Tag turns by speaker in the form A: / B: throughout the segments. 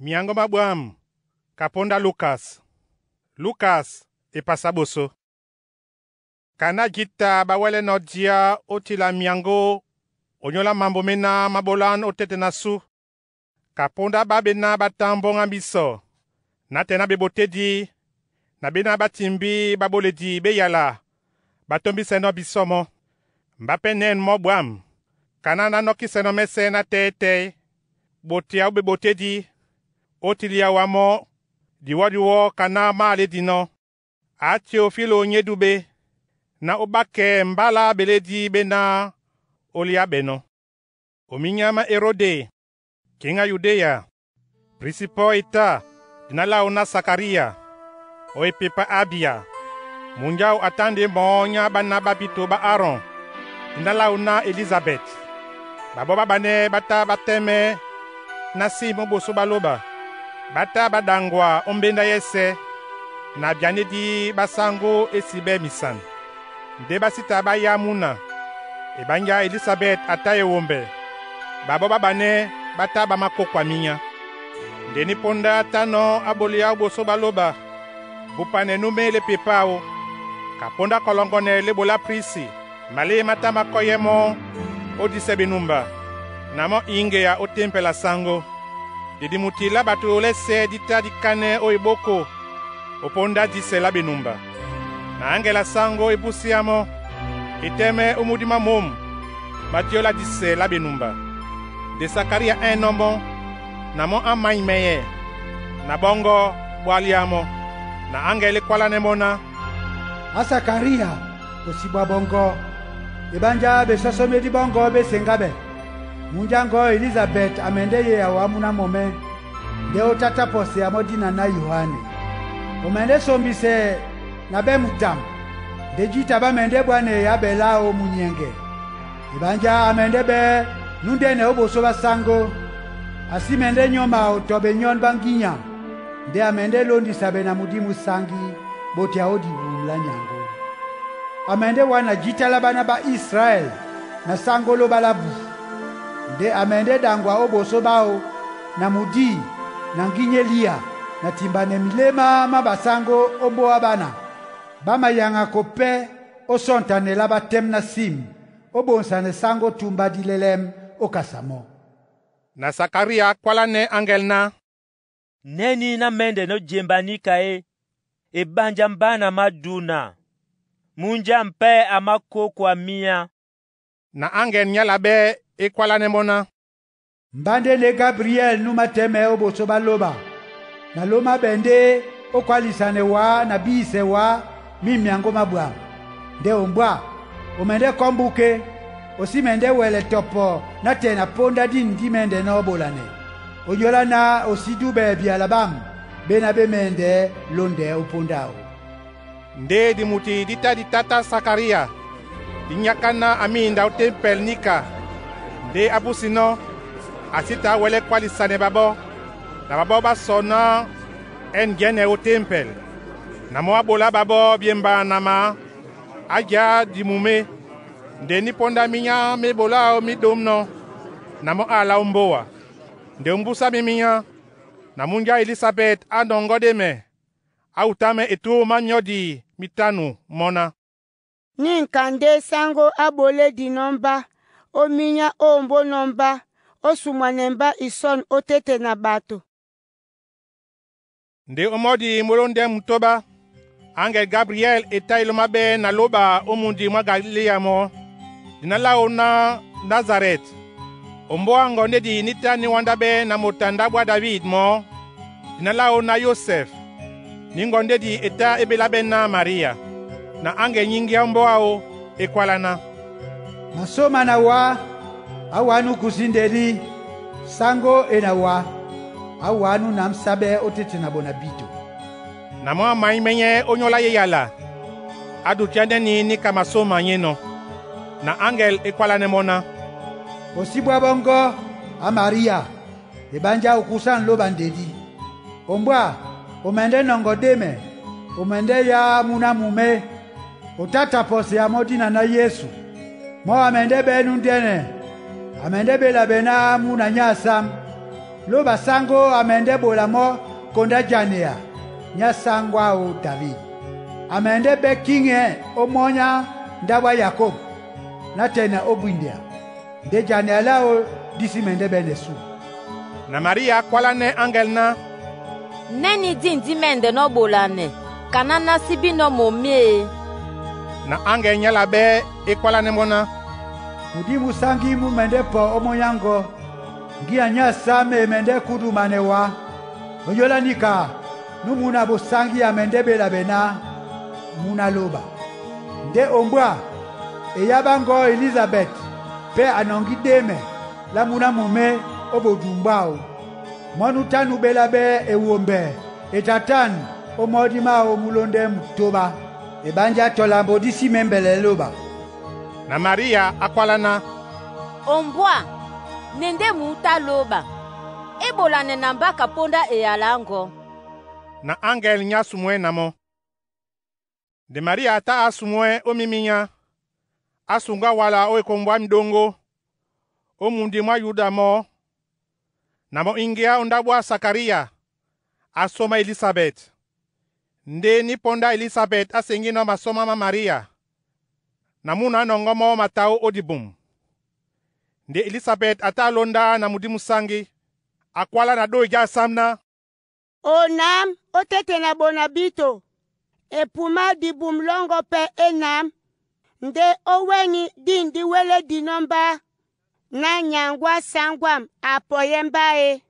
A: Myango má ɓwǎm̀ ka póndá Lukas. Lukas e pasa ɓoso. Kana jǐta ɓá wɛlɛ́nɔ̄ dia ó tila myango onyóla mambo méná má ɓolánɔ́ ótɛ́tɛ na sú. Ka póndá ɓá ɓená ɓá támbɔ́ŋ á mbísɔ, nátɛɛ ná ɓebotédí na ɓéná ɓá timbí ɓaɓoledi ɓé yala ɓá tɔ́mbísɛnɔ́ bisɔ́ mɔ́. Mbá pɛ́ nɛ̂n mɔ́ ɓwǎm̀. Kaná ná nɔ́kísɛnɔ́ mɛ́sɛ̄ ná tɛ́tɛ́ ɓotea ó ɓebotédí, ó tilia wá mɔ́ diwɔ́diwɔ́ kaná máalédinɔ́. Á Teofilo nyéduɓé, na ó ɓákɛ mbálá ɓelédí ɓéná ó liáɓɛnɔ́. O minyá má Erode, kiŋ á Yudéa, prisi pɔ́ e tá dina láō ná Sakaria, ó epepá Abia. Munja áō a tá ndé mɔɔ́ nyá ɓána ɓá bíto ɓá Aron, dina láō ná Elizabɛt. Ɓaɓɔ́ ɓá ɓanɛ́ ɓá tá ɓá tɛ́mɛ́ ná sim ó ɓosó ɓá lóba. Ɓá tá ɓá ɗaŋgwa ó mbéndá yɛ́sɛ̄ na byanédí ɓá sáŋgó é sí ɓɛ́ misan. Ndé ɓá sí ta ɓá yá múna. Eɓánjá Elisabɛt a tá ewombɛ. Ɓaɓɔ́ ɓá ɓanɛ́ ɓá tá ɓá mákókwa minyá. Nde ní póndá tánɔ̄ á ɓoliá ó ɓosó ɓá lóba, bupanɛ nú mé lé pepa áō. Ka póndá kɔlɔŋgɔnɛ lé ɓolá prisi, malé má tá má kɔ́yɛ́ mɔ́ ó disɛ benumba, na mɔ́ íŋgea ó tempɛl a saŋgó. Nde dimuti lá ɓato lɛ́sɛ́ dí tá dí kánɛ́ ó ebóko ó póndá disɛ lá benumba. Na aŋgel a saŋgó e púsiá mɔ́, e tɛ́mɛ́ ó múdi mwá mǒm má díɔ lá disɛ lá benumba. Nde Sakaria á ɛ́nɔ́ mɔ́, na mɔ́ á mǎimɛ́yɛ́, na ɓɔ́ŋgɔ́ ɓwá liá mɔ́. Na aŋgel é kwálánɛ́ mɔ́ ná,
B: “Á Sakaria, o si bwa ɓɔŋgɔ, eɓánjá ɓesɔ́sɔ́médí ɓɔ́ŋgɔ̄ ɓé seŋgáɓɛ̀. Munjáŋgɔ Elizabɛt a mɛndɛ́ yeya wá múná momɛ́, ndé ó tátá pɔsɛ amɔ́ dina ná Yoane. O mɛndɛ́ sombisɛ na ɓɛ́ mutam, ndé jǐta ɓá mɛndɛ́ bwánɛ yábɛ láō munyɛŋgɛ. Eɓánjá a mɛndɛ́ ɓɛ́ núndɛ́nɛ ó ɓosó ɓá sáŋgó. A sí mɛndɛ́ nyɔ́ mao tɔ benyɔ́n ɓá ŋgínya, ndé a mɛndɛ́ lóndisa ɓɛ na mudímu sáŋgí ɓotea ó dibumu lá nyaŋgó. A mɛndɛ́ wá na jǐta lá ɓána ɓá Israɛl na sáŋgó lóɓá lá bu. Ndé a mɛndɛ́ ɗaŋgwa ó ɓosó ɓáō na mudí na ŋgínya Eliya na timbanɛ milémá má basáŋgó ó mbóa ɓána. Ɓá mayaŋako pɛ́ ó sɔ́ntanɛ lá ɓá tɛ́m ná sim ó ɓonsanɛ sáŋgó túmbá dí lɛ́lɛ́m ó kasa mɔ́.”
A: Na Sakaria á kwálánɛ́ aŋgel ná,
C: “Nɛ́nī ná mɛ́ndɛnɔ́ jemba níka é? Eɓánjá mbá na máduna, múnja mpɛ́ a mákókwa mínyá.”
A: Na aŋgel nyála ɓɛ́ é kwálánɛ́ mɔ́ ná,
B: “Mbá ndé ne Gabriyɛl nú matɛ́mɛ́ ó ɓosó ɓá lóba, na lómáɓɛ́ ndé ó kwálisanɛ wá na bíyisɛ wá mí myaŋgó má ɓwǎm̀. Ndé ombwá, o mɛndɛ́ kɔ́ mbúké, o sí mɛndɛ́ wɛlɛ tɔpɔ nátɛɛ na póndá dîn dí mɛ́ndɛnɔ́ ɓolanɛ. Onyólá ná o sí dúɓɛ byala ɓâm ɓéná ɓé mɛ́ndɛ́ lóndɛ ó póndá áō.”
A: Ndé dimuti dí tá dí tátá Sakaria, dí nyáká ná a míinda ó tempɛl níka. Ndé á púsinɔ́, a sí ta á wɛlɛ́ kwálisanɛ ɓaɓɔ́, na ɓaɓɔ́ ɓá sɔ ná ɛ́njɛ́nɛ ó tempɛl. Na mɔ́ á ɓolá ɓaɓɔ́ byemba na mǎ, á já dimu mé. Nde ní póndá mínyá mé ɓolá áō mí ɗómnɔ́, na mɔ́ ála ó mbóa. Nde ombúsá mí minyá, na múnja Elisabɛt á nɔŋgɔ́ ɗémɛ, á wutámɛ́ etûm má myɔ́di mítánù mɔ́ ná,
D: Nînka ndé sáŋgó á ɓolédinɔ́ mbá, ó mínyá óombónɔ́ mbá, ó sumwanɛ mbá isɔ̂n ótéte na ɓato.
A: Nde ómɔ́di mwólóndɛ́ mutóɓá, aŋgel Gabriyɛl e tá e lóma ɓɛ́ na lóɓa ó mundi mwá Galiléa mɔ́, dina láō ná Nasarɛt. Ombóa ŋgɔndédi ní tá ní wándáɓɛ́ na moto a ndáɓo á David mɔɔ́, dina láō ná Yosɛf, ní ŋgɔndédi e tá e ɓéláɓɛ́ ná Maria. Na aŋgel nyíŋgíá ómbóa áō, é kwálá ná,
B: “Masôma na wá, á wá nú kusí ndedí, sáŋgó e na wá, á wá nú namsáɓɛ́ ótéte na ɓo na bíto.”
A: Na mɔ́ á maímɛ́nyɛ́ ónyólá eyala, á dutiá nɛ́nī níka masôma nyénɔ̄. Na aŋgel é kwálánɛ́ mɔ́ ná,
B: “O sí bwá ɓɔ́ŋgɔ́, á Maria, eɓánjá o kusá nlóba ndedí. Ombwá, o mɛndɛ́ nɔŋgɔ ɗémɛ, o mɛndɛ́ yá múná mumé, o táta pɔsɛ amɔ́ dina ná Yesu. Mɔ́ a mɛndɛ́ ɓɛ́ núndɛ́nɛ, a mɛndɛ́ ɓélaɓɛ́ ná múna nyá a sám. Lóba sáŋgó a mɛndɛ́ ɓola mɔ́ konda janea nyá sáŋgó áō David. A mɛndɛ́ bɛ́ kíŋɛ ó mɔ́ nyá ndáɓo á Yakôb nátɛɛ na ó bwindea. Ndé janea láō dí sí mɛndɛ́ ɓɛ́nɛ sú.”
A: Na Maria a kwálánɛ́ aŋgɛl ná,
E: “Nɛ́nī dîn dí mɛndɛ́nɔ́ ɓolanɛ kaná ná sí bínɔ́ momé e?”
A: Na aŋgɛl nyá la ɓɛ́ e kwálánɛ́ mɔ́ ná,
B: Mudímu sáŋgí mú mɛndɛ́ pɔ ó mɔ́ nyáŋgɔ. Nginya nyá sam e mɛndɛ́ kudumanɛ wá. Ónyólá níka nú muna bosáŋgí a mɛndɛ́ ɓéla ɓɛ́ ná múna lóba. Ndé ombwá e yábá ŋgɔ̌ Elizabɛt pɛ́ a nɔŋgí ɗémɛ lá múna momé ó bodumbu áō. Mɔ́ nú tá nú ɓélá ɓɛ́ ewombɛ e tátân ó mɔ́dí máō mú lóndɛ́ mutóɓá. Eɓánjá tɔ lambo dí sí mɛ̌mbɛlɛ lóba.”
A: Na Maria a kwálá ná,
E: “Ombwá, ne ndé mû tá lóba, é ɓolanɛ na mbá ka póndá eyalá ŋgɔ́.”
A: Na aŋgɛl nyá sumwɛ́ na mɔ́. Nde Maria a tá a sumwɛ́ ó mímínyá, a suŋgá wala ó ekombɔ á miɗóŋgó, ó mundi mwá Yuda mɔ́, na mɔ iŋgeá ó ndáɓo á Sakaria, a sɔma Elisabɛt. Ndé ní póndá Elisabɛt á seŋgínɔ́ masɔ́má má Maria, na múna á nɔŋgɔ́ mɔ́ matawó ó dibum. Nde Elisabɛt a tá a lóndá na mudímu sáŋgí, a kwálá na ɗói já asám ná,
D: Onam ó tete na ɓona bíto, epumá dibum lɔ́ŋgɔ́ pɛ́ é nám. Ndé ó wɛ́ni dîn dí wélé dinɔ́ mbá ná nyaŋgó á sáŋgwâm a pɔyɛ́ mbá e.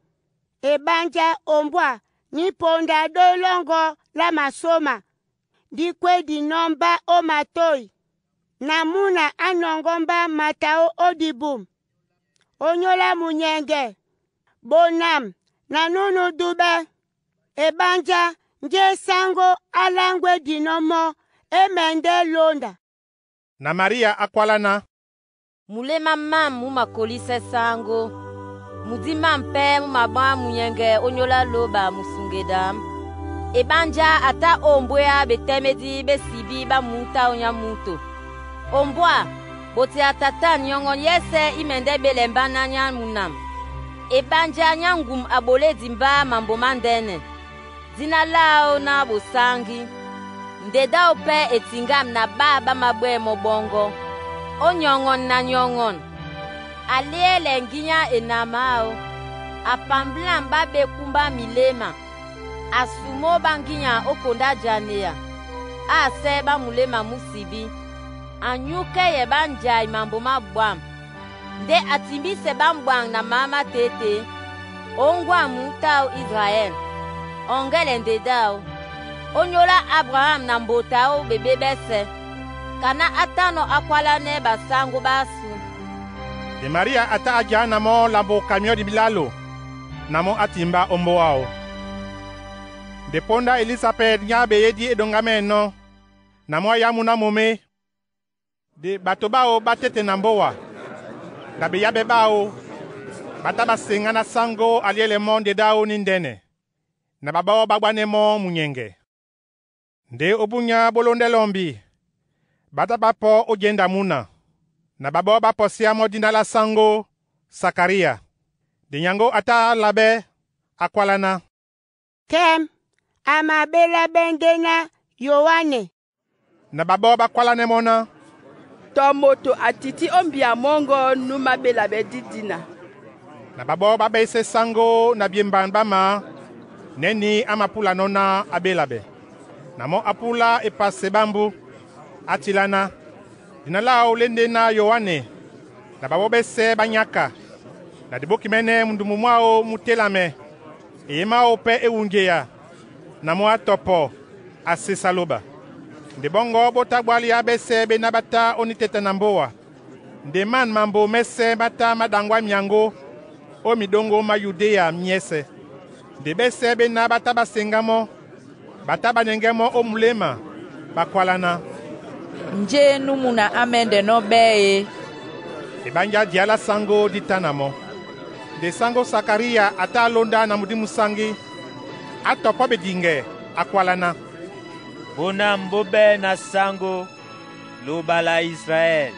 D: Eɓánjá ombwá ní ponda ɗói lɔ́ŋgɔ́ lá masóma dí kwé dinɔ́ mbá ó matôy. Na múna á nɔŋgɔ́ mbá matawó ó dibum. Ónyólá munyɛŋgɛ, bonam na núnú dúɓɛ́. Eɓánjá njé sáŋgó á láŋgwɛ́ dinɔ́ mɔ́ é mɛndɛ́ lónda.”
A: Na Maria a kwálá ná,
E: Muléma mám mú makolísɛ́ sáŋgó, mudí mám pɛ́ mú maɓá munyɛŋgɛ ónyólá lóba musuŋgedam. Eɓánjá a tá ó ombwéá ɓetɛ́mɛdí ɓé sibí ɓá mǔtáō nyá múto. Ombwá, ɓote a tatáan nyɔŋɔn yɛ́sɛ̄ í mɛndɛ́ ɓélɛ mbá ná nyá munam. Eɓánjá nyá ŋgum a ɓolédi mbá mambo mándɛ́nɛ. Dina láō ná bosáŋgí. Nde dáō pɛ́ e tiŋgâm na ɓá ɓá maɓwɛ́ mɔ́ ɓɔ́ŋgɔ́. Ó nyɔŋɔn na nyɔŋɔn, a lyɛ́lɛ ŋgínya e nam áō. A pamblâm ɓá ɓe kúmbá miléma. A sumó ɓá ŋgínya ó konda janea, á asɛ́ ɓá muléma mú sibí. A nyúkɛ́yɛ ɓá njai mambo má ɓwǎm̀. Ndé a timbísɛ ɓá mɓwaŋ na maá mátété. Oŋgwâŋ mǔtáō Israɛl, ɔŋgɛ́lɛ nde dáō. Ónyólá Abraham na mbota áō ɓeɓé ɓɛ́sɛ̄. Kaná á tánɔ́ á kwálánɛ́ basáŋgó ɓásu.”
A: Nde Maria a tá a já na mɔ́ lambo ka myɔ́ di milálo, na mɔ́ á timbá ó mbóa áō. Nde póndá Elisabɛt nyá a ɓeyédí éɗoŋga mɛ́ɛnɔ́, na mɔ́ á yá múna momé. Nde ɓato ɓáō ɓá tete na mbówa, na beyáɓɛ́ ɓáō ɓá tá ɓá seŋgá ná sáŋgó a lyɛ́lɛ mɔ́ nde ɗáō ní ndɛ́nɛ, na ɓaɓɔ́ ɓá gbánɛ́ mɔ́ munyɛŋgɛ. Ndé ó búnyá bó lóndɛ́ lɔmbi, ɓá tá ɓá pɔ́ ó jenda múna, na ɓaɓɔ́ ɓá pɔsiá mɔ́ díná lá sáŋgó Sakaria. Nde nyaŋgó a tá a laɓɛ́, a kwálá ná,
D: Kɛ́m a maɓélá ɓɛ́ ndé ná Yoane.
A: Na ɓaɓɔ́ ɓá kwálánɛ́ mɔ́ ná,
F: Tɔ moto a tití ó mbia mɔ́ŋgɔ́ nú máɓéla ɓɛ́ dídina.
A: Na ɓaɓɔ́ ɓá ɓɛ́sɛ́ sáŋgó na byemban ɓá maá, nɛ́nī á mapúlanɔ́ ná á ɓélaɓɛ. Na mɔ́ á púlá epase ɓá mbú, á tilá ná, “Dina láō lé ndé ná Yoane.” Na ɓaɓɔ́ ɓɛ́sɛ́ ɓá nyáka. Na di bókimɛ́nɛ́ mundumbu mwáō mú télamɛ, eyé máō pɛ́ é wunjeya, na mɔ́ á tɔpɔ, á sésá lóba. Nde ɓɔ́ŋgɔ́ ɓó tá ɓwáliá ɓɛ́sɛ́ ɓéná ɓá tá ó nítɛ́tɛ na mbówa. Nde man mambo mɛ́sɛ́ má tá má ɗaŋgwá myaŋgó ó miɗóŋgó má Yudéa myɛ́sɛ̄. Nde ɓɛ́sɛ́ ɓéná ɓá tá ɓá seŋgá mɔ́, ɓa tá ɓá nɛŋgɛ́ mɔ́ ó muléma, ɓá kwálá ná,
G: “Njé nú muna á mɛ́ndɛnɔ́ ɓɛ́ e?”
A: Eɓánjá diyá lá sáŋgó dí tá na mɔ́. Nde sáŋgó Sakaria a tá a lóndá na mudímu sáŋgí, á tɔpɔ́ ɓediŋgɛ, á kwálá ná,
C: Bonam bó ɓɛ́ na sáŋgó, loba la Israɛl.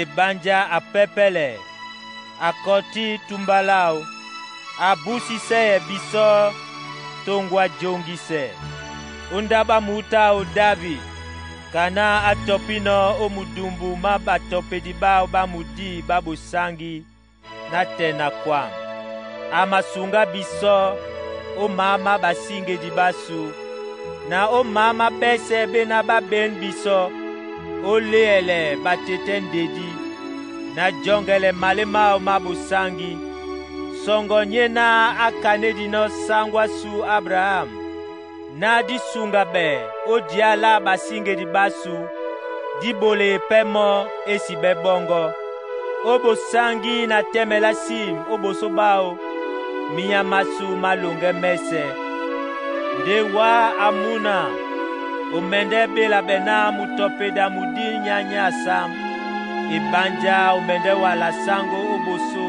C: Eɓánjá a pɛ́pɛ́lɛ, a kɔtí túmbá láō. Abusisɛ yɛ bisɔ tongwa jongisɛ ó ndáɓá mǔta o David, ka náh á tɔpínɔ̄ ó mudumbu má ɓatɔpedi ɓáō ɓá mudi ɓá bosáŋgí ná tɛ̀ na kwaŋ. A masuŋgá bisɔ ó maá má ɓasíŋgedi ɓásū, na ó maá má ɓɛ́sɛ̄ ɓéná ɓá ɓěn bisɔ, ó léɛlɛ ɓatetɛ́ ndedí, na jɔŋgɛlɛ malé máō má bosáŋgí. Sɔŋgɔ nyé náh á kanédinɔ́ sáŋgó á sú Abraham, ná dí suŋga ɓɛ ó diyá lá ɓasíŋgedi ɓásū, dí ɓoleye pɛ́ mɔ́ é si ɓɛ́ ɓɔ́ŋgɔ́. Ó bosáŋgí na tɛ́mɛ lá sim ó ɓosó ɓáō, minya masu má loŋgɛ́ mɛ́sɛ̄. Ndé wá a múna, o mɛndɛ́ ɓéla ɓɛ náh mutɔpeda mudí nyá nyá asām, Ebánjá o mɛndɛ́ wala sáŋgó ó ɓosó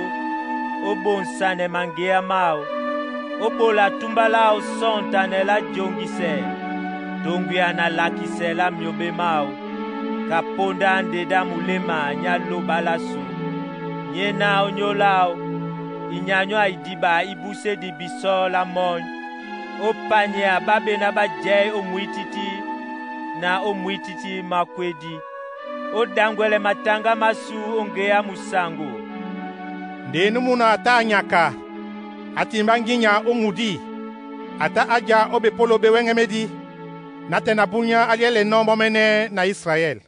C: ó ɓonsanɛ maŋgeá máō, ó ɓola túmbá láō sɔ́ŋtanɛ lá joŋgisɛ toŋgwia na lakisɛ lá myobé máō, ka póndá ndedá muléma nyá lóɓa lásu. Nyé náh ónyólá áō, inyanyó a idiɓa íbúsédi bisɔ lá mɔ́ny, ó panyia ɓá ɓéná ɓá jɛ̌ ó mwítítí na ó mwítítí mákwédí, ó ɗaŋgwɛlɛ mataŋgá másū ó ŋgeá musaŋgo.
A: Ndé númuna a tá a nyaka, a timbá ŋgínya ó mudí, a tá a ja ó bepólo ɓé wɛ́ŋɛ́mɛ́dí, nátɛ̀ na búnyá á liɛ́lɛnɔ́ mɔ́ mɛ́nɛ́ na Israɛl.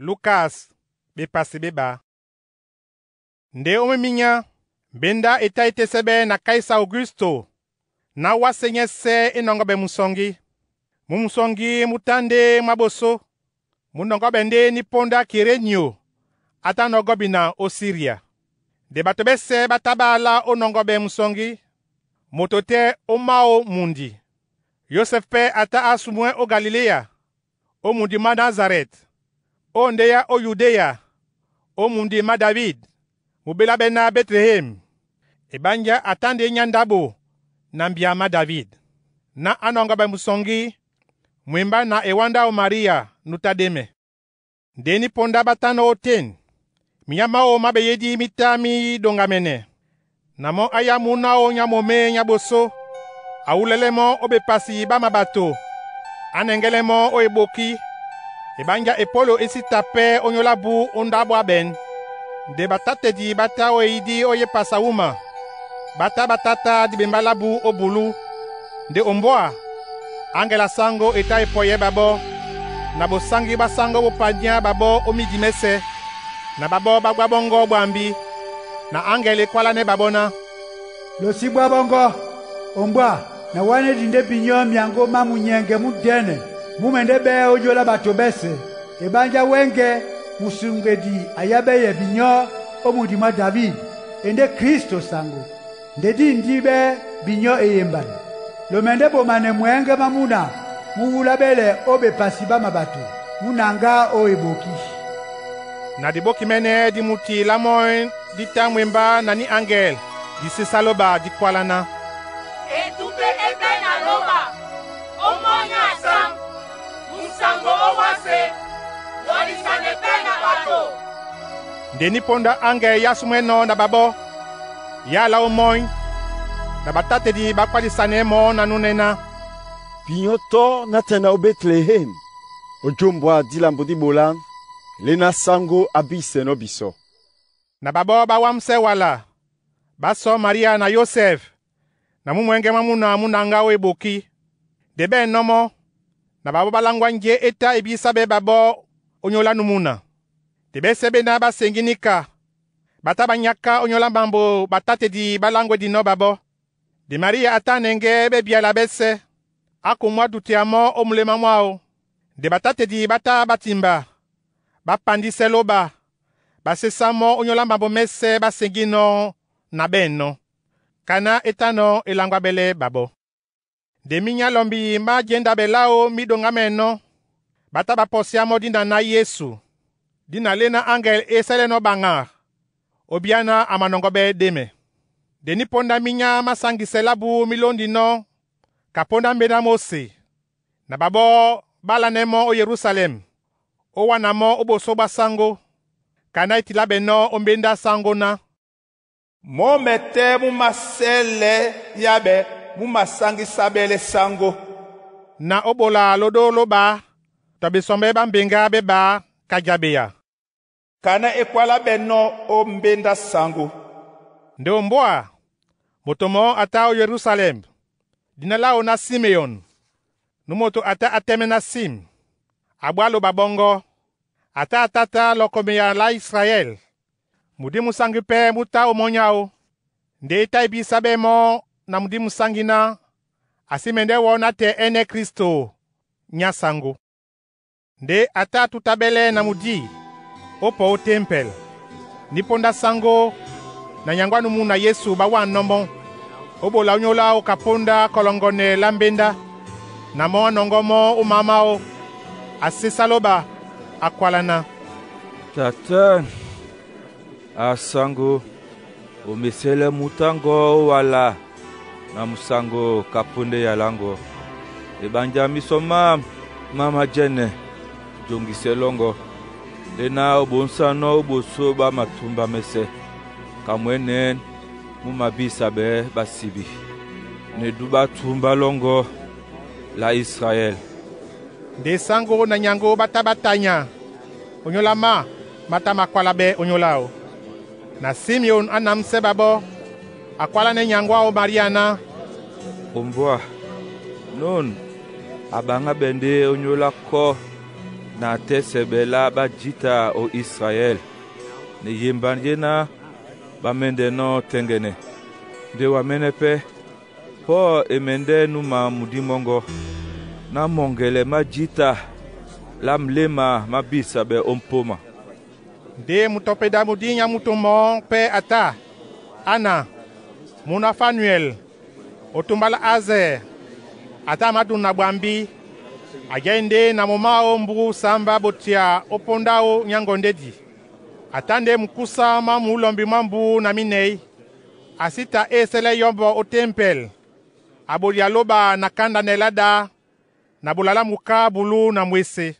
A: Lukas bepasi ɓé ɓá. Ndé ó mí minyá, mbéndá e tá e tésɛ́ ɓɛ́ na Kaisa Ogusto ná wásē nyɛ́sɛ̄ é nɔŋgɔ́ ɓɛ musɔŋgí. Mú musɔŋgí mú tá ndé mwá ɓosó. Mú nɔŋgɔ́ ɓɛ ndé ní póndá Kirenio á tá nɔ́ gɔbina ó Siria. Nde bato ɓɛ́sɛ̄ ɓá tá ɓá alá ó nɔŋgɔ́ ɓɛ́ musɔŋgí, moto tɛ́ ó máō mundi. Yosɛf pɛ́ a tá á sumwɛ́ ó Galiléya, ó mundi mwá Nazarɛt, ó ndéá ó Yudéa, ó mundi má David, mubélá ɓɛ́ ná Betlehem. Eɓánjá a tá ndé nyá ndáɓo na mbia má David. Ná á nɔŋgɔ́ ɓɛ musɔŋgí, mwembá na ewándá áō Maria nú tá ɗémɛ. Ndé ní póndá ɓá tánɔ́ ótên, minyá máō má ɓeyédí mí tá mí ɗoŋgamɛnɛ. Na mɔ́ á yá múna áō nyá momé nyá ɓosó, a wúlɛ́lɛ́ mɔ́ ó bepasi ɓá maɓato, á nɛŋgɛ́lɛ́ mɔ́ ó eɓokí. Eɓánjá epólo é sí ta pɛ́ ónyólá bú ó ndáɓo áɓɛ̌n. Nde batátedi ɓá tá ó eyidí ó yé pasa wúma, ɓá tá ɓá tátá diɓembá lábú ó bulú. Nde ombwá, aŋgɛl a sáŋgó e tá e pɔyɛ́ ɓaɓɔ́, na bosáŋgí ɓá sáŋgó bó panyá ɓaɓɔ́ ó mídi mɛ́sɛ̄, na ɓaɓɔ́ ɓá gbá ɓɔ́ŋgɔ́ ɓwambí. Na aŋgɛl e kwálánɛ́ ɓaɓɔ́ ná,
B: Losibwá ɓɔ́ŋgɔ́, ombwá na wánedi ndé binyɔ́ myaŋgó má munyɛŋgɛ múndɛ́nɛ mú mɛndɛ́ ɓɛ́ ónyólá bato ɓɛ́sɛ̄. Eɓánjá wɛ́ŋgɛ̄ Musuŋgedi a yábɛ́yɛ binyɔ́ ó mudi mwá David, e ndé Klísto Saŋgó. Nde dîndí ɓɛ́ binyɔ́ eyembane. Lo mɛndɛ́ bomanɛ mwɛ̌ŋgɛ́ má múna mú wúláɓɛ́lɛ ó bepasi ɓá maɓato, mú naŋgá ó eɓokí.
A: Na dibóki mɛ́nɛ́ di muti lá mɔ́ny dí tá mwembá na ní aŋgɛl di sésá lóɓa dí kwálá ná,
H: Etupé é pɛ́ na lóɓa ó mɔ́ nyá asām, musaŋgo ó wásē, walisanɛ pɛ́ na ɓato.
A: Nde ní póndá aŋgɛl yá súmwɛ́nɔ̄ na ɓaɓɔ́, yá alá ó mɔ́ny, na batátedi ɓá kwálisanɛɛ́ mɔ́ na núnɛ́ ná,
I: Binyɔ́ tɔ́ nátɛ̀ na ó Betlehem, ó jombwa dí lambo dí ɓolán, e lé ná sáŋgó á bísɛnɔ́ bisɔ.
A: Na ɓaɓɔ́ ɓá wámsɛ́ wala, ɓá sɔ̌ Maria na Yosɛf na mú mwɛ̌ŋgɛ́ mwá múna mú naŋgá ó eɓokí. Nde ɓɛ̂ nɔ́ mɔ́, na ɓaɓɔ́ ɓá láŋgwá njé é tá e bísá ɓɛ́ ɓaɓɔ́ ónyólá númuna. Nde ɓɛ́sɛ̄ ɓéná ɓá seŋgí níka, ɓa tá ɓá nyáká ónyólá mambo batátedi ɓá láŋgwedinɔ́ ɓaɓɔ́. Nde Maria a tá a nɛŋgɛ́ ɓɛ́ byala ɓɛ́sɛ̄, á kumwá dutea mɔ́ ó muléma mwáō. Nde batátedi ɓá tá ɓá timba, ɓá pandísɛ́ lóɓa, ɓá sésá mɔ́ ónyólá mambo mɛ́sɛ̄ ɓá seŋgínɔ́ na ɓɛ̂ nɔ́. Ka ná é tánɔ̄ e láŋgwáɓɛlɛ́ ɓaɓɔ́. Nde minyá lɔmbi má jɛ́ndaɓɛ láō mí ɗoŋámɛnɔ́, ɓá tá ɓá pɔsiá mɔ́ dina ná Yesu. Dina lé ná aŋgɛl é sɛ́lɛ́nɔ́ ɓaŋa ó bíá ná a manɔŋgɔ́ ɓɛ́ ɗémɛ. Nde ní póndá minyá má saŋgisɛ lábú mí lóndinɔ́ ka póndá mbéná Móse, na ɓaɓɔ́ ɓá lánɛ́ mɔ́ ó Yerusalɛm, Ó wana mɔ́ ó ɓosó ɓá sáŋgó, kana e tilá ɓɛnɔ́ ó mbéndá sáŋgó ná.
J: Mɔ́ mɛtɛ́ mú másɛ́lɛ́ yáɓɛ mú masáŋgísáɓɛ́lɛ́ sáŋgó.
A: Na ó ɓola loɗó lóɓa tɔ ɓesɔmbɛ́ ɓá mbeŋgá ɓé ɓá kajaɓeya.
J: Kana e kwálá ɓɛnɔ́ ó mbéndá saŋgó.
A: Nde ombwá, moto mɔɔ́ a tá ó Yerusalɛm, dina láwo ná Simeyon, nú moto a tá a tɛ́mɛ́ ná sim, a ɓwá loba ɓɔ́ŋgɔ́. A tá a tátá lɔkɔmeya lá Israɛl. Mudí musáŋgí pɛ́ mú tá ó mɔ́ áō. Nde e tá e bísáɓɛ́ mɔ́ na mudí musáŋgí ná a sí mɛndɛ́ wɔ́ nátɛɛ ɛ́nɛ́ Kristo nyá saŋgó. Ndé a tá a tútáɓɛ́lɛ́ na mudí ó pɔ ó tempɛl. Ní póndá sáŋgó na nyaŋgó á numuna Yesu ɓá wánɔ́ mɔ́. Ó ɓola ónyólá áō ka póndá kɔlɔŋgɔnɛ lá mbéndá. Na mɔ́ á nɔŋgɔ́ mɔ́ ó mǎ máō, a sésá lóɓa, a kwala ná:
K: Tata, a saŋgó, o mesɛ́lɛ́ mutá ŋgɔ́ ó wala na musaŋgo ka póndá eyala ŋgɔ́. Eɓanja miso mám má majɛ́nɛ jongisɛ lɔ́ŋgɔ́, léná o ɓonsanɔ́ ó ɓosó ɓá matumba mɛ́sɛ̄, ka mwɛ̌nɛ̌n mú mabísa ɓɛɛ́ ɓá sibi, ne dú ɓá tumba lɔ́ŋgɔ́ lá Israɛl.
A: Nde sáŋgó na nyaŋgó ɓá tá ɓá tanya onyólá má má tá makwáláɓɛ́ ónyólá áō. Na Simeyon á namsɛ́ ɓaɓɔ́, a kwálánɛ́ nyaŋgó áō Maria ná:
K: Ombwá, nôn a ɓaŋgá ɓɛ́ ndé ónyólá kɔ́ na a tɛ́ sɛɓɛ lá ɓá jǐta ó Israɛl, ne yemba yé ná ɓá mɛ́ndɛ́nɔ́ tɛ́ŋgɛnɛ. Nde wa mɛ́nɛ́ pɛ́, pɔ́ e mɛndɛ́ núma mudí mɔ́ŋgɔ́, ná mɔŋgɛlɛ má jǐta lá mléma má bísa ɓɛ́ ó mpóma.
A: Nde mutɔpeda mudí nyá muto mɔɔ́ pɛ́ a tá, Ana, múna Fanuɛl, ó túmbá lá Azɛr, a tá a mádun na ɓwambí. A jái ndé na mɔ máō mbu sǎmbá ɓotia ó póndá áō nyá ŋgɔndédi. A tá ndé mukúsá má mulɔmbi mwá mbu na mínɛ̌. A sí ta e sɛ́lɛ́ yɔ́mbɔ ó tempɛl, a ɓolia lóɓa na kándanɛ lá ɗá na ɓola lá muká bulú na mwesé.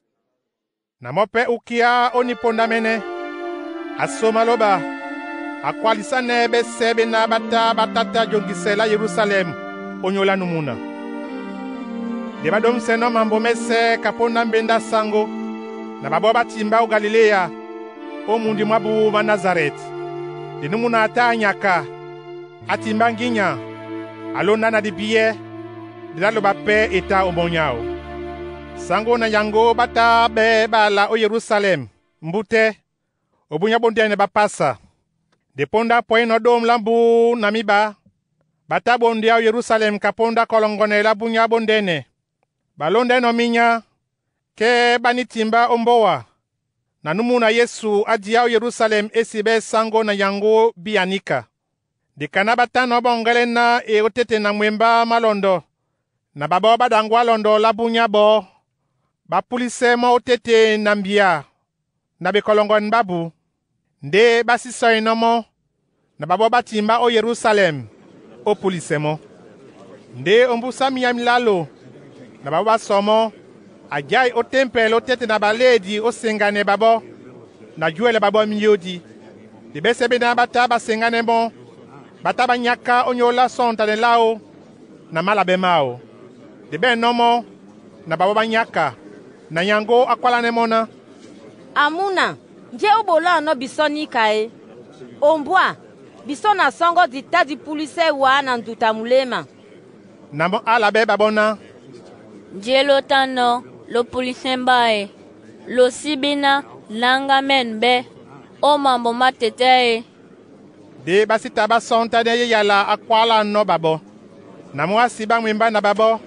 A: Na mɔ́ pɛ́ ukiá ó nípondámɛ́nɛ́, a soma lóɓa, a kwalisánɛ́ ɓɛ́sɛ̄ ɓéná ɓá tá ɓá tátá jongisɛ lá Yerusalɛm ónyólá numuna. Nde ɓá ɗómsɛnɔ́ mambo mɛ́sɛ̄ ka póndá mbéndá sáŋgó, na ɓaɓɔ́ ɓá timba ó Galiléya, ó mundi mwábū mwá Nazarɛti. Nde númuna a tá a nyaka, á timbá ŋgínya, a lóndá na dibíɛ́, nde lá loba pɛ́ e tá ó mɔ́ áō. Sáŋgó na nyaŋgó ɓá tá ɓɛ́ ɓá ala ó Yerusalɛm mbútɛ́, ó búnyá ɓóndɛ́nɛ ɓá Pasa. Nde póndá pɔínɔ ɗôm lá mbu na míɓá, ɓá tá ɓondíá ó Yerusalɛm ka póndá kɔlɔŋgɔnɛ lá búnyá ɓóndɛ́nɛ. Ɓá lóndɛ́nɔ́ mínyá, kɛ́ ɓá ní timbá ó mbóa, na númuna Yesu á diá ó Yerusalɛm e síɓɛ́ sáŋgó na nyaŋgó bí aníka. Nde kaná ɓá tánɔ̄ ɓɔŋgɛ́lɛ́ ná e ótéte na ŋwembá má lɔndɔ, na ɓaɓɔ́ ɓá ɗaŋgwá lɔndɔ lá búnyá ɓɔɔ́, ɓá púlisɛ́ mɔ́ ótéte na mbia na ɓekɔlɔŋgɔnɛ ɓábu. Ndé ɓá sí sɔ́inɔ́ mɔ́, na ɓaɓɔ́ ɓá timbá ó Yerusalɛm ó púlisɛ mɔ́. Ndé ómbúsá minyá milálo, na ɓaɓɔ́ ɓá sɔ mɔ́, a jái ó tempɛl ótéte na ɓalédi ó seŋganɛ ɓaɓɔ́, na júɛlɛ ɓaɓɔ́ míyódi. Nde ɓɛ́sɛ̄ ɓéná ɓá tá ɓá seŋgánɛ́ mɔ́, ɓá tá ɓá nyáká ónyólá sɔ́ŋtanɛ láō na málaɓɛ́ máō. Nde ɓá ɛnɔ́ mɔ́, na ɓaɓɔ́ ɓá nyáka, na nyaŋgó á kwálánɛ́ mɔ́ ná:
E: Amúna, njé ó ɓolánɔ́ bisɔ́ níka e? Ombwá, bisɔ́ na sɔ́ŋgɔ́ di tá di púlisɛ́ wá na nduta muléma.
A: Na mɔ́ á laɓɛ́ ɓaɓɔ́ ná:
L: Njé ló tánɔ̄ ló púlisɛ́ mbá e, ló síbí ná náŋgá mɛ̂n ɓɛ́ ó mambo má tetɛ́ e?
A: Ndé ɓá sí ta ɓá sɔ́ŋtánɛ́ yé yala á kwálánɔ́ ɓaɓɔ́. Na mɔ́ á sibá ŋwembá na ɓaɓɔ́,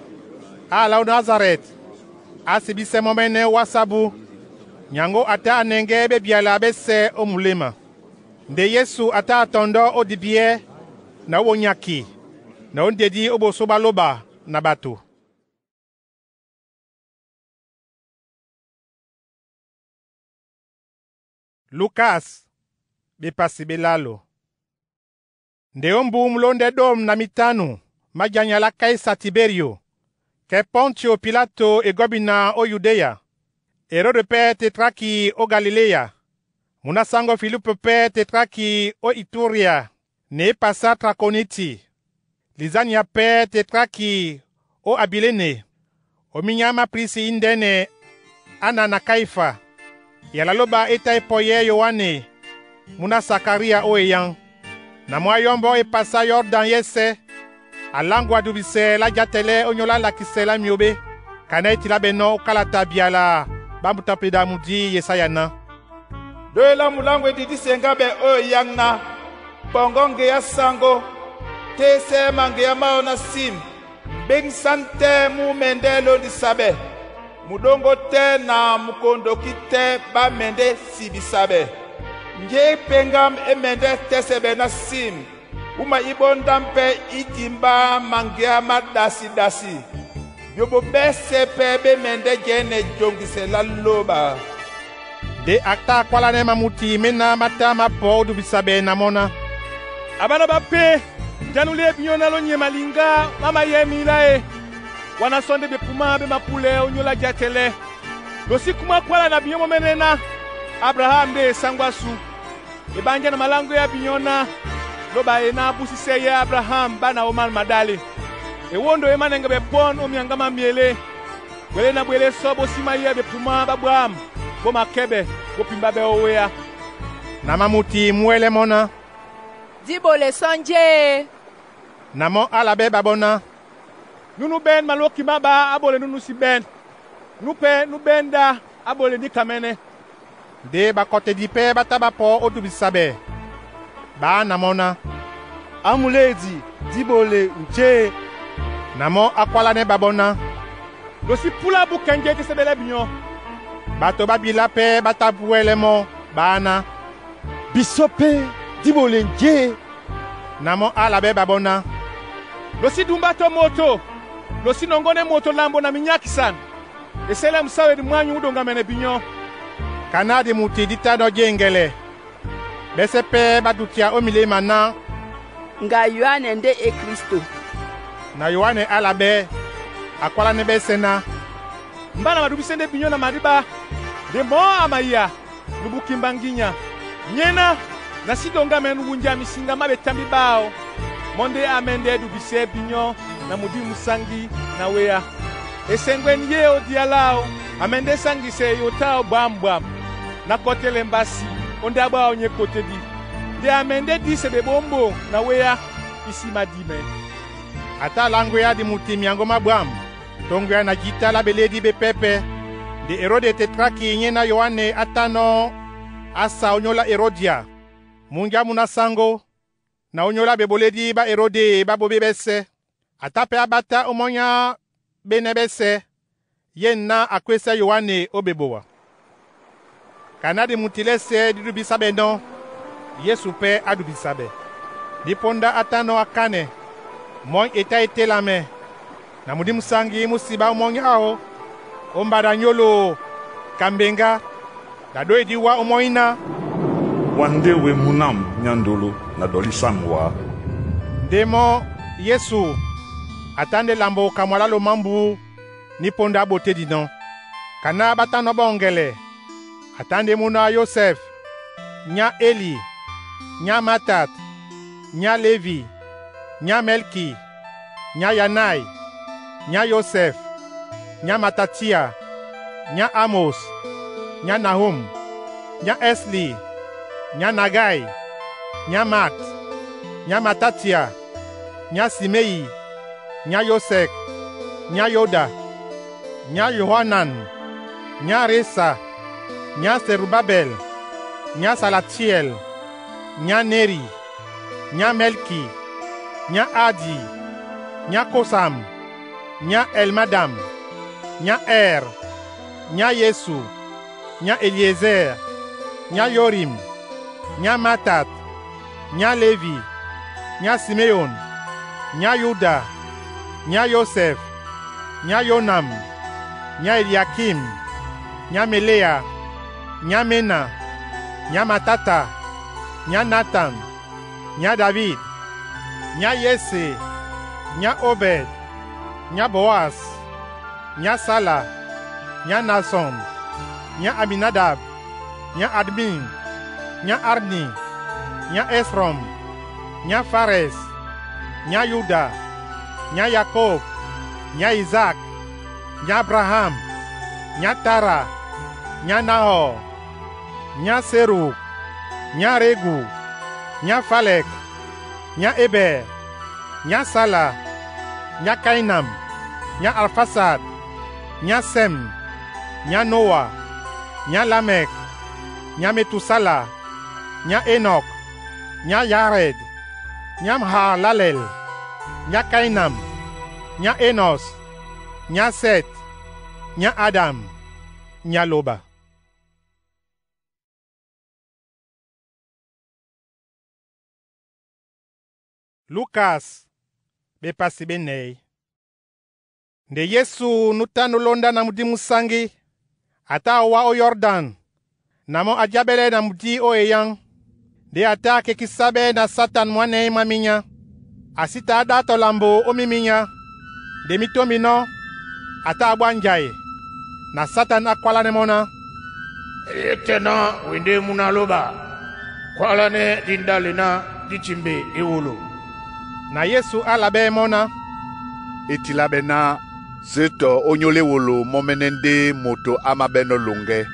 A: á alá ó Nazarɛti, á sibísɛ́ mɔ́ mɛ́nɛ́ ó wásá bú. Nyaŋgó a tá a nɛŋgɛ́ ɓé byala ɓɛ́sɛ̄ ó muléma. Nde Yesu a tá a tɔndɔ́ ó dibíɛ́ na ó bonyaki na ó ndedí ó ɓosó ɓá lóɓa na ɓato. Lukas bepasi ɓélalo. Nde ó mbu mulóndɛ́ ɗôm na mitanu má janya lá Kaisa Tiberio, kɛ Pɔ̃tio Pilato e gɔbina ó Yudéa, Erode pɛ́ tetraki ó Galiléya. Muna sango Filipe pɛ́ tetraki ó Itúria na e pasa Trakoniti. Lizania pɛ́ tetraki ó Abiléne. Ominya má prisi índɛ́nɛ Ana na Kaifa. Yala lóba e tá e pɔyɛ́ Yoane muna Sakaria ó eyáŋ. Na mɔ́ á yɔ́mbɔ́ e pasá Yɔrdan yɛ́sɛ̄, a láŋgwa dubisɛ lá játɛlɛ́ ónyólá lakisɛ lá myǒ ɓé. Kana e tilá ɓɛ̀ nɔ́ ó kalata byala ɓá mutapeda mudi Yesaya ná:
J: Dóhi lá muláŋgwedi di seŋgá ɓɛ̀ ó eyáŋ ná: ‘Ɓɔŋgɔ́ ŋgeá saŋgó, tésɛ́ maŋgeá máō ná sim. M̀béŋsán tɛ́ mú mɛndɛ́ lóndisa ɓɛ̀. Muɗóŋgó tɛ́ na mukondoki tɛ́ ɓá mɛndɛ́ sibisa ɓɛ̀. Njé é peŋgám é mɛndɛ́ tɛ́sɛ ɓɛ̀ ná sim. Wúma í ɓóndám pɛ́ í timbá maŋgeá má ɗasi-ɗasi. Byoɓo ɓɛ́sɛ̄ pɛ́ ɓé mɛndɛ́ jɛ́nɛ joŋgisɛ lá lóɓa.’”
A: Nde a tá a kwálánɛ́ mamuti méná má tá má pɔ ó dubisa ɓɛ̀ na mɔ́ ná:
M: Abánɔ bápé, jánu lê binyɔ́ ná lonyema malinga má mayɛ́ míla e, wana sɔ ndé bepumá be mapulɛ ónyólá játɛlɛ́. Lo sí kumá kwála na binyɔ́ mɔ́ mɛ́nɛ́ ná Abraham ndé e sáŋgó ásu. Ebanjá na maláŋgwɛ́ á binyɔ́ ná lóba e ná búsisɛ́ yɛ́ Abraham ɓá na ómán maɗále. Ewóndo é mánɛŋgɛ ɓɛ̀ pɔ́n ó myaŋgá má myelé. Bwelé na bwelé sɔ bó sí máyɛ́ bepumá ɓá ɓwǎm̀ bó makɛ́ ɓɛ̀ bó pimbá ɓɛ́ ó wéá.
A: Na mamuti mú wɛ́lɛ́ mɔ́ ná:
G: Dí ɓole sɔ njé e?
A: Na mɔ́ á labɛ́ ɓaɓɔ́ ná:
M: Núnú ɓɛ́n malóki má ɓá á ɓole núnú sí ɓɛ́n. Nú pɛ́ nú ɓɛ́n ɗá á ɓole níkamɛ́nɛ́.
A: Nde bakɔtedi pɛ́ ɓá tá ɓá pɔ ó dubisa ɓɛ̀, ɓá na mɔ́ ná:
I: «Á muléedi dí ɓole njé e?»
A: Na mɔ́ á kwálánɛ́ ɓaɓɔ́ ná:
M: Lo sí púlá búkɛ njé é tésɛ́ ɓɛ́ lɛ́ binyɔ́.»
A: Ɓato ɓá bilá pɛ́ ɓá tá búwɛ́lɛ́ mɔ́, ɓá ná:
I: «Bisɔ́ pé dí ɓole njé e?»
A: Na mɔ́ á labɛ́ ɓaɓɔ́ ná:
M: Lo sí dumbá tɔ́ moto, lo sí nɔŋgɔ́nɛ́ moto lambo na minyákisan. E sɛ́lɛ musáwedi mwányu mú doŋgamɛnɛ binyɔ́.»
A: Kana dimuti dí tá nɔ́ jé-eŋgɛlɛ. Ɓɛ́sɛ́ pɛ́ ɓá dutia ó miléma ná:
F: Ŋga Yoane ndé e Kristo.
A: Na Yoane á labɛ́, a kwálánɛ́ ɓɛ́sɛ́ ná:
M: Mbá na madubisɛ́ ndé binyɔ́ na madíɓá, nde mɔ́ a maiya nubu kimbaŋginya. Nyéná, na sí doŋgamɛn wunja misiŋga má betámbi ɓáō, mɔ́ ndé á mɛ́ndɛ́ dubisɛ́ binyɔ́ na mudî musáŋgí na wéá. Eseŋgwɛn yé ó día láō, a mɛndɛ́ sáŋgisɛ eyo táō bwǎm̀bwǎm, ná kɔ́tɛ́lɛ mbásí ó ndáɓo áō nyé kotedi. Nde a mɛndɛ́ dísɛ ɓeɓómbo na wéá, í sí mádímɛ̄.»
A: A tá a láŋgwea dimuti myaŋgó má ɓwǎm̀, toŋgoya na jǐta lá ɓelédi ɓé pɛ́pɛ́. Nde Erode tetraki nyéná Yoane á tá nɔ́ á sa ónyólá Erodia, múnja múna sáŋgó, na ónyólá ɓeɓolédi ɓá Erode ɓá ɓoɓé ɓɛ́sɛ́. A tá pɛ́ á ɓátá ómɔ́ny á ɓénɛ́ ɓɛ́sɛ̄, ye ná a kwésɛ́ Yoane ó ɓebowa. Kana dimuti lɛ́sɛ̄ dí dubísá ɓɛ́ nɔ́, Yesu pɛ́ á dubisa ɓɛ̀. Ní póndá á tá nɔ́ á kánɛ. Mɔ́ny e tá e télamɛ, na mudí musáŋgí mú sibá ómɔ́ny áō ó mbaɗa nyólo ka mbeŋgá. Na dóhi dí wá ómɔ́ny ná:
N: Wa ndé we munám nyándolo na dɔlísámu wá.
A: Ndé mɔ́ Yesu a tá ndé lambo ka mwalá lomá m̀bú ní póndá á ɓotédi nɔ́. Kaná ɓá tá nɔ́ ɓɔ́ŋgɛlɛ. A tá ndé múná Yosɛf, nyá Eli, nyá Matat, nyá Levi, nyá Mɛlki, nyá Yanai, nyá Yosɛf, nyá Matatia, nyá Amos, nyá Nahum, nyá Ɛsli, nyá Nagai, nyá Maat, nyá Matatia, nyá Simeyi, nyá Yosɛk, nyá Yoda, nyá Yohanan, nyá Resa, nyá Serubabɛl, nyá Salatiɛl, nyá Neri, nyá Mɛlki, nyá Adi, nyá Kosam, nyá Elmadam, nyá Ɛr, nyá Yesu, nyá Eliézɛr, nyá Yorim, nyá Matat, nyá Levi, nyá Simeyon, nyá Yuda, nyá Yosɛf, nyá Yonam, nyá Eliakim, nyá Meléa, nyá Mena, nyá Matata, nyá Natan, nyá David, nyá Yese, nyá Obɛd, nyá Boas, nyá Sala, nyá Nasɔn, Nya Aminadab, nya Admin, nya Arni, nya Ɛsrɔm, nya Farɛs, nya Yuda, nya Yakob, nya Izak, nya Abraham, nya Tara, nya Nahɔr, nya Serug, nya Regu, nya Falɛk, nya Ebɛr, nya Sala, nya Kainam, nya Arfasad, nya Sɛm, nya Noa, nya Lamek, nya Metusala, nya Enɔk, nya Yared, nya Mahalalel, nya Kainam, nya Enɔs, nya Sɛt, nya Adam, nya Loba. Lukas bepasi benei. Nde Yesu nutanu londa na mudi musangi ata awa o Yordan na mo adiabele na mudi o eyang. Nde ata akekisabe na Satan mwanei maminya. Asita ada tolambo o miminya. Nde mitomino ata abwa njaye. Na Satan akwalane mona.
J: Etena wende muna loba. Kwalane dindalena ditimbe ewolo.
A: Na Yesu alabe mona.
N: Etilabe na zeto onyole wolo momenende moto amabeno longe.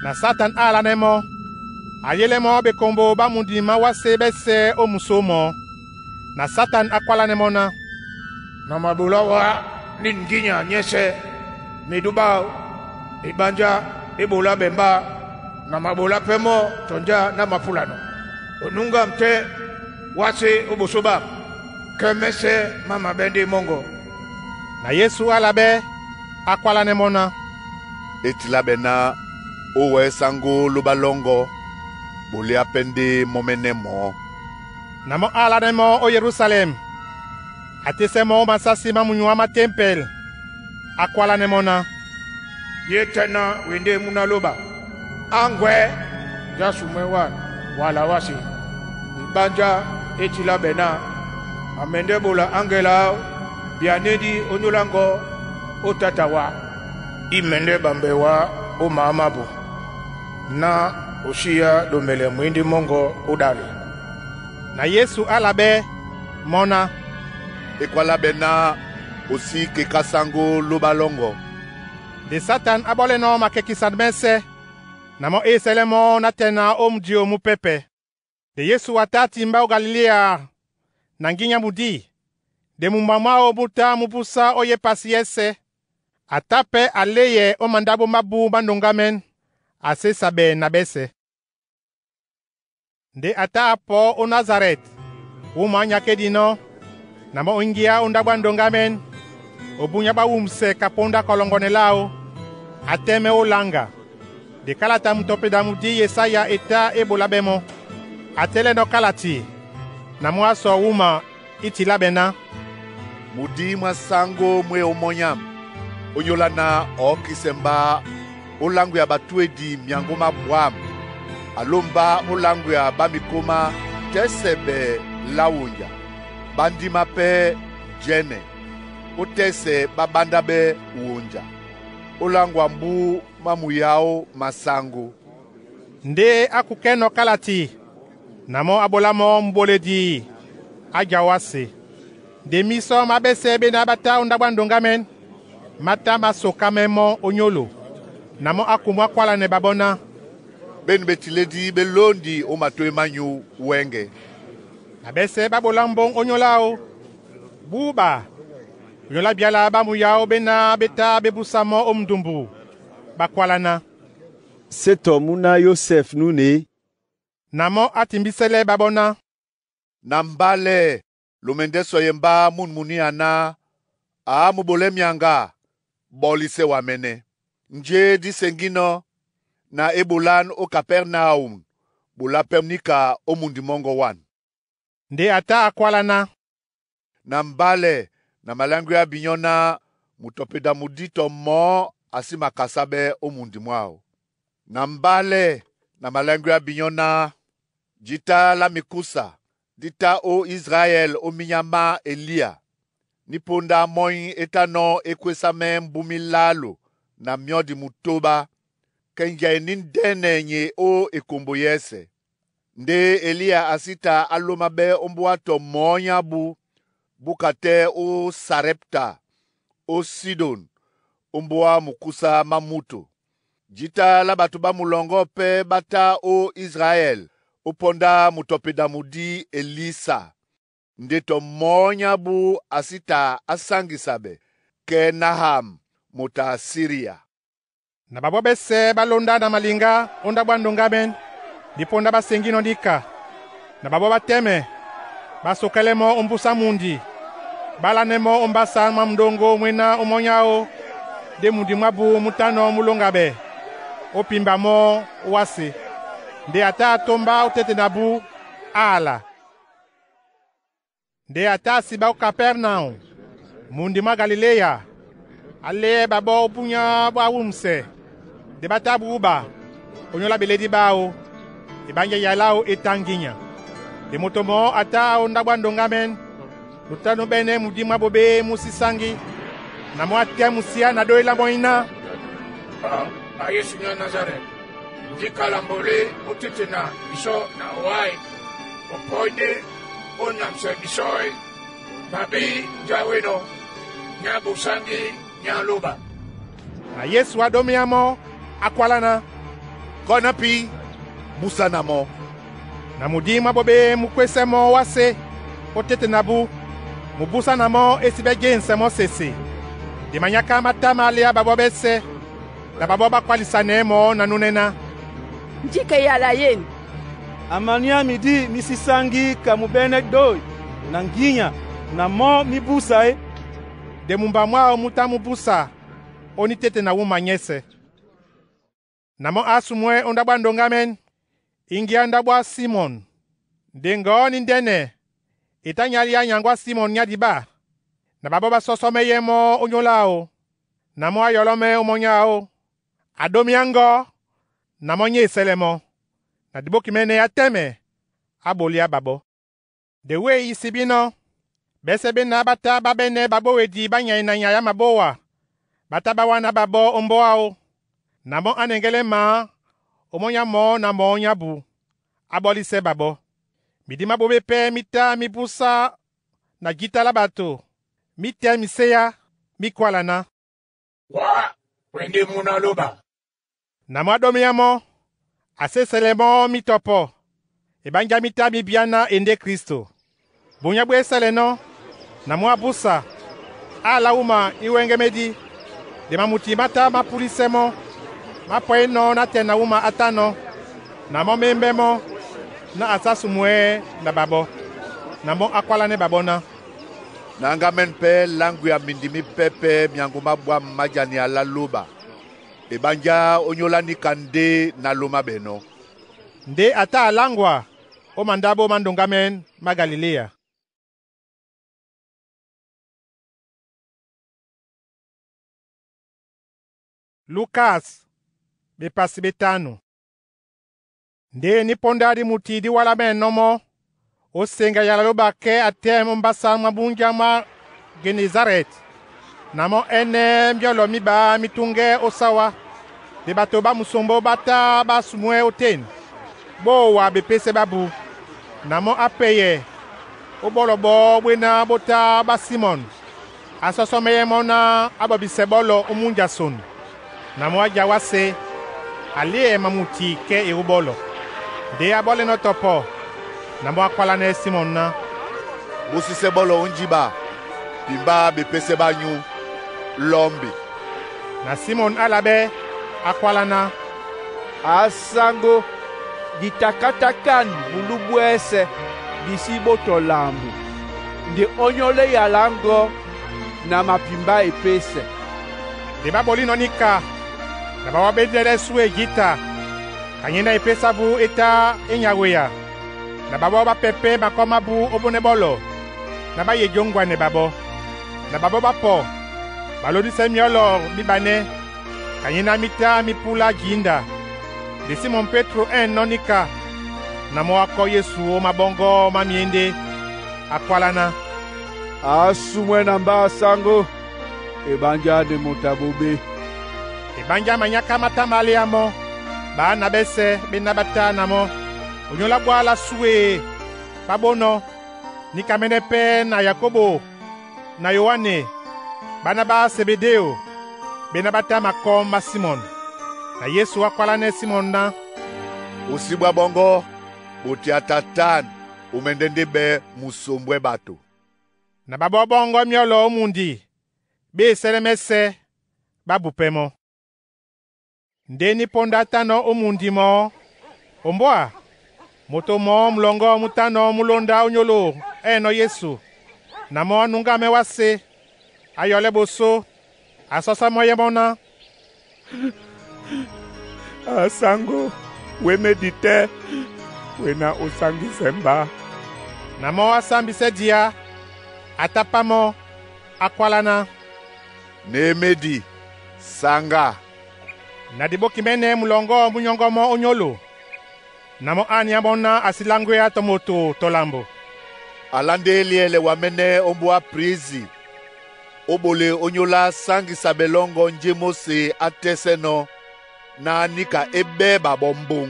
A: Na Satan alane mo. Ayele mo bekombo ba mundi mawase bese o musomo. Na Satan akwalane mona.
J: Na mabola wa ninginya nyese miduba ibanja ebola bemba na mabola pemo tonja na mapulano. Onunga mte wase obosoba kemese mama bende mongo.
A: Na Yesu alabe akwalane mona.
N: Etilabe na owe sango lobalongo bole apende momene mo.
A: Na mo alane mo o Yerusalem. Atese mo masasi mamunywa ma tempel. Akwalane mona.
J: Ye tena wende munaloba. Angwe jasumwe wala wasi. Ibanja etilabe na amende bola angela bianedi onyolango otatawa. Imende bambewa o mamabu. Na oshia domele mwindi mongo odale.
A: Na Yesu alabe mona.
N: Ekwalabe na osi kekasango lobalongo.
A: De Satan abole no makekisan mese. Na mo esele mo na tena o mdio mupepe. De Yesu atati mba o Galilea na nginya mudi. De mumama o buta mupusa o ye pasi ese. Atape aleye o mandabo mabu mandongamen. Ase sabe na bese. Nde ata apo o Nazaret. Uma nyakedino. Na mo ingia ondabwa ndongamen. Obunya ba wumse kaponda kolongonelao. Ateme olanga. De kalata mutope damudi Yesaya eta ebola bemo. Atele no kalati. Na mo aso wuma itila bena.
N: Mudi mwasango mwe omonyam. Onyola na okisemba olangu ya batuedi miango mabwam. Alomba olangu ya bamikoma tesebe lawunja. Bandima pe jene. Otese babanda be uonja. Olangu ambu mamuyao masango.
A: Nde akukeno kalati. Namo abolamo mboledi. Ajawase. Nde miso mabese bena bata ondabwa ndongamen. Mata masoka memo onyolo. Namo akumwa kwala ne babona.
N: Ben betiledi belondi o matoe manyu wenge.
A: Nabese babola mbong onyolao. Buba. Onyola biala bamuyao bena beta bebusamo omdumbu. Bakwalana.
I: Seto muna Yosef nune.
A: Namo atimbisele babona.
N: Nambale lumendeso yemba mun muni ana. Aamubole mianga. Bolise wamene. Nje disengino na ebolan o Kapernaum. Bola pemnika o mundi mongo wan.
A: Nde ata akwalana.
N: Nambale na malangu ya binyona mutopeda mudito mo asi makasabe o mundi mwao. Nambale na malangu ya binyona jita la mikusa dita o Israel o minyama Elia. Niponda moi etano ekwesame mbumi lalo na miodi mutoba. Ke njɛ e ní ndɛ́nɛ nye ó ekombo yɛ́sɛ̄. Ndé Eliya a sí ta a lóma ɓɛ́ ó mbóa tɔ mɔ̌ nyá bú búka tɛ́ ó Sarɛpta ó Sidon ó mbóa mukúsá má múto. Jǐta lá ɓato ɓá mulɔŋgɔ́ pɛ́ ɓá tá ó Israɛl ó pɔndá mutɔpeda mudí Elisa, nde tɔ mɔ̌ nyá bú a sí ta a sáŋgisa ɓɛ́ kɛ́ Naam moto a Siria.»
A: Na ɓaɓɔ́ ɓɛ́sɛ̄ ɓá lóndá na maliŋgá ó ndáɓo á ndoŋgámɛn dípɔndá ɓá seŋgínɔ́ níka. Na ɓaɓɔ́ ɓá tɛ́mɛ, ɓá sokɛlɛ́ mɔ́ ó mbúsá mundi, ɓá lánɛ́ mɔ́ ó mbásā má mudóŋgó mwéná ó mɔ́ áō ndé mundi mwábú mú tá nɔ́ mú lóŋga ɓɛ ó pimba mɔ́ ó wásē. Nde a tá a tómbá ó tete na bú, á ala. Nde a tá a siɓá ó Kapɛrnaum, mundi mwá Galiléya, a léɛ ɓaɓɔ́ ó búnyá ɓwá wûmsɛ. Nde ɓá tá ɓuúɓa ónyólá ɓelédí ɓáō, eɓánjá yala áō e tá ŋgínya. Nde moto mɔɔ́ a tá ó ndáɓo á ndoŋgámɛn, nu tá nú ɓɛ́nɛ́ mudí mwá ɓoɓé mú sí sáŋgí. Na mɔ́ a tɛ́m musia na dói lá mɔ́ íná,
O: “A Yesu nya Nazarɛt, nji kalambo lé ó tete na bisɔ́ na owá e? O pɔi ndé ó nyamsɛ bisɔ́ e? Mabí njá wénɔ̄, nyá busáŋgí nyá lóba.”
A: Na Yesu a ɗómea mɔ́, á kwálá ná,
N: “Kɔ́ ná pí, búsá na mɔ́.”
A: Na mudí mwá ɓoɓé mú kwésɛ́ mɔ́ wásē ó tete na bú, mu búsá na mɔ́ é sí ɓɛ́ jéŋsɛ mɔ́ sese. Nde manyáká má tá má léá ɓaɓɔ́ ɓɛ́sɛ̄, na ɓaɓɔ́ ɓá kwálisanɛɛ́ mɔɔ́ na núnɛ́ ná,
F: “Nji kɛ yala yên?”
M: A manyá midí mí sí sáŋgí ka mú ɓɛ́nɛ́ ɗôy na ŋgínya na mɔ́ mí búsa e?”
A: Nde mumba mwáō mú tá mú búsa ó ní tete na wúma nyɛ́sɛ̄. Na mɔ́ á sumwɛ́ ó ndáɓo á ndoŋgámɛn, íŋgíá ndáɓo á Simɔn. Nde ŋgɔ̌ ní ndɛ́nɛ e tá nyálíá nyaŋgó á Simɔn nyá diɓá, na ɓaɓɔ́ ɓá sɔ́sɔ́mɛ́yɛ́ mɔ́ ónyólá áō. Na mɔ́ á yɔlɔ́mɛ́ ó mɔ́ nyáō, a ɗómíá ŋgɔ́, na mɔ́ nyé esɛ́lɛ́ mɔ́. Na diɓókimɛ́nɛ́ á tɛ́mɛ, á ɓoliá ɓaɓɔ́. Nde wéeyi í sibínɔ́, ɓɛ́sɛ̄ ɓéná ɓá tá ɓá ɓɛ́nɛ́ ɓaɓówedi ɓá nyay na nyay á mabówa. Ɓá tá ɓá wáná ɓaɓɔ́ ó mbóa áō. Na mɔ́ á nɛŋgɛ́lɛ́ mǎ ó mɔ́ nyá mɔɔ́ na mɔɔ́ nyá bu, á ɓɔ́lísɛ́ ɓaɓɔ́. Midí má ɓoɓé pɛ́ mí tá mí búsá na jǐta lá ɓato, mí tɛ́ miséá, mí kwála ná,
O: “Wá, wɛndé mú ná lóba.”
A: Na mɔ́ á ɗómíá mɔ́, a sí e sɛlɛ mɔ́ mí tɔpɔ. Eɓánjá mí tá mí bíá ná e ndé Kristo. Bunyá bú e sɛlɛnɔ́, na mɔ́ á búsa, á alá wúma íwɛ́ŋgɛ́mɛ́ dí. Nde mamuti má tá má púlísɛ́ mɔ́, má pɔínɔ̄ nátɛɛ na wúma á tánɔ̄. Na mɔ́ mémbɛ́ mɔ́ ná a sá sumwɛ́ na ɓaɓɔ́. Na mɔ́ á kwálánɛ́ ɓaɓɔ́ ná,
N: Na ŋgámɛ́n pɛ́ láŋgwea mindi mí pɛ́pɛ́ myaŋgo má ɓwǎm̀ má jania lá lóba. Eɓánjá ónyólá níka ndé ná lóma ɓɛ́ nɔ́.
A: Ndé a tá a láŋgwa ó mandáɓo má ndoŋgámɛn má Galiléya. Lukas bepasi ɓetanu. Ndé nípɔndá dímuti dí wálamɛ́nɔ́ mɔ́, ó seŋga yala lóba kɛ́ a tɛ́m ó mbásā mwá búnja mwá Genesarɛt. Na mɔ́ ɛ́nɛ́ myɔ́lɔ mí ɓá mí túŋgɛ́ ó sáwá. Nde ɓato ɓá musombó ɓá tá ɓá sumwɛ́ ótên, ɓó owa bepésɛ ɓábū. Na mɔ́ á pɛyɛ ó ɓɔ́lɔ ɓɔɔ́ ɓwéná ɓó tá ɓá Simɔn, a sɔ́sɔ́mɛ́yɛ́ mɔ́ ná á ɓɔbisɛ ɓɔ́lɔ ó múnja son. Na mɔ́ á já wásē, a léɛ mamuti kɛ́ e ó ɓɔ́lɔ. Ndé á ɓɔ́lɛnɔ́ tɔpɔ, na mɔ́ á kwálánɛ́ Simɔn ná,
N: “Búsísɛ́ ɓɔ́lɔ ó njiɓa, pimbá bepésɛ ɓá nyú, lɔ́mbi.”
A: Na Simɔn á laɓɛ́, á kwálá ná,
P: “Asáŋgó, ditakátákân bulú bwɛ́sɛ̄ di sí ɓó tɔ lambo, nde ónyólá e yala ŋgɔ́ na mapimbá epésɛ.”
A: Nde ɓá ɓolínɔ̄ níka, na ɓaɓɔ́ ɓá ndɛ́lɛ́ sú e jǐta, ka nyéná epésɛ ábū é tá é nyaweya. Na ɓaɓɔ́ ɓá pɛpɛ́ makɔ́ mábū ó bónɛ́ ɓɔ́lɔ, ná ɓá ye jóŋgwanɛ ɓaɓɔ́. Na ɓaɓɔ́ ɓá pɔ, ɓá lódísɛ́ myɔ́lɔ míɓanɛ́, ka nyéná mí tá mí púlá jǐnda. Nde Simɔn Pétro ɛ̂nnɔ́ níka, na mɔ́ á kɔ́ Yesu ó maɓɔ́ŋgɔ́ má myéndé, á kwálá ná,
P: “Asumwɛ na mbá asáŋgó, eɓánjá nde moto a ɓoɓé.”
A: Eɓánjá manyáká má tá má léá mɔ́. Baana bɛ́sɛ̄ ɓéná ɓá tá na mɔ́. Onyó lá bwá lá súe ɓá ɓónɔ̄. Níka mɛ́nɛ́ pɛ́ na Yakobo na Yoane, ɓána ɓá Sebedéo, ɓéná ɓá tá makɔ́ má Simɔn. Na Yesu ákwálánɛ́ Simɔn ná,
N: “Osibwá ɓɔŋgɔ́, ɓotea tatan, o mɛndɛ́ ndé ɓɛ́ musombwɛ́ ɓato.”
A: Na ɓaɓɔ́ ɓɔ́ŋgɔ́ myɔ́lɔ ó mundi, ɓé esɛ́lɛ́ mɛ́sɛ̄, ɓá bupɛ́ mɔ́. Ndé ní póndá tánɔ̄ ó mundi mɔɔ́, ombwâ, moto mɔɔ́ mulɔŋgɔ́ mú tánɔ̄ mú lóndá ónyólô ɛ́nɔ́ Yesu. Na mɔ́ á núŋgá mɛ́ wásē, á yɔlɛ́ ɓosó, a sɔ́sɔ́ mɔ́ yɛ́ mɔ́ ná,
Q: “Asango, we medi tɛ́ we na o sangisɛ mba?”
A: Na mɔ́ á sámbisɛ diá, a tá pá mɔ́, á kwálá ná,
N: “Ne e medi, saŋgá!”
A: Na diɓóki mɛ́nɛ́ mulɔŋgɔ́ mú nyɔ́ŋgɔ́ mɔ́ ónyólô. Na mɔ́ á niá mɔ́ ná a sí láŋgwéá tɔ moto tɔ lambo.
N: Ala ndé eliɛlɛ wa mɛ́nɛ́ ó mbóa prisi, ó ɓole ónyólá sáŋgisa ɓɛ lɔ́ŋgɔ́ njé Móse á tɛ́sɛ́nɔ̄ ná níka é ɓɛ́ ɓaɓɔ́ mbóŋ.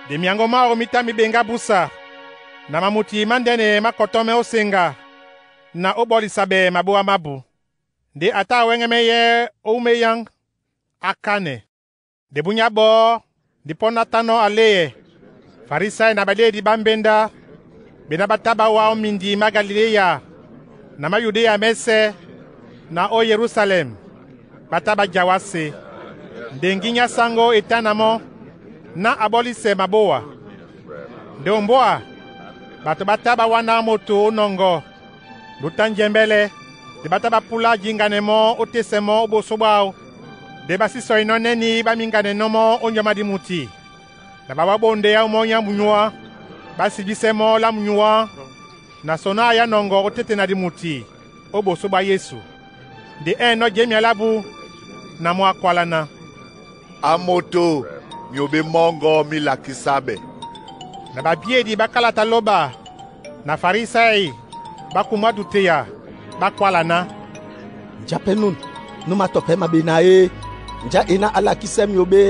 A: Nde myaŋgɔ máō mí tá mí ɓeŋgá búsa, na mamuti mándɛ́nɛ má kɔtɔ́mɛ́ ó seŋga na ó ɓɔlisa ɓɛ maɓóa mábu. Nde a tá a wɛ́ŋɛ́mɛ́ yɛ́ ó wúma eyáŋ, á kánɛ. Nde búnyá ɓɔɔ́, ndipɔ́ ná tánɔ̄ a léɛ, Farisai na ɓaɗédi ɓá mbéndá, ɓená ɓá tá ɓá wá ó mindi má Galiléya na má Yudéa mɛ́sɛ̄ na ó Yerusalem, ɓá tá ɓá ja wásē. Nde ŋgínya sáŋgó e tá na mɔ́ ná a ɓɔ́lísɛ maɓóa. Nde ombwâ, ɓato ɓá tá ɓá wáná moto ó nɔŋgɔ, nde ó tá njɛmbɛ́lɛ́. Nde ɓá tá ɓá púlá jǐŋganɛ mɔ́ ó tésɛ mɔ́ ó ɓosó ɓáō. Nde ɓá sí sɔinɔ́ nɛ́nī ɓá míŋganɛnɔ́ mɔ́ ó njɔ́ má dímuti. Na ɓaɓɔ́ ɓá ɓondɛá ómɔ́ny á munyuá, ɓá sibísɛ́ mɔ́ lá munyuá na soná a yá nɔŋgɔ ó téte na dimuti ó ɓosó ɓá Yesu. Nde ɛ́nɔ́ jěmia lábū, na mɔ́ á kwálá ná,
N: “A moto, myǒɓé mɔ́ŋgɔ́ mí lakísá ɓɛ.”
A: Na ɓabíedi ɓá kálata lóba na Farisai ɓá kumwá duteya, ɓá kwála ná,
I: “Njá pɛ́ nunu nú matɔpɛ́ maɓena e? Njá e ná á lakísɛ́ myǒɓé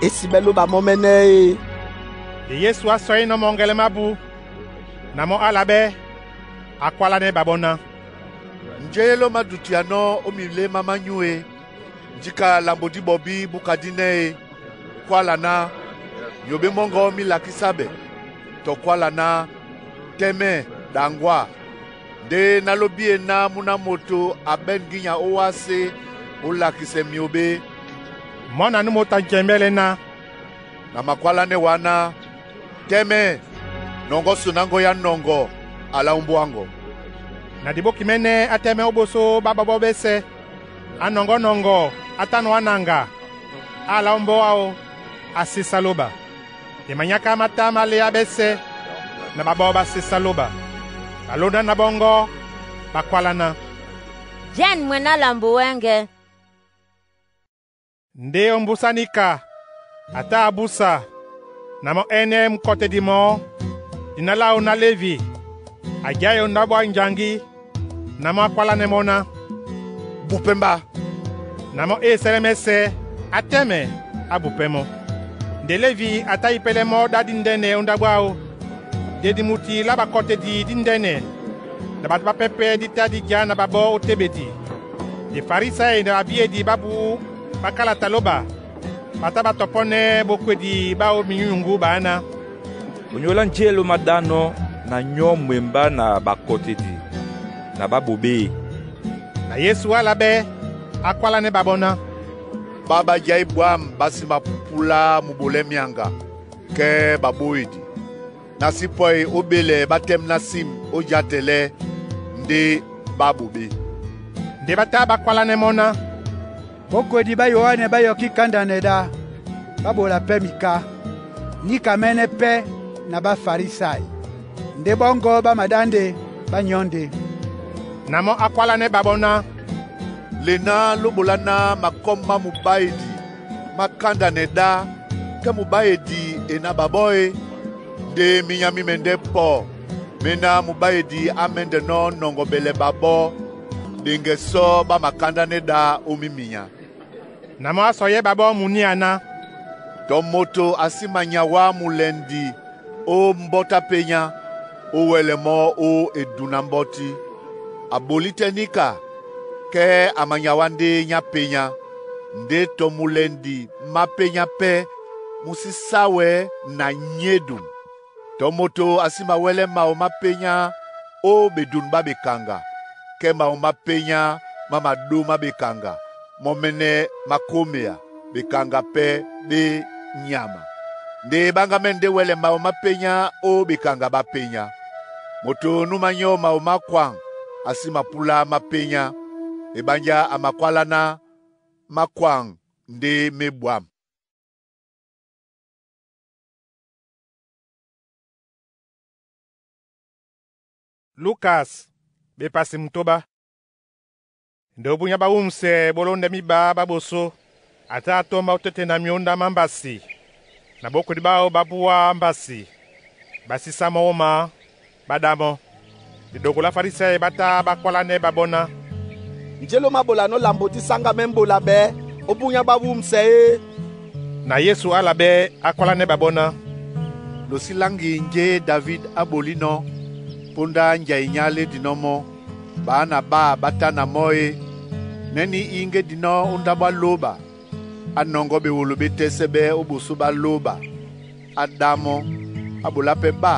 I: é sibɛ́ lóba mɔ́ mɛ́nɛ́ e?”
A: Nde Yesu á sɔínɔ̄ mɔŋgɛlɛ mábū, na mɔ́ á labɛ́, á kwálánɛ́ ɓaɓɔ́ ná,
N: “Njé e ló mádutianɔ́ ó miléma mányú e? Njíka lambo dí ɓɔbí búkadínɛ́ e? Kwála ná, ‘Myǒɓé mɔ́ŋgɔ́ mí lakísá ɓɛ,’ tɔ kwála ná, ‘Tɛ́mɛ̀, ɗaŋgwá.’ Ndé ná lóbi e ná mú ná moto a ɓɛ̂n ŋgínya ówásē ó lakisɛ myǒɓé.”
A: Mɔ́ na nú moto a njɛmbɛ́lɛ́ ná,
N: “Na makwálánɛ́ wa ná, ‘Tɛ́mɛ̀, nɔŋgɔ́ soná ŋgɔ́ ya nɔŋgɔ a lá ómbóá ŋgɔ.’”
A: Na diɓóki mɛ́nɛ́ á tɛ́mɛ́ ó ɓosó ɓá ɓɔ́ɓɔ́ ɓɛ́sɛ̄, á nɔŋgɔ́ nɔŋgɔ á tánɔ̄ á naŋga, á alá ómbóá áō, á sésá lóba. E manyáká má tá má léá ɓɛ́sɛ̄, na ɓaɓɔ́ ɓá sésá lóba. Ɓá lóndá ná ɓɔ́ŋgɔ́, ɓá kwálá ná,
E: “Jɛ̂n mwɛ̌n á lambo wɛ́ŋgɛ̄.”
A: Ndé ómbúsá níka, a tá a búsa, na mɔ́ ɛ́nɛ́ mukɔtedi mɔɔ́, dina láō ná Levi, a jái o ndáɓo á njaŋgí, na mɔ́ á kwálánɛ́ mɔ́ ná,
N: “Bupɛ́ mba!”
A: Na mɔ́ é esɛ́lɛ́ mɛ́sɛ̄, á tɛ́mɛ, á bupɛ́ mɔ́. Nde Lévi a tá yipɛ́lɛ́ mɔ́ ɗá díndɛ́nɛ ó ndáɓo áō. Nde dimuti lá ɓakɔtedi díndɛ́nɛ na ɓato ɓápɛ́ pɛ́ dí tá dí já na ɓaɓɔ́ ó téɓedi. Nde Farisai na ɓabíedi ɓá bú ɓá kálata lóba, ɓa tá ɓá tɔpɔ́nɛ́ ɓokwedi ɓáō minyúnyuŋgú ɓaáná,
K: “Onyó lá njé e ló maɗánɔ́ na nyɔ́ mwembá na ɓakɔtedi na ɓáɓoɓé e?”
A: Na Yesu á labɛ́, á kwálánɛ́ ɓaɓɔ́ ná,
N: “Ɓá ɓá jái ɓwǎm̀ ɓá sí mapúpúlá mubolɛ́ myaŋga kɛ́ ɓaɓóedi. Na sí pɔi ó ɓélɛ ɓá tɛ́m ná sim ó játɛlɛ́ ndé ɓá ɓoɓé.”
A: Nde ɓá tá ɓá kwálánɛ́ mɔ́ ná,
B: Bokwedi ɓá Yoane ɓá yɔkí kándanɛ ɗá, ɓá ɓola pɛ́ mika. Níka mɛ́nɛ́ pɛ́ na Bafarisai. Ndé ɓɔ́ŋgɔ́ ɓá maɗá ndé, ɓá nyɔ́ ndé.
A: Na mɔ́ á kwálánɛ́ ɓaɓɔ́ ná,
N: “Le ná ló ɓolá ná makɔ́ má mubáedi má kándanɛ ɗá kɛ́ mubáedi e ná ɓaɓɔ́ e? Ndé minyá mí mɛndɛ́ pɔ méná mubáedi á mɛ́ndɛnɔ́ nɔŋgɔɓɛlɛ ɓaɓɔ́ ɗeŋgɛ sɔ́ ɓá makándánɛ́ ɗá ó míminya.”
A: Na mɔ́ á sɔyɛ́ ɓaɓɔ́ muníá ná,
N: Tɔ moto a sí manyawá mulɛndi ó mbɔ́tí á pényá, ó wɛlɛ mɔ́ ó edun na mbɔ́tí. A bolí tɛ́ níka, kɛ́ a manyawá ndé nyá pényá. Ndé tɔ mulɛndi má pényá pɛ́ mú sí sáwɛɛ́ na nyédum. Tɔ moto a sí mawɛ́lɛ́ mawo má pényá ó ɓedun ɓá ɓekaŋga, kɛ́ mawo má pényá má maɗó má ɓekaŋga, mɔ́ mɛ́nɛ́ mákómea, ɓekaŋga pɛ́ ɓé nyama. Nde ɓáŋgámɛ́n ndé wɛlɛ mawo má pényá ó ɓekaŋga ɓá pényá. Moto nú manyɔ́ mawo má kwaŋ a sí mapúlá má pényá, eɓánjá a makwáláná mákwaŋ ndé mé ɓwǎm̀.
A: Lukas bepasi mutoba. Nde obunya bawumsɛ bolonde miba baboso, ata atomba otete na myonda má mbasi, na bokwedi bawo ba buwa mbasi, ba sísá mɔ́ wóma, ba ɗá mɔ́. Lidogo lá Farisɛ́ ɓá tá ɓá kwálánɛ́ ɓaɓɔ́ ná,
R: “Njé lo máɓolanɔ́ lambo dí sáŋgamɛ́ mbóla ɓɛɛ́ ó búnyá ɓá wúmsɛ é?”
A: Na Yesu a láɓɛ́ á kwálánɛ́ ɓaɓɔ́ ná,
N: “Lo sí láŋgi njé David á bolínɔ́ póndá njai nyá lé dinɔ́ mɔ́, ɓaá na ɓâ ɓá tá na mɔ́ e, nɛ́ ní íŋgé dinɔ́ ó ndáɓo á lóɓa, á nɔŋgɔ́ ɓewolo ɓé tɛ́sɛ́ ɓɛ́ ó ɓosó ɓá lóɓa, á ɗá mɔ́, á ɓolá pɛ́ ɓâ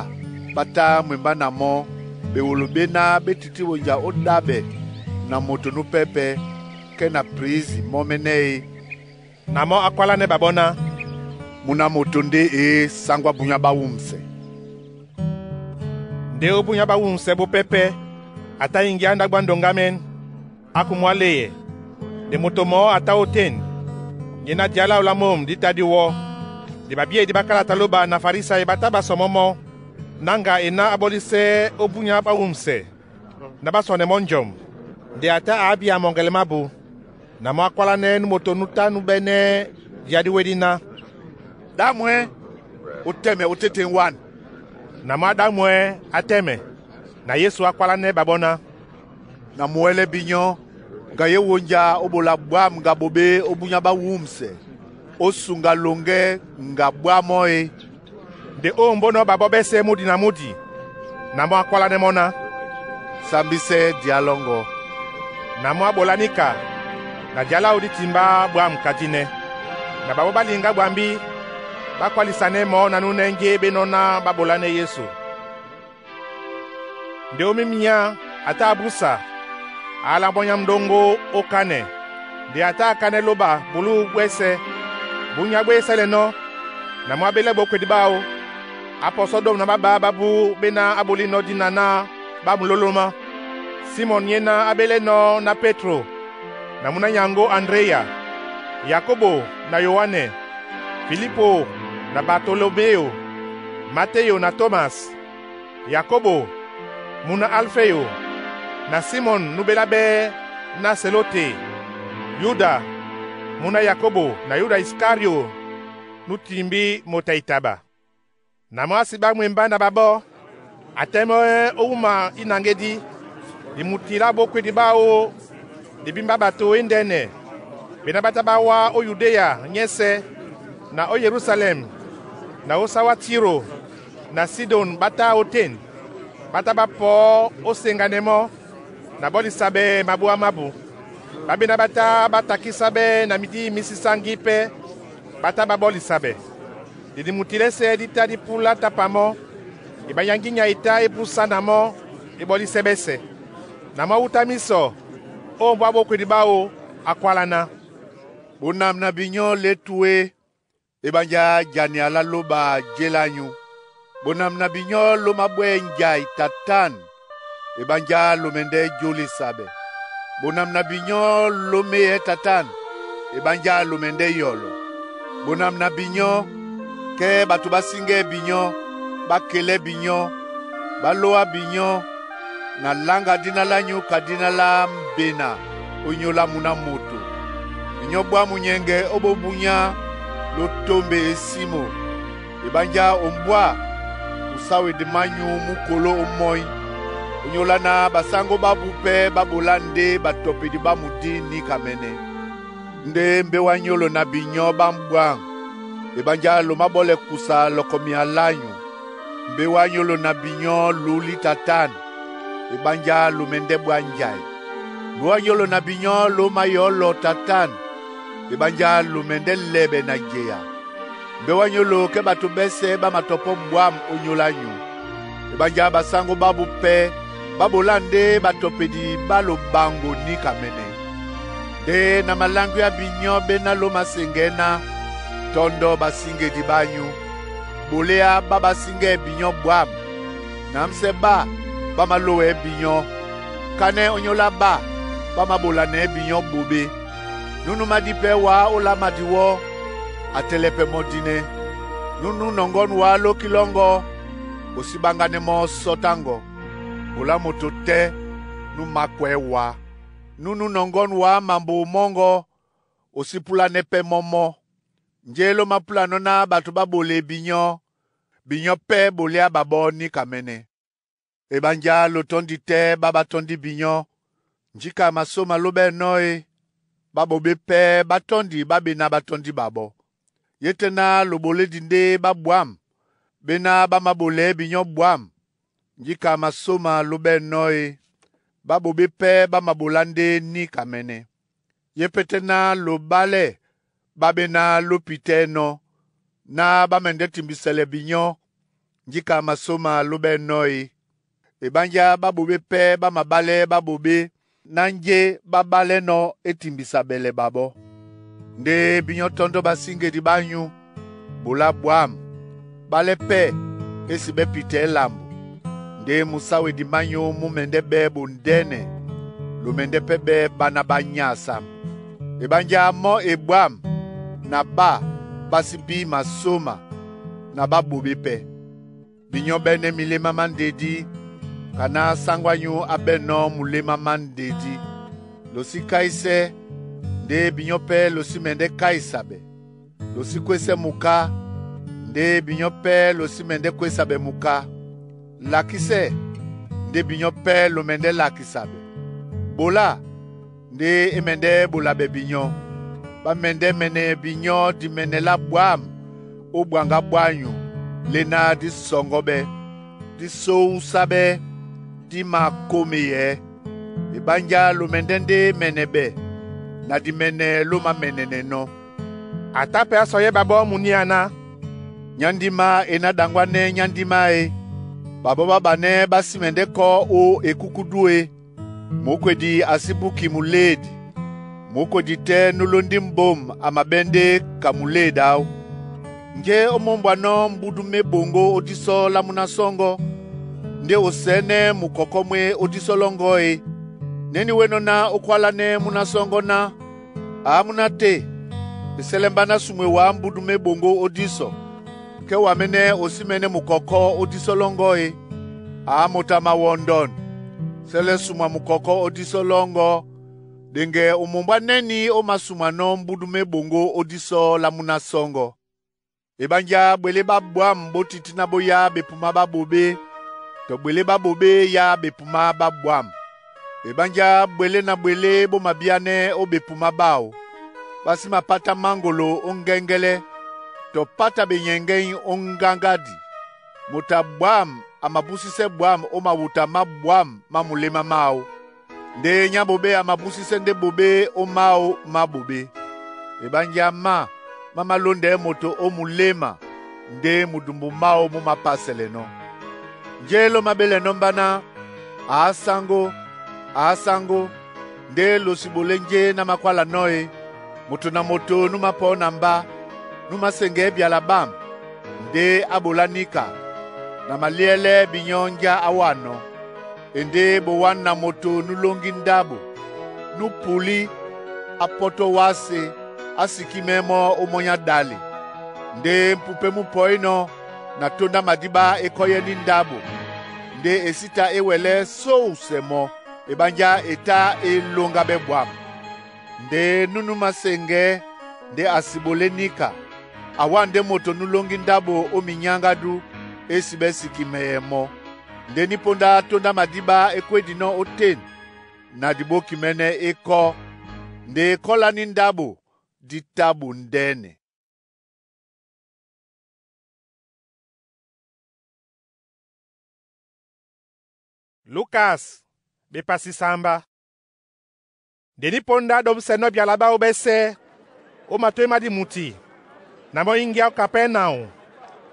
N: ɓá tá mwembá na mɔ́, ɓewolo ɓéná ɓé tití wonja ó ɗáɓɛ na moto nú pɛ́pɛ̄, kɛ́ na prisi mɔ́ mɛ́nɛ́ e?”
A: Na mɔ́ á kwálánɛ́ ɓaɓɔ́ ná,
N: “Muna moto ndé e sáŋgwá bunyá ɓá wúmsɛ.”
A: Ndé ó búnyá ɓá wúmsɛ bó pɛ́pɛ́, a tá yiŋgiá ndáɓo á ndoŋgámɛ́n, á kumwá lêyɛ. Nde moto mɔɔ́ a tá ótên, nyéná dya láwu lá môm dí tá dí wɔ́. Nde babiyedi ɓá kálata lóɓa na Farisai ɓá tá ɓá sɔmɔ́ mɔ́, náŋga e ná á ɓɔ́lísɛ́ ó búnyá ɓá wúmsɛ, ná ɓá sɔnɛ mɔ́ njɔm. Nde a tá a ábíá mɔŋgɛlɛ mabu. Na mɔ́ á kwálánɛ́ nú moto nú tá núɓɛ́nɛ́ dya dí wédí ná,
N: “Ɗámwɛ́, ó tɛ́mɛ ó tétē wân.”
A: Na mɔ́ á ɗámwɛ́, á tɛ́mɛ. Na Yesu á kwálánɛ́ ɓaɓɔ́ ná,
N: “Na muwɛlɛ́ binyɔ́, ŋga ye wonja ó ɓola ɓwâm ŋga ɓoɓé ó búnyá ɓá wúmsɛ, ó sunga loŋgɛ́ ŋga ɓwá mɔ́ e?”
A: Nde ó ombónɔ́ ɓaɓɔ́ ɓɛ́sɛ̄ múdi na múdi. Na mɔ́ á kwálánɛ́ mɔ́ ná,
N: “Sambisɛ́ dya lɔ́ŋgɔ́.”
A: Na mɔ́ á ɓolá níka, na dya láwu dí timbá ɓwǎm̀ ka dínɛ́. Na ɓaɓɔ́ ɓá liŋgá ɓwambí ɓá kwálisanɛ́ mɔɔ́ na núnɛ́ njé ɓé nɔ́ ná ɓá ɓolánɛ́ Yesu. Nde ó mímíá, a tá a búsa, a ala mɔ́ nyá m̀ɗóŋgó ó kánɛ. Nde a tá a kánɛ́ lóɓa bulúu bwɛ́sɛ̄. Búnyá ɓó e sɛ́lɛnɔ́, na mɔ́ á ɓélɛ́ ɓokwedi ɓáō, á pɔsɔ́ ɗômu na ɓáɓǎ ɓá bú ɓéná á ɓolínɔ́ dina ná ɓá mulólómá. Simɔn nyéná á ɓélɛ́nɔ̄ ná Pétro, na múnányaŋgó Andréya, Yakobo na Yoane, Filipo na Bartoloméo, Mateyo na Tomas, Yakobo, muna Alfeyo, na Simɔn nú ɓélá ɓɛ́ ná Selote, Yuda, múna Yakobo na Yuda Iskario nú timbí moto a itaba. Na mɔ́ á siɓá mwembá na ɓaɓɔ́, a tɛ́mɛ́ ó wúma ínaŋgédí. Dimuti lá ɓókwedi ɓáō di bímbá ɓato éndɛ́nɛ, ɓená ɓá tá ɓá wá ó Yudéa nyɛ́sɛ̄, na ó Yerusalɛm na ó sáwá Tiro na Sidon ɓá tá ótên. Ɓá tá ɓá pɔɔ́ ó seŋganɛ mɔ́, na ɓɔ́lisa ɓɛ́ mabúá mábu. Ɓá ɓéná ɓá tá ɓá takísá ɓɛ́ na midí mí sísá ŋgí pɛ́, ɓá tá ɓá ɓɔ́lisa ɓɛ. Nde dimuti lɛ́sɛ́ dí tá dí púlá tá pamɔ́, e ɓányaŋgínya e tá é púsá na mɔ́ é ɓɔ́lísɛ́ ɓɛ́sɛ. Na mɔ́ wúta mísɔ, ó ombwá ɓókwedi ɓáō, á kwálá ná,
N: “Bonam na binyɔ́ lé tué, eɓánjá jania lá lóɓa jé lányu. Bonam na binyɔ́ ló máɓwɛ́ njai tatan, eɓánjá lomɛndɛ́ jólisa ɓɛ. Bonam na binyɔ́ ló méɛ́ tatan, eɓánjá lomɛndɛ́ yɔlɔ. Bonam na binyɔ́, kɛ́ ɓato ɓá síŋgɛ́ binyɔ́, ɓá kelɛ́ binyɔ́, ɓá lóá binyɔ́, na láŋga dina lányu ka dina lá mbena ónyólá muna moto. Binyɔ́ bwá munyɛŋgɛ ó bóbunyá ló tómbe esímo, eɓánjá ombwá musáwedi mányu mú koló ó mɔ́í. Onyóla ná basáŋgó ɓábú pɛ́ ɓá ɓolá ndé ɓatɔpedi ɓá mudí níkamɛ́nɛ́. Ndé mbé wá nyólo na binyɔ́ ɓá mbwâŋ, Ebanja lo mabɔlɛ kusa lɔkɔ mialanyu. Mbe wa nyolo na binyɔ luli tatan, ebanja lo mɛndɛ bwa njai. Mbe wa nyolo na binyɔ lo mayɔlɔ tatan, ebanja lo mɛndɛ lɛbɛ na jeya. Mbe wa nyolo ke bato bɛsɛ ba matɔpɔ bwâm ó nyólo ányu. Ebanja basango babu pɛ ba bola ndé batɔpedi ba lobango nika mɛnɛ. Nde na malangwi a binyɔ bena lo masengɛ́ ná tɔndɔ basíŋgedi bányu. Bolea ɓá basíŋgɛ́ binyɔ bwâm, na ḿsɛ ɓá ɓá malowɛɛ́ binyɔ, kánɛ́ ónyólá ɓá ɓá maɓolanɛɛ́ binyɔ ɓoɓé. Núnú mádí pɛ́ wǎ ó la madiwɔ́, a tɛlɛ pɛ mɔ dinɛ́. Núnú nɔŋgɔn wǎ lóki lɔ́ŋgɔ́, o sí ɓáŋgánɛ́ mɔ́ sɔ́táŋgɔ. Bola moto tɛ́, nú mákwɛɛ́ wǎ. Núnú nɔŋgɔn wǎ mambo mɔ́ŋgɔ́, o sí púlanɛ́ pɛ́ mɔ́ mɔ́. Njé ló mápúlanɔ́ ná bato ɓá ɓole binyɔ́, binyɔ́ pɛ́ boléá ɓaɓɔ́ níka mɛ́nɛ́. Eɓánjá lo tɔ́ndi tɛ́ ɓá ɓá tɔ́ndí binyɔ́, njíka masóma lóɓɛ́nɔ́ e, ɓá ɓoɓé pɛ́ ɓá tɔ́ndi ɓá ɓená ɓá tɔ́ndí ɓaɓɔ́. Yé tɛ́ ná lo ɓolédi ndé ɓá bwâm, ɓéná ɓá māɓolɛɛ́ binyɔ́ bwâm, njíka masóma lóɓɛ́nɔ́ e, ɓá ɓoɓé pɛ́ ɓá maɓolá ndé níka mɛ́nɛ́. Yé pɛ́tɛ́ ná lo ɓálɛ́ ɓá ɓéná ló pitɛ́nɔ́, ná ɓá mɛndɛ́ timbisɛlɛ binyɔ́, njíka masóma lóɓɛ́nɔ́ e, eɓánjá ɓá ɓoɓé pɛ́ ɓá maɓálɛ́ ɓá ɓoɓé ná njé ɓá ɓálɛ́nɔ̄ é timbisabɛlɛ ɓaɓɔ́. Ndé binyɔ́ tɔ́ndɔ basíŋgedi bányu, bola bwâm, ɓálɛ́ pɛ́ e sí ɓɛ́ pitɛɛ́ lambo. Ndé musáwedi mányu mú mɛndɛ́ ɓɛ́ bondɛ́nɛ, lo mɛndɛ́ pɛ́ ɓɛ́ ɓána ɓá nyásam. Eɓánjá mɔ́ e bwâm na ɓá ɓá sí bí masóma na ɓá ɓoɓé pɛ́. Binyɔ́ ɓɛ́nɛ́ milémá má ndedí, kaná sáŋgó ányू á ɓɛ́nɔ́ muléma má ndedí. Lo sí káísɛ́, ndé binyɔ́ pɛ́ lo sí mɛndɛ́ káisabɛ. Lo sí kwésɛ́ muká, ndé binyɔ́ pɛ́ lo sí mɛndɛ́ kwésabɛ muká. Lakísɛ́, ndé binyɔ́ pɛ́ lo mɛndɛ́ lakisabɛ. Bola, ndé é mɛndɛ́ bolabɛ binyɔ́. Ɓá mɛndɛ́ mɛnɛ binyɔ́ dimɛnɛ lá bwâm ó ɓwaŋgá bwányu léná dí sɔŋgɔ́ ɓɛ́, dí sówúsá ɓɛ́, dí makómeyɛɛ́. Eɓánjá lo mɛndɛ́ ndé mɛnɛ ɓɛ na dimɛnɛ ló māmɛnɛnɛnɔ́.
A: A tá pɛ á sɔyɛ́ ɓaɓɔ́ muníá ná,
N: Nyándímá e ná ɗaŋgwánɛ́ nyándímá e, ɓaɓɔ́ ɓá ɓanɛ́ ɓá sí mɛndɛ́ kɔ́ ó ekúkúdú e. Mǒkwedi a sí búki muléedi. Mǒkwedi tɛ́ nú lóndí mbôm a maɓɛ́ ndé ka muléedi áō. Njé ó mɔ́mbwanɔ́ mbúdú má eɓoŋgó ó dísɔ lá múná sɔ́ŋgɔ́, ndé o sɛ̌nɛ́ mukɔkɔ́ mwé ó dísɔ lɔ́ŋgɔ́ e? Nɛ́ ní wénɔ̄ ná ó kwálánɛ́ múná sɔ́ŋgɔ́ ná, Ǎ múná te, e sɛ́lɛ́ mbá ná sumwe wǎ mbúdú má eɓoŋgó ó dísɔ, kɛ́ wa mɛ́nɛ́ o sí mɛ́nɛ́ mukɔkɔ́ ó dísɔ lɔ́ŋgɔ́ e? Ǎ moto a mawɔndɔn, sɛ́lɛ́ sumwa mukɔkɔ́ ó dísɔ lɔ́ŋgɔ́, ɗeŋgɛ o mɔmbwá nɛ́ni ó masumwanɔ́ mbúdú má eɓoŋgó ó dísɔ lá múná sɔ́ŋgɔ́. Eɓánjá ɓwelé ɓá bwâm ɓó tití ná bó yá bepumá ɓá ɓoɓé, tɔ ɓwelé ɓá ɓoɓé yá bepumá ɓá bwâm. Eɓánjá ɓwelé na ɓwelé ɓó mabíánɛ́ ó bepumá ɓáō. Ɓá sí mapátá máŋgolo ó ŋgɛ́ŋgɛ́lɛ́, tɔ páta ɓenyɛŋgɛ́ny ó ŋgáŋgádi. Moto a bwâm a mabúsísɛ́ bwâm ó mawuta má bwâm má muléma máō. Ndé nyá-ɓoɓé a mabúsísɛ́ ndé ɓoɓé ó máō má ɓoɓé. Eɓánjá má má malóndɛɛ́ moto ó muléma ndé mudumbu máō mú māpásɛlɛnɔ́. Njé ló máɓélɛnɔ́ mbá ná, Ǎ sáŋgó, ǎ sáŋgó, ndé lo sí ɓolé njé ná mákwálanɔ́ e? Moto na moto nú mapɔ̌ na mbá, nú máseŋgɛɛ́ byala ɓâm, ndé á ɓolá níka, na maliɛ́lɛ́ binyɔ́ njá á wánɔ̄. E ndé bowán na moto nú lóŋgí ndáɓo, nú pulí á pɔ́tɔ́ wásē á sikímɛ́ mɔ́ ó mɔ́ nyá ɗále. Ndé mpupé mú pɔínɔ̄ na tóndá madíɓá é kɔ́yɛ́ní ndáɓo, ndé e sí ta e wɛlɛ́ sówusɛ mɔ́, eɓánjá e tá e lóŋgáɓɛ́ bwâm. Ndé nú nú máseŋgɛɛ́ ndé a si ɓolé níka, a wá ndé moto nú lóŋgí ndáɓo ó minyáŋgádú é sí ɓɛ́ sikimɛyɛ mɔ́. Ndé ní póndá tóndá madíɓá é kwédinɔ́ ótên, na di ɓókimɛ́nɛ́ é kɔ́, ndé e kɔ́ lá ní ndáɓo dí tá bondɛ́nɛ.
A: Lukas bepasi samba. Nde ni ponda domsɛnɔ biala báo bɛ́sɛ́ ó matwé má dimuti na mɔ́ íŋgíá ó Kapɛrnaum.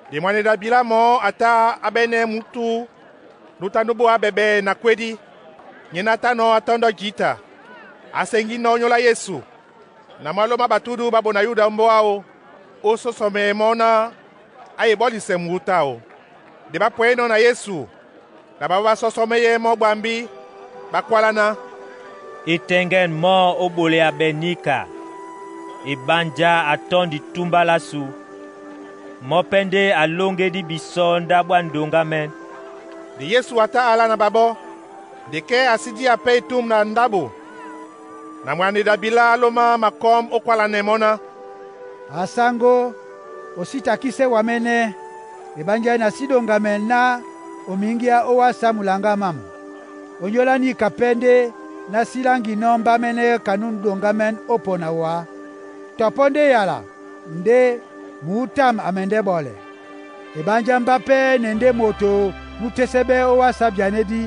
A: Nde mwaneda bila mɔɔ́ a tá á ɓɛ́nɛ́ mǔtú nú tá nú bóa bɛbɛ na kwédí. Nyéná a tánɔ̄ a tɔ́ndɔ́ jǐta. A seŋgínɔ̄ ónyólá Yesu, na mɔ́ á lómá batudu ɓá bona Yuda ó mbóa áō, ó sɔ́sɔmɛɛ mɔ́ ná á ebɔ́lisɛ muútú áō. Nde ɓá pwɛ́nɔ̄ na Yesu na ɓaɓɔ́ ɓá sɔ́sɔ́mɛ́yɛ́ mɔ́ ɓwambí, ɓá kwáláná.
C: E tɛŋgɛ̂ne mɔ́ ó ɓolea ɓɛ níka, ebanjá a tɔ́ndi túmbá lásu, mɔ́ pɛ́ ndé a lóŋgédí bisɔ́ ndá ɓwá ndoŋgámɛ́n.
A: Nde Yesu a tá a ala na ɓaɓɔ́, nde kɛ́ a sí día pɛ́ etûm na ndáɓo. Na mwaneda bila á lómá makɔ́m ókwálanɛ mɔ́ ná,
B: Asango, o sí takísɛ́ wamɛ́nɛ́, ebanjaé na sí ɗoŋgamɛ ná o miŋgíá ówásá mulaŋgá mám. Onyólá níka pɛ́ ndé ná sí láŋginɔ́ mbámɛ́nɛ́ ka nú ɗoŋgámɛ́n ó pɔna wá. Tɔ pɔ́ ndé yala ndé mǔ tám a mɛndɛ́ ɓɔlɛ. Ebanjá mbá pɛ́ na e ndé moto nú tésɛ́ ɓɛ́ ówásá byanédí,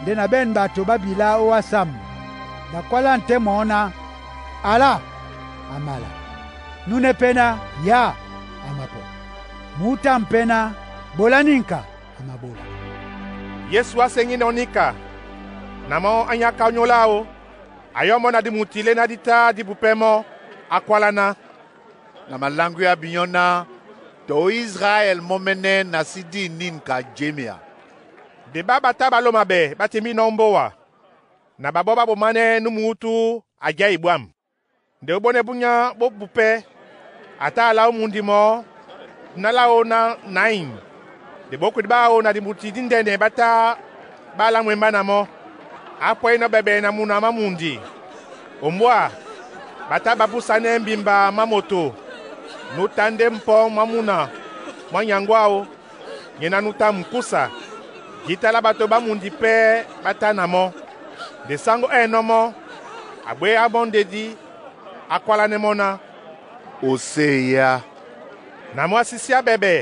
B: ndé na ɓɛ̂n ɓato ɓá bilá ówásám. Na kwálánɛ tɛ́ mɔɔ́ ná, ‘Alá!’ A mala. Núnɛ́ pɛ́ ná, ‘Yá!’ A mapɔ. Mǔ tám pɛ́ ná, ‘Ɓolá níŋka!’ A maɓola.
A: Yesu á seŋgínɔ̄ níka, na mɔ́ á nyáká ónyólá áō. A yɔ́ mɔ́ na dimuti lé ná dí tá dí bupɛ́ mɔ́. Á kwálá ná,
N: Na maláŋgwíá binyɔ́ ná tɔ ó Israɛl mɔ́mɛ́nɛ́ na sí dî nînka jémea.
A: Nde ɓá ɓa tá ɓá lóma ɓɛ ɓá timbínɔ̄ ó mbóa, na ɓaɓɔ́ ɓá ɓománɛ́ nú muútú a já eɓwâm. Nde ó ɓónɛ́ búnyá bó bupɛ́, a tá a lá ó mundi mɔɔ́, ná láō ná Naín. Nde ɓókwedi ɓáō na dimuti díndɛ́nɛ ɓá tá ɓá alá mwembá na mɔ́. Á pwɛ́nɔ̄ ɓɛɓɛ na muna má mundi. Ombwá, ɓa tá ɓá púsanɛ́ mbimba má moto nú tá ndé mpɔŋ mwá múna mwá nyaŋgó áō, nyéná nú tá mukúsa. Jǐta lá ɓato ɓá mundi pɛ́ ɓá tá na mɔ́. Nde sáŋgó ɛ̂ nɔ́ mɔ́, a ɓwéá mɔ́ ndedí, á kwálánɛ́ mɔ́ ná,
N: “Oséya!”
A: Na mɔ́ á sí síá ɓɛɓɛ,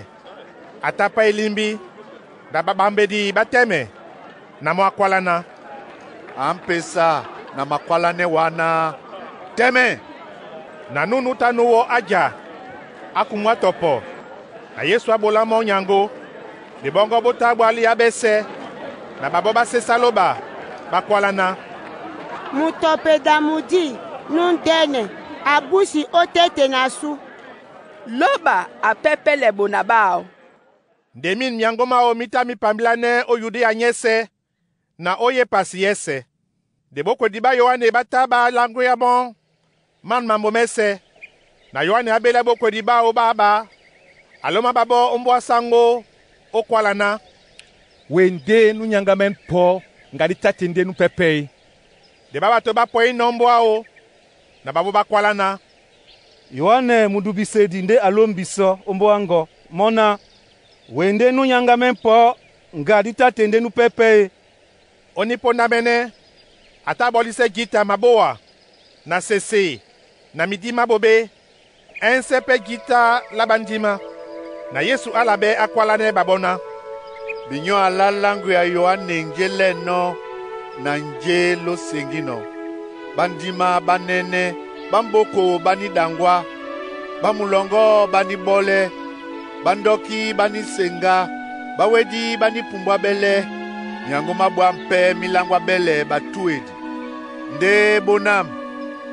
A: a tá pɛ́ e límbí. Na ɓaɓambedi ɓá tɛ́mɛ, na mɔ́ á kwálá ná,
N: “A ḿpesa na makwálánɛ́ wá náá, Tɛ́mɛ!”
A: Na nú núta núwɔ́ á ja, á kumwá tɔpɔ. Na Yesu á ɓolá mɔ́ nyaŋgó. Nde ɓɔ́ŋgɔ́ ɓó tá ɓwá líá ɓɛ́sɛ̄, na ɓaɓɔ́ ɓá sésá lóɓa, ɓá kwálá ná,
D: Mutɔpeda mudi nú ndɛ́nɛ a búsi ótéte na sú.
F: Lóɓa a pɛ́pɛlɛ ɓona ɓáō.
A: Nde mîn myaŋgó máō mí tá mí pambilánɛ́ ó Yudéa nyɛ́sɛ̄ na ó yépasi yɛ́sɛ̄. Nde ɓókwedi ɓá Yoane ɓá tá ɓá láŋgwíá mɔ́ man mambo mɛ́sɛ̄. Na Yoane á ɓélɛ́ ɓókwedi ɓáō ɓáɓá, a lómá ɓaɓɔ́ ó mbóa sáŋgó, ó kwála ná,
M: “We ndé nú nyaŋgamɛ́n phɔ̄ nga dí tá te ndé nú pɛ́pɛ́ e?”
A: Nde ɓá ɓato ɓá pwɛ́nɔ̄ ó mbóa áō, na ɓaɓɔ́ ɓá kwálá ná,
S: “Yoane mudubisedi ndé a lóm bisɔ́ ó mbóa áŋgɔ mɔ́ ná, ‘We ndé nú nyaŋgamɛ́n phɔ̄ ŋga dí tá te ndé nú pɛ́pɛ́ e?’”
A: Ónípóndámɛ́nɛ́, a tá ɓɔ́lísɛ́ jǐta mabóa na sese na midí má ɓoɓé, ɛ́ŋsɛ́ pɛ́ jǐta lá ɓándímá. Na Yesu á la ɓɛ́ á kwálánɛ́ ɓaɓɔ́ ná,
N: “Binyɔ́ a lá láŋgwea Yoane njé lɛ́nɔ̄ na njé lóseŋgínɔ̄. Ɓándímá ɓá nɛ́nɛ́, ɓámbóko ɓá níɗaŋgwá, ɓá mulɔŋgɔ́ ɓá níɓɔ́lɛ́, ɓándɔ́kí ɓá níseŋgá, ɓáwédí ɓá nípumbwá ɓɛ́lɛ́, myaŋgó má ɓwǎm̀ pɛ́ mí láŋgwá ɓɛ́lɛ ɓatúedi. Ndé bónâm,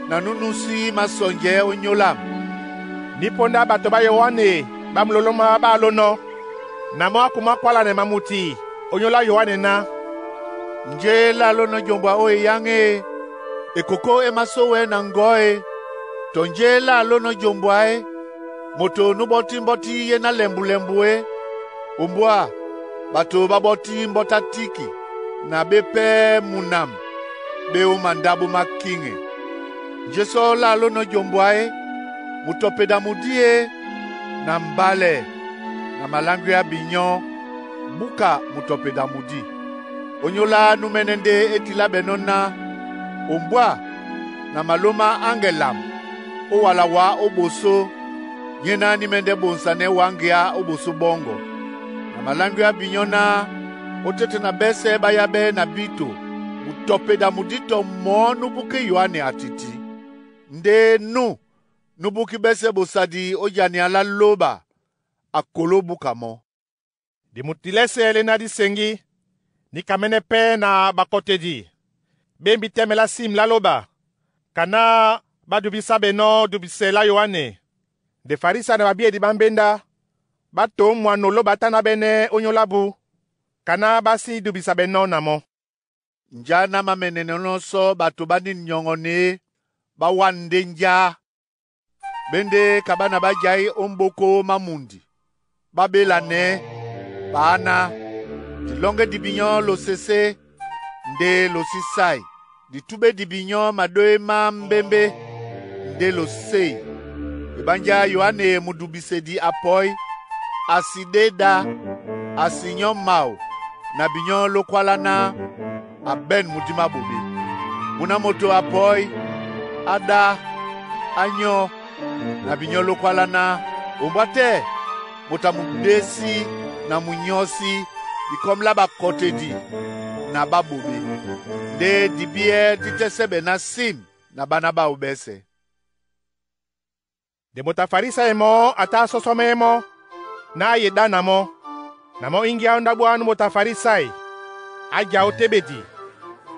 N: na núnúsí másɔnjɛɛ́ ónyólám.”
A: Nípóndá ɓato ɓá Yoane ɓá mulolómá ɓá alónɔ̄, na mɔ́ á kumá kwálanɛ mamuti ónyólá Yoane ná,
N: “Njé lá lónɔ̄ jombwa ó eyáŋ e? Ekokó é másó wɛ́ na ŋgɔ̌ e? Tɔ njé lá lónɔ̄ jombwa é? Moto nú ɓɔ́tí mbɔ́tí yé ná lɛmbulɛmbu é? Ombwá, ɓato ɓá ɓɔ́tí mbɔ́tá tíki na ɓé pɛ́ munam ɓé ó mandáɓo má kíŋe. Njé sɔ́ lá lónɔ̄ jombwa é? Mutɔpeda mudí e? Na mbálɛ na maláŋgwíá binyɔ́, búka mutɔpeda mudí. Ónyólá númɛ́nɛ́ ndé é tilá ɓɛnɔ́ ná, ‘Ombwá, na malómá áŋgɛ lam ó wala wá ó ɓosó, nyéná ní mɛ́ndɛ́ ɓonsanɛ́ wá ŋgeá ó ɓosó ɓɔ́ŋgɔ.’ Na maláŋgwíá binyɔ́ náá, Otete na bɛsɛ bá yábɛ́ na bíto, mutɔpeda mudi tɔ mɔ́ nú búkí Yoane atiti. Ndé nú nú búkí bɛsɛ bosadi ó jania lá lóba, akoló búka mɔ́.
A: Dimutilɛ́sɛ lé ná dí seŋgí, níkamɛ́nɛ́ pɛ́ na bakɔtedi bé mbítɛ́mɛ lá sim lá lóba, ka náh bá dubisá ɓɛnɔ́ dubisɛ lá Yoane. Nde Farisia na babiyedi ɓá mbéndá, ɓá tǒm mwano lóba tá náhbɛ́nɛ́ ónyólá ábū, ka náh ɓá sí dubisa ɓɛnɔ́ na mɔ́.
N: Njá ná mamɛnɛnɔ́ sɔ bato ɓá nîn nyɔŋɔ né, ɓá wân ndé njá? Bé ndé ka ɓá na ɓá jǎí ó m̀ɓóko má mundi, ɓá ɓélanɛɛ́, ɓaáná, Dilɔ́ŋgɛ́ di binyɔ́ losesé ndé lo sí sái. Ditúɓɛ́ di binyɔ́ maɗóé má mbémbé ndé lo sêi. Eɓánjá Yoane mudubisedi a pɔ́í, a si ɗé ɗá, a si nyɔ́ mawo na binyɔ́ lókwálá ná a ɓɛ̂n mudí má ɓoɓé. Mû ná moto a pɔ́í, á ɗá, á nyɔ́, na binyɔ́ lókwálá ná ombwa tɛ́ moto a mudésí na munyɔ́sí dikɔ́m lá ɓakɔtedi na ɓáɓoɓé. Ndé dibíɛ́ dí tɛ́ sɛ́ ɓɛ̀ ná sim na ɓána ɓáō ɓɛ́sɛ̄.
A: Nde moto a Farisai mɔɔ́ a tá a sɔ́sɔ́mɛ́ mɔ́ ná a ye ɗá na mɔ́. Na mɔ́ íŋgíá ó ndáɓo áhá nú moto a Farisai, á ja ó téɓedi.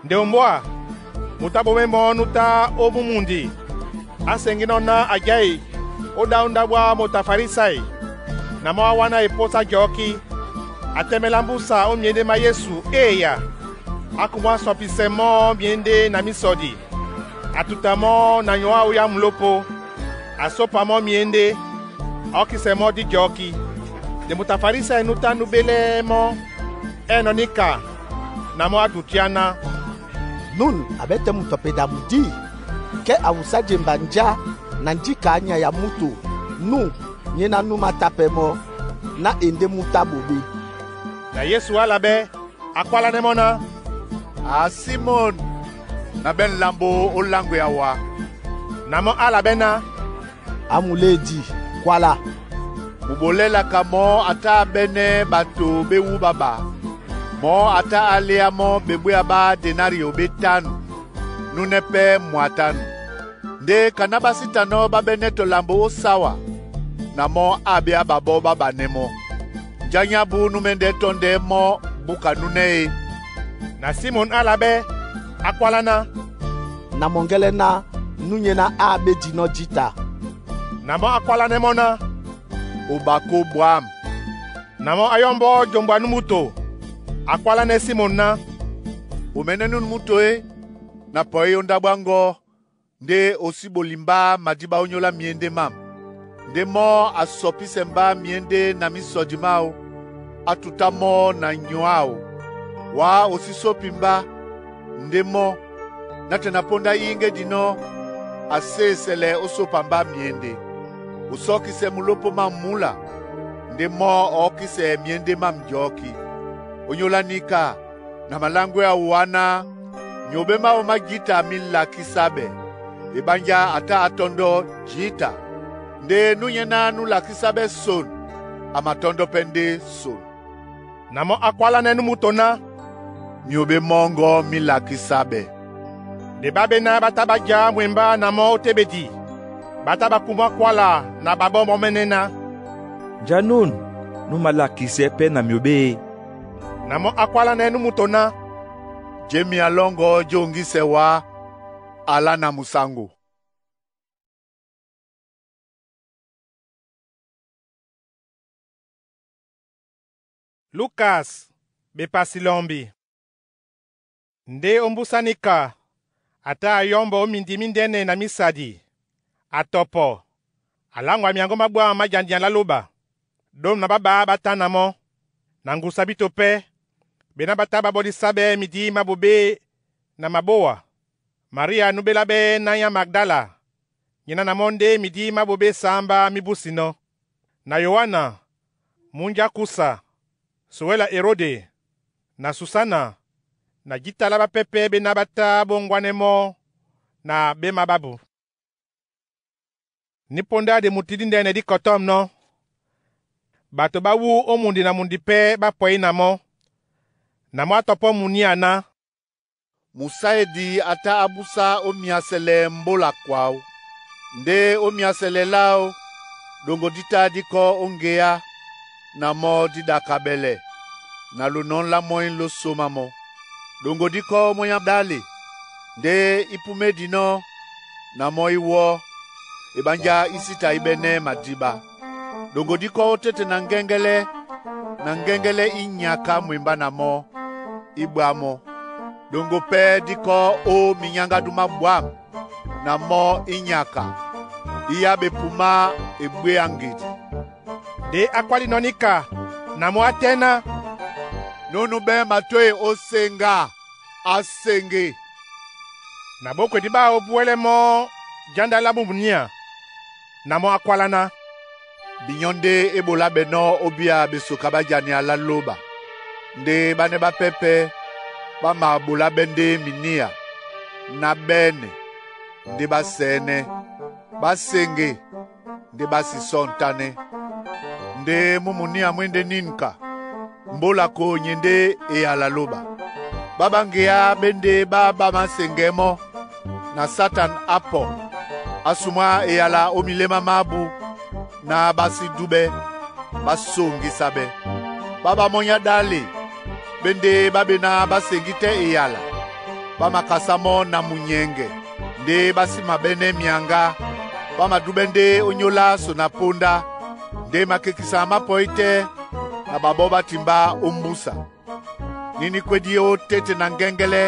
A: Nde ombwá, moto á ɓomɛ́ mɔ́ nú tá ó mú mundi, á seŋgínɔ́ ná a jái ó ɗá ó ndáɓo áhá moto a Farisai, na mɔ́ á wáná epósá jɔ̌kí. A tɛ́mɛ́ lá mbúsa ó myéndé má Yesu éeya, á kumwá sɔpisɛ mɔ́ myéndé na mísɔdi, a tuta mɔ́ na nyɔ áō ya mulópo, a sópa mɔ́ myéndé, a ɔ́kisɛ mɔ́ dí jɔ̌kí. Nde moto a Farisai nú tá nú ɓélɛ́ mɔ́ ɛ́nɔ̄ níka na mɔ́ á dutiá ná,
R: “Nun a ɓɛ́ tɛ́ mutɔpeda mudi? Kɛ́ a wusá jemba njá na njíka á nyay ya múto nú nyéná nú mátá pɛ́ mɔ́ ná e ndé mú tá ɓoɓé.”
A: Na Yesu ála ɓɛ́, a kwálánɛ́ mɔ́ ná,
N: “A Simɔn, na ɓɛ́ nlambo ó láŋgwea wá.”
A: Na mɔ́ ála ɓɛ́ ná,
R: “A muléedi, kwála.”
N: Mubolɛ́laka mɔ́ a tá a ɓɛ́nɛ́ ɓato ɓé wúɓa ɓá. Mɔ́ a tá a léá mɔ́ bebwéya ɓá denario ɓétánu, núnɛ́ pɛ́ mwatánu. Ndé kaná ɓá sí tanɔ́ ɓá ɓɛ́nɛ́ tɔ lambo ó sáwa, na mɔ́ á ɓéá ɓaɓɔ́ ɓá ɓanɛ́ mɔ́. Njá nyábú nú mɛ́ndɛ́ tɔ́ndɛɛ́ mɔ́ búka núnɛ́ e.”
A: Na Simɔn ála ɓɛ́, á kwálá ná,
R: “Na mɔŋgɛ́lɛ́ ná nú nyéná á ɓé dinɔ́ jǐta.”
A: Na mɔ́ á kwálánɛ́ mɔ́ ná,
N: “Obakó bwǎm.”
A: Na mɔ́ á yɔ́mbɔ́ jombwa nú múto, a kwálánɛ́ Simɔn ná,
N: “O mɛ́nɛ́ nú múto é, na pɔí ó ndáɓo áŋgɔ́ ndé o sí ɓoli mbá madíɓá ónyólá myéndé mám. Ndé mɔ́ a sɔpísɛ mbá myéndé na mísɔdi máō, á tutá mɔ́ na nyɔ áō. Wá o sí sópi mbá, ndé mɔ́, nátɛ̀ na póndá íŋgé dinɔ́, a sésɛlɛ ó sópa mbá myéndé. O sɔ́kísɛ mulópo mám múla, ndé mɔ́ ɔ̌kísɛ myéndé mám jɔ́kí. Ónyólá níka na maláŋgwɛ́ áō wáná, myobé máō má jǐta mí lakísá ɓɛ, eɓánjá a tá á tɔ́ndɔ́ jǐta. Ndé nú nyéná nú lakísá ɓɛ́ son, a matɔ́ndɔ́ pɛ́ ndé son.”
A: Na mɔ́ á kwálánɛ́ nú múto ná,
N: “Myobé mɔ́ŋgɔ́ mí lakísá ɓɛ́.”
A: Nde ɓá ɓé ná ɓá tá ɓá já mwembá na mɔ́ ó téɓedi, ɓá tá ɓá kumwá kwála na ɓaɓɔ́ mɔ́mɛ́nɛ́ ná,
K: Njá nûn nú malakísɛ́ pɛ́ na myobé e?
A: Na mɔ́ á kwálánɛ́ nú múto ná,
N: “Jémia lɔ́ŋgɔ́ jóŋgísɛ wá, alá na musaŋgo.”
A: Lukas bepasi lɔmbi. Ndé ó mbúsá níka, a tá a yɔ́mbɔ ó mindi míndɛ́nɛ na mísadi, a tɔpɔ, a láŋgwa myaŋgó má ɓwǎm̀ má jandia lá lóba. Ɗóm na ɓá ɓá ɓá tá na mɔ́. Na ŋgusu a bíto pɛ́, ɓená ɓá tá ɓá ɓɔ́dísá ɓɛ́ midí má ɓoɓé na maɓówa. Maria nú ɓélá ɓɛ́ náŋ á Magdala, nyéná na mɔ́ ndé midí má ɓoɓé sǎmbá mí búsinɔ́. Na Yoana, múnja Kusa, sowɛ́la Erode, na Susana, na jǐta lá ɓápɛ́ pɛ́ ɓéná ɓá tá ɓá ŋgwánɛ́ mɔ́ na ɓé maɓábu. Nípóndá dimuti díndɛ́nɛ dí kɔtɔ̂mnɔ́, ɓato ɓá wú ó mundi na mundi pɛ́ ɓá pɔí na mɔ́. Na mɔ atɔpɔ́ muníá ná,
N: Musaedi ata abúsá ó myasɛlɛ mbóla kwáó. Ndé ó myasɛlɛ láō, ɗoŋgo dí ta díkɔ́ ó ŋgeá, na mɔ́ dí ɗakabɛlɛ, na lonɔ̌ lá mɔ́ í lósómá mɔ́. Ɗoŋgo dí kɔ́ ó mɔ́ ɗále, ndé í púmédinɔ́, na mɔ́ í wɔ́, eɓánjá í sí ta í ɓɛ́nɛ́ madíɓá. Ɗoŋgo dí kɔ́ ó téte na ŋgɛ́ŋgɛ́lɛ́, na ŋgɛ́ŋgɛ́lɛ́ í nyaká mwembá na mɔ́, í ɓwá mɔ́. Ɗoŋgo pɛ́ dí kɔ́ ó minyáŋgádú má ɓwǎm̀, na mɔ́ í nyaka, í yá ɓepumá e ɓwéá ŋgedi.»
A: Ndé á kwálínɔ̄ níka na mɔ́ á tɛ́ ná,
N: “Núnúbɛ́ matwéi óséŋgá, á séŋgé.”
A: Na ɓókwedi ɓáō búwɛ́lɛ́ mɔ́ jándá lá mú muníá, na mɔ́ á kwálá ná,
N: “Binyɔ́ ndé e ɓolá ɓɛnɔ́ ó bíá ɓesoka ɓá jania lá lóba. Ndé ɓánɛ́ ɓápɛ́ pɛ́ ɓá maɓoláɓɛ́ ndé miníá ná ɓɛ́nɛ ndé ɓá sɛ̌nɛ́, ɓá séŋgé ndé ɓá sí sɔ́ntánɛ́. Ndé mú muníá mú e ndé nínka, mbóla koo nye ndé e yala lóba. Ɓá ɓáŋgeá ɓé ndé ɓá ɓá maseŋgɛ́ mɔ́, na Satan á pɔ, á sumwá eyala ó milémá mábū ná ɓá sí dúɓɛ́, ɓá sóŋgísá ɓɛ́. Ɓá ɓá mɔ́ nyá ɗále, ɓé ndé ɓá ɓe ná ɓá seŋgí tɛ́ eyala, ɓá makasá mɔ́ na munyɛŋgɛ ndé ɓá sí maɓɛ́nɛ́ myaŋgá. Ɓá madúɓɛ́ ndé ónyólá so na póndá, ndé makekisa má pɔí tɛ́ na ɓaɓɔ́ ɓá timbá ó mbúsa. Níníkwédí ó téte na ŋgɛ́ŋgɛ́lɛ́,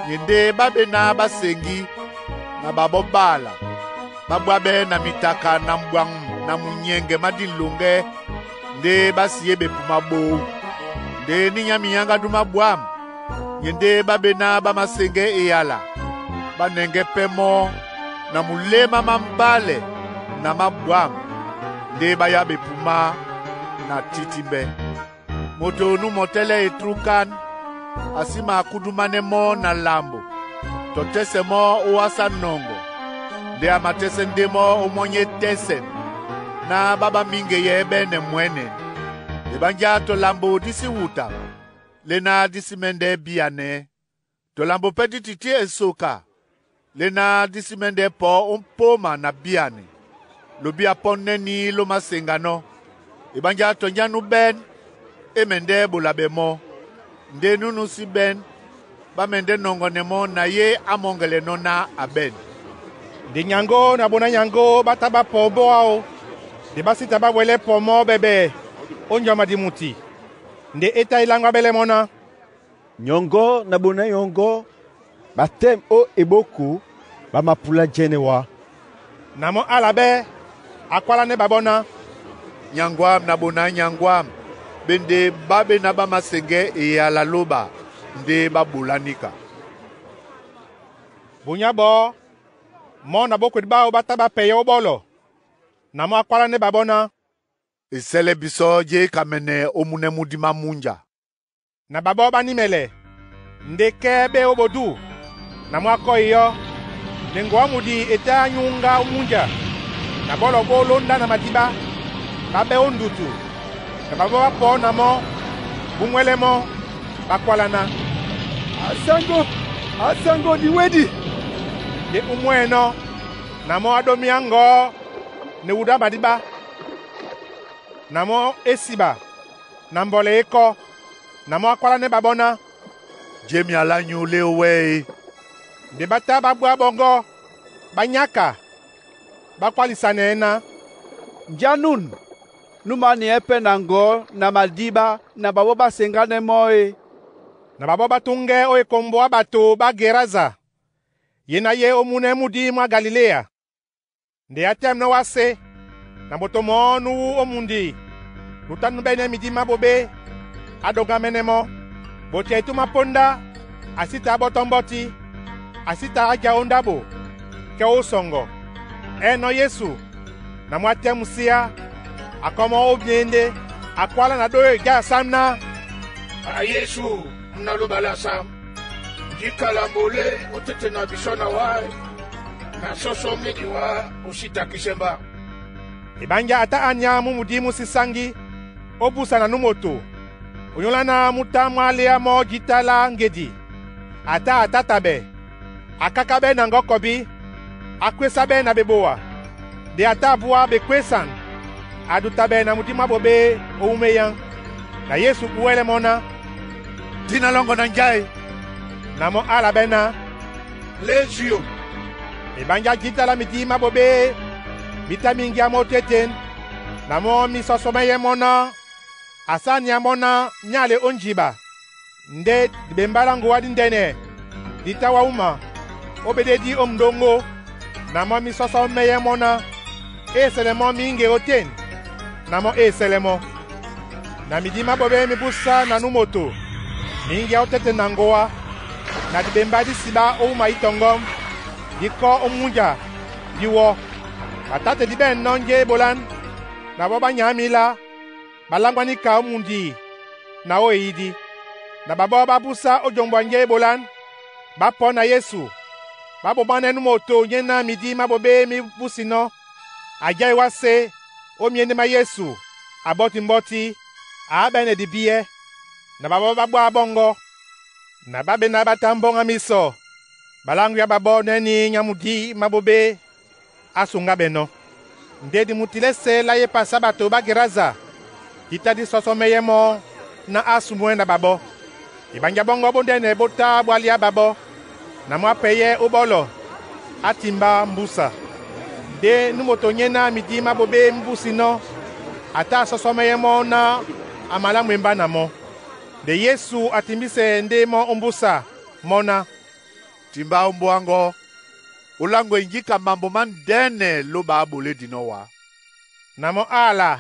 N: nye ndé ɓá ɓe ná ɓá seŋgí, na ɓaɓɔ́ ɓála, ɓá ɓwáɓɛ́ na mitaka na mbwaŋ na munyɛŋgɛ má díloŋgɛ́ ndé ɓá si é ɓepuma ɓoou. Ndé ní nyá minyáŋgádú má ɓwǎm̀, nye ndé ɓá ɓe ná ɓá maseŋgɛ́ eyala, ɓá nɛŋgɛ́ pɛ́ mɔ́ na muléma má mbálɛ na má ɓwǎm̀, ndé ɓá yá ɓepumá na títímbɛ́. Moto nú mɔtɛ́lɛ́ etrúkán, a sí makúdúmánɛ́ mɔ́ na lambo, tɔ tɛ́sɛ mɔ́ ó wásá nɔŋgɔ, ndé a matɛ́sɛ́ ndé mɔ́ ó mɔ́ny é tɛ́sɛn ná ɓá ɓá míŋgeyɛɛ́ ɓɛ́ nɛ mwɛ̌nɛn. Eɓánjá tɔ lambo dí sí wuta, léná dí sí mɛ́ndɛ́ bíanɛ́. Tɔ lambo pɛ́ dí tití esoka, léná dí sí mɛ́ndɛ́ pɔ ó mpóma na bíanɛ. Lobí a pɔ́nɛ́ ní ló máseŋganɔ́. Eɓánjá tɔ njá nú ɓɛ́n, é mɛndɛ́ ɓolabɛ mɔ́. Ndé núnú sí ɓɛ́n, ɓá mɛndɛ́ nɔŋgɔnɛ mɔ́ na yé á mɔ́ŋgɛlɛnɔ́ ná a ɓɛ̂n.»
A: Nde nyaŋgó na ɓoná nyaŋgó ɓá tá ɓá pɔ ómbóá-ō, nde ɓá sí ta ɓá ɓwɛlɛ́ pɔ mɔ́ ɓɛɓɛ ó njɔma dimuti. Nde é tá e láŋgwáɓɛ́lɛ́ mɔ́ ná,
I: Nyɔŋgɔ́ na ɓoná nyɔŋgɔ́ ɓá tɛ́m ó eɓóko ɓá mapulá jɛ́nɛ́ wá.
A: Na mɔ́ ála ɓɛ́, a kwálánɛ́ ɓaɓɔ́ ná,
N: “Nyaŋgwâm na ɓoná nyaŋgwâm ɓé ndé ɓá ɓe ná ɓá maseŋgɛ́ eyala lóba ndé ɓá ɓolá níka.”
A: Bonyá ɓɔɔ́, mɔ́ na ɓókwedi ɓáō ɓá tá ɓá pɛyɛ́ ó ɓɔ́lɔ. Na mɔ́ á kwálánɛ́ ɓaɓɔ́ ná,
N: “Esɛ́lɛ́ bisɔ́ jé ekamɛnɛ ó múnɛ́ múdí má múnja.”
A: Na ɓaɓɔ́ ɓá nímɛlɛ, ndé kɛ́ ɓé ó ɓodú. Na mɔ́ á kɔ́ iyɔ́, nde ŋgɔ̌ á mudi e tá é nyúŋgá ó múnja, na ɓɔ́lɔ ɓó lóndá na madíɓá, ɓá ɓɛ́ ó ndutu. Na ɓaɓɔ́ ɓá pɔɔ́ na mɔ́, búmwɛ́lɛ́ mɔ́, ɓá kwálá ná,
P: “Asaŋgó, asaŋgó diwédi!”
A: Ndé úmwɛ́nɔ́, na mɔ́ á ɗómíá ŋgɔ̌ ne wudú á madíɓá, na mɔ́ é siɓa, na mbɔlɛ é kɔ́. Na mɔ́ á kwálánɛ́ ɓaɓɔ́ ná,
N: “Jé myalá nyú lé ówɛ́ e?”
A: Nde ɓá tá ɓá bwá ɓɔŋgɔ́, ɓá nyáka, ɓá kwálisanɛɛ́ ná,
P: “Njá nûn nú manɩɛ́ pɛ́ na ŋgɔ̌ na madíɓá na ɓaɓɔ́ ɓá seŋgánɛ́ mɔ́ e?”
A: Na ɓaɓɔ́ ɓá túŋgɛ́ ó ekombo á ɓato ɓá Geraza, yé ná yé ó múnɛ́ múdí mwá Galiléa. Nde á tɛ́mnɔ́ wásé, na moto mɔɔ́ nú wú ó mundi nú tá núɓɛ́nɛ́ midí má ɓoɓé, á ɗoŋgámɛ́nɛ́ mɔ́. Ɓote a etúm á póndá, a sí ta á ɓɔ́tɔ́ mbɔ́tí, a sí ta á já ó ndáɓo, kɛ́ ó sɔŋgɔ. Ɛ́nɔ́ Yesu, na mɔ́ á tɛ́m síá, a kɔ́ mɔ́ ó myéndé. A kwálá na ɗóyo e já asám ná,
O: “A Yesu, muna lóba lá asám, ndika lambo lé ó tete na bisɔ́ na wá e, na sɔ́sɔ́ médi wá ó sí ta kisɛ mbá.” Eɓánjá a tá á nyá mú mudí mú sí sáŋgí, ó búsa na nú moto.
A: Onyóla náh mú tá mwá léá mɔ́ jǐta lá ŋgedi, a tá a tátaɓɛ, a kákáɓɛ́ na ŋgɔ́kɔbí, a kwésáɓɛ́ na bebowa. Nde a tá bwá bekwésan, a dutabɛ na mudi mwá ɓoɓé ó wúma eyáŋ. Na Yesu uwɛlɛ mɔ́ ná,
N: “Tina lɔ́ŋgɔ na nja e!”
A: Na mɔ́ álabɛ́ ná,
O: “Lézi yo!”
A: Eɓánjá jǐta lá midi má ɓoɓé mí tá mí ŋgéá mɔ́ ótéten, na mɔ́ mí sɔsɔmɛ́yɛ́ mɔ́ ná a sáneá mɔ́ ná ní ale ó njiɓa, ndé diɓembá lá ŋgoá díndɛ́nɛ dí tá wá wúma ó ɓedédí ó m̀ndóŋgó, na mɔ́ mí sɔsɔmɛ́yɛ́ mɔ́ ná é sɛlɛ mɔ́ míŋge ótên, na mɔ́ e sɛlɛ mɔ́. Na midi má ɓoɓé mí búsá na nú moto, mǐŋgeá ótéten na ŋgoá, na diɓembá dí siɓá ó wúma ítɔŋgɔm, dí kɔ́ ó múnja, dí wɔ́. Batáte dí ɓɛ̂n nɔ́ njé e ɓolán, na ɓɔ́ ɓá nyǎ mílá, ɓa láŋgwá níka ó mundi na ó eyídí. Na ɓaɓɔ́ ɓá búsá ó jombwa njé e ɓolán, ɓá pɔ́ na Yesu, ɓá ɓománɛ́ nú moto nyéná midi má ɓoɓé mí búsinɔ́. A jái wásē ó myéndé má Yesu, a ɓɔ́ti mbɔ́tí, a áɓɛ́nɛ dibíɛ́. Na ɓaɓɔ́ ɓá ɓwá ɓɔ́ŋgɔ́. Na ɓá ɓená ɓá tá mbɔ́ŋ á mísɔ, ɓa láŋgwíá ɓaɓɔ́ nɛ́nī nyá mudí má ɓoɓé á suŋgáɓɛ́ nɔ́. Nde dimuti lɛ́sɛ̄ lá yépasá bato ɓá Geraza, dí tá dí sɔsɔmɛ́yɛ́ mɔ́ ná á sumwɛ́ na ɓaɓɔ́. Eɓánjá ɓɔ́ŋgɔ́ bóndɛ́nɛ bó tá ɓwá liá ɓaɓɔ́, na mɔ́ á pɛyɛ́ ó ɓɔ́lɔ, á timbá mbúsa. Ndé nú moto nyéná midi má ɓoɓé mí búsinɔ́, a tá a sɔsɔmɛ́yɛ́ mɔ́ ná a malá mwembá na mɔ́. Nde Yesu a timbísɛ ndé mɔ́ ó mbúsa mɔ́ ná,
N: “Timbá ó mbóa ŋgɔ́, oláŋgwe njíka mambo mándɛ́nɛ lóba á ɓolé dinɔ́ wá.”
A: Na mɔ́ ála,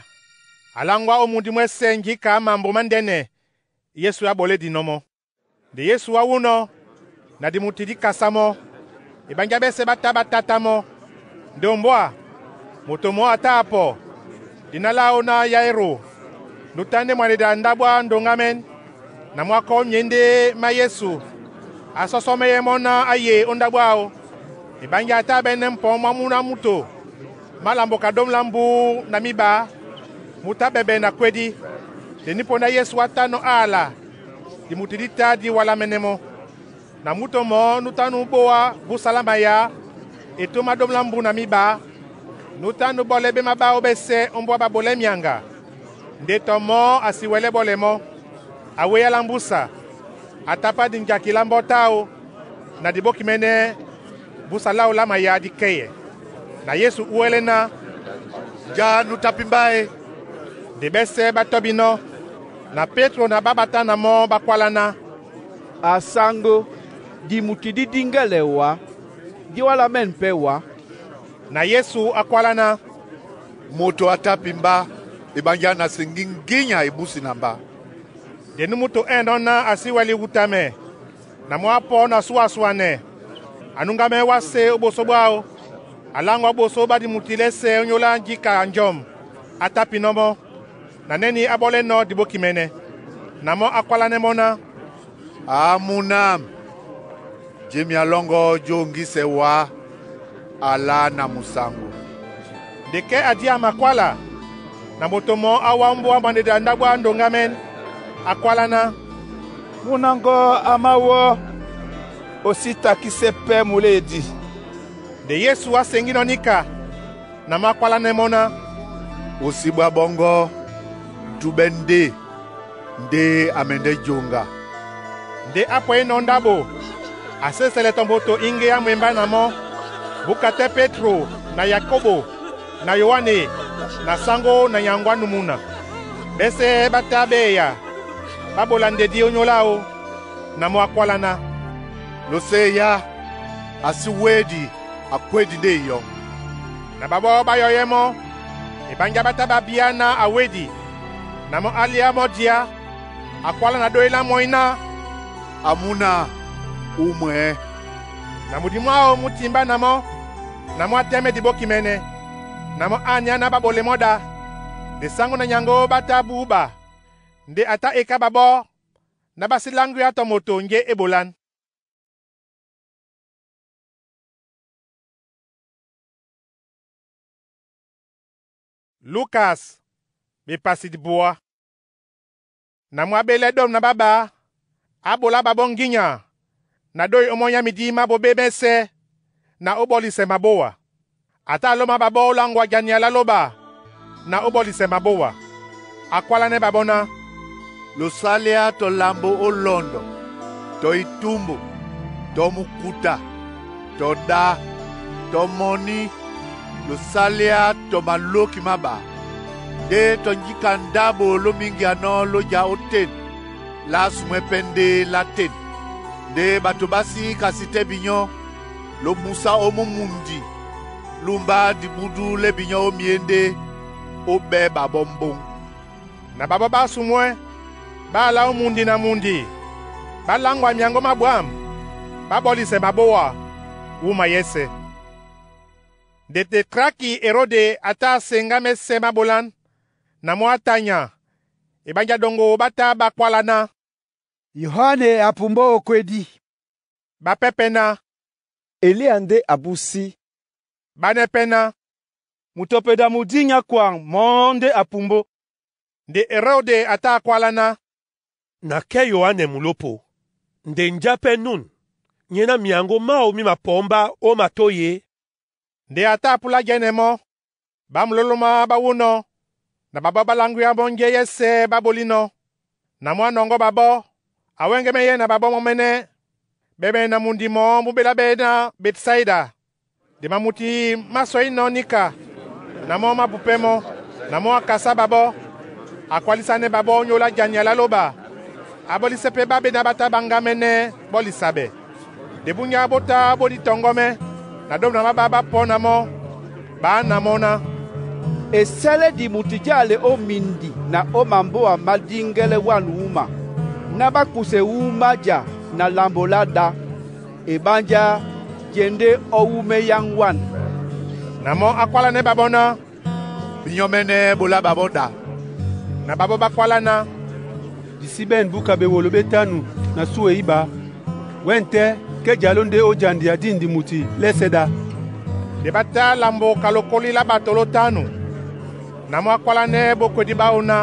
A: a láŋgwá ó mudí mwɛ́sɛ̄ njíka mambo mándɛ́nɛ Yesu á ɓolé dinɔ́ mɔ́. Nde Yesu wá wúnɔ̄, na dimuti dí kasá mɔ́. Eɓánjá ɓɛ́sɛ̄ ɓá tá ɓá tátá mɔ́. Nde ombwá, moto mɔɔ́ a tá a pɔ, dina láō ná Yairo, nú tá ndé mwaneda ndáɓo á ndoŋgámɛ́n. Na mɔ́ á kɔ́ ó myéndé má Yesu, a sɔsɔmɛ́yɛ́ mɔ́ ná á ye ó ndáɓo áō. Eɓánjá a tá a ɓɛ́nɛ́ mpɔ̌ mwá múná múto má lambo kadóm lá mbúú na míɓaá, mú tá ɓɛɓɛ na kwédí. Nde nípondá Yesu wá tánɔ́ ála, dimuti dí tá dí walámɛ́nɛ́ mɔ́. Na múto mɔɔ́ nú tá nú ɓóá búsa lá mayǎ e tóm má ɗóm lá mbúú na míɓaá, nú tá nú ɓɔ́lɛ́ ɓé mábáó ɓɛ́sɛ̄ ó mbóa ɓá ɓolɛ́ myaŋga. Nde tɔ mɔɔ́ a si wɛlɛ́ ɓɔ́lɛ mɔ́, a wéá lá mbúsa, a tapá dinjaki lá mbɔ́ táō, na dibókimɛ́nɛ́ búsa láō lá mayǎ díkɛ́yɛ. Na Yesu uwɛlɛ́ ná,
N: “Njá nú tápi mbá e?”
A: Nde ɓɛ́sɛ̄ ɓá tɔ́bínɔ́. Na Pétro na ɓá ɓá tá na mɔ́ ɓá kwálá ná,
P: “A sáŋgó, dimuti dí díŋgɛ́lɛ wǎ, dí wálamɛ̂n pɛ́ wǎ.”
A: Na Yesu a kwálá ná,
N: “Moto a tápi mbá, eɓánjá na seŋgí ŋgínya e búsi na mbá.”
A: Nde nú múto ɛ̂ nɔ́ ná a sí wɛlɛ wutamɛ, na mɔ́ á pɔ́ na súa-suanɛ, a núŋgámɛ́ wásē ó ɓosó ɓwáō. A láŋgwá ó ɓosó ɓá dimuti lɛ́sɛ̄ ónyólá njíka njɔm, á tápinɔ́ mɔ́, na nɛ́nī á ɓɔ́lɛ́ nɔ́ dibókimɛ́nɛ́. Na mɔ́ á kwálánɛ́ mɔ́ ná,
N: “Amúnám, je mia lɔ́ŋgɔ́ j'óŋgísɛ wá, a lá na musango.”
A: Nde kɛ́ a dí a makwála, na moto mɔɔ́ á wá ó mbóa mwaneda ndáɓo á ndoŋgámɛ́n, a kwálá ná,
J: “Múna ŋgɔ́ a máá wɔ́, o sí takísɛ́ pɛ́ muléedi.”
A: Nde Yesu á seŋgínɔ́ níka, na mɔ́ á kwálánɛ́ mɔ́ ná,
N: “Osibwa ɓɔŋgɔ, dúɓɛ́ ndé, ndé a mɛndɛ́ joŋga.”
A: Nde á pwɛínɔ̄ ndáɓo, a sésɛlɛ tɔ moto íŋgéá mwembá na mɔ́, búka tɛ́ Pétro na Yakobo na Yoane na sáŋgó na nyaŋgó á numuna. Ɓɛ́sɛ̄ ɓá tá ɓá eya ɓá ɓola ndedí ónyólá áō. Na mɔ́ á kwálá ná,
N: “Loseya, a sí wédi, a kwédi ndé eyɔ́.”
A: Na ɓaɓɔ́ ɓá yɔyɛ́ mɔ́, eɓánjá ɓá tá ɓá bíá ná a wédi. Na mɔ́ á liá mɔ́ diá, a kwálá na dói lá mɔ́ín ná,
N: “Amúna, úmwɛ̌.”
A: Na mudi mwáō mú timbá na mɔ́, na mɔ́ á tɛ́mɛ́ dibókimɛ́nɛ́. Na mɔ́ á aniá ná ɓá ɓolɛ mɔ́ ɗá. Nde sáŋgó na nyaŋgó ɓá tá búba. Nde a tá eká ɓaɓɔ́ ná ɓá sí láŋgwíá tɔ moto njé e ɓolán. Lukas bepasi dibuá. Na mɔ a ɓelɛ́ ɗom na ɓá ɓá, a ɓolá ɓaɓɔ́ ŋgínya na doi ómɔ́ny á midí má ɓoɓé mɛ́sɛ́ na ó ɓɔlisɛ mabówa. A tá a lóma ɓaɓɔ́ ó láŋgwa jania lá lóba na ó ɓɔlisɛ mabówa. A kwálánɛ́ ɓaɓɔ́ ná,
N: “Losalia tɔ lambo ó lɔndɔ, tɔ itúmbo, tɔ mukuta, tɔ ɗá, tɔ mɔní, losalia tɔ malóki má ɓá. Ndé tɔ njíka ndáɓo ló míŋgianɔ́ ló já ótên, lá sumwɛ́ pɛ́ ndé lá tên. Ndé bato ɓá sí kasi tɛ́ binyɔ́, lobusá ó mú mundi, lúmbá dibúdú lɛ́ binyɔ́ ó myéndé ó ɓɛ́ ɓaɓɔ́ mbóŋ.”
A: Na ɓaɓɔ́ ɓá sumwɛ́, ɓá alá ó mundi na mundi, ɓá láŋgwa myaŋgó má ɓwǎm̀, ɓá ɓɔlisɛ mabówa wúma yɛ́sɛ̄. Nde Tetraki Erode a tá a seŋgá mɛ́sɛ̄ má ɓolán, na mɔ́ á tanya, eɓánjá ɗoŋgo ɓá tá ɓá kwála ná,
B: Yohane apumbó okwedi.
A: Ɓapɛ́ pɛ́ ná,
I: Eliya nde abúsí.
A: Ɓánɛ́ pɛ́ ná,
S: Mutɔpeda mudi nyákwang mɔɔ́ ndé apumbó.
A: Nde Erode a tá a kwála ná,
T: Na kɛ́ Yoane mulopo. Nde njá pɛ́ nûn, nyé ná myaŋgó máō mí mapɔ̌mbá ó matói é?
A: Nde a tá a púlá jɛ́nɛ mɔ́, ɓá mulólómá ɓá wúnɔ́, na ɓaɓɔ́ ɓá láŋgwíá mɔ́ njé yɛ́sɛ̄ ɓá ɓolínɔ́. Na mɔ́ á nɔŋgɔ́ ɓaɓɔ́, a wɛ́ŋgɛ́mɛ́ yɛ́ na ɓaɓɔ́ mɔ́mɛ́nɛ́ ɓɛ́ na mundi mɔɔ́ mú ɓéláɓɛ́ ná Betsaida. Nde mamuti má sɔínɔ̄ níka, na mɔ́ má bupɛ́ mɔ́. Na mɔ́ á kasá ɓaɓɔ́, a kwálísánɛ́ ɓaɓɔ́ ónyólá jania lá lóba, a ɓɔ́lísɛ́ pɛ́ ɓá ɓéná ɓá tá ɓá ŋgámɛ́nɛ́ ɓɔ́lisa ɓɛ. Nde búnyá bó tá bó dítɔŋgɔ́mɛ́, na ɗom na máɓá ɓá pɔ́ na mɔ́, ɓá na mɔ́ ná,
P: E sɛlɛ dimuti jâle ó mindi na ó mambóa má díŋgɛ́lɛ́ wan wúma, ná ɓá kuse wúma ja na lambo lá ɗá. Eɓánjá jendé ɔ́ wúmɛ́ yáŋ wân.
A: Na mɔ́ á kwálánɛ́ ɓaɓɔ́ ná,
N: “Binyɔ́ mɛ́nɛ́ ɓolá ɓaɓɔ́ ɗá.”
A: Na ɓaɓɔ́ ɓá kwálá ná,
S: Di sí ɓɛ̂n búka ɓewolo ɓétánu na súe íɓá, wɛ̂ŋtɛ́ kɛ́ jaló ndé ó jandia dîn dimuti lɛ́sɛ̄ ɗá.
A: Nde ɓá tá lambo ka lokóli lá ɓato lótánu. Na mɔ́ á kwálánɛ́ ɓókwedi ɓáō ná,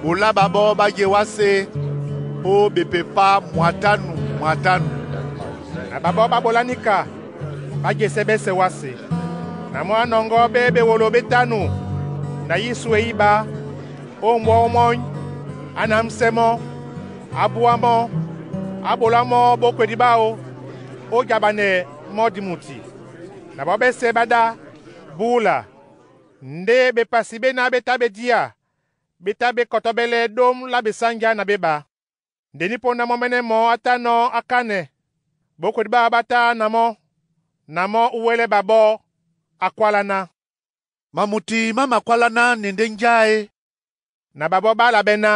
N: “Ɓolá ɓaɓɔ́ ɓá je wásē ó ɓepepá mwatánu mwatánu.”
A: Na ɓaɓɔ́ ɓá ɓolá níka, ɓá jesɛ́ ɓɛ́sɛ̄ wásē. Na mɔ́ á nɔŋgɔ́ ɓé ɓewolo ɓétánu na yísû e íɓá, ó mbwá ómɔ́ny, á námsɛ́ mɔ́, á búá mɔ́, á ɓolá mɔ́ ɓókwedi ɓáō, ó jaɓanɛ mɔ́ dimuti. Na ɓɔ́ ɓɛ́sɛ̄ ɓá ɗá, búla. Ndé ɓepasi ɓéná ɓé tá ɓe día, ɓé tá ɓé kɔtɔ́ɓɛ́lɛ́ ɗóm lá ɓesáŋjá na ɓé ɓá. Nde nípóndá mɔ́mɛ́nɛ́ mɔɔ́ á tá nɔ́ á kánɛ, ɓókwedi ɓáō ɓá tá na mɔ́, na mɔ́ ó wɛ́lɛ́ ɓaɓɔ́, a kwála ná,
N: “Mamuti má makwálaná na ndé njá é?”
A: Na ɓaɓɔ́ ɓá álabɛ́ ná,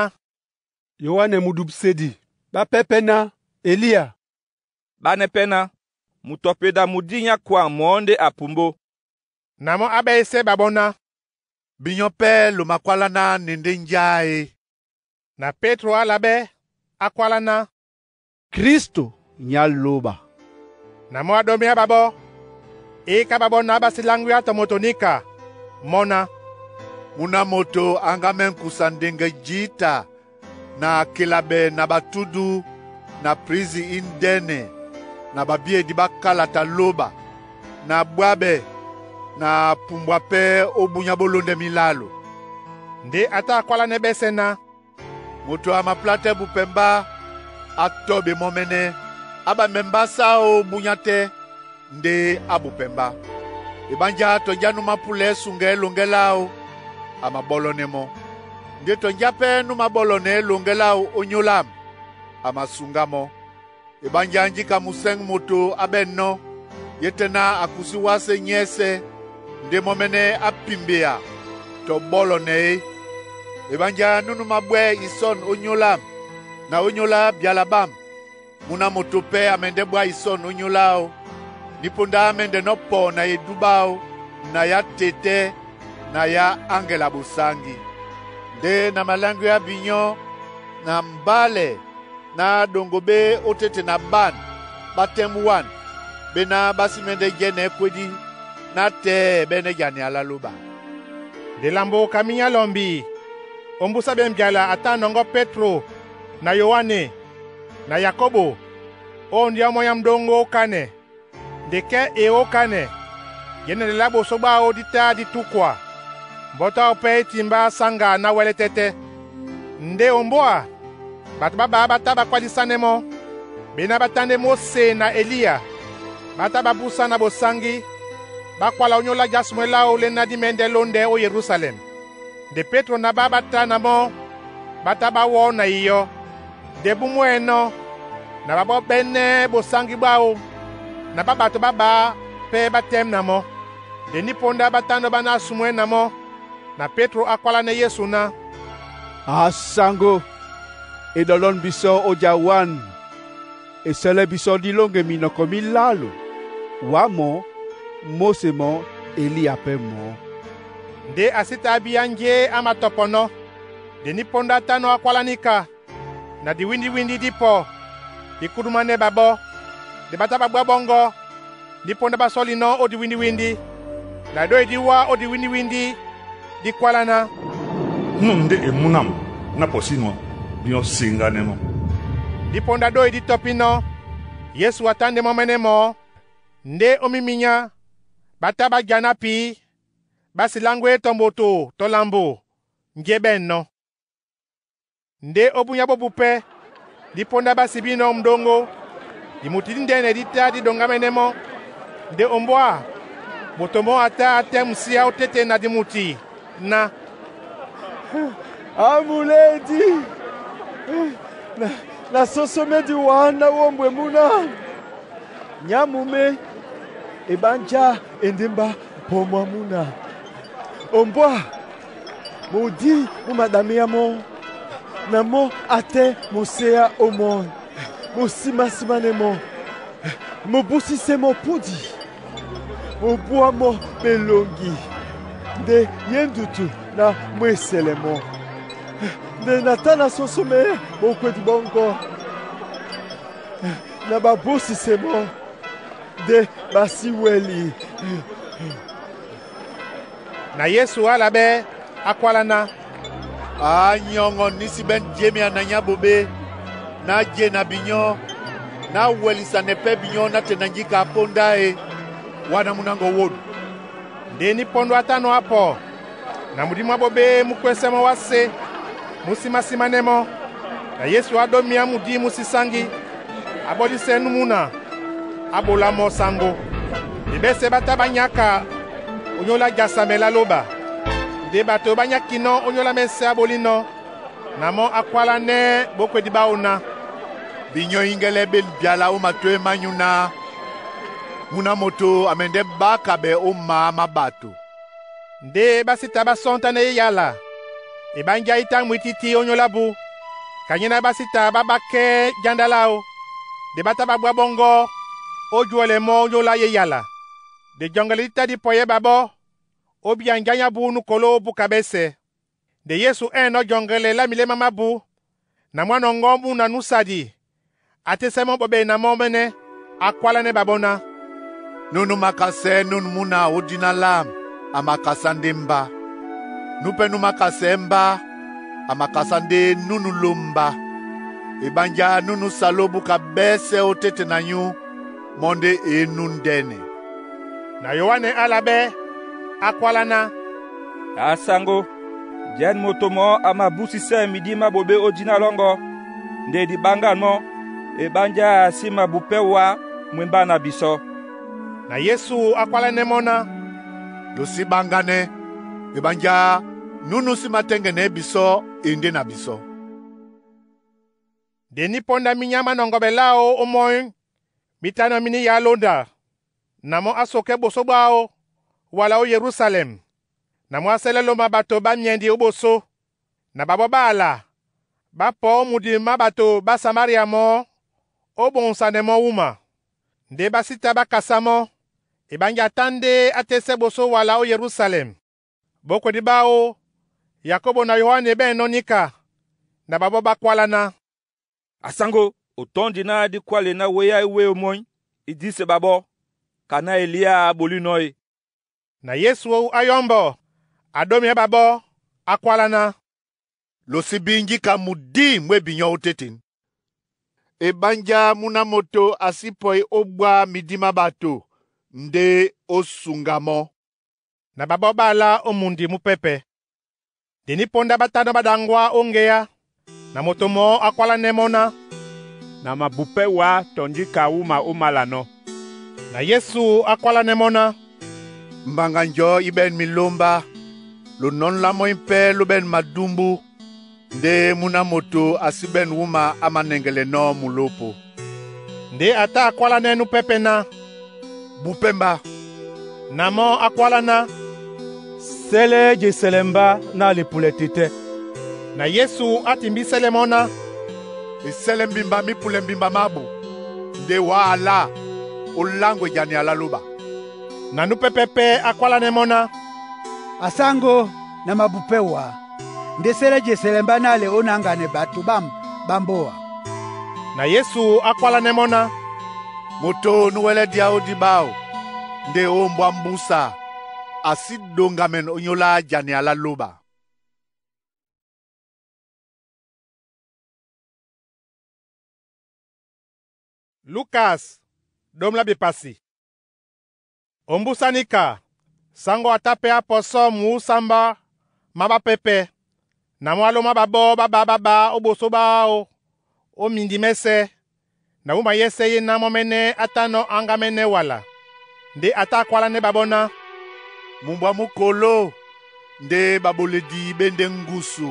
S: Yoane mudubisedi. Ɓápɛ́ pɛ́ ná, Eliya.
K: Ɓánɛ́ pɛ́ ná, Mutɔpeda mudi nyákwang mɔɔ́ ndé apumbó.
A: Na mɔ́ á ɓɛ́sɛ́ ɓaɓɔ́ ná,
N: “Binyɔ́ pɛ́ lo makwálaná na ndé njá é?”
A: Na Pétro álabɛ́, á kwálá ná,
P: Kristo nyá lóba.
A: Na mɔ́ á ɗómíá ɓaɓɔ́, é ká ɓaɓɔ́ ná ɓá sí láŋgwíá tɔ moto níka, mɔ́ ná,
N: “Mú na moto a ŋgámɛ́ ŋkusa ndeŋgɛ jǐta na akelaɓɛ na ɓatúdu na prisi índɛ́nɛ na ɓabíedi ɓá kálata lóba, na bwáɓɛ na pumbwa pɛ́ ó búnyá bó lóndɛ milálo.”
A: Ndé a tá a kwálánɛ́ ɓɛ́sɛ̄ ná,
N: “Moto a maplá tɛ́ bupɛmbá, á tɔ́ɓe mɔ́mɛ́nɛ́. Á ɓamɛmbá sáo búnyá tɛ́, ndé á bupɛmbá. Eɓánjá tɔ njá nú mápulɛɛ́ suŋgɛ eloŋgɛ́ láō, a mabɔ́lɔ́nɛ́ mɔ́. Ndé tɔ njá pɛ́ nú māɓɔ́lɔnɛ̄ eloŋgɛ́ láō ónyólám, a masuŋgá mɔ́. Eɓánjá njíka musɛ̂ŋ moto á ɓɛ̂nnɔ́, yé tɛ́ ná a kusí wásē nyɛ́sɛ̄, ndé mɔ́mɛ́nɛ́ á pimbea tɔ ɓɔ́lɔnɛ é. Eɓánjá nú nú mábwɛ́ isɔ̂n ónyólám, na ónyólá byala ɓâm, mú ná moto pɛ́ a mɛndɛ́ bwá isɔ̂n ónyóláō, nípóndá á mɛ́ndɛnɔ́ pɔ na edú ɓáō na yá tetɛ́ na yá áŋgɛlɛ a bosáŋgí. Ndé na maláŋgwíá binyɔ́ na mbálɛ ná ɗoŋgo ɓé ótete na ɓân ɓá tɛ́m wan, ɓéná ɓá sí mɛ́ndɛ́ jɛ́nɛ̄ kwédí nátɛ́ɛ́ ɓɛ́nɛ́ jania lá lóba.”
A: Nde lambo ka minyá lɔmbi, Ombusa be mbyala a tá nɔŋgɔ́ Pétro na Yoane na Yakobo ó ndé á mwanyá m̀ɗóŋgó ókánɛ. Nde kɛ́ e ókánɛ, jɛ́nɛlɛ lá ɓosó ɓáō dí tá dí túkwa. Mbɔ́tɔ́ áō pɛ́ e timbá sáŋga náwɛ́lɛ́ tɛ́tɛ́. Ndé ombwá, bato ɓá ɓá ɓá tá ɓá kwálísánɛ́ mɔ́. Ɓená ɓá tá ndé Móse na Elíya. Ɓá tá ɓá búsá na ɓosáŋgí, ɓá kwala ónyólá jásumwɛ́ láō léná dí mɛ̌ndɛ́ lóndɛ ó Yerusalɛm. Nde Pétro na ɓá ɓá tá na mɔ́ ɓá tá ɓá wɔ́ na iyɔ́. Nde búmwɛ́ɛ́nɔ́ na ɓaɓɔ́ ɓɛ́nɛ́ ɓosáŋgí ɓáō na ɓá ɓato ɓá ɓá pɛ́ ɓá tɛ́m na mɔ́. Nde nípóndá ɓá tánɔ́ ɓá ná sumwɛ́ na mɔ́, na Pétro a kwálánɛ́ Yésu ná,
P: “A Saŋgó, e ɗɔlɔn bisɔ ó ja wan! E sɛlɛ bisɔ dí lóŋgɛ minɔkɔ mí lalo, wǎ mɔ́, Móse mɔ́, Elíya pɛ́ mɔɔ́.”
A: Ndé a sí ta a bíá njé á matɔpɔnɔ́. Nde nípóndá á tánɔ́ á kwálá níka, na diwíndíwíndí dí pɔ dí kúdúmánɛ́ ɓaɓɔ́. Nde ɓá tá ɓá bwá ɓɔ́ŋgɔ́, nípóndá ɓá sɔ́linɔ́ ó diwíndíwíndí. Na ɗói dí wá ó diwíndíwíndí, dí kwáláná,
U: “Nun ndé e múnám ná pɔsí nwá. Binyɔ́ seŋganɛ mɔ́.”
A: Nípóndá ɗói dí tɔpínɔ́, Yesu a tá ndé mɔ́ mɛ́nɛ́ mɔɔ́. Ndé ó mímínyá, ɓá tá ɓá janá pǐ, ɓá si láŋgwé tɔ moto tɔ lambo njé ɓɛ̂nnɔ́. Ndé ó búnyá bó bu pɛ́, nípóndá ɓá sibínɔ́ ó m̀ɗóŋgó. Dimuti díndɛ́nɛ dí tá dí ɗoŋgámɛ́nɛ́ mɔ́. Nde ombwá, moto mɔ́ a tá a tɛ́m musia ótéte na dimuti ná,
I: “Amulédi, nasɔ́sɔ́ mɛ́ di wǎ ná wombwe múna. Nyamu mé, ebanjá e ndé mbá pɔmwá múna. Ombwá, mudi mú maɗaméá mɔ́, na mɔ́ a tɛ́ moséá ómɔ́ny. Mosimasímanɛ mɔ́, mobúsísɛ́ mɔ́ púdi, mobwá mɔ́ ɓeloŋgi nde ye ndutu na mwésɛlɛ mɔ́. Nde na tá na sɔsɔ́ mɛ́ bokwedi bɔ́ŋgɔ́, na babúsisɛ mɔ́ nde ɓá sí wɛ́li.”
A: Na Yesu ala ɓɛ́ á kwálá ná,
N: “A nyɔŋɔ nísi ɓɛ́ njémea na nyá ɓoɓé, ná je na binyɔ́, ná wɛlisanɛ pɛ́ binyɔ́ nátɛɛ na njíka a póndá e, wá ná múna ŋgɔ wódu.”
A: Ndé nípɔndɔ á tánɔ́ á pɔ, na mudi mwá ɓoɓé mú kwésɛ́ mɔ́ wásé, mú símásímánɛ́ mɔ́. Na Yesu á ɗómiá mudí mú sí sáŋgí, á ɓɔ́lísɛ́ nú múna, á ɓolá mɔ́ sáŋgó. Nde ɓɛ́sɛ̄ ɓá tá ɓá nyáka ónyólá jasamɛ lá lóɓa. Nde ɓato ɓá nyákinɔ́ ónyólá mɛ́sɛ̄ á ɓolínɔ́, na mɔ́ á kwálánɛ́ ɓókwedi ɓáō ná,
N: “Binyɔ́ íŋgɛ́lɛ́ ɓé mbyala ó matwé mányun ná múna moto a mɛndɛ́ ɓáka ɓɛ ó maá má ɓato.”
A: Ndé ɓá sí ta ɓá sɔ́ntánɛ́ é yala, eɓánjá í tá mwítítí ónyólá bú. Kanyéná ɓá sí ta ɓá ɓákɛ́ jándá láō. Nde ɓá tá ɓá bwá ɓɔ́ŋgɔ́ ó jwɛ́lɛ mɔ́ ónyólá eyala. Nde jɔŋgɛlɛ dí tá dí pɔyɛ́ ɓaɓɔ́ ó bíya njá nyá bú núkoló búka ɓɛ́sɛ̄. Nde Yesu ɛ̂nɔ́ jɔŋgɛlɛ lá milémá mábū, na mwá nɔŋgɔ́ múna nú sadi, a tésɛ́ mɔ́ ɓɔɓɛ na mɔ́ mɛ́nɛ́, a kwálánɛ́ ɓaɓɔ́ ná,
N: “Nunu makasɛɛ́ nun múna ó dina lâm, a makasá ndé mbá. Nú pɛ́ nú mákasɛɛ́ mbá, a makasá ndé nunu ló mbá. Ebanjá nunu sa ló búka ɓɛ́sɛ̄ ótéte na nyú mɔ́ ndé e nú ndɛ́nɛ.”
A: Na Yoane ala ɓɛ́ á kwálá ná,
K: “A Saŋgó, jɛ̌n moto mɔɔ́ a mabúsísɛ́ midí má ɓoɓé ó dina lɔ́ŋgɔ́, nde di ɓáŋgân mɔ́, eɓánjá a sí mabu pɛ́ wá mwembá na bisɔ́.”
A: Na Yesu á kwálánɛ́ mɔ́ ná,
N: “Lo sí ɓáŋgánɛ́, ebanjá nunu sí matɛ́ŋgɛnɛ́ bisɔ́ e ndé na bisɔ́.”
A: Nde nípóndá mínyá má nɔŋgɔɓɛ láō ómɔ́ny mí tánɔ́ mí ní yá lónda. Na mɔ́ á sokɛ́ ɓosó ɓáō wala ó Yerusalɛm. Na mɔ́ á sɛ́lɛ́ lóma ɓato ɓá myɛndi ó ɓosó. Na ɓaɓɔ́ ɓá ala ɓá pɔ ó mudi má ɓato ɓá Samaria mɔɔ́ ó ɓoŋsanɛ mɔ́ wúma. Nde ɓá sí ta ɓá kasá mɔ́. Eɓánjá a tá ndé á tésɛ́ ɓosó wala ó Yerusalɛm. Ɓókwedi ɓáō, Yakobo na Yoane ɓɛ̂nɔ́ níka, na ɓaɓɔ́ ɓá kwálá ná,
K: “A Saŋgó, o tɔ́ndi ná dí kwále ná wéá é wé omɔ́ny, e díse ɓaɓɔ́, ka ná Elíya a ɓolínɔ́ e.”
A: Na Yesu á yɔ́mbɔ, a ɗómiá ɓaɓɔ́, á kwálá ná,
N: Lo sibi njika mudi mwe binyɔ ó teten. Ebánjá múna moto a sí pɔi ó bwá midi má bato ndé ó sunga mɔ́.
A: Na babɔ́ ɓá alá ó mundi mú pɛ́pɛ̄. Nde ní póndá ɓátánɔ́ ɓá ɗaŋgwá ó ŋgéá. Na moto mɔɔ́ á kwálánɛ́ mɔ́ ná,
Q: “Na mabupɛ́ wá tɔ njíka wúma ó málanɔ́.”
A: Na Yesu á kwálánɛ́ mɔ́ ná,
N: “Mbaŋga njɔ̌ í ɓɛ̂n milómbá, lonɔ́n lá mɔ́ ípɛ́ ló ɓɛ̂n madúmbú, ndé múna moto a sí ɓɛ̂n wúma á manɛŋgɛlɛnɔ́ mulópo.”
A: Ndé a tá a kwálánɛ́ nú pɛ́pɛ́ ná,
N: “Bupɛ́ mbá!”
A: Na mɔ́ á kwálá ná,
S: “Sɛlɛ je sɛlɛ mbá na a le pulɛ tetɛ́.”
A: Na Yesu á timbísɛ́lɛ mɔ́ ná,
N: “Esɛ́lɛ mbimba mí pulɛ mbimba mábu, ndé wá alá ó láŋgwe jani a lá lóba.”
A: Na nú pɛ́pɛ́ pɛ́ á kwálánɛ́ mɔ́ ná,
B: “Asáŋgó na mabupɛ́ wá, ndé sɛ́lɛ́ je sɛlɛ mbá na a le ó náŋganɛ bato bâm ɓá mbóa.”
A: Na Yesu á kwálánɛ́ mɔ́ ná,
N: “Moto nú wɛlɛ́ día ó dibáo ndé ó ombwá mbúsa, a sí ɗoŋgamɛn ónyólá jani a lá lóba.”
A: Lukas ɗóm lá bepasi. Ombusa níka, saŋgó a tá pɛ́ á pɔsɔ́ muúsambá má ɓápɛ́pɛ̄, na mɔ́ á lómá ɓaɓɔ́ ɓá ɓá ɓá ɓá ó ɓosó ɓáō ó mindi mɛ́sɛ̄, na mu mayɛ́sɛ́ yé ná mɔ́ mɛ́nɛ́ á tánɔ̄ áŋgámɛ́nɛ́ wala. Ndé a tá a kwálánɛ́ ɓaɓɔ́ ná,
N: “Mumbwa mú koló ndé ɓaɓoledi ɓé ndé ŋgusu.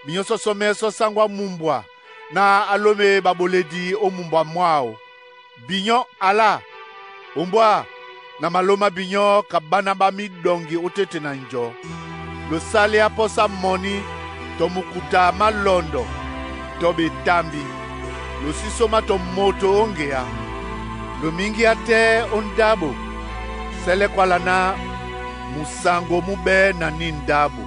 N: Binyɔ́ sɔsɔmɛ́ sɔ́ sáŋgó á mumbwa ná á lóme ɓaɓoledi ó mumbwa mwáō. Binyɔ́ alá, ombwá na malómá binyɔ́ ka ɓána ɓá míɗɔŋgi ótéte na njɔ. Lo sálé á pɔ́sá mɔní tɔ mukuta má lɔndɔ tɔ ɓetambi. Lo sí sóma tɔ moto ó ŋgeá. Lo míŋgíá tɛ́ ó ndáɓo, sɛ́lɛ́ kwála ná musaŋgo mú ɓɛ́ na ní ndáɓo.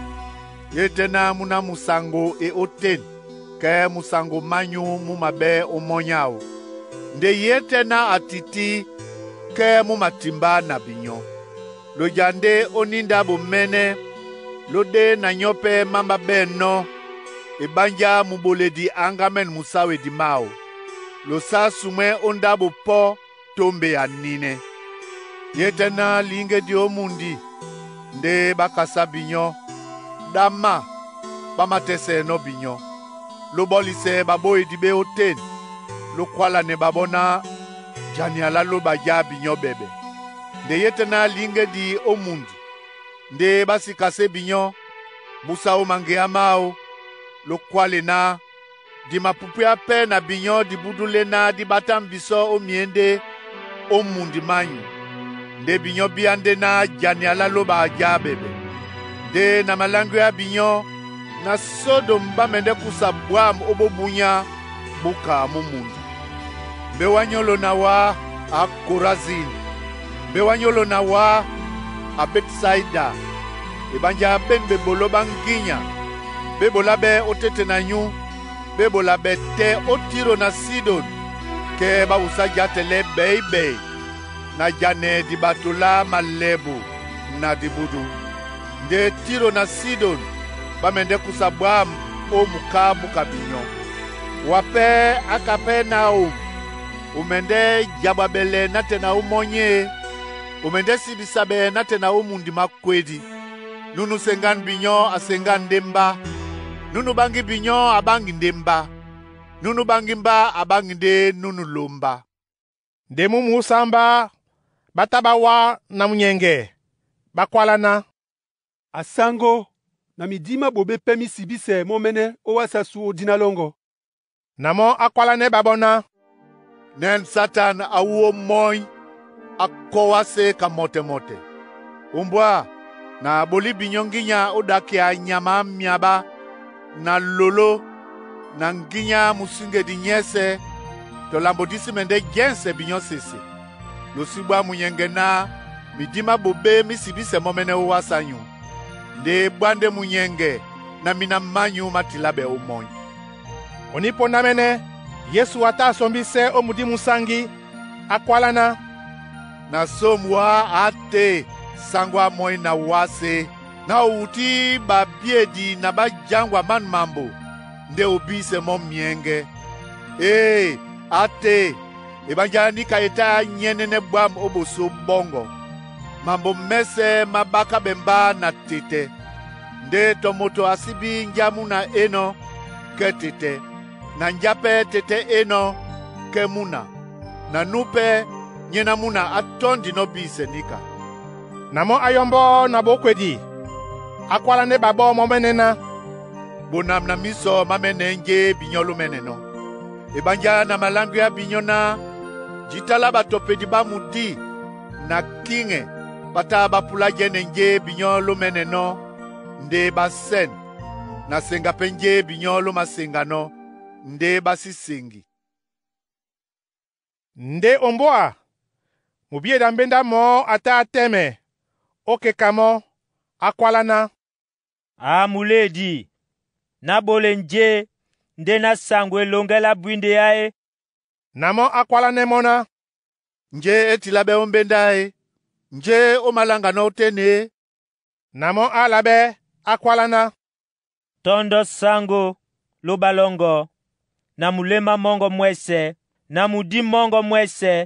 N: Yé tɛ́ ná múná musaŋgo e ótên, kɛ́ musaŋgo mányu mú maɓɛ́ ó mɔ́ny áō. Nde yé tɛ́ ná a tití kɛ́ mú matimbá na binyɔ́. Loja ndé ó ní ndáɓo mɛ́nɛ́, ló ɗé na nyɔ́ pɛ́ má ɓábɛ́nɔ́ ebánjá muɓoledi a áŋgámɛ́n musáwedi máō. Lo sá sumwɛ́ ó ndáɓo pɔ́ tómbe a nínɛ́. Yé tɛ́ ná líŋgedi ó mundi ndé ɓá kasá binyɔ́, ɗámá ɓá matɛ́sɛ̄nɔ́ binyɔ́. Ló ɓɔ́lisɛ ɓaɓóedi ɓé ótên, ló kwálanɛ ɓaɓɔ́ ná jani a lá lóba já binyɔ́ ɓɛɓɛ. Nde yé tɛ́ ná líŋgedi ó mundi ndé ɓá sí kasé binyɔ́, mbúsá ó maŋgeá máō, ló kwále ná di mapupwíá pɛ́ na binyɔ́ dibúdú lé ná dí ɓátá mbisɔ́ ó myěndé ó mundi mányu, ndé binyɔ́ bíá ndé ná jani a lá lóba já ɓɛɓɛ. Ndé na maláŋgwíá binyɔ́ na Sodom ɓá mɛndɛ́ kúsa bwâm ó bóbunyá búka mú mundi. Mbé wá nyólo na wá, a Korazin! Mbé wá nyólo na wá, a Betsaida! Ebánjá ɓé beboló ɓá ŋgínya, bé ɓolá ɓɛ́ ó tete na nyú, bé ɓola ɓɛ́ tɛ́ ó Tiro na Sidon, kɛ́ ɓá wusá játɛlɛ́ ɓɛ̌y-ɓɛ̌y na janɛ diɓato lá malɛbu na dibúdú. Ndé Tiro na Sidon ɓá mɛndɛ́ kúsa bwâm ó muká múka binyɔ́. Wá pɛ́ á Kapɛrnaum, o mɛndɛ́ jabwabɛlɛ nátɛna na ó mɔ́ny e, o mɛndɛ́ sibisa ɓɛ́ nátɛna na ó mundi mákwédi. Nunu seŋgán binyɔ́ a seŋgán ndé mbá. Nunu ɓáŋgí binyɔ́ a ɓáŋgi ndé mbá. Nunu ɓáŋgí mbá a ɓáŋgi ndé nunu lómbá.”
A: Nde mú muúsambá ɓá tá ɓá wá na munyɛŋgɛ, ɓá kwálá ná,
H: “Asáŋgó na midi má ɓoɓé pɛ́ mí sibísɛɛ mɔ́ mɛ́nɛ́ ó wásē á sú ó díná lɔ́ŋgɔ́.”
A: Na mɔ́ á kwálánɛ́ ɓaɓɔ́ ná,
N: “Nɛn Satan a wú ó mɔ́ny, a kɔ́ wásé ka mɔtɛ-mɔtɛ. Ombwá na aɓolí binyɔ́ ŋgínya ó ɗakia nyama á myaɓá na loló na ŋgínya musíŋgedi nyɛ́sɛ̄ tɔ lambo dí sí mɛndɛ́ jɛ́nsɛ binyɔ́ sese. Lo sí bwá munyɛŋgɛ ná midi má ɓoɓé mí sibísɛ mɔ́ mɛ́nɛ́ ó wásē ányू. Ndé bwá ndé munyɛŋgɛ ná míná mányu má tilá ɓɛ ó mɔ́ny.”
A: Onípóndá mɛ́nɛ́, Yesu a tá a sombísɛ́ ó mudí musáŋgí, á kwálá ná,
N: “Na som wá á te saŋgó á mɔ́ny na wásé. Na owuti babyedi na bajangwa man mambo nde obise mɔ myɛ́ŋgɛ́. Ee, ate, ebanja nika e ta anyɛ́nɛ́nɛ́ bwâm ó ɓosó ɓɔ́ŋgɔ. Mambo mɛ́sɛ̄ má ɓáká ɓɛ mbá na tetɛ. Nde tɔ moto a sí bí njá múna énɔ̄ kɛ́ tetɛ, na njá pɛ́ tetɛ́ énɔ̄ kɛ́ múna, na nú pɛ́ nyé ná múna á tɔ́ndinɔ́ bísɛ níka.
A: Na mɔ́ á yɔmbɔ́ na ɓokwedi, á kwálánɛ́ ɓaɓɔ́ mɔ́ mɛ́nɛ́ ná,
N: Bonam na mísɔ má mɛ́nɛɛ́ njé binyɔ́ lómɛ́nɛnɔ́. Ebanjá na malangwea binyɔ́ ná jǐta lá ɓatɔpedi ɓá mudí na kíŋɛ ɓá tá ɓá púlájɛ́nɛ njé binyɔ́ lómɛ́nɛnɔ́ ndé ɓá sɛ̂n, na seŋga pɛ́ njé binyɔ́ lómaseŋganɔ́ ndé ɓá sí seŋgi.
A: Ndé ombwá, mubiyeda mbéndá mɔɔ́ a tá á tɛ́mɛ ó keka mɔ́, á kwálá ná,
C: A muléedi, náɓolɛ njé ndé násaŋgo elɔŋgɛ lá bwíndeyá e?
A: Na mɔ́ á kwálánɛ́ mɔ́ ná,
N: Njé é tilá ɓɛ́ ó mbéndá e? Njé ó maláŋganɔ́ ótên e?
A: Na mɔ́ á aláɓɛ́, á kwálá ná,
C: Tɔ́ndɔ́ saŋgó lóɓá lɔ́ŋgɔ́, na muléma mɔ́ŋgɔ́ mwɛ́sɛ̄, na mudí mɔ́ŋgɔ́ mwɛ́sɛ̄,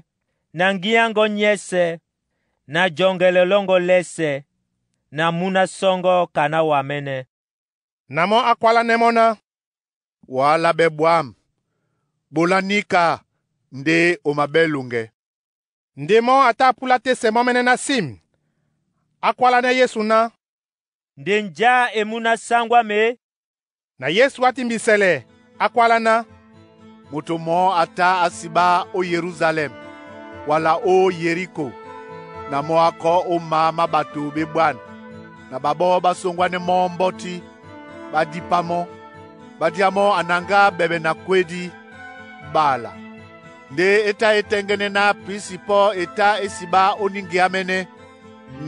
C: na ŋgíáŋgɔ́ nyɛ́sɛ̄, na jɔŋgɛlɛ lɔ́ŋgɔ́ lɛ́sɛ̄, na múna sɔ́ŋgɔ́ ka ná wamɛ́nɛ́.
A: Na mɔ́ á kwálánɛ́ mɔ́ ná,
N: Wǎ láɓɛ́ bwâm, ɓolá níka ndé o maɓɛ́ loŋgɛ.
A: Ndé mɔ́ a tá a púlá tésɛ mɔ́ mɛ́nɛ́ ná sim, á kwálánɛ́ Yesu ná,
C: Nde njá e múna sáŋgó ám e?
A: Na Yesu á timbisɛlɛ, á kwálá ná,
N: Moto mɔɔ́ a tá á siɓá ó Yerúsalɛm wala ó Yeriko na mɔ́ á kɔ́ ó mǎ má ɓato ɓé ɓwân, na ɓaɓɔ́ ɓá sóŋgwánɛ́ mɔ́ mbɔ́tí, ɓá dípá mɔ́, ɓá día mɔ́ anaŋgá ɓɛɓɛ na kwédí, ɓaala. Ndé é tá é tɛ́ŋgɛ́nɛ́ ná prisi pɔ́ e tá é siɓá óníŋgeámɛ́nɛ́,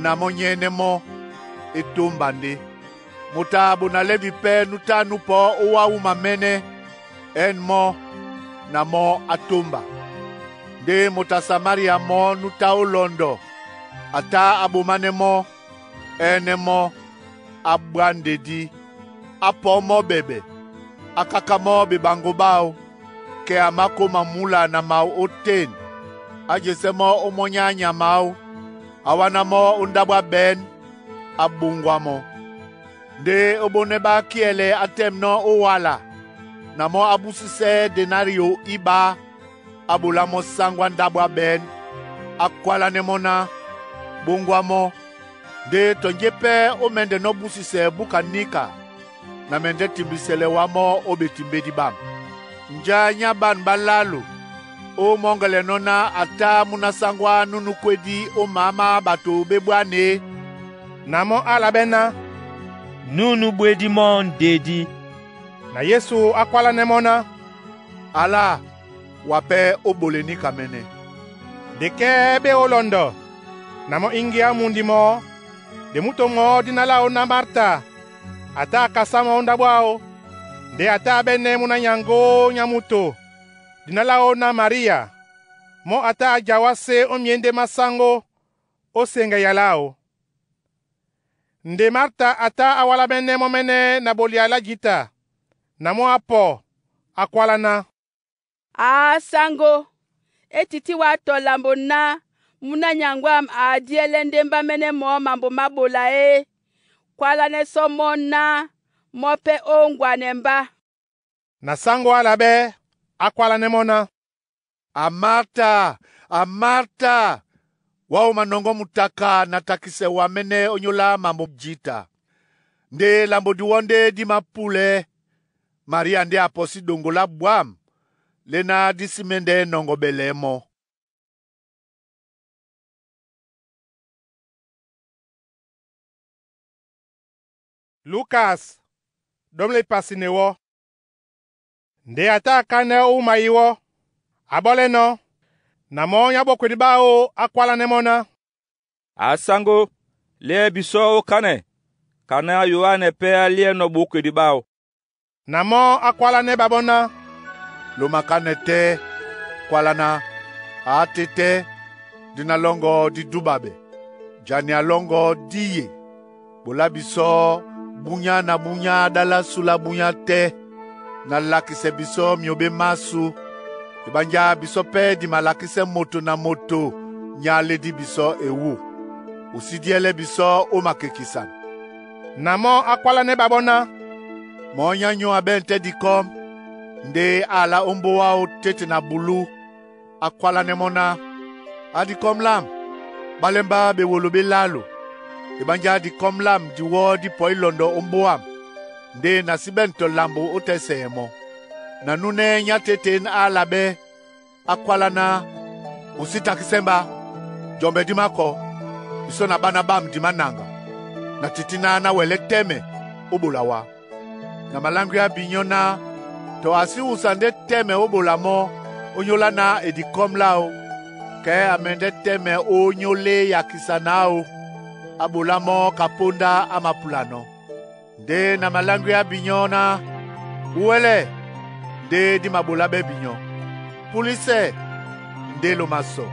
N: na mɔ́ nyɛ́nɛ́ mɔ́ é tómba ndé. Moto a bo na Lévi pɛ́ nú tá nú pɔ̌ ó wá wúma mɛ́nɛ́, ɛ́n mɔ́ na mɔ́ á tómba. Ndé moto a Samaria mɔɔ́ nú tá ó lɔndɔ a tá á ɓománɛ́ mɔ́, ɛ́nɛ́ mɔ́ á ɓwá ndedí, á pɔ̌ mɔ́ ɓɛɓɛ, á káká mɔ́ ɓeɓaŋgó ɓáō, kɛ a mákóma múla na mawo ótên, á jesɛ́ mɔ́ ó mɔ́nyá á nyama áō, á wáná mɔ́ ó ndáɓo á ɓɛ̌n, á ɓoŋgwá mɔ́. Ndé óbónɛ́ ɓá kíɛlɛ á tɛ́mnɔ́ ó wala, na mɔ́ á búsísɛ́ denario íɓá, á ɓolá mɔ́ sáŋgó á ndáɓo á ɓɛ̌n, á kwálánɛ́ mɔ́ ná, ɓóŋgwá mɔ́. Ndé tɔ njé pɛ́ ó mɛ̌ndɛnɔ́ búsisɛ búka níka, na mɛndɛ́ timbisɛlɛ wá mɔ́ ó ɓetimbédí ɓâm. Njá nyá ɓân ɓá lálo ó mɔ́ŋgɛlɛnɔ́ ná a tá múna sáŋgó á nú nú kwédí ó mǎ má ɓato ɓé ɓwán e?
A: Na mɔ́ á aláɓɛ́ ná,
C: Nú nú bwédí mɔ́ ndedí.
A: Na Yesu á kwálánɛ́ mɔ́ ná,
N: Alá, wa pɛ́ ó ɓolɛ níka mɛ́nɛ́.
A: Nde kɛ́ ɓé ó lɔndɔ, na mɔ́ íŋgéá mundi mɔɔ́, nde múto mɔɔ́ dína láō ná Marta a tá a kasá mɔ́ ó ndáɓo áō. Ndé a tá a ɓɛ́nɛ́ múna nyaŋgó nyá múto, dina láō ná Maria, mɔ́ a tá a jawásé ó myěndé má sáŋgó ó seŋgɛ yala áō. Nde Marta a tá a wálámɛ́nɛ́ mɔ́ mɛ́nɛ́ na ɓolia lá jǐta, na mɔ́ á pɔ, á kwálá ná,
F: A sáŋgó, é tití wá tɔ lambo ná múna nyaŋgó ám a díɛlɛ́ ndé mbá mɛ́nɛ́ mɔɔ́ mambo má ɓola é? Kwálánɛ́ sɔ́ mɔ́ ná mɔ́ pɛ́ ó ŋgwanɛ mbá.
A: Na sáŋgó á aláɓɛ́, á kwálánɛ́ mɔ́ ná,
N: A Marta, a Marta, wá o manɔŋgɔ́ mutaka na takisɛ wamɛ́nɛ́ ónyólá mambo jǐta. Ndé lambo diwɔ́ ndé dí mapúlɛ́. Maria ndé a pɔsí ɗoŋgo lá ɓwǎm̀ léná dí sí mɛ́ndɛ́ nɔŋgɔɓɛlɛɛ́ mɔ́.
A: Lukas ɗomle pasine wɔ́. Nde a tá a kánɛ́ ó wúma iwɔ́, a ɓɔ́lɛ́nɔ́, na mɔ́ nyá ɓókwedi ɓáō á kwálánɛ́ mɔ́ ná,
K: A sáŋgó, lyɛ́ bisɔ́ ó kánɛ, ka ná Yoanɛ pɛ́ á lyɛ́nɔ̄ ɓókwedi ɓáō.
A: Na mɔ́ á kwálánɛ́ ɓaɓɔ́ ná,
N: Lo makánɛ tɛ́, kwálá ná, Aáté tɛ́, díná lɔ́ŋgɔ́ dí dúɓaɓɛ, jania lɔ́ŋgɔ́ dí ye. Bola bisɔ bunya na bunya dala su la bunya tɛ́, na lakisɛ bisɔ myobe masu. Ebanja bisɔ pɛ di malakisɛ moto na moto nya aledi bisɔ ewu. Osidiɛlɛ bisɔ ó makekisan.
A: Na mɔ́ á kwálanɛ́ ɓaɓɔ́ ná,
N: Mɔ́ nyá nyu a bɛ̂n tɛ́ dikɔ́m, nde a ala ó mbóa áō tete na bulú, á kwálanɛ́ mɔ́ ná, ‘Á dikɔ́m lâm, ɓálɛ́ mbá ɓewolo ɓé lálo. Eɓánjá dikɔ́m lâm diwɔ́ dípɔí lɔndɔ ó mbóam, nde na sí ɓɛ̂n tɔ lambo ótɛ́sɛɛ mɔ́.’ Na núnɛ́ nyá teten á ala ɓɛ́, á kwálá ná, ‘Mu sí takísɛ́ mbá, jɔmbɛ dí mákɔ, bisɔ na ɓána ɓám di mánaŋga, na tití náh ná wɛlɛ́ tɛ́mɛ ó ɓola wá.’ Na maláŋgwíá binyɔ́ ná tɔ a sí wusa ndé tɛ́mɛ ó ɓola mɔ́ ónyólá ná e dikɔ́m láō, kɛ́ a mɛndɛ́ tɛ́mɛ ónyólá eyakisa na áō, á ɓolá mɔ́ kapóndá á mapulanɔ́. Ndé na maláŋgwíá binyɔ́ ná, ‘Wúwɛ́lɛ, ndé dí maɓolá ɓɛ́ binyɔ́. Púlisɛ, ndé lo masɔ.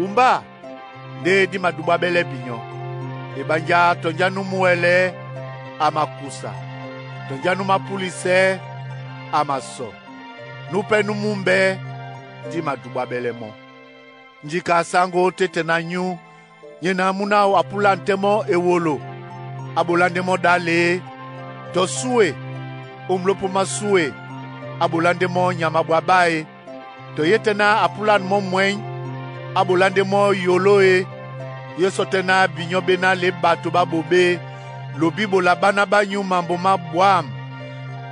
N: Umbá, ndé dí maduɓáɓɛ́lɛ́ binyɔ́.’ Eɓánjá tɔ njá nú múwɛlɛ́, a makusa, tɔ njá nú mápúlisɛ́, a masɔ. Nú pɛ́ nú múmbɛ́, dí maduɓáɓɛ́lɛ́ mɔ́. Njika a saŋgó tete na nyú, nyéná múna áō a púlân tɛ́ mɔ́ ewolo, á ɓolá ndé mɔ́ ɗále e, tɔ súe, ó mlópó má súe, á ɓolá ndé mɔ́ nyama ɓwaɓá e, tɔ yé tɛ́ ná a púlân mɔ́ mwɛ̌ny, á ɓolá ndé mɔ́ yoló e. Yé sɔ tɛ́ ná binyɔ́ ɓé ná lě ɓato ɓá ɓobé lobi ɓola ɓána ɓá nyu mambo má bwâm.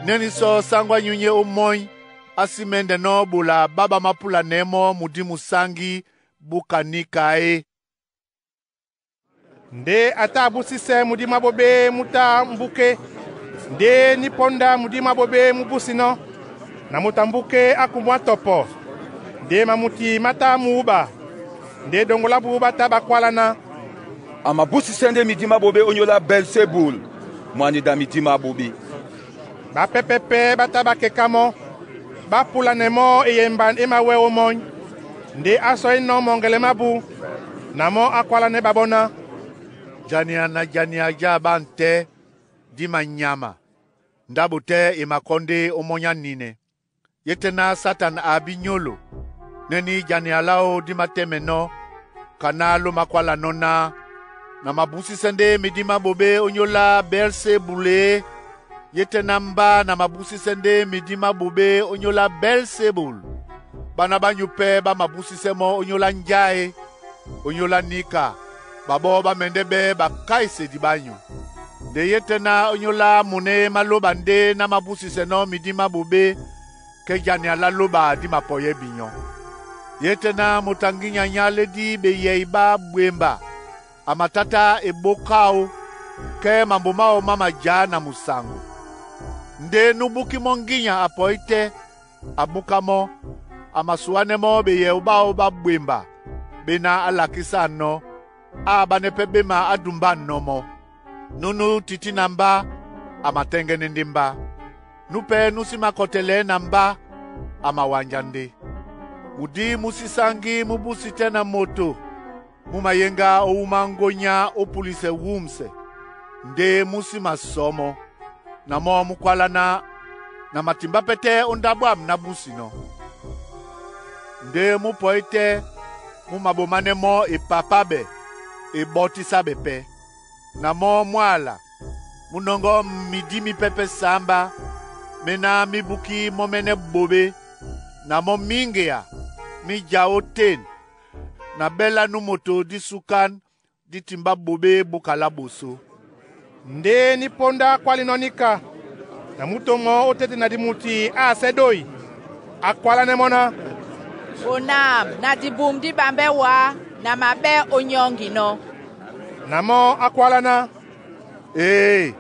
N: Nɛ́ ní sɔ sáŋgó á nyúnyɛ́ ómɔ́ny, á sí mɛ́ndɛnɔ́ ɓola ɓá ɓá mápúlanɛɛ́ mɔ́ mudí musáŋgí búka níka é.»
A: Ndé a tá abúsisɛ mudí mwá ɓoɓé mú tá mbúké, ndé ní pɔ́ndá mudí mwá ɓoɓé mú búsinɔ́. Na moto a mbúké á kumwá tɔpɔ, ndé mamuti má tá mú wúɓa. Ndé ɗoŋgo lábú ɓá tá ɓá kwáláná,
K: A mabúsisɛ ndé midí má ɓoɓé ónyólá Bɛlsébul, mwaneda midí má ɓoɓé.
A: Ɓapɛ́pɛ́ pɛ́ ɓá tá ɓá keká mɔ́, ɓá púlanɛ mɔ́ eyemban e mawɛ́ ómɔ́ny. Ndé á sɔí nɔ́ mɔŋgɛlɛ mábū, na mɔ́ á kwálanɛ́ ɓaɓɔ́ ná,
N: Jania na jania já ɓân tɛ́ dí manyama, ndáɓo tɛ́ e makɔ́ ndé ómɔ́ny á ninɛ. Yé tɛ́ ná Satan a bí nyólo. Nɛ́ ní jania láō dí matɛ́mɛnɔ́, ka ná ló makwálanɔ́ ná, na mabúsisɛ́ ndé midí má ɓoɓé ónyólá Bɛlsébul e, yé tɛ́ ná mbá na mabúsisɛ́ ndé midí má ɓoɓé ónyólá Bɛlsébul. Ɓána ɓá nyu pɛ́ ɓá mabúsisɛ́ mɔ́ ónyólá njá e, ónyólá níka, ɓaɓɔ́ ɓá mɛndɛ́ ɓɛ́ bakáisedi ɓá nyu. Nde yé tɛ́ ná ónyólá muné má lóɓa ndé ná mábúsisɛnɔ́ midí má ɓoɓé kɛ́ jania lá lóɓa dí mapɔyɛ́ binyɔ́. Yé tɛ́ ná moto a ŋgínya nyá aledi beyɛi ɓá ɓwemba, a matátá ebóka áō, kɛ́ mambo máō má majá na musaŋgo. Ndé nú búkí mɔ́ ŋgínya a pɔí tɛ́, a búká mɔ́, a masuánɛ́ mɔ́ beyɛu ɓáō ɓá ɓwemba ɓé ná á lakísánɔ́, á aɓánɛ́ pɛ́ ɓéma á dumbánɔ́ mɔ́. Núnú tití na mbá, a matɛ́ŋgɛ́nɛ́ ndé mbá. Nú pɛ́ nú sí makɔtɛlɛɛ́ na mbá, a mawanja ndé. Mudí mú sí sáŋgí mú búsi tɛ́ na moto, mú mayéŋgá ó wúma ŋgónyá ó púlisɛ wúmsɛ, ndé mú sí masɔ̌ mɔ́. Na mɔ́ mú kwálá ná, ‘Na matimbá pɛ́ tɛ́ ó ndáɓo ám nábúsinɔ́.’ Ndé mú pɔí tɛ́, mú maɓománɛ́ mɔ́ epapáɓɛ e ɓɔ́tísáɓɛ pɛ́. Na mɔ́ mú ala, mú nɔ́ŋgɔ́ midí mípɛ́pɛ́ sǎmbá mé ná mí búkí mɔ́mɛ́nɛ́ ɓoɓé, na mɔ́ míŋgea mí ja ótên, na ɓɛ́ lá nú moto dí súkán dí timbá ɓoɓé búka lá ɓosó.»
A: Ndé ní póndá kwálinɔ́ níka, na múto mɔɔ́ ó tete na dimuti ásɛ́ ɗói. A kwálanɛ́ mɔ́ ná,
G: Onam na dibum dí ɓambɛ́ wǎ na maɓɛ́ ónyɔ́ŋginɔ́.
A: Na mɔ́ á kwálá ná,
N: Ee,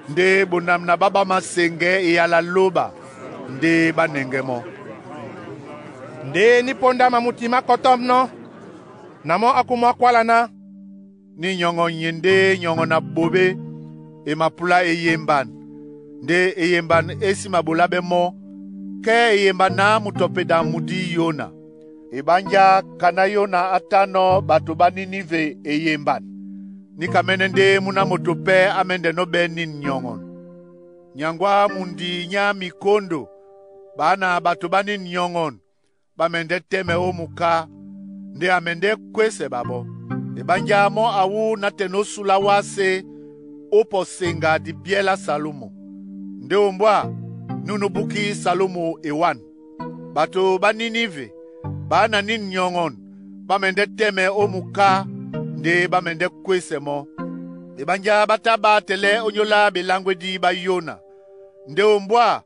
N: ndé bonam na ɓá ɓá maseŋgɛ́ eyala lóɓa, ndé ɓá nɛŋgɛ́ mɔ́.
A: Ndé ní póndá mamuti má kɔtɔ́mnɔ́, na mɔ́ á kumwá kwála ná,
N: Ní nyɔŋɔ nye ndé nyɔŋɔ na ɓoɓé e mapúlá eyemban, ndé eyemban é sí maɓoláɓɛ́ mɔ́, kɛ́ eyemba ná mutɔpeda mudí Yona. Eɓánjá kaná Yona á tánɔ́ ɓato ɓá Nínive eyemban, Níka mɛ́nɛ́ ndé múna moto pɛ́ á mɛ́ndɛnɔ́ ɓɛ́ nîn nyɔŋɔn. Nyaŋgɔ á mundi nyá mikóndo, ɓá na bato ɓá nîn nyɔŋɔn ɓá mɛndɛ́ tɛ́mɛ ó muká nde a mɛndɛ́ kwésɛ ɓaɓɔ́. Eɓánjá mɔ́ awú nátɛn ósúlá wásē ó pɔseŋga dibyɛ́ lá Salómo. Ndé ombwá, núnú búkí Salómo e wân. Bato ɓá Nínive ɓá na nîn nyɔŋɔn ɓá mɛndɛ́ tɛ́mɛ ó muká nde ɓá mɛndɛ́ kwésɛ mɔ́. Eɓánjá ɓá tá ɓátɛlɛ́ ónyólá ɓeláŋgwédi ɓá Yona. Ndé ombwá,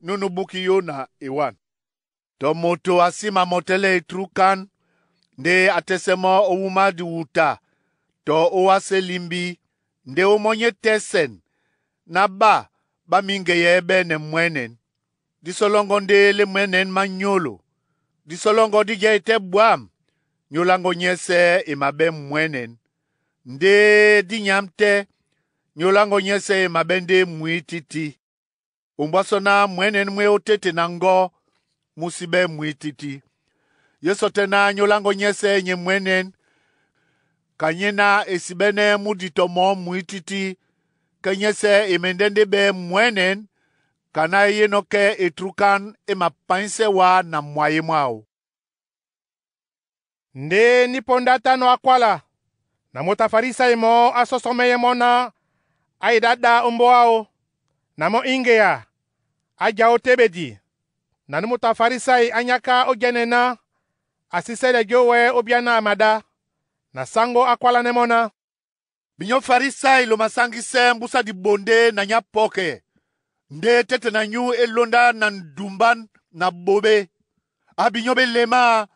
N: núnú búkí Yona e wân. Tɔ moto a sí mamɔtɛ́lɛ etrúkán nde a tɛ́sɛ mɔ́ ó wúma diwuta tɔ ó wásē limbi nde ó mɔ́nyé tɛ́sɛn ná ɓá ɓá míŋgeyɛɛ́ ɓɛ́ nɛ mwɛ̌nɛn. Dísɔlɔ́ŋgɔ́ ndé lé mwɛ̌nɛn mányólo. Dísɔlɔ́ŋgɔ́ díjɛ́ e tɛ́ ɓwǎm̀ nyóláŋgɔ nyɛ́sɛ̄ e maɓɛ́ mwɛ̌nɛn. Ndé dí nyǎm tɛ́, nyóláŋgɔ nyɛ́sɛ̄ e maɓɛ́ ndé mwǐtítí. Ombwá sɔ́ ná mwɛ̌nɛn mwé ó téte na ŋgɔ́ mú sí ɓɛ́ mwǐtítí. Yé sɔ tɛ́ ná nyóláŋgɔ nyɛ́sɛ̄ e nyé mwɛ̌nɛn, ka nyé ná e sibɛ́nɛ́ mú ditɔ mɔɔ́ mwǐtítí, kɛ́ nyɛ́sɛ̄ e mɛndɛ́ ndé ɓɛ́ mwɛ̌nɛn, ka ná e yénɔ́kɛ́ etrúkán e mapáísɛ́ wá na mwayé mwáō.
A: Ndé ní ponda tánɔ̄ á kwála, na moto a Farisai mɔɔ́ á sɔ́sɔ́mɛ́yɛ́ mɔ́ ná á yedá ɗá ó mbóa áō, na mɔ́ íŋgea, á já ó téɓedi. Na nú moto a Farisai á nyáká ó jɛ́nɛ ná a sí sɛ́lɛ jówɛ ó byá ná a maɗá. Na sáŋgó á kwálánɛ́ mɔ́ ná,
N: Binyɔ́ Farisai lo masáŋgísɛ́ mbúsá dibondé na nyá pɔ́kɛ, nde téte na nyú é lóndá na ndumbán na ɓoɓé. A binyɔ́ bélemáá,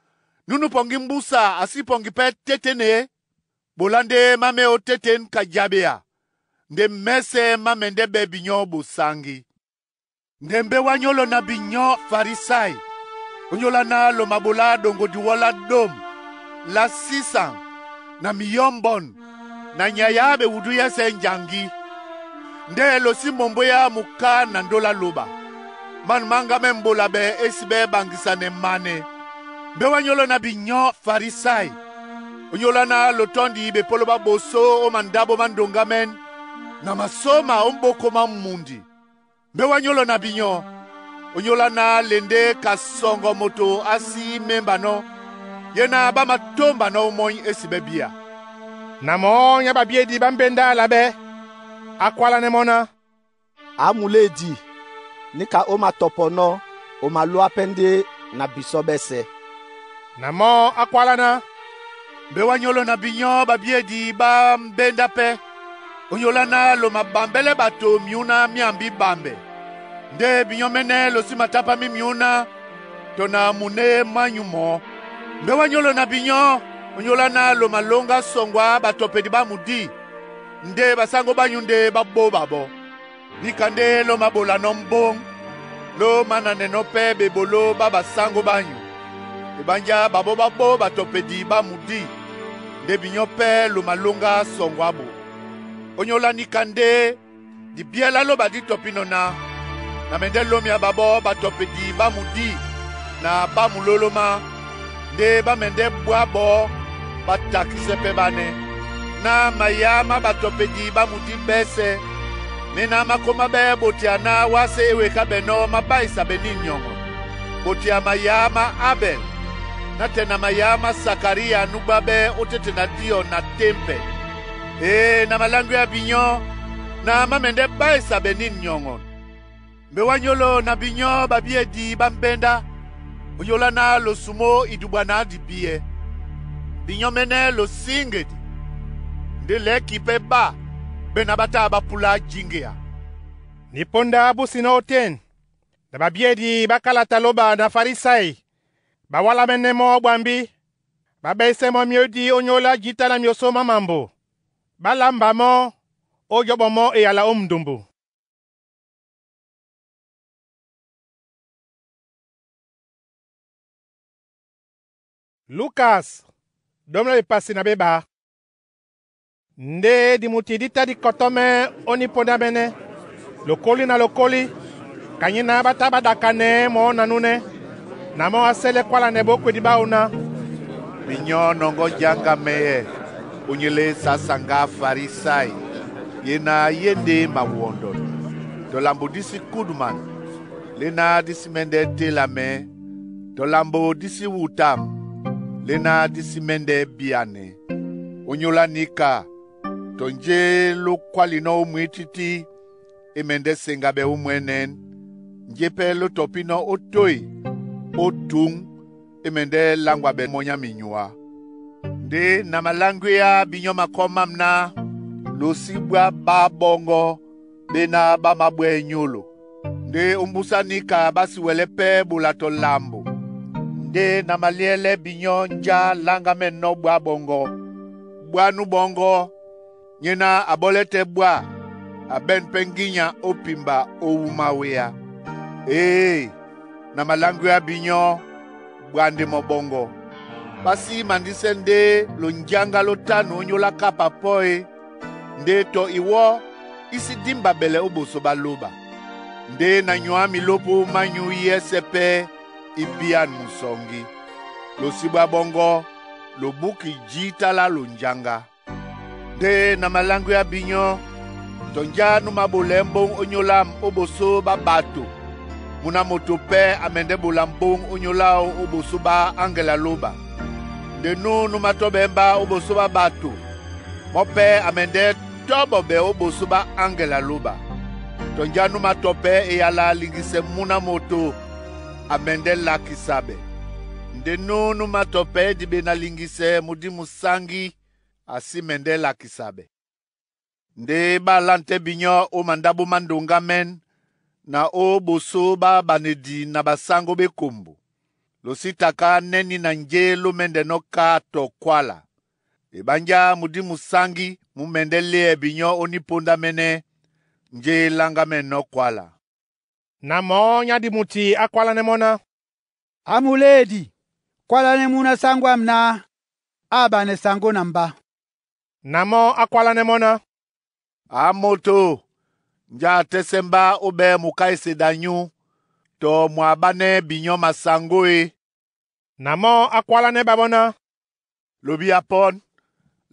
N: núnú pɔŋgí mbúsa a sí pɔŋgi pɛ́ tétên e? Ɓolá ndé má mé ó tétên ka jabea, nde mɛ́sɛ̄ má mɛndɛ́ ɓɛ́ binyɔ́ bosaŋgi. Nde mbé wá nyólo na binyɔ́ Farisai, ónyólá ná lo maɓolá ɗoŋgo diwɔ́ lá ɗôm lá sísaŋ na miyɔ́mbɔn na nyay á bewuduyɛ́sɛ̄ njaŋgí, nde lo sí mombóyá muká na ndólá loba. Man máŋgámɛ́ mbola ɓɛ é sí ɓɛ́ ɓaŋgisa nɛ manɛ. Mbé wá nyólo na binyɔ́ Farisai, ónyólá ná lo tɔ́ndi bepóló ɓá ɓosó ó mandáɓo má ndoŋgámɛ́n na masóma ó mbóko má mundi. Mbé wá nyólo na binyɔ́, ónyólá ná le ndé kasɔŋgɔ moto á sí mémbanɔ́, ye ná ɓá matómbanɔ́ ómɔ́ny é si ɓɛ́ bíá.
A: Na mɔɔ́ nyá ɓabíedi ɓá mbéndá a la ɓɛ́, á kwálánɛ́ mɔ́ ná,
R: Amulédi, níka ó matɔpɔnɔ́, o malóá pɛ́ ndé na bisɔ́ ɓɛ́sɛ̄.
A: Na mɔ́ á kwálá ná,
N: Mbé wá nyólo na binyɔ́ ɓabíedi ɓá mbéndá pɛ́, ónyólá ná lo mabambɛ́lɛ́ ɓato myǔná myámbí ɓambɛ, nde binyɔ́ mɛ́nɛ́ lo sí matápá mí myǔná tɔ na muné mányu mɔɔ́. Mbé wá nyólo na binyɔ́, ónyólá ná lo malóŋgá sɔŋgɔ á batɔpedi ɓá mudí, nde basáŋgó bányu ndé ɓá ɓó ɓaɓɔ́. Níka ndé ló māɓolanɔ́ mbóŋ, ló mánanɛnɔ́ pɛ́ ɓeɓoló ɓá basáŋgó bányu. Eɓánjá ɓaɓɔ́ ɓá ɓó batɔpedi ɓá mudí, nde binyɔ́ pɛ́ lo malóŋgá sɔŋgɔ ábō. Ónyólá níka ndé dibyɛ́ lá lóba dí tɔpínɔ̄ ná, na mɛndɛ́ lómia ɓaɓɔ́ batɔpedi ɓá mudí na ɓá mulólómá, nde ɓá mɛndɛ́ bwá ɓɔɔ́ ɓá takísɛ́ pɛ́ ɓánɛ́. Ná mayá má batɔpedi ɓá mudí ɓɛ́sɛ̄, méná mákómá ɓɛ́ botea ná wásē é wekábɛnɔ́ mábáisa ɓɛ nîn nyɔŋɔn. Botea mayá má Abɛl, nátɛn na mayá má Sakaria núgbá ɓɛ́ ó téte na díɔ na témpɛ. Ee, na maláŋgwea binyɔ́ na má mɛndɛ́ báísa ɓɛ nîn nyɔŋɔn. Mbé wá nyólo na binyɔ́ ɓabíedi ɓá mbéndá, ónyólá ná lo sumó idubwa na dibíɛ. Binyɔ́ mɛ́nɛ́ lo síŋgedi, ndé lɛ́ki pɛ́ ɓá ɓɛ́ ná ɓá tá ɓá púlá jíŋgea.
A: Ni ponda bú sinɔ́ ótên, na ɓabíedi ɓá kálata lóba na Farisai ɓá wálámɛ́nɛ́ mɔ́ ó ɓwambí. Ɓá ɓɛ́ísɛ́ mɔ́ myédi ónyólá jǐta lá myosó má mambo. Ɓá lámbá mɔ́ ó jɔ́ɓɔ mɔ́ eyala ó mudumbu. Lukas ɗóm lá bepasi na bébá. Ndé dimuti dí tá dikɔtɔ́mɛ́ ó níponda mɛ́nɛ́, lokóli na lokóli, ka nyé ná ɓá tá ɓá ɗakanɛɛ́ mɔɔ́ na núnɛ́. Na mɔ́ á sɛ́lɛ́ kwálanɛ ɓókwedi ɓáō ná,
N: Binyɔ́ nɔŋgɔ́ jáŋgamɛyɛ Onyele sasanga Farisai ye na ye nde mawɔndɔnɔ. Tɔ lambo dí sí kuduman, léná dí sí mɛ́ndɛ́ télamɛ, tɔ lambo dí sí wutam, léná dí sí mɛ́ndɛ́ bíánɛ́. Ónyólá níka, tɔ njé ló kwálinɔ́ ó mwǐtítí e mɛndɛ́ seŋga ɓɛ ó mwɛ̌nɛ̌n, njé pɛ́ ló tɔpínɔ́ ó toí ó tǔŋ e mɛndɛ́ láŋgwa ɓɛ mɔ́ nyá minyuá. Ndé na maláŋgwéá binyɔ́ makɔ́ mám ná losí bwá ɓá ɓɔ́ŋgɔ́ ɓé ná ɓá mábwɛ́ nyólo. Ndé ómbúsá níka ɓá sí wɛlɛ́ pɛ́ ɓola tɔ lambo. Ndé na maliɛ́lɛ́ binyɔ́ njá láŋgamɛ́nɔ́ bwá ɓɔ́ŋgɔ́. Bwá nú ɓɔ́ŋgɔ́, nyéná a ɓɔ́lɛ́ tɛ́ bwá, a ɓɛ̂n pɛ́ ŋgínya ó pimba ó wúma wéá. Ee, na maláŋgwéá binyɔ́, bwá ndé mɔ́ ɓɔ́ŋgɔ́. Ɓá sí mandísɛ́ ndé lonjaŋga ló tánu ónyólá kapa pɔ́ e, ndé tɔ iwɔ́ í sí dímbabɛlɛ ó ɓosó ɓá lóba. Ndé na nyɔ á milópo má nyǔ yɛ́sɛ̄ pɛ́ í bíán musɔŋgí. Losí ɓwá ɓɔ́ŋgɔ́ lo búki jǐta lá lonjaŋga. Ndé na maláŋgwéá binyɔ́, tɔ njá nú maɓolɛɛ́ mbóŋ ónyólám ó ɓosó ɓá ɓato, muna moto pɛ́ a mɛndɛ́ ɓola mbóŋ ónyólá áō ó ɓosó ɓá áŋgel a lóba. Nde nú nú matɔ́ɓɛɛ́ mbá ó ɓosó ɓá ɓato, mɔ́ pɛ́ a mɛndɛ́ tɔ́bɔ ɓɛ ó ɓosó ɓá áŋgel a lóba. Tɔ njá nú matɔ pɛ́ eyala liŋgisɛ múna moto, a mɛndɛ́ lakisa ɓɛ. Nde nú nú matɔ pɛ́ e diɓe na liŋgisɛ mudí musáŋgí, a sí mɛndɛ́ lakisa ɓɛ. Ndé ɓá lân tɛ́ binyɔ́ ó mandáɓo má ndoŋgá mɛ́n na ó ɓosó ɓá banedi na basáŋgó ɓé kombo. Losí taká nɛ́ ní na njé ló mɛ́ndɛnɔ́ ká tɔ kwála. Eɓánjá mudí musáŋgí mú mɛndɛ́ léɛ binyɔ́ ó nípóndá mɛ́nɛ́, njé e láŋgámɛ́nɔ́ kwála.
A: Na mɔɔ́ nyá dimuti á kwálánɛ́ mɔ́ ná:
B: «A muléedi, kwálánɛ́ múna sáŋgó ám náá á banɛ saŋgó na mbá.»
A: Na mɔ́ á kwálánɛ́ mɔ́ ná:
N: «A moto, njá a tɛ́sɛ́ mbá óɓɛ́ muká eseda nyú, tɔ mu a ɓánɛ́ binyɔ́ masaŋgó e.»
A: Na mɔ́ á kwálánɛ́ ɓá mɔ́ ná:
N: «Lobi a pɔn,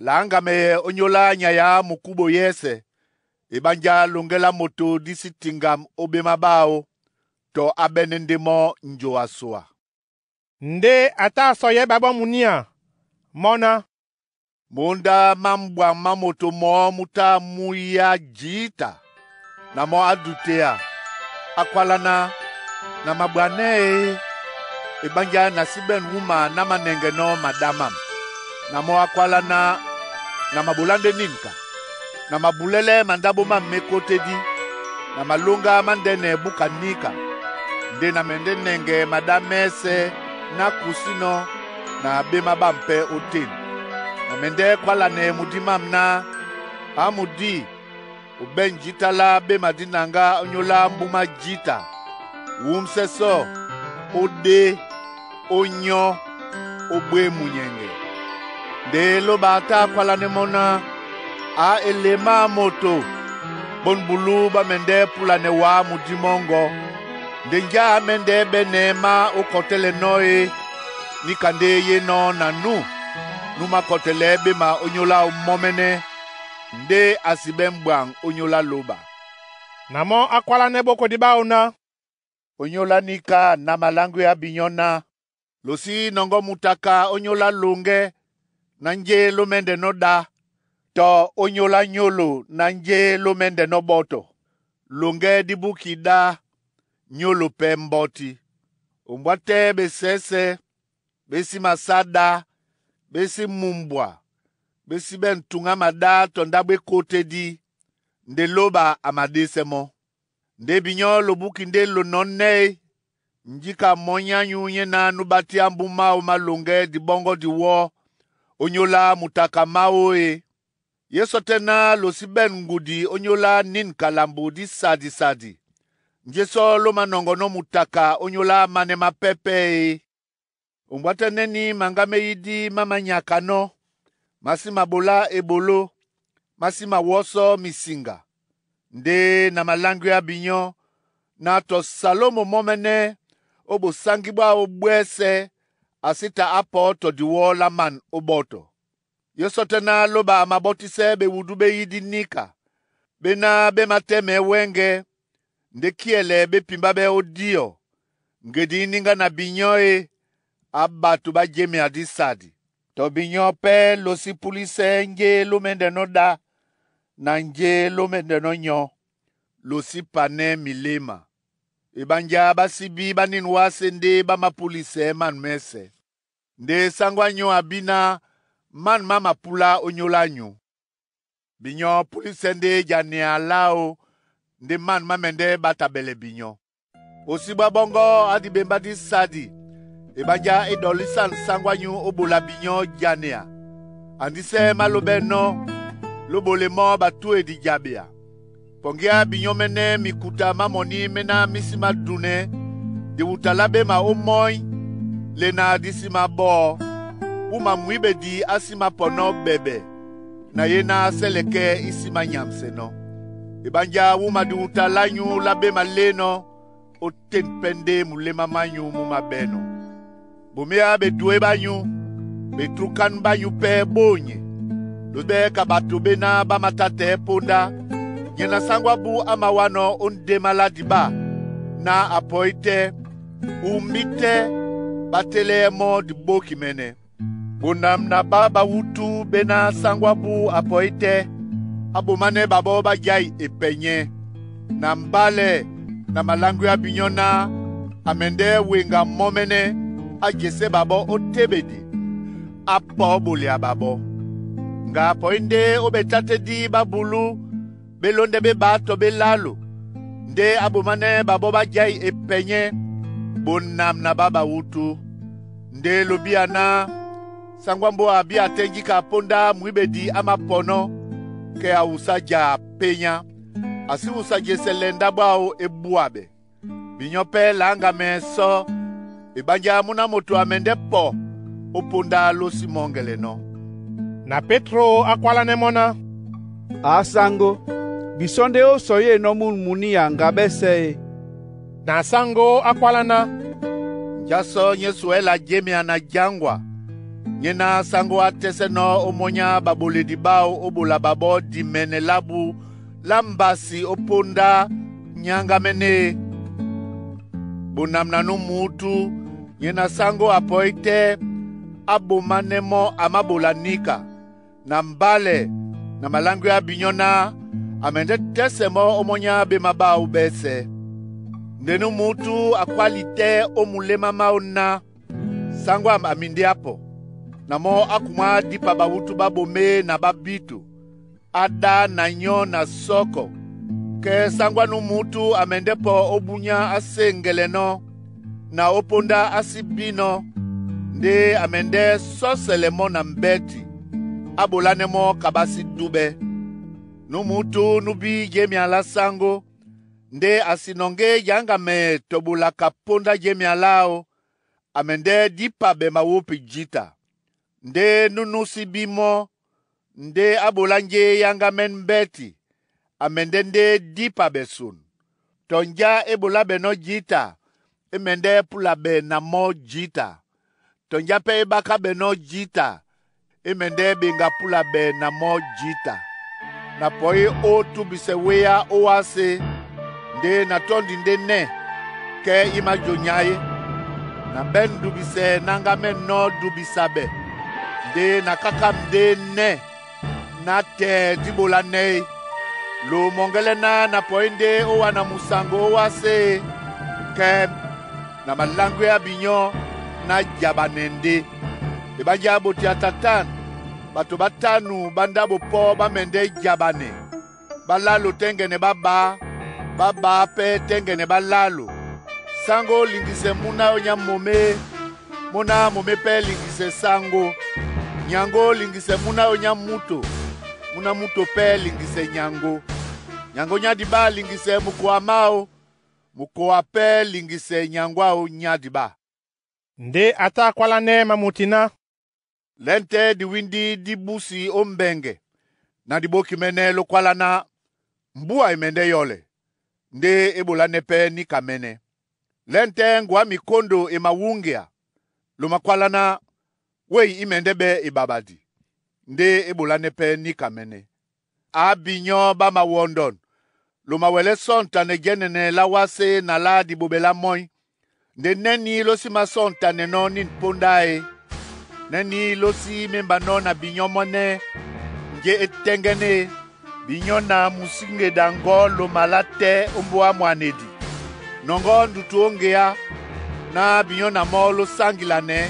N: laŋgamɛyɛ ónyólá nyay á mukúɓo yɛ́sɛ̄, eɓánjá loŋgɛ́ lá moto dí sí tiŋgam ó ɓéma ɓáō, tɔ á ɓɛ́nɛ́ ndé mɔ́ njoa soa.»
A: Ndé a tá a sɔyɛɛ́ ɓá ɓɔ́ munía mɔ́ ná:
N: «Móndá má mbwaŋ má moto mɔɔ́ mú tá mú yá jǐta, na mɔ́ á duteya, á kwálá ná, ‘Na mabwanɛ́ e! Eɓánjá na sí ɓɛ̂n wúma ná mánɛŋgɛnɔ́ maɗá mám.’ Na mɔ́ á kwálá ná, ‘Na maɓolá ndé nînka. Na mabulɛ́lɛ́ mandáɓo mám mékótédí, na malóŋgá mándɛ́nɛ búka níka. Ndé na mɛndɛ́ nɛŋgɛ maɗá mɛ́sɛ̄ ná kusínɔ́ na ɓéma ɓâm pɛ́ ótên. Na mɛndɛ́ kwálanɛ mudí mám ná, ‘Á mudí, o ɓɛ̂n jǐta lá ɓé madínaŋgá ónyólá mbúmá jǐta, wúmsɛ́ sɔ́, ó ɗé, ó nyɔ́, ó ɓwé munyɛŋgɛ.’ Ndé lóba a tá a kwálánɛ́ mɔ́ ná, ‘Á elema a moto, bôn bulú ɓá mɛndɛ́ púlanɛ wǎ mudí mɔ́ŋgɔ. Nde njá a mɛ́ndɛ́ ɓɛ́nɛ̄ má ó kɔtɛ́lɛnɔ́ e, níka ndé ye nɔ́ na nú, nú mákɔtɛlɛɛ́ ɓéma ónyólá áō mɔ́mɛ́nɛ́, ndé a sí ɓɛ́ mbwaŋ ónyólá lóba.»
A: Na mɔ́ á kwálánɛ́ bókodi ɓáō ná:
N: «Ónyólá níka na maláŋgwéá binyɔ́ ná, losí nɔŋgɔ́ mutaka ónyólá loŋgɛ́ ná njé ló mɛ́ndɛnɔ́ ɗá, tɔ ónyólá nyólo ná njé ló mɛ́ndɛnɔ́ ɓɔ́tɔ. Loŋgɛ́ dí búki ɗá, nyólo pɛ́ mbɔ́tí. Ombwá tɛ́ ɓesɛ̌sɛ̄ ɓé sí masá ɗá, ɓé sí mumbwa, ɓé sí ɓɛ̂n tuŋá maɗá tɔ ndáɓo ékótédí, nde lóba a maɗésɛ mɔ́. Ndé binyɔ́ lo búki ndé lonɔ́ nɛ́ e, njíka mɔ́ nyányú nyéná nú ɓátíá mbú máō má loŋgɛ́ diɓɔ́ŋgɔ́ diwɔ́ ónyólá mutaka máō e. Yé sɔ tɛ́ ná lo sí ɓɛ̂n ŋgudi ónyólá nínika lambo dí sadi-sadi, njé sɔ́ ló manɔŋgɔnɔ́ mutaka ónyólá manɛ mápɛ́pɛ́ e. Ombwá tɛ́ nɛ́ní maŋgá méyídí má manyakanɔ́, má sí maɓolá eɓoló, má sí mawɔ́sɔ́ misiŋga. Ndé na maláŋgwéá binyɔ́, ná tɔ Salómo mɔ́mɛ́nɛ́ ó bosáŋgí bwáō bwɛ́sɛ̄ a sí ta á pɔ̌ tɔ diwɔ́ lá man ó ɓɔ́tɔ. Yo sɔtɛ́ ná lóba a mabɔ́tísɛ bewudu be yídí níka, be náh be matɛ́mɛɛ́ wɛ́ŋgɛ̄ ndé kíɛlɛ be pimbábɛ́ ó díɔ, ŋgedi íníŋgá na binyɔ́ e, á bato bá jemea dísadi. Tɔ binyɔ́ pɛ́ lo sí púlisɛ njé ló mɛ́ndɛnɔ́ ɗá na njé ló mɛ́ndɛnɔ́ nyɔ̄, lo sí panɛ́ miléma. Ebanjá ɓá síbí ɓá nîn wásē ndé ɓá mápúlisɛɛ́ man mɛ́sɛ̄. Ndé sáŋgó á nyɔ́ a bí ná man má mapúlá ónyólá nyǔ. Binyɔ́ púlisɛ ndé janea láō ndé man má mɛndɛ́ ɓá tabɛlɛ binyɔ́. Osíbwá ɓɔ́ŋgɔ́ á diɓembá dísadi, ebanjá e ɗɔlísân sáŋgó ányू ó ɓola binyɔ́ janea. Andísɛ́ má lóbɛ́nɔ́, ló ɓole mɔ́ batúedi jabea. Pɔŋgíá binyɔ́ mɛ́nɛ́ mikuta má mɔní mé ná mí sí mádunɛ́, diwuta lá ɓéma ó mɔ́ny, lè na di sí maɓɔ́ɔ. Wúma mwíɓedi á sí māpɔnɔ́ ɓɛɓɛ, na yé ná sɛ́lɛkɛ́ í sí mányamsenɔ́. Ebanjá wúma diwuta lányū lá ɓéma lénɔ̄, ótên pɛ́ ndé muléma mányū mú māɓɛ́nɔ̄. Boméá bedwé bányū, betrúkán bányū pɛ́ bônye, lobɛ́ ka bato béná ɓá mátátɛɛ́ póndá. Nye na sáŋgó ábū á mawánɔ́ ó ndémá lá dibá ná a pɔí tɛ́, umbí tɛ́ ɓá télɛ́ɛ́ mɔ́ dibóki mɛ́nɛ́. Bonam na ɓá bawútú béná sáŋgó ábū a pɔí tɛ́, á bománɛ́ ɓaɓɔ́ ɓá jái epɛnyɛ́. Na mbálɛ na maláŋgwea binyɔ́ ná a mɛndɛ́ weŋga mɔ́ mɛ́nɛ́ á jesɛ́ ɓaɓɔ́ ó téɓedi, á pɔ́ ɓolea ɓaɓɔ́. Ŋga a pɔí ndé ó betátédí ɓá bulú ɓé lóndɛ́ ɓé ɓá tɔ ɓé lálo, ndé á bománɛ́ ɓaɓɔ́ ɓá jái epɛnyɛ́, bonam na ɓá bawútú. Ndé lobíya ná sáŋgó ámbóa a bíya tɛ́ njíka póndá mwíɓedi á māpɔnɔ́, kɛ a wusá ja pényá. A sí wusa jesɛ lɛ ndáɓo áō é búaɓɛ. Binyɔ́ pɛ́ laŋgamɛɛ sɔ, ebanjá múna moto a mɛndɛ́ pɔ ó póndá ló sí mɔ́ŋgɛlɛnɔ́.
A: Na Pétro á kwálánɛ́ mɔ́ ná,
P: “A sáŋgó, bisɔ́ ndé ó sɔ yéenɔ́ munu muníya ŋgabɛsɛ e.”
A: Na sáŋgó á kwálá ná,
N: “Njá sɔ nyé suwɛla jemea na jaŋgwa, nyé ná sáŋgó á tɛ́sɛ́nɔ́ ó mɔ́nyá baɓoledi ɓáō ó ɓola ɓaɓɔ́ dimɛnɛ lábū lá mbasi ó póndá nyáŋgámɛ́nɛ́ e. Bonam na nú mǔtú, nye na sáŋgó a pɔí tɛ́, á bománɛ́ mɔ́ a máɓola níka. Na mbálɛ na maláŋgwea binyɔ́ ná a mɛndɛ́ tɛ́sɛ mɔ́ ó mɔ́nyá ɓéma ɓáō ɓɛ́sɛ̄. Nde nú mǔtú a kwáli tɛ́ ó muléma máō ná sáŋgó am a mindé á pɔ, na mɔ́ á kumwá dípa bawútú ɓá ɓomé na ɓá bíto, á ɗá na nyɔ́ na sɔ́kɔ. Kɛ sáŋgó á nú mǔtú a mɛndɛ́ pɔ ó búnyá á séŋgɛlɛnɔ́, na ó póndá á sí bínɔ̄, ndé a mɛndɛ́ sɔ́sɛlɛ mɔ́ na mbɛ́ti, á ɓolánɛ́ mɔ́ ka ɓá sí dúɓɛ́. Nú mǔtú nú bí jemea lá sáŋgó, ndé a si nɔŋgé jaŋgamɛɛ tɔ ɓola ka póndá jemea láō, a mɛndɛ́ dípabɛ mawópi jǐta. Ndé nú núsí bí mɔ́, ndé á ɓolá njé yáŋgámɛ́n mbɛ́ti, a mɛndɛ́ ndé dípabɛ son. Tɔ njá é ɓoláɓɛnɔ́ jǐta, é mɛndɛ́ púlabɛ na mɔ́ jǐta. Tɔ njá pɛ́ é ɓakáɓɛnɔ́ jǐta, é mɛndɛ́ ɓeŋga púlabɛ na mɔ́ jǐta. Na pɔí ó túbisɛ wéá ó wásē, ndé na tɔ́ndi ndé nɛ́, kɛ́ í májonyá é. Na ɓɛ́n dubisɛ náŋgámɛ́nɔ́ dubisabɛ, ndé na kákâm ndé nɛ́, nátɛɛ dí ɓolanɛ́ é. Lo mɔŋgɛlɛ ná na pɔí ndé ó wa na musaŋgo ó wásē e, kɛ na maláŋgwea binyɔ́ ná jabanɛ ndé. Ebanjá bote a tatan, bato bátanu ɓá ndáɓo pɔ́ ɓá mɛndɛ́ jabanɛ. Ɓá lálo tɛ́ŋgɛnɛ ɓá ɓá, ɓá ɓá pɛ́ tɛ́ŋgɛnɛ ɓá lálo. Sáŋgó liŋgisɛ múna áō nyá momé, móná momé pɛ́ liŋgisɛ sáŋgó. Nyaŋgó liŋgisɛ múna áō nyá múto, múna múto pɛ́ liŋgisɛ nyaŋgó. Nyaŋgó nyá dibá liŋgisɛ mukowa máō, mukowa pɛ́ liŋgisɛ nyaŋgó áō nyá dibá.
A: Ndé a tá a kwálánɛ́ mamúti ná,
N: Lɛ́ tɛ́ diwíndí dí búsi ó mbɛŋgɛ, ná dibóki mɛ́nɛ́ ló kwála ná mbúa e mɛndɛ́ yɔlɛ, ndé é ɓolánɛ́ pɛ́ níka mɛ́nɛ́. Lɛ́ tɛ́ ŋgoá mikóndo e mawúŋgea, lo makwála ná wêy í mɛndɛ́ ɓɛ́ eɓaɓadi. Nde e ɓolánɛ́ pɛ́ níka mɛ́nɛ́. A binyɔ́ ɓá mawɔndɔn, lo mawɛlɛ́ sɔ́-ntanɛ jɛ́nɛnɛ lá wásé na lá diɓoɓɛ lá mɔ́í. Nde nɛ́ ní ló sí masɔ́-ntanɛ nɔ́ nîn póndá e, nɛ́ ní ló sí mémbanɔ́ na binyɔ́ mɔ́ nɛ́ njé é tɛ́ŋgɛ́nɛ́ e, binyɔ́ na musíŋgeda ŋgɔ́ loma lá tɛ́ ó mbóa mwanedi. Nɔŋgɔ́ ndutu ó ŋgeá ná binyɔ́ na mɔ́ ló sáŋgilanɛɛ́.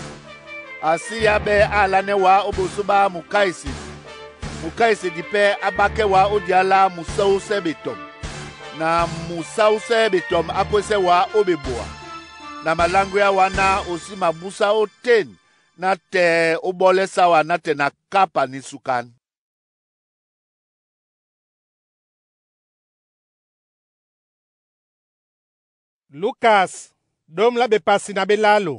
N: A sí yá ɓɛ́ á alánɛ́ wá ó ɓosó ɓá mukáisedi. Mukáisedi pɛ́ á ɓákɛ́ wá ó dya lá musáúsɛ́ ɓetɔm, na musáúsɛ́ ɓetɔm á kwésɛ́ wá ó ɓeboa. Na maláŋgwea wá ná o sí mabúsá ótên na tɛɛ ó ɓɔ́lɛ́ sáwa nátɛɛ na kápa ní súkán.
A: Lukas dom la bepasi na belalo.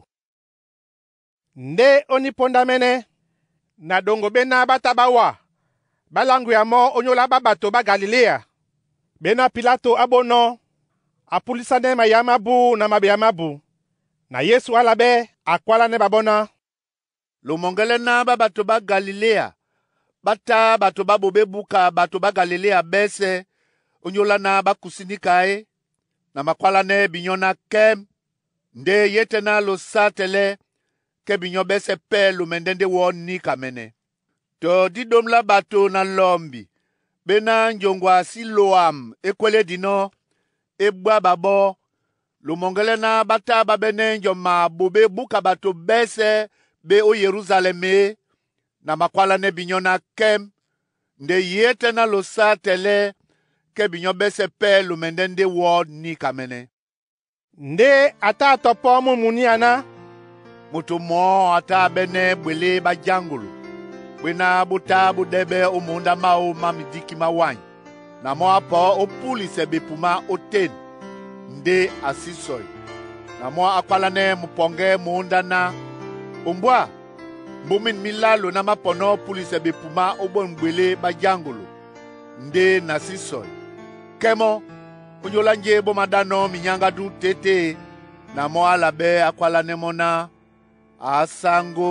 A: Nde ó níponda mɛ́nɛ́, na ɗoŋgo béná ɓá tá ɓá wa ɓá láŋgwea mɔ́ ónyólá ɓá bato ɓá Galiléa. Béná Pilato á ɓónɔ́, a púlisánɛ́ mayá mábú na mabeya mábū. Na Yesu a la ɓɛ́ a kwálánɛ́ ɓaɓɔ́ ná,
N: Lomɔŋgɛlɛ ná ɓá bato ɓá Galiléa ɓá tá bato ɓá ɓobé búka bato ɓá Galiléa ɓɛ́sɛ̄ ónyólá ná ɓá kusí níka é, na makwálánɛ́ binyɔ́ ná kɛ́m. Nde ye tɛ́ ná lo sá tɛlɛ́ kɛ binyɔ́ ɓɛ́sɛ̄ pɛ́ lomɛndɛ́ ndé wɔ̄ níka mɛ́nɛ́. Tɔ dí ɗóm lá ɓato na lɔmbi ɓéná njoŋgo a Siloam é kwélédinɔ́, é ɓwá ɓaɓɔ́. Lomɔŋgɛlɛ ná ɓá tá ɓá ɓɛ́nɛ́ njɔma ɓobé búka bato ɓɛ́sɛ̄ ɓé ó Yerúsalɛm é, na makwálánɛ́ binyɔ́ ná kɛ́m. Nde ye tɛ́ ná lo sá tɛlɛ́ kɛ binyɔ́ ɓɛ́sɛ̄ pɛ́ lomɛndɛ́ ndé wɔ̄ níka mɛ́nɛ́.
A: Nde a tá a tɔ pɔ́ mú muníá ná,
N: Moto mɔɔ́ a tá a ɓɛ́nɛ́ bwelé ɓá jáŋgolo, bwéná bó tá bó ɗɛ́ɓɛ́ ó mǒndá máō má midíki má wány, na mɔ́ á pɔ̌ ó púlisɛ ɓepuma ótên, ndé a sí sɔi. Na mɔ́ á kwálánɛ́ mupɔŋgɛ́ mǒndá ná, ‘Ombwá, mbúmîn mí lálo ná má pɔnɔ́ púlisɛ ɓepumá ó ɓôn ɓwelé ɓá jáŋgolo, ndé na sí sɔi.’ Kɛ́ mɔ́, ónyólá njé bó maɗánɔ́ minyáŋgádú tê-tê, na mɔ́ á la ɓɛ́ á kwálánɛ́ mɔ́ ná, a sáŋgó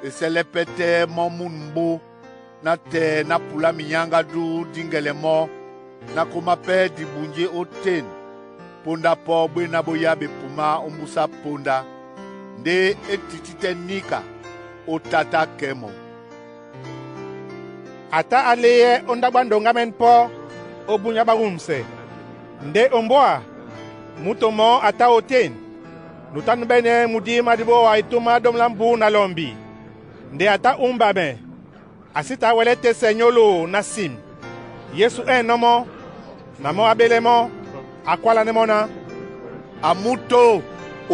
N: e sɛ́lɛ́ pɛ́ tɛ́ mɔ́ mûn mbó, nátɛɛ ná pulá minyáŋgádú díŋgɛlɛ mɔ́, ná kómá pɛ́ dibunjé ótên, póndá pɔ́ bwéná bó yá ɓepumá ó mbúsá póndá, ndé é tití tɛ́ níka ó tátá kɛ́ mɔ́.
A: A tá a léyɛ́ ó ndáɓo á ndoŋga mɛ́n pɔ́ ó búnyá ɓá wûmsɛ. Nde ombwá, muto mɔɔ́ a tá ótên, nu tá nú ɓɛ́nɛ́ mudí má diɓówa etúmá ɗóm lá mbú na lɔmbi. Nde a tá úmbamɛ, a sí taa wɛlɛ́ tɛ́sɛ nyólo ná sim. Yesu ɛ̂ nɔ́ mɔ́, na mɔ́ á ɓélɛ́ mɔ́, a kwálánɛ́ mɔ́ ná,
N: A múto,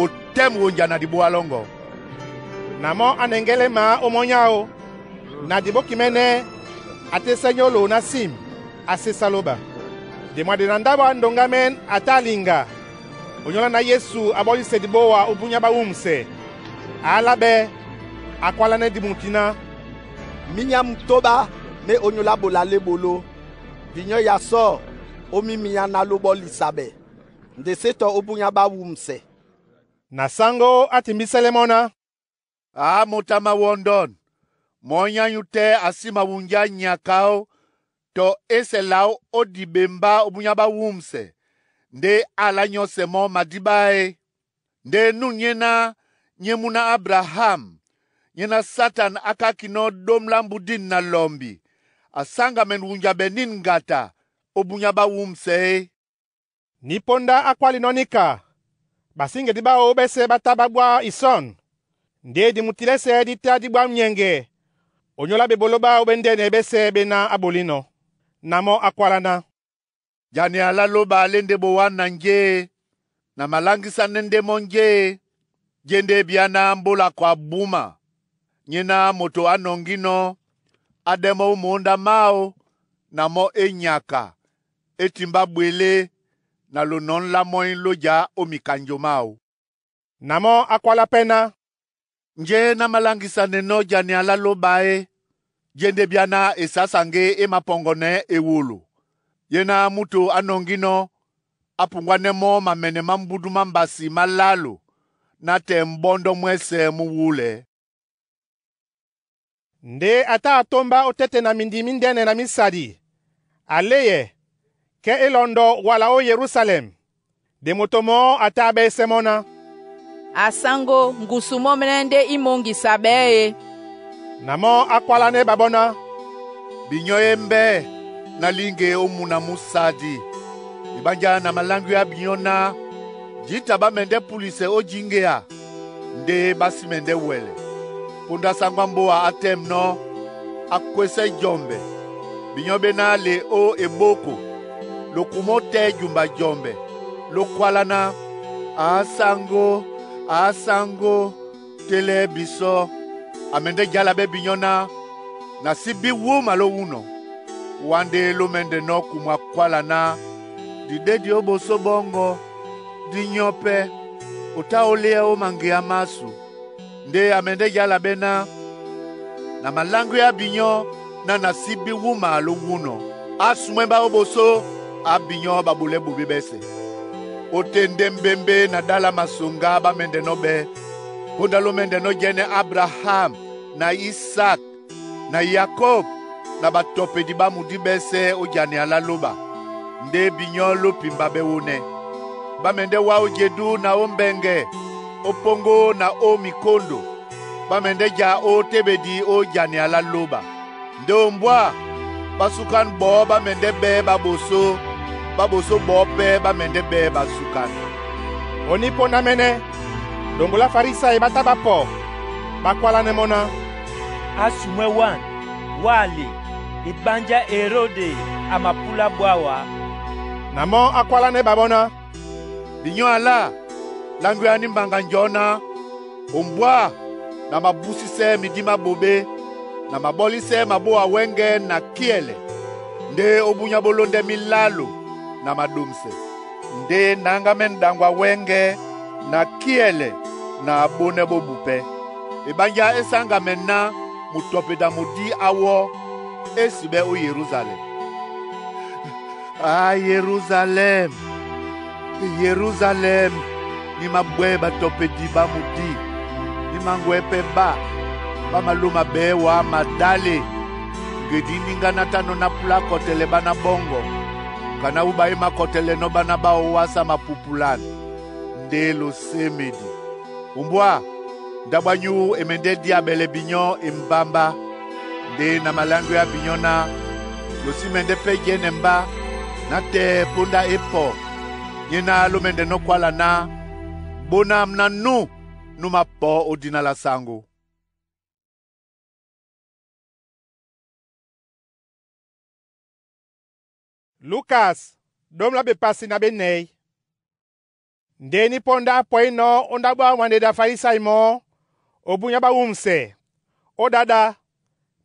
N: o tɛ́m wonja na diɓóa lɔ́ŋgɔ.
A: Na mɔ́ á nɛŋgɛ́lɛ́ mǎ ó mɔ́ nyáō, na diɓókimɛ́nɛ́, a tɛ́sɛ́ nyólo ná sim, a sésá lóba. Nde mwade na ndáɓo á ndoŋga mɛ́n a tá a liŋga onyólá ná Yesu a ɓɔ́lísɛ diɓówa ó búnyá ɓá wúmsɛ. A álá ɓɛ́, a kwálánɛ́ dimuti ná,
R: Minya mutoɓá mé ónyólá ɓolalé ɓoló. Binyɔ́ ya sɔ̂ ó mímínyá ná ló ɓɔ́lisa ɓɛ, nde sé tɔ ó búnyá ɓá wúmsɛ.
A: Na sáŋgó á timbísɛ́lɛ́ mɔ́ ná,
N: A moto a mawɔndɔn, mɔ́ nyányu tɛ́ a sí mawunjá nyaka ó, tɔ é sɛ láó ó diɓembá ó búnyá ɓá wúmsɛ, nde á alá nyɔ́sɛ mɔ́ madíɓá é. Nde nú nyéná nyé múna Abraham, nyéná Satan á kákinɔ́ ɗóm lá mbudîn na lɔmbi, a sáŋgamɛn wunjabɛ nîn ŋgata ó búnyá ɓá wúmsɛ é.
A: Nípóndá á kwálinɔ́ níka, ɓasíŋgedi ɓáō ɓɛ́sɛ̄ ɓá tá ɓá ɓwá isɔ̂n. Nde dimuti lɛ́sɛ̄ dí tá dí ɓwá nyɛŋgɛ onyólá ɓeboló ɓáō ɓé ndɛ́nɛ ɓɛ́sɛ̄ ɓé ná á ɓolínɔ̄. Na mɔ́ á kwálá ná,
N: Jane a lá lóba lé ndé bowá na njé e, na maláŋgísánɛ́ ndé mɔ́ njé e, jé ndé e byá ná mbóla kwa búma. Nyéná moto á nɔŋgínɔ́, á ɗɛ́ mɔ́ ó mǒndá máō, na mɔ́ é nyaka, é timbá ɓwelé, na lonɔ̌n lá mɔ́í ló já ó mikanjo máō.
A: Na mɔ́ á kwálá pɛ́ ná,
N: Njé ná maláŋgisanɛnɔ́ jane a lá lóba é, jé ndé e byá ná esásaŋgé e mapɔŋgɔnɛɛ́ ewolo. Yé ná múto á nɔŋgínɔ́, á puŋgwánɛ́ mɔ́ mamɛnɛ má mbúdú má mbasi má lálo, nátɛɛ mbɔ́ndɔ́ mwɛ́sɛ̄ mú wúlɛɛ́.
A: Nde a tá a tómbá ótɛ́tɛ na mindi míndɛ́nɛ na mísadi, a léyɛ kɛ́ e lɔndɔ wala ó Yerusalɛm, nde moto mɔɔ́ a tá a ɓɛ́sɛ́ mɔ́ ná.
G: A sáŋgó ngusu mɔ́ mɛ́nɛ́ ndé í mǒŋgisa ɓɛɛ́ e.
A: Na mɔ́ á kwálánɛ́ ɓaɓɔ́ ná,
N: Binyɔ e mbɛ́ na líŋge ó muna mú sadi. Eɓánjá na maláŋgwea binyɔ́ ná jǐta ɓá mɛndɛ́ pulisɛ ó jǐŋgea ndé ɓá sí mɛndɛ́ wɛlɛ. Póndá sáŋgó á mbóa á tɛ́mnɔ́ á kwésɛ́ jɔmbɛ. Binyɔ́ ɓé ná le ó eɓóko, lo kumɔ́ tɛ́ jumba jɔmbɛ, ló kwálá ná, ‘Á sáŋgó, á sáŋgó, télɛ́ bisɔ́!’ A mɛndɛ́ jala ɓɛ́ binyɔ́ ná, na sí bí wúma ló wúnɔ. Wá ndé ló mɛ́ndɛnɔ́ kumwa kwála ná, Di ɗédi ó ɓosó ɓɔ́ŋgɔ, dí nyɔ́ pɛ́, o tá ó léá ó maŋgeá másu. Ndé a mɛndɛ́ jala ɓɛ́ ná, Na maláŋgwea binyɔ́ ná na sí bí wúma ló wúnɔ, á sumwɛ́ mbá ó ɓosó, á binyɔ́ ɓaɓolɛ́ ɓoɓé ɓɛ́sɛ̄. Ótên ndé mbémbé na ɗála masoŋgá ɓá mɛ́ndɛnɔ́ ɓɛ́. Póndá ló mɛ́ndɛnɔ́ jɛ́nɛ́ Abraham na Isak na Yakob na batɔpedi ɓá mudí ɓɛ́sɛ̄ ó janea lá lóɓa, ndé binyɔ́ ló pimba ɓɛ́ wónɛ́. Ɓá mɛndɛ́ wá ó jedú na ó mbɛŋgɛ, ó póŋgó na ó mikóndo. Ɓá mɛndɛ́ ja ó téɓedi ó janea lá lóɓa. Ndé ombwá ɓásúkán ɓɔɔ́ ɓá mɛndɛ́ ɓɛ́ ɓáɓosó, ɓáɓosó ɓɔɔ́ pɛ́ ɓá mɛndɛ́ ɓɛ́ ɓasúkán.
A: Onípóndá mɛ́nɛ́, ɗoŋgo lá Farisai ɓá tá ɓá pɔ, ɓá kwálánɛ́ mɔ́ ná,
C: “Á sumwɛ́ wân wâ le, eɓánjá Erode a mapúlá ɓwá wá.”
A: Na mɔ́ á kwálánɛ́ ɓaɓɔ́ ná,
N: “Binyɔ́ alá, láŋgwea ní mbaŋga njɔ̌ ná, Ombwá na mabúsísɛ́ midí má ɓoɓé, na maɓɔ́lísɛ́ mabóa wɛ́ŋgɛ̄ na kíɛlɛ, ndé ó búnyá bó lóndɛ́ milálo na maɗomsɛ, ndé náŋgámɛ́ n'ɗaŋgwa wɛ́ŋgɛ̄ na kíɛlɛ na abónɛ́ bó bupɛ́. Eɓánjá é sáŋgamɛ ná mutɔpeda mudí á wɔ́, é siɓɛ́ ó Yerúzalɛm. Á Yerúzalɛm, Yerúzalɛm, ní mábwɛ́ batɔpedi ɓá mudí, ní máŋgwɛɛ́ pɛ́ ɓá, ɓá malóma ɓɛɛ́ wá madále, ŋgedi íníŋgá nátánɔ́ nápúlá kɔtɛlɛ ɓána ɓɔ́ŋgɔ, ka náwú ɓá e mákɔtɛlɛnɔ́ ɓána ɓáō wásá mapupulan, ndé losémedi. Ombwá, ndáɓo ányúu e mɛndɛ́ díaɓɛlɛ binyɔ́ embámbá, ndé na maláŋgwea binyɔ́ ná, lo sí mɛndɛ́ pɛ́ jɛ́nɛ mbá, nátɛɛ póndá é pɔ, nyéná ló mɛ́ndɛnɔ́ kwála ná, Bónám ná nú nú mapɔ̌ ó dina lá sáŋgó.
A: Lukas ɗóm lá bepasi na ɓénɛy. Ndé ní póndá a pɔínɔ̄ ó ndáɓo á wandedi a Farisai mɔɔ́, ó búnyá ɓá wúmsɛ, ó ɗáɗá,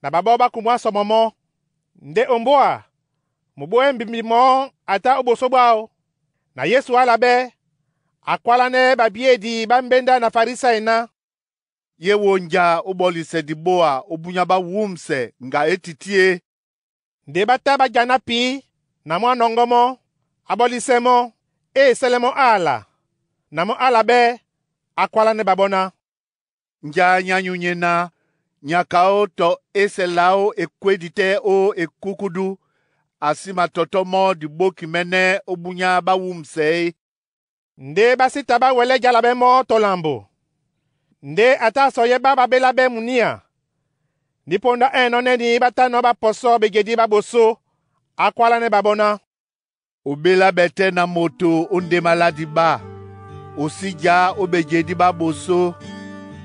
A: na ɓaɓɔ́ ɓá kumwá sɔmɔ mɔ́. Ndé ombwá, muɓóé mbimbi mɔɔ́ a tá ó ɓosó ɓáō. Na Yesu ala ɓɛ́, a kwálánɛ́ ɓabiyedi ɓá mbéndá na Farisai ná,
N: Ye wonja ó ɓɔlisɛ diɓóa ó búnyá ɓá wúmsɛ ŋga e tití e?
A: Nde ɓá tá ɓá janá pǐ na mɔ́ á nɔŋgɔ́ mɔ́, á ɓɔ́lísɛ́ mɔ́, é esɛ́lɛ́ mɔ́ ala. Na mɔ́ á ala ɓɛ́, á kwálánɛ́ ɓaɓɔ́ ná,
N: Njá nyányu nyéná, nyaka ó tɔ é sɛ laó ekwédi tɛ́ ó ekúkúdú, a sí matɔtɔ́ mɔ́ diɓókimɛ́nɛ́ ó búnyá ɓá wúmsɛ é.
A: Ndé ɓá sí ta ɓá wɛlɛ́ jala ɓɛ́ mɔ́ tɔ lambo. Ndé a tá a sɔyɛ́ ɓá ɓá ɓélá ɓɛ́ munía. Nípóndá ɛ́nɔ́ nɛ́nī ɓá tánɔ̄ ɓá pɔsɔ́ bejedí ɓá ɓosó, á kwálánɛ́ ɓaɓɔ́ ná,
N: O ɓélá ɓɛtɛ́ na moto ó ndé maladi ɓá, o sí já ó bejedí ɓá ɓosó.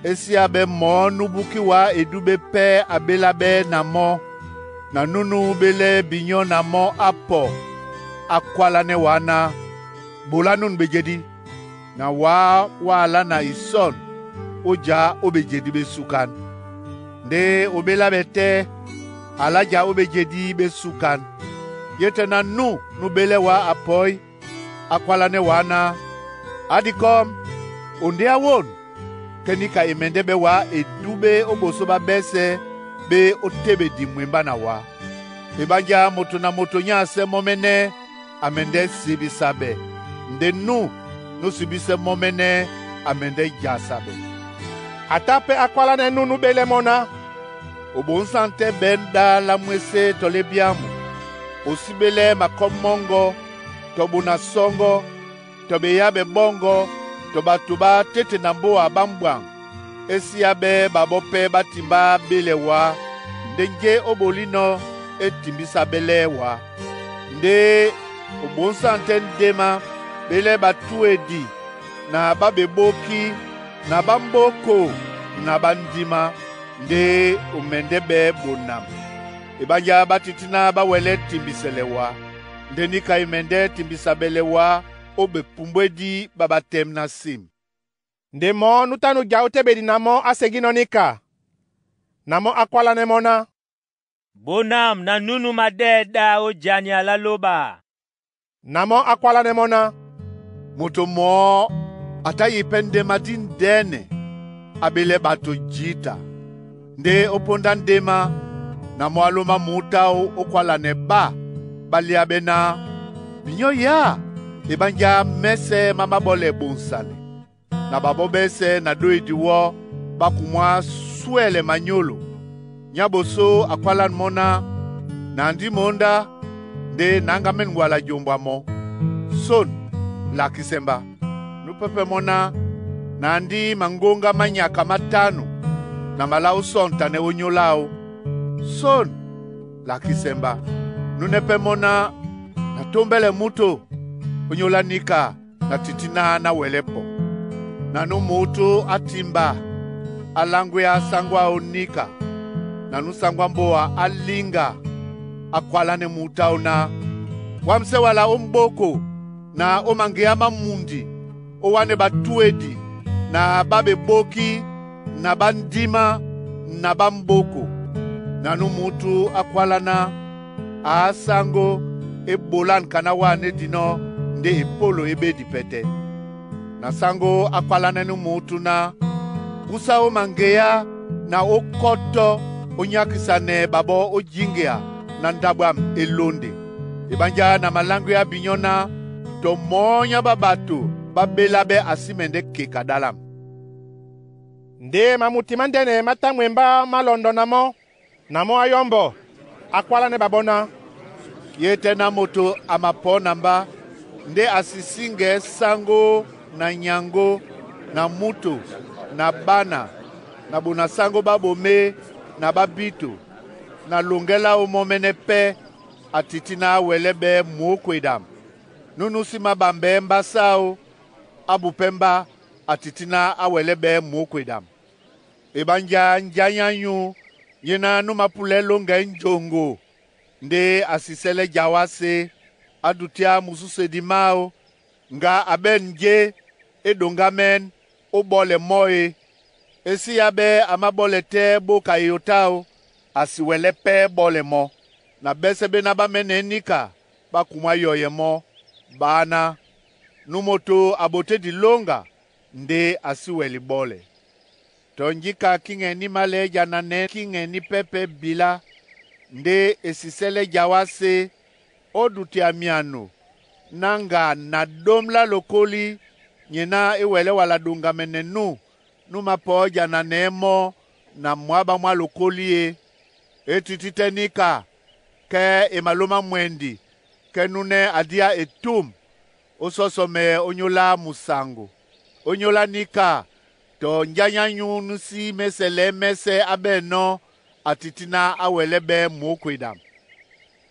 N: É sí aɓɛ́ mɔ̌ nú búkí wá edúɓɛ́ pɛ́ a ɓélá ɓɛ́ na mɔ́, na núnú ɓélɛ́ binyɔ́ na mɔ́ á pɔ, á kwálánɛ́ wá ná, Ɓolá nún bejedí, na wá wâ lá na isɔ̂n ó já ó bejedí ɓé súkán. Ndé o ɓélá ɓɛtɛ́, a lá já ó bejedí ɓé súkán. Ye tɛ na nú nú ɓélɛ́ wá a pɔ́í, á kwálánɛ́ wá ná, Á dikɔ́m, o ndé á wôn, kɛ́ níka e mɛndɛ́ ɓɛ́ wá edúɓɛ́ ó ɓosó ɓá ɓɛ́sɛ̄ ɓé ó téɓedi mwembá na wá. Eɓánjá moto na moto nyá asɛ́ mɔ́ mɛ́nɛ́, a mɛndɛ́ sibisa ɓɛ, ndé nú nú sibísɛ́ mɔ́ mɛ́nɛ́, a mɛndɛ́ jasa ɓɛ.
A: A tá pɛ́ á kwálánɛ́ nú nú ɓélɛ́ mɔ́ ná,
N: Obonsan tɛ bɛ̌n ɗá lá mwésé tɔ lé byamu. Osíbélɛ makɔ́ mɔ́ŋgɔ tɔ bona sɔ́ŋgɔ́ tɔ beyábɛ ɓɔ́ŋgɔ́ tɔ bato ɓá tete na mbóa ɓá mbwaŋ. E sí ábɛ́ ɓaɓɔ́ pɛ́ ɓá timbá ɓélɛ wá, ndé njé ó bolínɔ̄ é timbísabɛ́lɛ́ wá. Ndé obonsan tɛ́ ndémá ɓélɛ́ ɓatúedi na ɓá ɓeɓóki na ɓá mbóko na ɓá ndímá, ndé o mɛndɛ́ ɓɛ́ bonam. Eɓánjá ɓá tití ná ɓá wɛlɛ́ timbisɛlɛ wá, ndé níka e mɛndɛ́ timbisabɛlɛ wá ó bepumbwédi ɓá ɓá tɛ́m ná sim.
A: Nde mɔ́ nú tánu jau tɛ́ ɓedi na mɔ́ á segínɔ́ níka, na mɔ́ á kwálánɛ́ mɔ́ ná,
C: Bonam na nunu madɛ́ ɗá ó jania lá lóba.
A: Na mɔ́ á kwálánɛ́ mɔ́ ná,
N: Moto mɔɔ́ a tá yi pɛ́ ndémá dí ndɛ́nɛ a ɓélɛ́ ɓato jǐta. Ndé ó póndá ndémá, na mɔ́ á lómá mǔ táō ó kwálanɛ ɓá ɓá liáɓɛ́ ná, “Binyɔ́ yáá, eɓánjá mɛ́sɛ̄ má máɓɔ́lɛ bonsanɛ.” Na ɓaɓɔ́ ɓɛ́sɛ̄ na dóedi wɔ́ ɓá kumwá swɛ́lɛ manyólo. Nyá bosó a kwálánɛ mɔ́ ná, “Na ndí mǒndá ndé náŋgamɛ́n ŋgwala jombwa mɔ̄. Són, lakísɛ mbá.” Nú pɛ́pɛ́ mɔ́ ná, “Na ndí maŋgóŋgá má nyaka mátánù na malá ó sɔŋ tanɛ ónyólá áō. Són, lakísɛ mbá.” Núnɛ́ pɛ́ mɔ́ ná, “Na tómbɛ́lɛ múto ónyólá níka na tití náh ná wɛlɛ́ pɔ.” Na nú mǔtú á timba á láŋgwea sáŋgó áō níka, na nú sáŋgó á mbóa á líŋga á kwálánɛ́ mǔ táō ná, “Wámsɛ́ wala ó mbóko na ó maŋgeá má mundi ó wánɛ ɓatúedi na ɓá ɓeɓóki na ɓá ndímá na ɓá mbóko.” Na nú mǔtú á kwála ná, “Á sáŋgó e ɓolân kaná wân édinɔ́ ndé epólo é ɓédi pɛ́tɛ́.” Na sáŋgó á kwálánɛ́ nú mǔtú ná, “Gúsá ó maŋgeá na ó kɔ́tɔ́ ó nyákisanɛ ɓaɓɔ́ ó jíŋgea ná ndáɓo ám é lónde.” Eɓánjá na maláŋgwea binyɔ́ ná tɔ mɔɔ́ nyá ɓá ɓato ɓá ɓéláɓɛ́ a sí mɛndɛ́ keka ɗálam.
A: Ndé mamuti mándɛ́nɛ má tá mwembá má lɔndɔ na mɔ́, na mɔ́ á yɔ́mbɔ, á kwálánɛ́ ɓaɓɔ́ ná,
N: Ye tɛ́ ná moto a mapɔ̌ na mbá ndé a si síŋgɛɛ́ sáŋgó na nyaŋgó na múto na ɓána na bona sáŋgó ɓá ɓomé na ɓá bíto, na loŋgɛ láō mɔ́mɛ́nɛ́ pɛ́, a tití ná á wɛlɛ́ ɓɛ́ mwǒkwedam. Núnú sí māɓambɛɛ́ mbásá áō, á bu pɛ́ mbá, a tití ná á wɛlɛ́ ɓɛ́ mwǒkwedam. Eɓánjá njá nyá nyú nyéná nú mapúlɛ́ lóŋgɛ̌ njoŋgo ndé a sisɛ́lɛ́ jau ásé, á dutíá musúsedi máō, ŋga a ɓɛ̂n njé é ɗoŋgámɛ́n ó ɓɔ́lɛ mɔ́ e. E sí ábɛ́ a máɓɔ́lɛ tɛ́ bóka eyo táō, a si wɛlɛ́ pɛ́ ɓɔ́lɛ mɔ́. Na ɓɛ́sɛ̄ ɓéná ɓá mɛ́nɛ̌ níka ɓá kumwá yɔyɛ mɔ́, ɓá ná, “Nú moto a ɓoté dilóŋga ndé a sí wɛlɩ ɓɔ́lɛ.” Tɔ njíka kíŋɛ ní málɛ̌ jananɛ̌ kíŋɛ ní pɛ́pɛ̄ bilá, ndé e sisɛ́lɛ́ jau ásé, ó dutia myano ná ŋga na ɗóm lá lokólí nyéná é wɛlɛ́ wala ɗoŋgamɛnɛ nú nú mapɔ̌ jananɛ̌ mɔ́ na mwǎ ɓá mwá lokólí e. E tití tɛ́ níka kɛ́ e malómá mwɛndi kɛ́ núnɛ́ a díá etûm ó sɔ́sɔmɛ ónyólá musaŋgo. Ónyólá níka tɔ njá nyá nyú nú sí mɛ́sɛ̄ lɛ́ mɛ́sɛ̄ á ɓɛ̂nɔ́ a tití ná á wɛlɛ́ ɓɛ́ mwǒkwedam.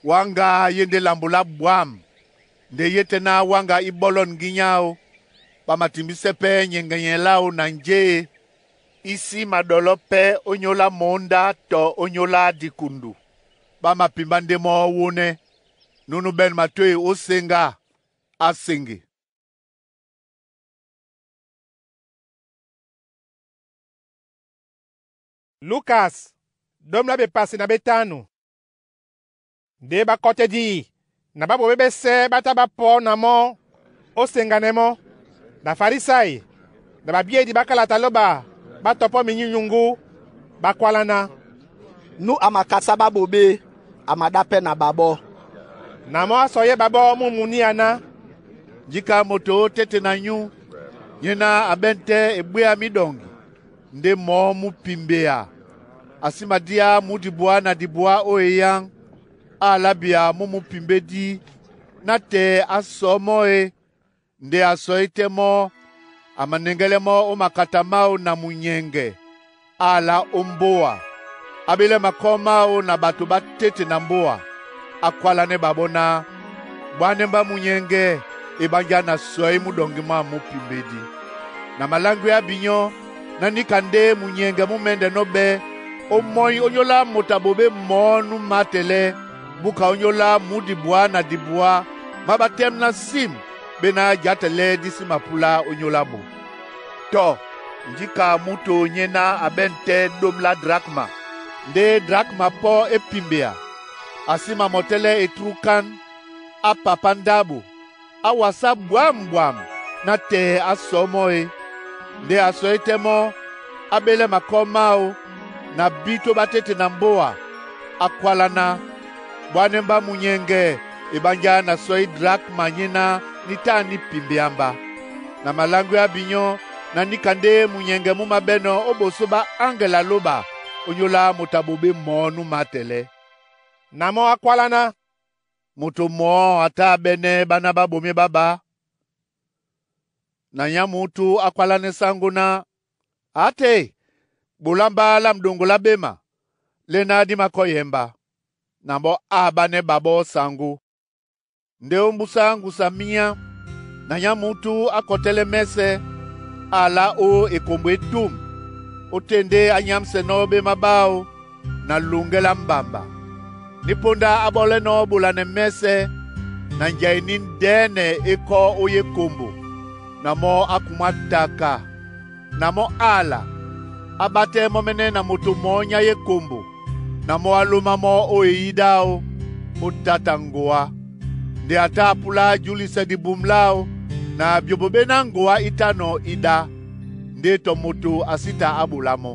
N: Wáŋga yé ndé lambo lá ɓwǎm̀, nde yé tɛ́ ná wáŋga í ɓɔ́lɔ̂n gínyá áō, ɓá matimbísɛ́ pɛ́ nyɛŋgɛ láō na njé e. Í sí maɗɔlɔ́ pɛ́ ónyólá mǒndá tɔ ónyólá dikundu. Ɓá mapimbá ndé mɔ́ wónɛ́. Núnú ɓɛ̂n matôy ó seŋga, á seŋge.
A: Lukas ɗóm lá bepasɛ na betanu. Ndé ɓakɔ́tɛ́di na ɓá ɓomé ɓɛ́sɛ̄ ɓá tá ɓá pɔ̄ na mɔ́ ó seŋganɛ mɔ́. Na Farisai na ɓabíedi ɓá kálata lóɓa ɓá tɔpɔ́ minyúnyuŋgú, ɓá kwálá ná,
R: “Nú a makasá ɓá ɓomé, a maɗá pɛ́ na ɓaɓɔ́.”
A: Na mɔ́ á sɔyɛ́ ɓaɓɔ́ mú muníá ná,
N: Njíka moto ó tete na nyú, nyéná a ɓɛ̂n tɛ́ eɓwéá míɗɔŋgi ndé mɔ̌ mú pimbea. A si madíá mú dibwá na dibwá ó eyáŋ, a lábia mú mupimbédí nátɛɛ a sɔ̌ mɔ́ e. Nde a sɔí tɛ́ mɔ́, a manɛŋgɛ́lɛ́ mɔ́ ó makata máō na munyɛŋgɛ, a lá ó mbóa. A ɓélɛ́ makɔ́ máō na ɓato ɓá tete na mbóa, a kwálánɛ́ ɓaɓɔ́ ná, ‘Bwánɛ́ mbá munyɛŋgɛ eɓánjá na sɔí mú ɗɔŋgi mwâm mú pimbédí.’ Na maláŋgwea binyɔ́, náníka ndé munyɛŋgɛ mú mɛ́ndɛnɔ́ ɓɛ́ ó mɔ́í ónyólá moto a ɓoɓé mɔɔ́ nú mǎtɛlɛ́, búka ónyólá mú dibwá na dibwá má ɓá tɛ́m ná sim ɓéná játɛlɛ́ dí sí mapúlá ónyólá ɓo. Tɔ, njíka múto nyéná a ɓɛ̂n tɛ́ ɗôm lá drakma. Ndé drakma pɔ́ é pimbea, a sí mamɔtɛ́lɛ́ etrúkán, á papá ndáɓo, á wasá ɓwǎmɓwam nátɛɛ á sɔ̌ mɔ́ e. Ndé a sɔí tɛ́ mɔ́, á ɓélɛ́ makɔ́ máō na bíto ɓá tete na mbóa, á kwálá ná, ‘Bwánɛ́ mbá munyɛŋgɛ eɓánjá na sɔí drakma nyéná ní tá ní pimbeá mbá.’ Na maláŋgwea binyɔ́, naníka ndé munyɛŋgɛ mú mabɛ́nɔ ó ɓosó ɓá aŋgɛl a lóɓa ónyólá moto a ɓoɓé mɔɔ́ nú mǎtɛlɛ́.
A: Na mɔ́ á kwálá ná,
N: moto mɔɔ́ a tá a ɓɛ́nɛ́ ɓána ɓá ɓomé ɓá ɓá. Na nyá mǔtú á kwálánɛ́ sáŋgó ná, ‘Ate, ɓolá mbá lá m'ɗoŋgo lá ɓéma, léná dí makɔ́ yɛmbá.’ Na mɔ́ á ɓánɛ́ ɓaɓɔ́ saŋgó. Ndé ómbúsá ŋgusa míá, na nyá mǔtú á kɔtɛ́lɛ́ mɛ́sɛ̄, a lá ó ekombo étûm, ó tê ndé á nyámsɛnɔ́ ɓéma ɓáō na loŋgɛ́ lá mbamba. Ní póndá á ɓɔ́lɛ́nɔ́ ɓolanɛ mɛ́sɛ̄ na njai ní ndɛ́nɛ é kɔ́ ó yékombo, na mɔ́ á kumwá taka. Na mɔ́ ála, á ɓátɛ́ mɔ́mɛ́nɛ́ na moto mɔɔ́ nyá yékombo, na mɔ́ á lómá mɔ́ ó eyídí áō, ó táta ŋgoá. Nde a tá a púlá júlisɛ dibum láō na byopo ɓé ná ŋgoá í tánɔ̄ í ɗá, ndé tɔ moto a sí ta á ɓolá mɔ́.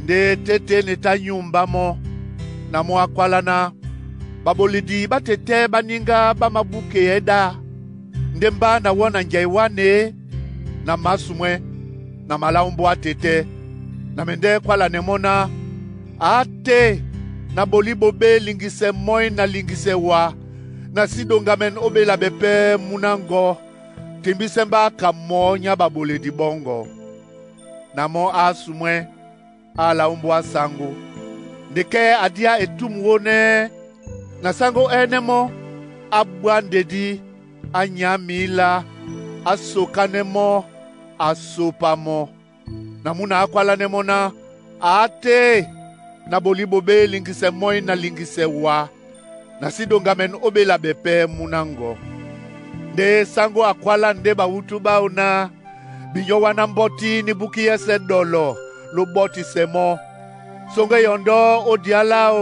N: Ndé téténe e tá nyúmbá mɔ́, na mɔ́ á kwálá ná, ɓaɓoledi ɓá tetɛ́ ɓá níŋgá ɓá mabúkeɛɛ́ ɗá, ndé mbá na wɔ́ na njai wánē, na mǎsumwɛ́, na malá ómbóá tetɛ́. Na me ndɛ́ kwálanɛ mɔ́ ná, ‘Ate, na ɓolí ɓoɓé liŋgisɛ mɔ́í na liŋgisɛ wa, na sí ɗoŋgamɛn ó ɓélabɛ pɛ́ múná ŋgɔ́, timbísɛ mbá ka mɔɔ́ nyá ɓaɓoledi ɓɔ́ŋgɔ̄.’ Na mɔ́ á sumwɛ́, á lá ómbóá saŋgó. Nde kɛ́ a díá etûm wónɛ́, na sáŋgó ɛ́nɛ́ mɔ́, á ɓwá ndedí, á nyá mǐlá, á sokánɛ́ mɔ́, á sópá mɔ́. Na múna á kwálánɛ́ mɔ́ ná, ‘Ate, na ɓolí ɓoɓé liŋgisɛ mɔ́í na liŋgisɛ wa, na sí ɗoŋgamɛn ó ɓélabɛ pɛ́ múná ŋgɔ́.’ Ndé sáŋgó a kwálá ndé ɓawútú ɓáō ná, ‘Binyɔ́ wáná mbɔ́tí ní búkí yɛ́sɛ̄ ɗɔlɔ ló ɓɔ́tisɛ mɔ́. Sóŋgɛ́ yɔndɔ́ ó diá láō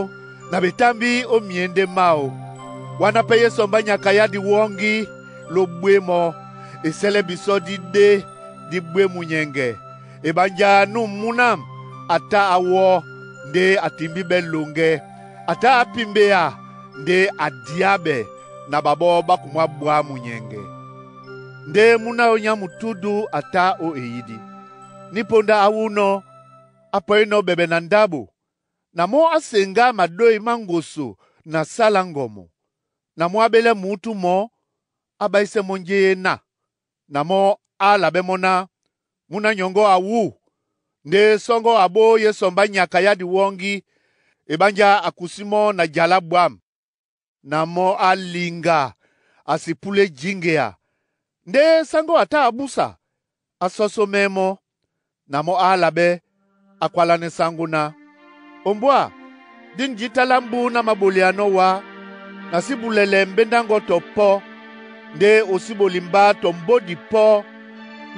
N: na ɓetámbí ó myěndé máō. Wáná pɛ́ yé sɔmbá nyaka yá diwɔ́ŋgí ló ɓwé mɔ́. E sɛ́lɛ́ bisɔ́ dí ɗé dí ɓwé munyɛŋgɛ. Eɓánjá nú múnam a tá a wɔ́ ndé a timbí ɓɛ́ loŋgɛ́, a tá a pimbea ndé a diá ɓɛ na ɓaɓɔ́ ɓá kumwá ɓwá munyɛŋgɛ. Ndé múna ó nyá mutúdu a tá ó eyídí. Ní póndá á wúnɔ́, á pɔínɔ̄ ɓɛɓɛ na ndáɓo, na mɔ́ á seŋgá madói má ŋgoso na sála ŋgɔmɔ. Na mɔ́ á ɓélɛ́ mǔtú mɔɔ́, á ɓáísɛ́ mɔ́ njéé na. Na mɔ́ á labɛ́ mɔ́ ná, ‘Múna nyɔŋgɔ́ a wú ndé sɔ́ŋgɔ́ a ɓó yé sɔmbá nyaka yá diwɔ́ŋgí, eɓánjá a kusí mɔ́ na jalá ɓwǎm̀.’ Na mɔ́ á liŋga, a sí púlé jíŋgea, ndé sáŋgó a tá a búsa, á sɔ́sɔ́mɛ́ mɔ́. Na mɔ́ á labɛ́, á kwálánɛ́ sáŋgó ná, ‘Ombwá, dí njítá lá mbú ná maɓoleanɔ́ wá, na sí bulɛlɛ mbéndáŋgɔ tɔ pɔ́, ndé o sí ɓoli mbá tɔ mbódi pɔ́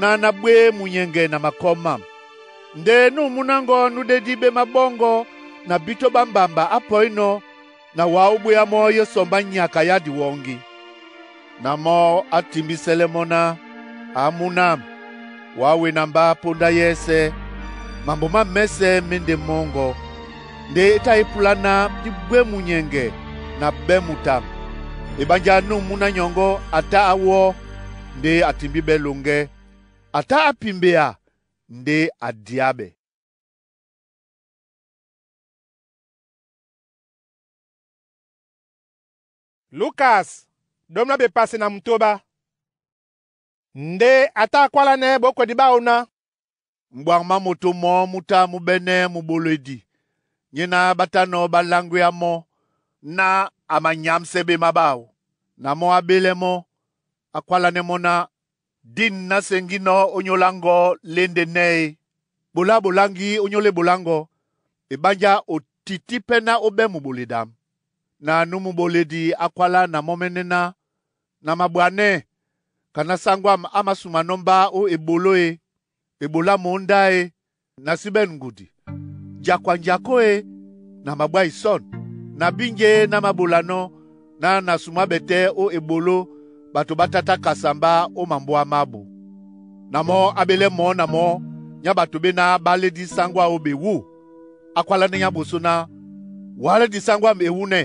N: ná ná ɓwé munyɛŋgɛ na makɔ́ mám.’ Ndé nú múná ŋgɔ́ nú ɗédí ɓémá ɓɔ́ŋgɔ̄ na bíto ɓá mbamba á pɔínɔ̄ na wǎ ó ɓwéá mɔ́ yé sɔmbá nyaka yá diwɔ́ŋgí. Na mɔ́ á timbísɛ́lɛ́ mɔ́ ná, ‘Á múnam, wǎ wena mbá póndá yɛ́sɛ̄, mambo má mɛ́sɛ̄ mé ndé mɔ́ŋgɔ̄. Ndé é tá é pulá ná dí bwé munyɛŋgɛ na ɓɛ́ mutam. Eɓánjá nú múná nyɔŋgɔ́ a tá a wɔ́ ndé a timbí ɓɛ́ loŋgɛ́, a tá a pimbea ndé a diá ɓɛ.’”
A: Lukas ɗom lá bepase na mutoba. Nde a tá a kwálánɛ́ bokwedi báō ná,
N: Mbwaŋ má moto mɔɔ́ mú tá mú ɓɛ́nɛ́ muboledi nyéná ɓá tánɔ̄ ɓá láŋgwea mɔ́ ná a manyámsɛ́ ɓéma ɓáō. Na mɔ́ á ɓélɛ́ mɔ́, á kwálánɛ́ mɔ́ ná, Dîn náseŋgínɔ̄ ónyólá ŋgɔ́ lé ndé nɛ́ e? Ɓolá ɓoláŋgí ó nyóla eɓolá ŋgɔ́, eɓánjá o tití pɛ́ ná ó ɓɛ́ muboled'am. Na nú muboledi á kwálá na mɔ́ mɛ́nɛ́ ná, Na mabwanɛ́, ka násáŋgwâm á māsumanɔ́ mbá ó eboló e, ebolá mǒndá e, na sí ɓɛ̂n ŋgudi. Jakwa njakó e, na mabwá isɔ̂n. Na bínjé ná māɓolanɔ́ ná na sumá ɓɛtɛ́ ó eboló bato ɓá tá tá kasa mbá ó mambóa mábū. Na mɔ́ á ɓélɛ́ mɔɔ́ na mɔɔ́ nyá bato ɓéná ɓá lédí sáŋgó áō bewú. Á kwálánɛ́ nyá ɓosó ná, Wǎ lédi sáŋgó ám e wú nɛ́?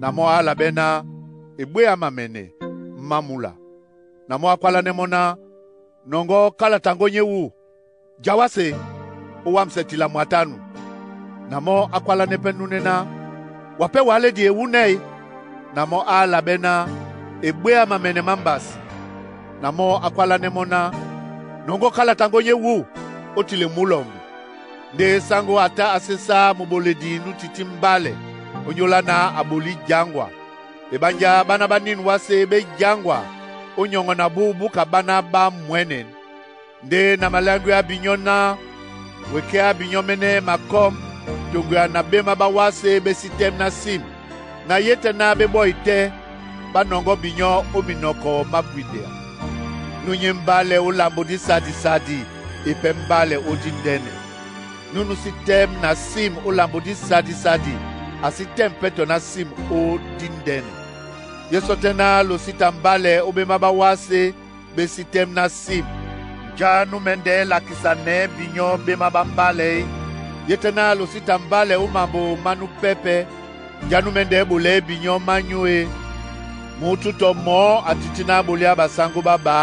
N: Na mɔ́ á ála ɓɛ́ ná, Eɓwéá mamɛnɛ, má múla. Na mɔ́ á kwálánɛ́ mɔ́ ná, Nɔŋgɔ́ kálata ŋgó nyé wú, ja wásē, ó wámsɛ tila mwatánù. Na mɔ́ á kwálánɛ́ pɛ́ núnɛ́ ná, Wa pɛ́ wǎ lédi e wú nɛ́ e? Na mɔ́ á ála ɓɛ́ ná, Eɓwéá mamɛnɛ má mbasi. Na mɔ́ á kwálánɛ́ mɔ́ ná, Nɔŋgɔ́ kálata ŋgó nyé wú, ó tile múlɔmbi. Ndé sáŋgó a tá a sésá muboledi nú tití mbálɛ ónyólá ná a ɓolí jǎŋgwa. Eɓánjá ɓáná ɓá nîn wásē ɓé jǎŋgwa ó nyɔŋɔ na bú búka ɓáná ɓá mwɛ̌nɛn. Ndé na maláŋgwea binyɔ́ ná wekɛá binyɔ́ mɛ́nɛ́ makɔ́m toŋgoya na ɓéma ɓá wásē ɓé sí tɛ́m ná sim, na yétɛ ná ɓé ɓɔ́i tɛ́, ɓá nɔŋgɔ́ binyɔ́ ó minɔkɔ má bwindea. Nú nyé mbálɛ ó lambo dísadi-sadi e pɛ́ mbálɛ ó díndɛ́nɛ. Nú nú sí tɛ́m na sim ó lambo dísadi-sadi, a sí tɛ́m pɛ́ tɔ ná sim ó díndɛ́nɛ. Yé sɔtɛ́ ná losita mbálɛ ó ɓéma ɓá wásē ɓé sí tɛ́m ná sim, njá nú mɛndɛ́ lakisa nɛ̌ binyɔ́ ɓéma ɓá mbálɛ é. Yétɛ́ ná losita mbálɛ ó mambo má nú pɛ́pɛ̄, njá nú mɛndɛ́ ɓolɛɛ́ binyɔ́ mányú e. Mutú tɔ mɔɔ́ a tití ná a ɓoliá ɓasáŋgó ɓá ɓā,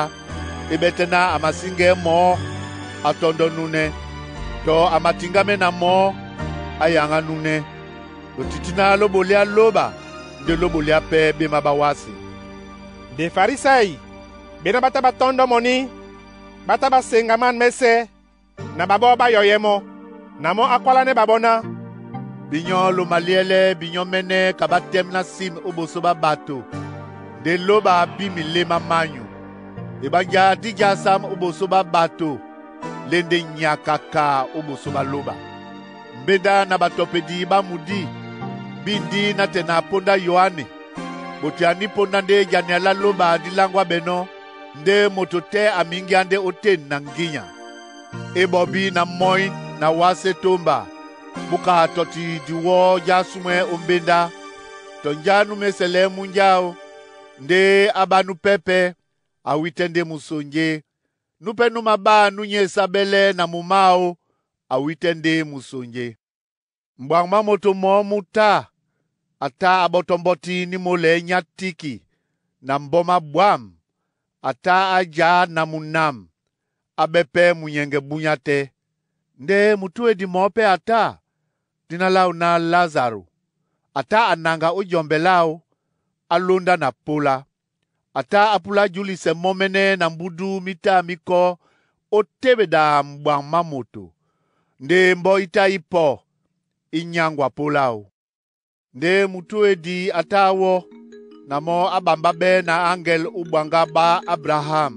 N: e ɓɛ́tɛ́ ná a masíŋgɛɛ́ mɔɔ́, a tɔndɔ nunɛ, tɔ a matiŋgámɛ́ na mɔɔ́, a yaŋá núnɛ́. Lo tití ná ló ɓoliá lóɓa ndé ló ɓoliá pɛ́ ɓéma ɓá wásē.
A: Nde Farisai ɓéná ɓá tá ɓá tɔ́ndɔ́ mɔní, ɓá tá ɓá seŋga mân mɛ́sɛ́ na ɓaɓɔ́ ɓá yɔyɛ́ mɔ́. Na mɔ́ á kwálánɛ́ ɓaɓɔ́ ná,
N: Binyɔ́ lo maliɛ́lɛ́ binyɔ́ mɛ́nɛ́ ka ɓá tɛ́m ná sim ó ɓosó ɓá ɓato, ndé lóɓa bí milémá mányu. Eɓánjá dí jásam ó ɓosó ɓá ɓato lé ndé nyakaka ó ɓosó ɓá lóɓa. Mbéndá na ɓatɔpedi ɓá mudí bíndí nátɛna na póndá Yoane. Ɓoteaní póndá ndé jania lá lóɓa dí láŋgwá ɓɛnɔ́, ndé moto tɛ́ a míŋgíá ndé ótên na ŋgínya. E ɓɔbí na mɔ́í na wásé tómba, búka tɔti diwɔ́ já súmwɛ́ ó mbéndá. Tɔ njá nú mésɛlɛɛ́ múnja áō, ndé á ɓá nú pɛ́pɛ̄, a wítɛ́ ndé musonjé. Nú pɛ́ nú mabá nú nyé esáɓɛ́lɛ́ na mumá áō, a wítɛ́ ndé musonjé. Mbwaŋ má moto mɔɔ́ mú tá, a tá a ɓɔ́tɔ́ mbɔ́tí ní mólɛɛ́ nyá tíki na mbɔ́ má ɓwǎm̀, a tá á já na munam, á ɓɛ́ pɛ́ munyɛŋgɛ búnyá tɛ́. Ndé mutúedi mɔɔ́ pɛ́ a tá, dína láō ná Lázaro, a tá a naŋga ó jɔmbɛ láō, á lóndá na pólá. A tá á púlá júlisɛ mɔ́ mɛ́nɛ́ na mbúdú mí tá mí kɔ́ ó téɓeɗa mbwaŋ má moto. Ndé mbɔ́ í tá í pɔ, í nyáŋgwa póláō. Ndé mutúedi a tá á wɔ́, na mɔ́ á ɓambá ɓɛ́ na áŋgɛl ó ɓwaŋgá ɓá Abraham.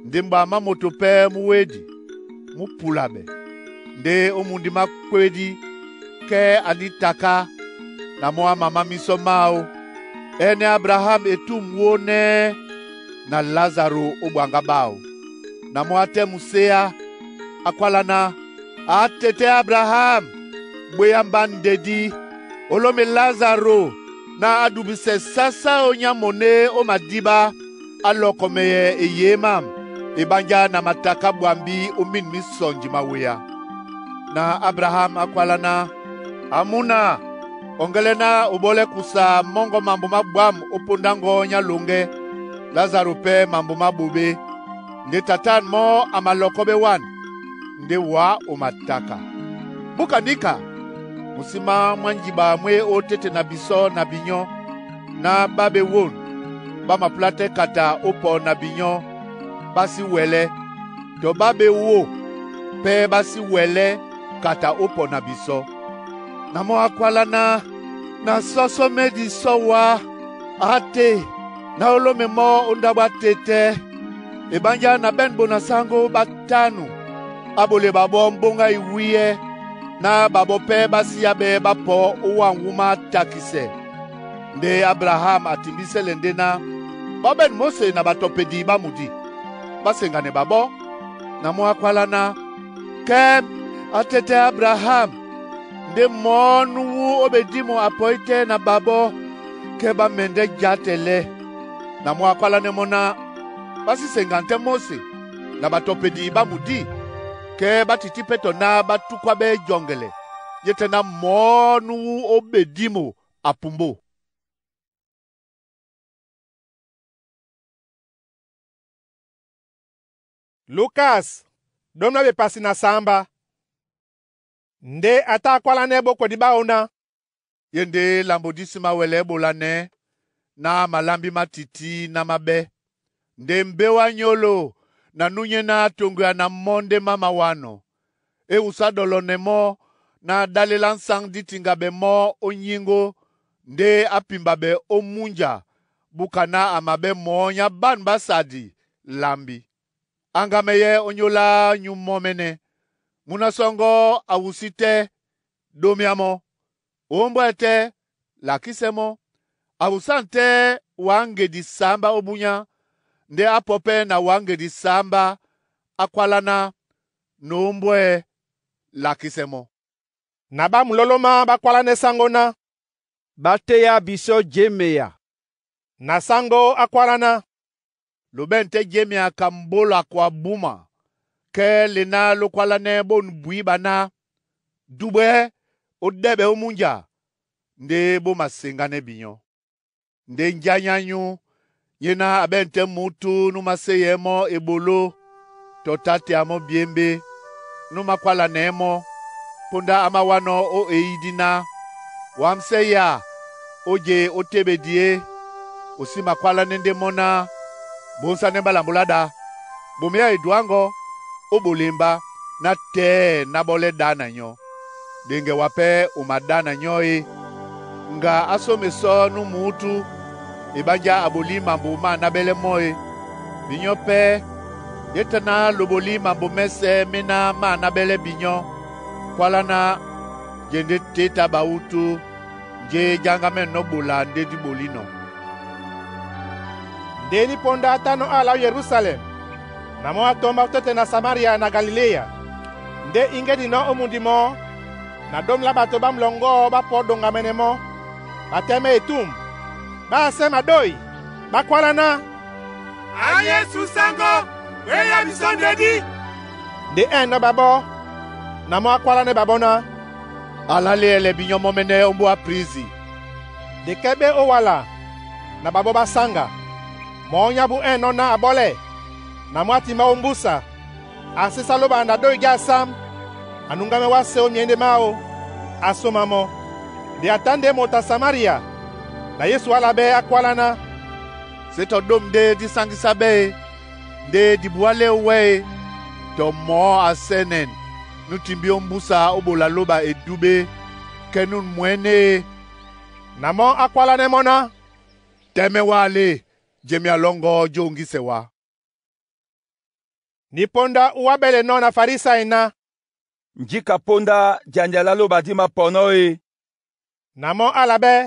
N: Ndé mbwaŋ má moto pɛ́ mú wédi, mú pulaɓɛ. Ndé ó mundi mákwédí, kɛ́ a ní taká, na mɔ́ á mamá mísɔ máō, ɛ́nɛ́ Abraham e túm wó nɛ́ na Lázaro ó ɓwaŋgá ɓáō. Na mɔ́ á tɛ́ muséá, á kwála ná, Á tetɛ́ Abraham, bwéá mbá ndedí, ó lóme Lázaro ná á dubisɛ sásáo nyá moné ó madíɓá, á lɔkɔmɛyɛ e yé mám, eɓánjá na mataká ɓwambí ó mín mí sɔnji mawea. Na Abraham á kwálá ná, Amúna, ɔŋgɛlɛ ná o ɓɔ́lɛ́ kusa mɔ́ŋgɔ́ mambo má ɓwǎm̀ ó póndá ŋgɔ́ nyá loŋgɛ́, Lázaro pɛ́ mambo má ɓoɓé. Nde tatân mɔ́ a malɔkɔ́ ɓɛ́ wân, ndé wǎ o mataka. Múka níka, musí má mwá njiɓa mwé ó téte na bisɔ́ na binyɔ́, Ná ɓá ɓe won ɓá mapulá tɛ́ kata ó pɔ na binyɔ́, ɓá sí wɛlɛ́, tɔ ɓá ɓe wo pɛ́ ɓá sí wɛlɛ́ kata ó pɔ na bisɔ́. Na mɔ́ á kwálá ná, Na sɔsɔ mɛ́ di sɔ wá, á te, ná ó lómɛ mɔ́ ó ndáɓo á te tɛ́. Ebanjá na ɓɛ̂n bo na sáŋgó ɓá tánu, á ɓole ɓaɓɔ́ mbóŋga í wíyɛ́, ná ɓaɓɔ́ pɛ́ ɓá sí ábɛ́ ɓá pɔ ó wâ wúma á takisɛ. Ndé Abraham a timbísɛ lɛ ndé ná, ‘Ɓá ɓɛ̂n Móse na ɓatɔpedi ɓá mudi, ɓá seŋganɛ ɓaɓɔ́.’ Na mɔ́ á kwálá ná, ‘Kɛ́m, á tɛ́ tɛ́ Abraham, ndé mɔ̌ núwu ó ɓedímo a pɔí tɛ́ na ɓaɓɔ́, kɛ́ ɓá mɛndɛ́ játɛ lɛ́.’ Na mɔ́ á kwálánɛ́ mɔ́ ná, ‘Ɓá sí seŋgan tɛ́ Móse na ɓatɔpedi ɓá mudi, kɛ́ ɓá tití pɛ́ tɔ ná ɓá túkwábɛ́ jɔŋgɛlɛ yé tɛ́ ná mɔ̌ núwu ó ɓedímo a pumbó.’”
A: Lukas ɗom lá ɓepasi na samba. Ndé a tá a kwálánɛ́ ɓókwedi ɓáō ná,
N: Ye ndé lambo dí sí mawɛlɛ́ ɓolanɛ ná malámbí má tití ná má ɓɛ́. Nde mbé wá nyólo na núnyɛ́ ná toŋgoya na mɔ́ ndé má mawánɔ. E wusá ɗɔlɔnɛ mɔ́ ná a ɗále lá ŋsáŋ dí tiŋgabɛ mɔ́ ó nyíŋgó ndé á pimba ɓɛ ó múnja búka ná a mabɛ́ mɔɔ́ nyá ban ɓá sadi lambi. Aŋgamɛyɛ́ ónyólá nyú mɔ́ mɛ́nɛ́. Múna sɔŋgɔ́ a wusí tɛ́, ɗómíá mɔ́. Oómbwɛ́ tɛ́, lakísɛ́ mɔ́. A wusân tɛ́ wǎ ŋgedi sǎmbá ó búnyá, ndé á pɔ́ pɛ́ na wǎ ŋgedi sǎmbá, á kwálá ná, N'oómbwɛ́, lakísɛ́ mɔ́.
A: Na ɓá mulóló má ɓá kwálánɛ́ sáŋgó ná,
P: Ɓá teya bisɔ́ jémeya.
A: Na sáŋgó á kwálá ná,
N: Lobɛ́n tɛ́ jémea ka mbólo a kwa búma, kɛ́ le ná ló kwálánɛ́ bôn bwí ɓá ná, Dúɓwɛ́ ó ɗɛ́ɓɛ̀ ó múnja, ndé bó maseŋgánɛ́ binyɔ́. Ndé njá nyányú nyé ná a ɓɛ̂n tɛ́ mǔtú nú maséyɛɛ́ mɔ́ eɓoló tɔ tátea mɔ́ byémbé, nú mákwálanɛɛ́ mɔ́, póndá á máwánɔ́ ó eyídí ná, Wǎmsɛ́ ya ó je ó téɓedi é, o sí makwálánɛ́ ndé mɔ́ ná, Bǒnsánɛ́ mbá lambo lá ɗá, Bomeya eduáŋgɔ ó ɓolemba ná tɛ́ɛ ná ɓɔ́lɛ́ ɗá na nyɔ́. Ɗeŋgɛ wa pɛ́ o maɗá na nyɔ́ e. Ŋga á sóme sɔ́ nú mǔtú, ebanjá a ɓolí mambo má náɓɛ́lɛ́ mɔ́ e. Binyɔ́ pɛ́ yé tá ná lo ɓolí mambo mɛ́sɛ̄ méná má náɓɛ́lɛ́ binyɔ́. Kwálá ná, je ndé téta ɓawútú, njé jáŋgamɛ̂nɔ́ ɓola ndé dí ɓolínɔ.
A: Ndé nípóndá a tánɔ́ ala ó Yerusalɛm, na mɔ́ á tɔ́mbá ó tɛ́tɛ na Samaria na Galiléya. Ndé iŋgédinɔ́ ó mundi mɔ́, na ɗóm lá ɓato ɓá mulɔŋgɔ́ ɓá pɔ ɗoŋgamɛnɛ mɔ́, ɓa tɛ́mɛ́ etûm. Ɓá asɛ́ maɗói, ɓá kwálá ná,
M: “A Yesu sáŋgó, we ya bisɔ́ ndedí!”
A: Ndé ɛ̂ nɔ́ ɓaɓɔ́, na mɔ́ á kwálánɛ́ ɓaɓɔ́ ná,
N: Aláleyɛlɛ binyɔ́ mɔ́ mɛ́nɛ́ ó mbóa prisi.
A: Nde kɛ́ ɓé ó wala na ɓaɓɔ́ ɓá sáŋga. Mɔɔ́ nyábu ɛ̂ nɔ́ ná a ɓɔ́lɛ́, na mɔ́ á timbá ó mbúsa. A sésá lóba na ɗói já sám, a nuŋgámɛ́ wásē ó myěndé máō, a sóma mɔ́. Nde a tá ndé moto a Samaria, na Yesu ala ɓɛ́ á kwálá ná,
N: Sé tɔ ɗôm ndé dí sáŋgísá ɓɛ́ e, ndé dibuá lé owɛ́ e, tɔ mɔ̌ a sɛ́nɛn nú timbí ó mbúsa ó ɓola lóba edúɓé, kɛ́ nú mwɛ̌n e.
A: Na mɔ́ á kwálánɛ́ mɔ́ ná,
N: Tɛ́mɛ́ wáalé, jemea lɔ́ŋgɔ́ jóŋgísɛ wá.
A: Nípóndá ó wá ɓɛ́lɛnɔ́ na Farisai ná,
K: Njíka póndá jania lá lóba dí mapɔnɔ́ e.
A: Na mɔ́ á la ɓɛ́,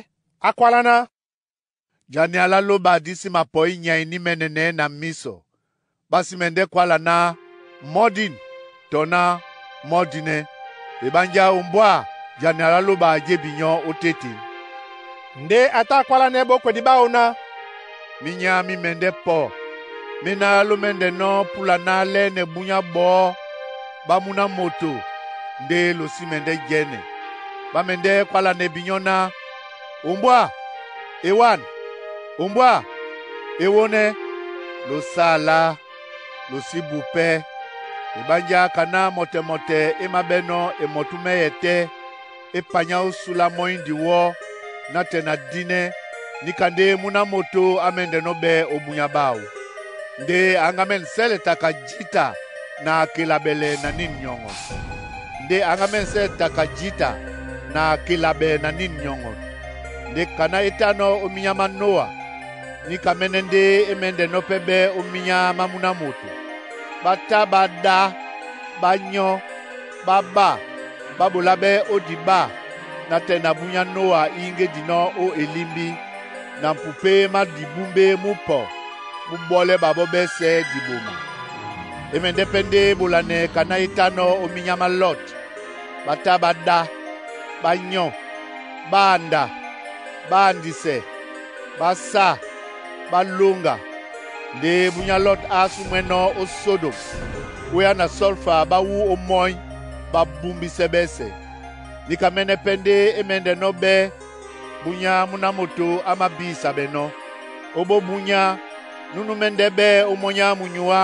A: á kwálá ná,
N: Jania lá lóba dí sí mapɔí nyay ní mɛ́nɛnɛ́ na mísɔ. Ɓá sí mɛndɛ́ kwála ná, Mɔ́ dín, tɔ ná, Mɔ́ dínɛ́. Ebanjá ombwá jania lá lóba jé binyɔ́ ó téten.
A: Ndé a tá a kwálánɛ́ ɓókwedi ɓáō ná,
N: Mí nyá mí mɛndɛ́ pɔ méná ló mɛ́ndɛnɔ́ púla ná lɛ́nɛ búnyá ɓɔɔ́ ɓá múná moto ndé lo sí mɛndɛ́ jɛ́nɛ. Ɓá mɛndɛ́ kwálanɛ binyɔ́ ná, Ombwá, e wân! Ombwá, e wónɛ́! Lo sáa lá, lo sí bu pɛ́. Ebanjá kaná mɔtɛ-mɔtɛ é māɓɛ́nɔ́ e mɔtú mɛ́yɛ tɛ́, é panyá ó sula mɔ́ índi wɔ́, nátɛ na dínɛ́. Nika nde muna moto á mɛndɛ́nɔ́ ɓɛ́ ó bunya báō, nde a ŋgamɛ́n sɛlɛ taka jǐta na a kelabɛlɛ na nîn nyɔŋɔ. Nde a ŋgamɛ́n sɛlɛ taka jǐta na a kelabɛ na nîn nyɔŋɔ. Nde kaná é tánɔ́ ó minyá má Noa, níka mɛ́nɛ́ ndé é mɛndɛ́nɔ́ pɛ́ ɓɛ́ ó minyá má múna moto. Ɓá tá ɓá ɗá, ɓá nyɔ́, ɓá ɓá, ɓá ɓoláɓɛ́ ó dibá nátɛna búnyá Noa íyíŋgédinɔ́ ó elimbí, na mpupé má dibúmbé mú pɔ mú ɓɔ́lɛ́ ɓaɓɔ́ ɓɛ́sɛ̄ diboma. E mɛndɛ́ pɛ́ ndé ɓolanɛ kaná é tánɔ́ ó minyá má Lɔt. Ɓá tá ɓá ɗá, ɓá nyɔ́, ɓá anda, ɓá andisɛ, ɓá sá, ɓá lóŋga. Nde búnyá Lɔt á asúmwɛ́nɔ́ ó Sodom, wéá na sɔlfa ɓá wú ómɔ́ny ɓá búmbísɛ́ ɓɛ́sɛ̄. Níka mɛ́nɛ́ pɛ́ ndé é mɛndɛ́nɔ́ ɓɛ́ búnyá múna moto á mabísabɛnɔ́. Ó bó búnyá, núnú mɛ́ndɛ́ ɓɛ́ ómɔ́ny á munyuá,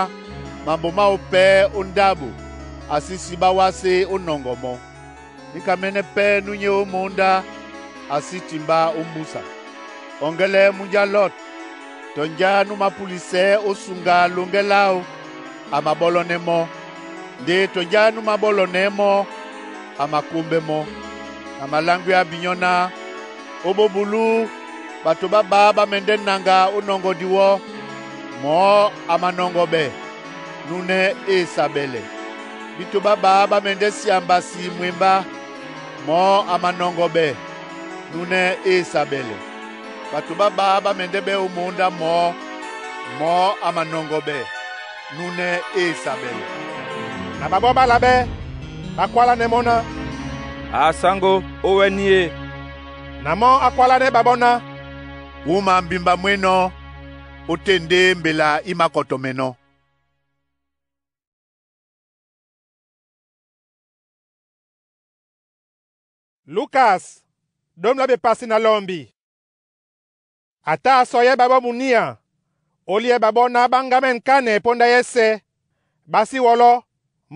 N: mambo máō pɛ́ ó ndáɓo, a sí sí ɓá wásé ó nɔŋgɔ mɔ́. Níka mɛ́nɛ́ pɛ́ núnyé ó mǒndá, a sí timbá ó mbúsa. Ɔŋgɛ́lɛ́ múnja Lɔt, tɔ njá nú mapulisɛɛ́ ó suŋga loŋgɛ́ láō, a maɓɔ́lɔ́nɛ́ mɔ́. Nde tɔ njá nú maɓɔ́lɔnɛɛ́ mɔ́, a makómbɛ́ mɔ́. Na maláŋgwea binyɔ́ ná, ó bó bulú, bato bábá ɓá mɛndɛ́ naŋga ó nɔŋgɔ diwɔ́, mɔɔ́ a manɔŋgɔbɛ, núnɛ́ e sabɛlɛ. Bíto bábá ɓá mɛndɛ́ siambasi mwembá, mɔɔ́ a manɔŋgɔbɛ, núnɛ́ e sabɛlɛ. Bato bábá ɓá mɛndɛ́ ɓɛ́ ó mǒndá mɔɔ́, mɔɔ́ a manɔŋgɔbɛ, núnɛ́ e sabɛlɛ.
A: Na ɓaɓɔ́ ɓá laɓɛ́, ɓá kwálánɛ́ mɔ́ ná,
K: «A saŋgó, ó wɛ́ ní e?»
A: Na mɔ́ á kwálánɛ́ ɓaɓɔ́ ná,
N: «Wúma mbimba mwénɔ̄, ótên ndé mbela í mākɔtɔmɛnɔ́.»
A: Lukas, ɗóm lá bepasi na lɔmbi. Ata a sɔyɛ́ ɓaɓɔ́ muníá, ó liɛ́ ɓaɓɔ́ ná ɓá ŋgámɛ́n kánɛ póndá yɛ́sɛ̄, ɓá sí wɔlɔ́,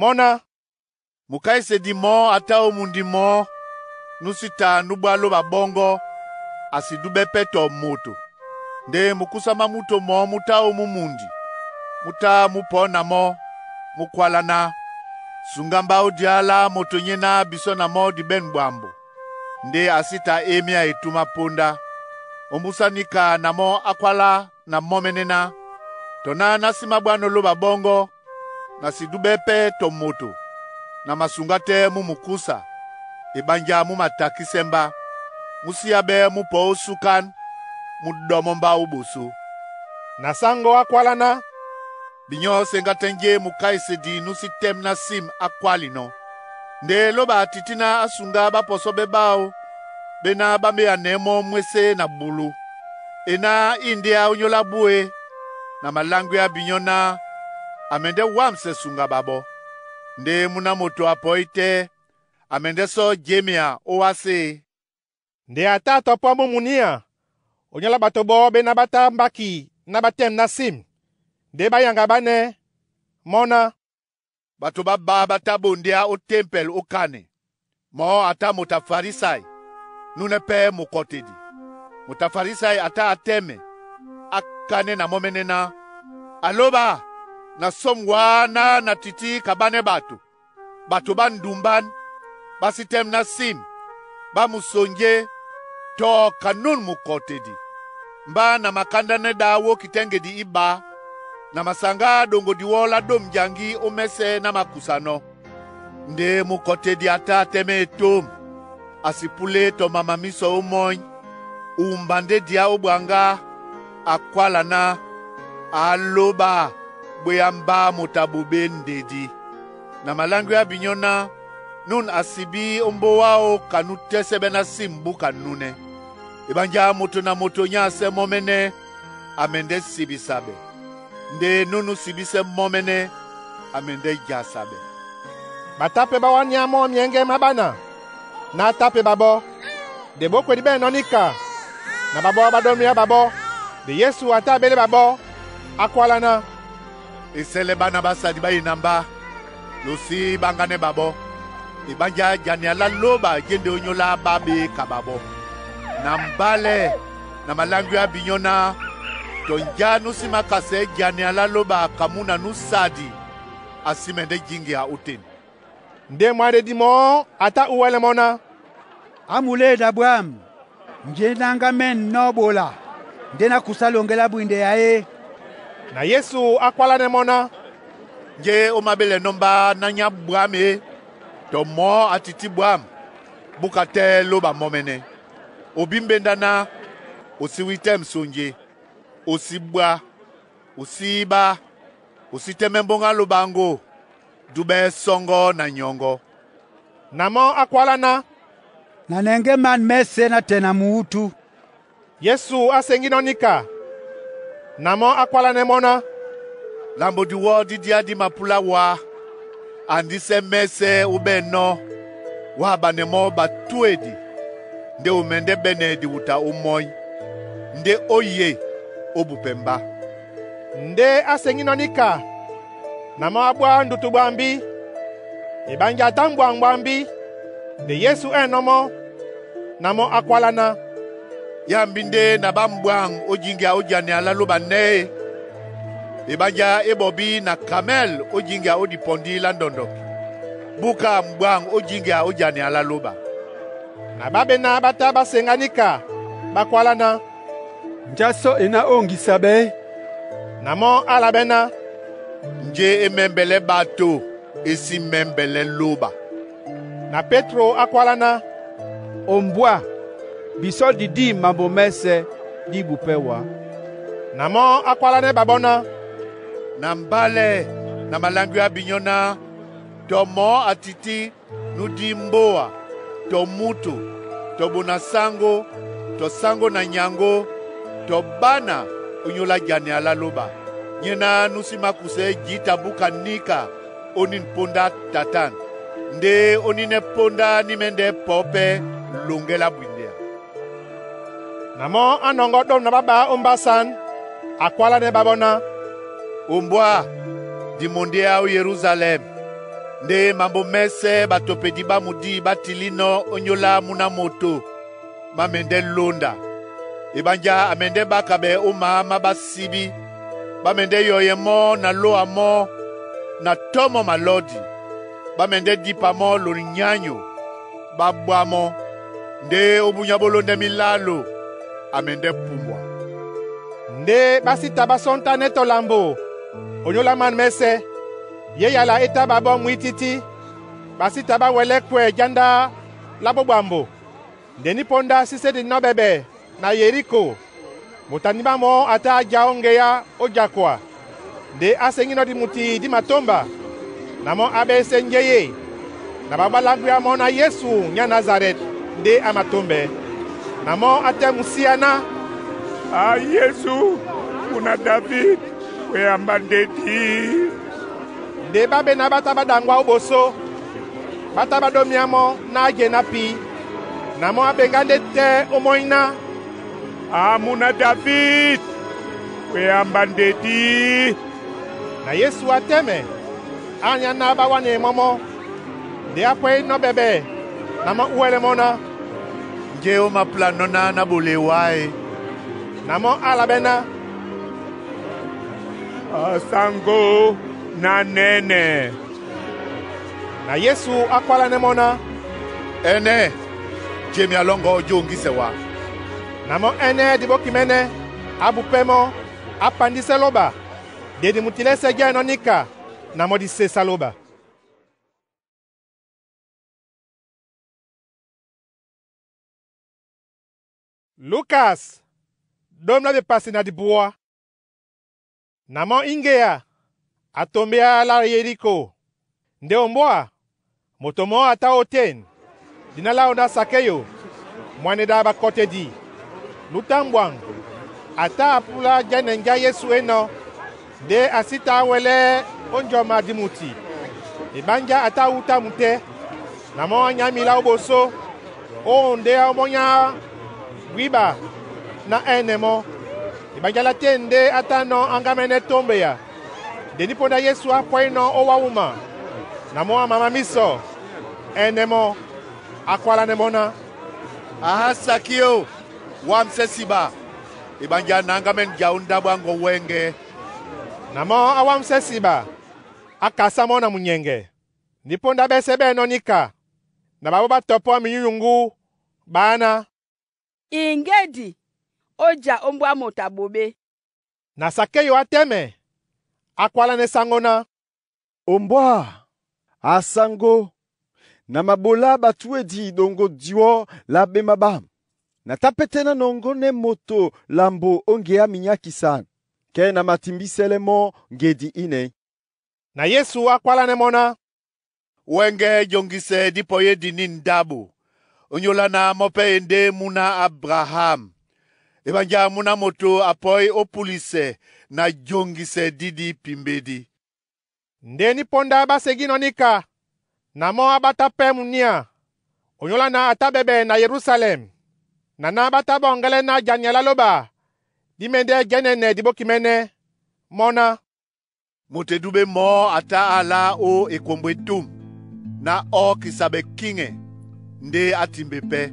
A: mɔ́ ná,
N: Mukaisedi mɔɔ́ a tá ó mundi mɔɔ́, nú sí ta nú bwá lóba ɓɔ́ŋgɔ́, a si dúbɛ́ pɛ́ tɔ moto. Nde mukúsa má muto mɔɔ́ mú tá ó mú mundi, mú tá mú pɔ́ na mɔ́, mú kwálá ná, “Sunga mbá ó diá lá moto nyéná bisɔ́ na mɔ́ dibɛ̂n ɓwambo.” Nde a sí ta e myá etúmá póndá. Ómbúsá níka na mɔ́ á kwálá na mɔ́mɛ́nɛ́ ná, “Tɔ ná ná sí mábwánɔ́ lóba ɓɔ́ŋgɔ́, na si dúbɛ́ pɛ́ tɔ moto, na masungá tɛ́ mú mukúsa, eɓánjá mú matakísɛ́ mbá, mú síábɛ́ mú pɔ ó súkán, mú ɗɔ́mɔ́ mbá ó ɓosó.”
A: Na saŋgó á kwálá ná,
N: Binyɔ́ seŋgá tɛ́ njé mukaisedi nú sí tɛ́m ná sim á kwálinɔ́. Nde lóba a tití ná á suŋgá bápɔsɔ́ ɓɛ́ ɓáō ɓéná ɓá méanɛɛ́ mɔ́ mwésé na bulu. E náá í ndéá ónyólá búe, na maláŋgwea binyɔ́ ná a mɛndɛ́ wámsɛ suŋga ɓaɓɔ́. Nde múna moto a pɔí tɛ́, a mɛndɛ́ sɔ́ jemea ó wásē e.
A: Nde a tá tɔ pɔ́ mú muníá, onyólá ɓato ɓɔɔ́ ɓéná ɓá tá mbáki ná ɓá tɛ́m ná sim. Ndé ɓá yaŋga ɓánɛ́, mɔ́ ná,
N: Bato bábá ɓá tá ɓondéá ó tempɛl ó kanɛ. Mɔɔ́ a tá moto a Farisai, núnɛ́ pɛ́ mukɔtedi. Moto a Farisai a tá a tɛ́mɛ, á kánɛ́ na mɔ́mɛ́nɛ́ ná, “A lóba, na sɔ̂m wáá ná na tití ka ɓánɛ́ ɓato. Bato ɓá ndumbán, ɓá sí tɛ́m ná sim, ɓá musonjé, tɔ ka nun mukɔtedi. Mbá na makándánɛ́ ɗá wóki tɛ́ ŋgedi í ɓá, na masaŋgá ɗoŋgo diwɔ́ lá ɗôm njaŋgí ó mɛ́sɛ́ ná makusanɔ́.” Nde mukɔtedi a tá a tɛ́mɛ́ etôm, a si púlé tɔ mama mísɔ ómɔ́ny, umba ndé diá ó ɓwaŋgá, a kwála ná, “A lóba, bwéá mbá moto a ɓoɓé ndedi.” Na maláŋgwea binyɔ́ ná, nun a sibí ó mbóa áō ka nú tɛ́sɛ́ ɓɛ́ ná sim búka núnɛ́. Eɓánjá moto na moto nyá asɛ́ mɔ́mɛ́nɛ́, a mɛndɛ́ sibisabɛ. Nde nú nú sibísɛ́ mɔ́mɛ́nɛ́, a mɛndɛ́ jasabɛ.
A: Ɓatá pɛ́ ɓá wáníá mɔ́ myɛ́ŋgɛ́ má ɓána, ná tá pɛ́ ɓaɓɔ́. Nde ɓókwedi ɓɛ̂ níka, na ɓaɓɔ́ ɓá ɗómíá ɓaɓɔ́. Nde Yesu a tá a ɓélé ɓaɓɔ́, á kwálá ná,
N: E sɛ́lɛ́ ɓána ɓá sadi ɓá yenambá, losí ɓá ŋgánɛ́ ɓaɓɔ́. Eɓánjá janea lá lóba jé ndé ónyólá ɓá ɓe ka ɓaɓɔ́. Na mbálɛ na malangwi á binyɔ́ náh tɔ njá nú sí makasɛɛ́ janea lá lóba ka muna nú sadi a sí mɛndɛ́ jíŋgia ótên.
A: Nde mwanedi mɔɔ́ a tá u wɛlɛ mɔ́ ná,
B: “A muléda bwâm, nje ná ŋgá mɛ̂n nɔ́ ɓola ndé nákusá loŋgɛ lá bwindea é?”
A: Na Yesu a kwálánɛ́ mɔ́ ná,
N: “Njé ó maɓélɛnɔ́ mbá ná nyá bwǎm é? Tɔ mɔɔ́ a tití bwǎm, búka tɛ́ lóba mɔ́mɛ́nɛ́. O bí mbéndá ná o sí wítɛ́m sonje, o sí ɓwá, o sí íɓá, o sí tɛ́mɛ́ mbóŋga lóbaŋgó, dúɓɛ́ sɔ́ŋgɔ́ na nyɔŋgɔ.”
A: Na mɔ́ á kwálá ná,
B: “Na nɛŋgɛ́ man mɛ́sɛ̄ nátɛɛ na muútú.”
A: Yesu á seŋgínɔ́ níka, na mɔ́ á kwálánɛ́ mɔ́ ná,
N: “Lambo diwɔ́ dí díá dí mapúlá wá, andísɛ́ mɛ́sɛ̄ óɓɛ́nɔ́, wá banɛ mɔ́ batúedi, ndé o mɛndɛ́ ɓɛ́nɛ diwuta ómɔ́ny, ndé ó ye ó bupɛ mbá.”
A: Ndé á seŋgínɔ́ níka, na mɔ́ á ɓwá ndutu ɓwambí. Eɓánjá a tá mbwaŋ ɓwambí. Nde Yesu ɛ̂nɔ́ mɔ́, na mɔ́ á kwálá ná,
N: “Yámbi ndé na ɓá mbwaŋ ó jíŋgia ó janea lá lóba nɛ́ e? Eɓánjá é ɓɔbí na kamɛl ó jíŋgia ó dipɔndí lá ndɔndɔki. Búka mbwaŋ ó jíŋgia ó janea lá lóba.”
A: Na ɓá ɓená ɓá tá ɓá seŋgá níka, ɓá kwálá ná,
H: “Njá sɔ e ná óŋgisa ɓɛ́ é?”
A: Na mɔ́ á labɛ́ ná,
N: “Njé é mɛ́mbɛlɛ́ ɓato é sí mɛ́mbɛlɛ́ lóba.”
A: Na Pétro á kwálá ná,
P: “Ombwá, bisɔ́ di dî mambo mɛ́sɛ̄, dí bupɛ́ wá.”
A: Na mɔ́ á kwálánɛ́ ɓaɓɔ́ ná,
N: “Na mbálɛ na malangwi á binyɔ́ náh tɔ mɔɔ́ a tití nú dí mbóa tɔ mútu tɔ bona sáŋgó tɔ sáŋgó na nyaŋgó tɔ ɓána ónyólá janea lá lóba. Nyéná nú sí mákusɛɛ́ jǐta búka níka ónín póndá tatan, ndé ónínɛ́ póndá ní mɛ́ndɛ́ pɔ̌ pɛ́ loŋgɛ lá bwindea.”
A: Na mɔ́ á nɔŋgɔ́ ɗôŋ na ɓá ɓá ó mbásān, a kwálánɛ́ ɓáɓɔ́ ná,
N: “Ombwá, di mondéá ó Yerúsalɛm, ndé mambo mɛ́sɛ̄ batopedi ɓá mudî ɓá tilínɔ́ ónyólá múná moto má mɛndɛ́ lónda. Eɓánjá a mɛndɛ́ ɓáka ɓɛ ó maá má ɓásíbí, ɓá mɛndɛ́ yɔyɛ mɔ́ na lóa mɔ́ na tɔ́ mɔ́ malɔ́di, ɓá mɛndɛ́ dípa mɔ́ lonyanyo, ɓá ɓwá mɔ́. Ndé ó búnyá bólóndɛ́ milálo, a mɛndɛ́ pumbwa.”
A: Ndé ɓá sí ta ɓá sɔ́ntánɛ́ tɔ lambo onyólá man mɛ́sɛ̄. Yé yala é tá ɓaɓɔ́ mwítítí. Ɓa sí ta ɓá wɛlɛ́ kwɛ jándá lá ɓóɓwambo. Nde ní póndá sí sédi nɔ́ ɓɛɓɛ na Yeriko, moto a nibá mɔɔ́ a tá a já ó ŋgeá ó jakoa. Nde á seŋgínɔ́ dimuti dí matómba, na mɔ́ á ɓɛ́sɛ́ njéyé. Na ɓaɓɔ́ ɓá láŋgwea mɔ́ ná Yesu nyá Nazarɛt ndé á matómbɛ́. Na mɔ́ á tɛ́ musia ná,
Q: “A Yesu, muna David, wéamba ndédi!”
A: Nde ɓá ɓená ɓá tá ɓá ɗaŋgwá ó ɓosó, ɓá tá ɓá ɗómíá mɔ́ ná á jɛná pí. Na mɔ́ á ɓeŋgá ndé tɛ́ ómɔ́ny ná,
Q: “A muna David, wéamba ndédi!”
A: Na Yesu a tɛ́mɛ, á nyá ná ɓá wánee mɔ́ mɔ́. Nde á pwɛ́ ɓɛɓɛ, na mɔ́ úwɛ́lɛ́ mɔ́ ná,
N: “Njé ó mapúlanɔ́ ná ná ɓole wá e?”
A: Na mɔ́ á labɛ́ ná,
Q: “A sáŋgó ná nɛ́nɛ!”
A: Na Yesu á kwálánɛ́ mɔ́ ná,
N: “Ɛnɛ́, jemea lɔ́ŋgɔ́ jóŋgísɛ wá.”
A: Na mɔ́ ɛ́nɛ́ di ɓókimɛ́nɛ́, á bupɛ́ mɔ́, á pandísɛ́ lóɓa. Nde dimuti lɛ́sɛ́ jɛ́nɔ́ níka, na mɔ́ dí sésá lóɓa. Lukas, ɗôm lá bepasi na dibúwa. Na mɔ́ íŋgea, a tombéá lá Yeriko. Nde ombwá, moto mɔɔ́ a tá ótên, dina láwo ná Sakeyo, mwaneda bakɔtedi, lúta mbwaŋ. A tá a púlá jɛ́nɛ njá Yesu é nɔ́, nde a sí ta a wɛlɛ́ ó njɔma dimuti. Eɓánjá a tá wúta mu tɛ́. Na mɔ́ á nyá milá ó ɓosó, ó ondéá ómɔ́ny á bwíɓa ná ɛ́nɛ́ mɔ́. Eɓánjá lá tên ndé á tá nɔ́ áŋgámɛ́nɛ́ tómbeya. Nde ní póndá Yesu á pwɛ́nɔ́ ó wá wuma, na mɔ́ á mamá mísɔ. Ɛ́nɛ́ mɔ́, á kwálánɛ́ mɔ́ ná,
N: “Ahá Sakio, wámsɛ́ siɓa, Ebanja na ángamɛ́nɛ ja ó ndáɓo áŋgɔ wɛ́ŋgɛ̄.
A: Na mɔ́ á wámsɛ siɓa, á kasá mɔ́ na munyɛŋgɛ. Nípóndá ɓɛ́sɛ̄ ɓɛ́nɔ̄ níka, na ɓaɓɔ́ ɓá tɔpɔ́ minyúnyuŋgú ɓá áná,
F: I ŋgédi ó ja ómbóá moto a ɓoɓé.
A: Na Sakeyo á tɛ́mɛ, a kwalanɛ saŋgó ná,
I: “Ombwá, a saŋgó, na mabolá batuedi ɗoŋgo dyɔ̌ lá ɓéma ɓám. Na tá pétɛ́ ná nɔŋgɔ́nɛ́ moto lambo ó ŋgeá minyákisan, kɛ́ na matimbísɛ́lɛ́ mɔ́ ŋgedi ínɛ́.”
A: Na Yesu a kwálánɛ́ mɔ́ ná,
N: “Wɛ́ŋgɛ̄ jongisɛ dí pɔyédi ní ndáɓo, ónyólá ná mɔ́ pɛ́ e ndé múna Abraham. Ebanja Mʋn a Moto a pɔ́í ó pulisɛ na jongisɛ dídi pimbedi.”
A: Ndé nípóndá ɓá segínɔ̄ níka, na mɔ́ á ɓátá pɛ́ muníá, onyólá na a tá ɓɛɓɛ na Yerusalɛm, na ná ɓá tá ɓɔŋgɛlɛ́ ná jania lá lóba dí mɛndɛ́ jɛ́nɛnɛ diɓókimɛ́nɛ́, mɔ́ ná,
N: Moto e dúɓé mɔ̌ a tá a lá ó ekombo etûm ná ɔ́ kisa ɓɛ kíŋɛ ndé á timbe pɛ́.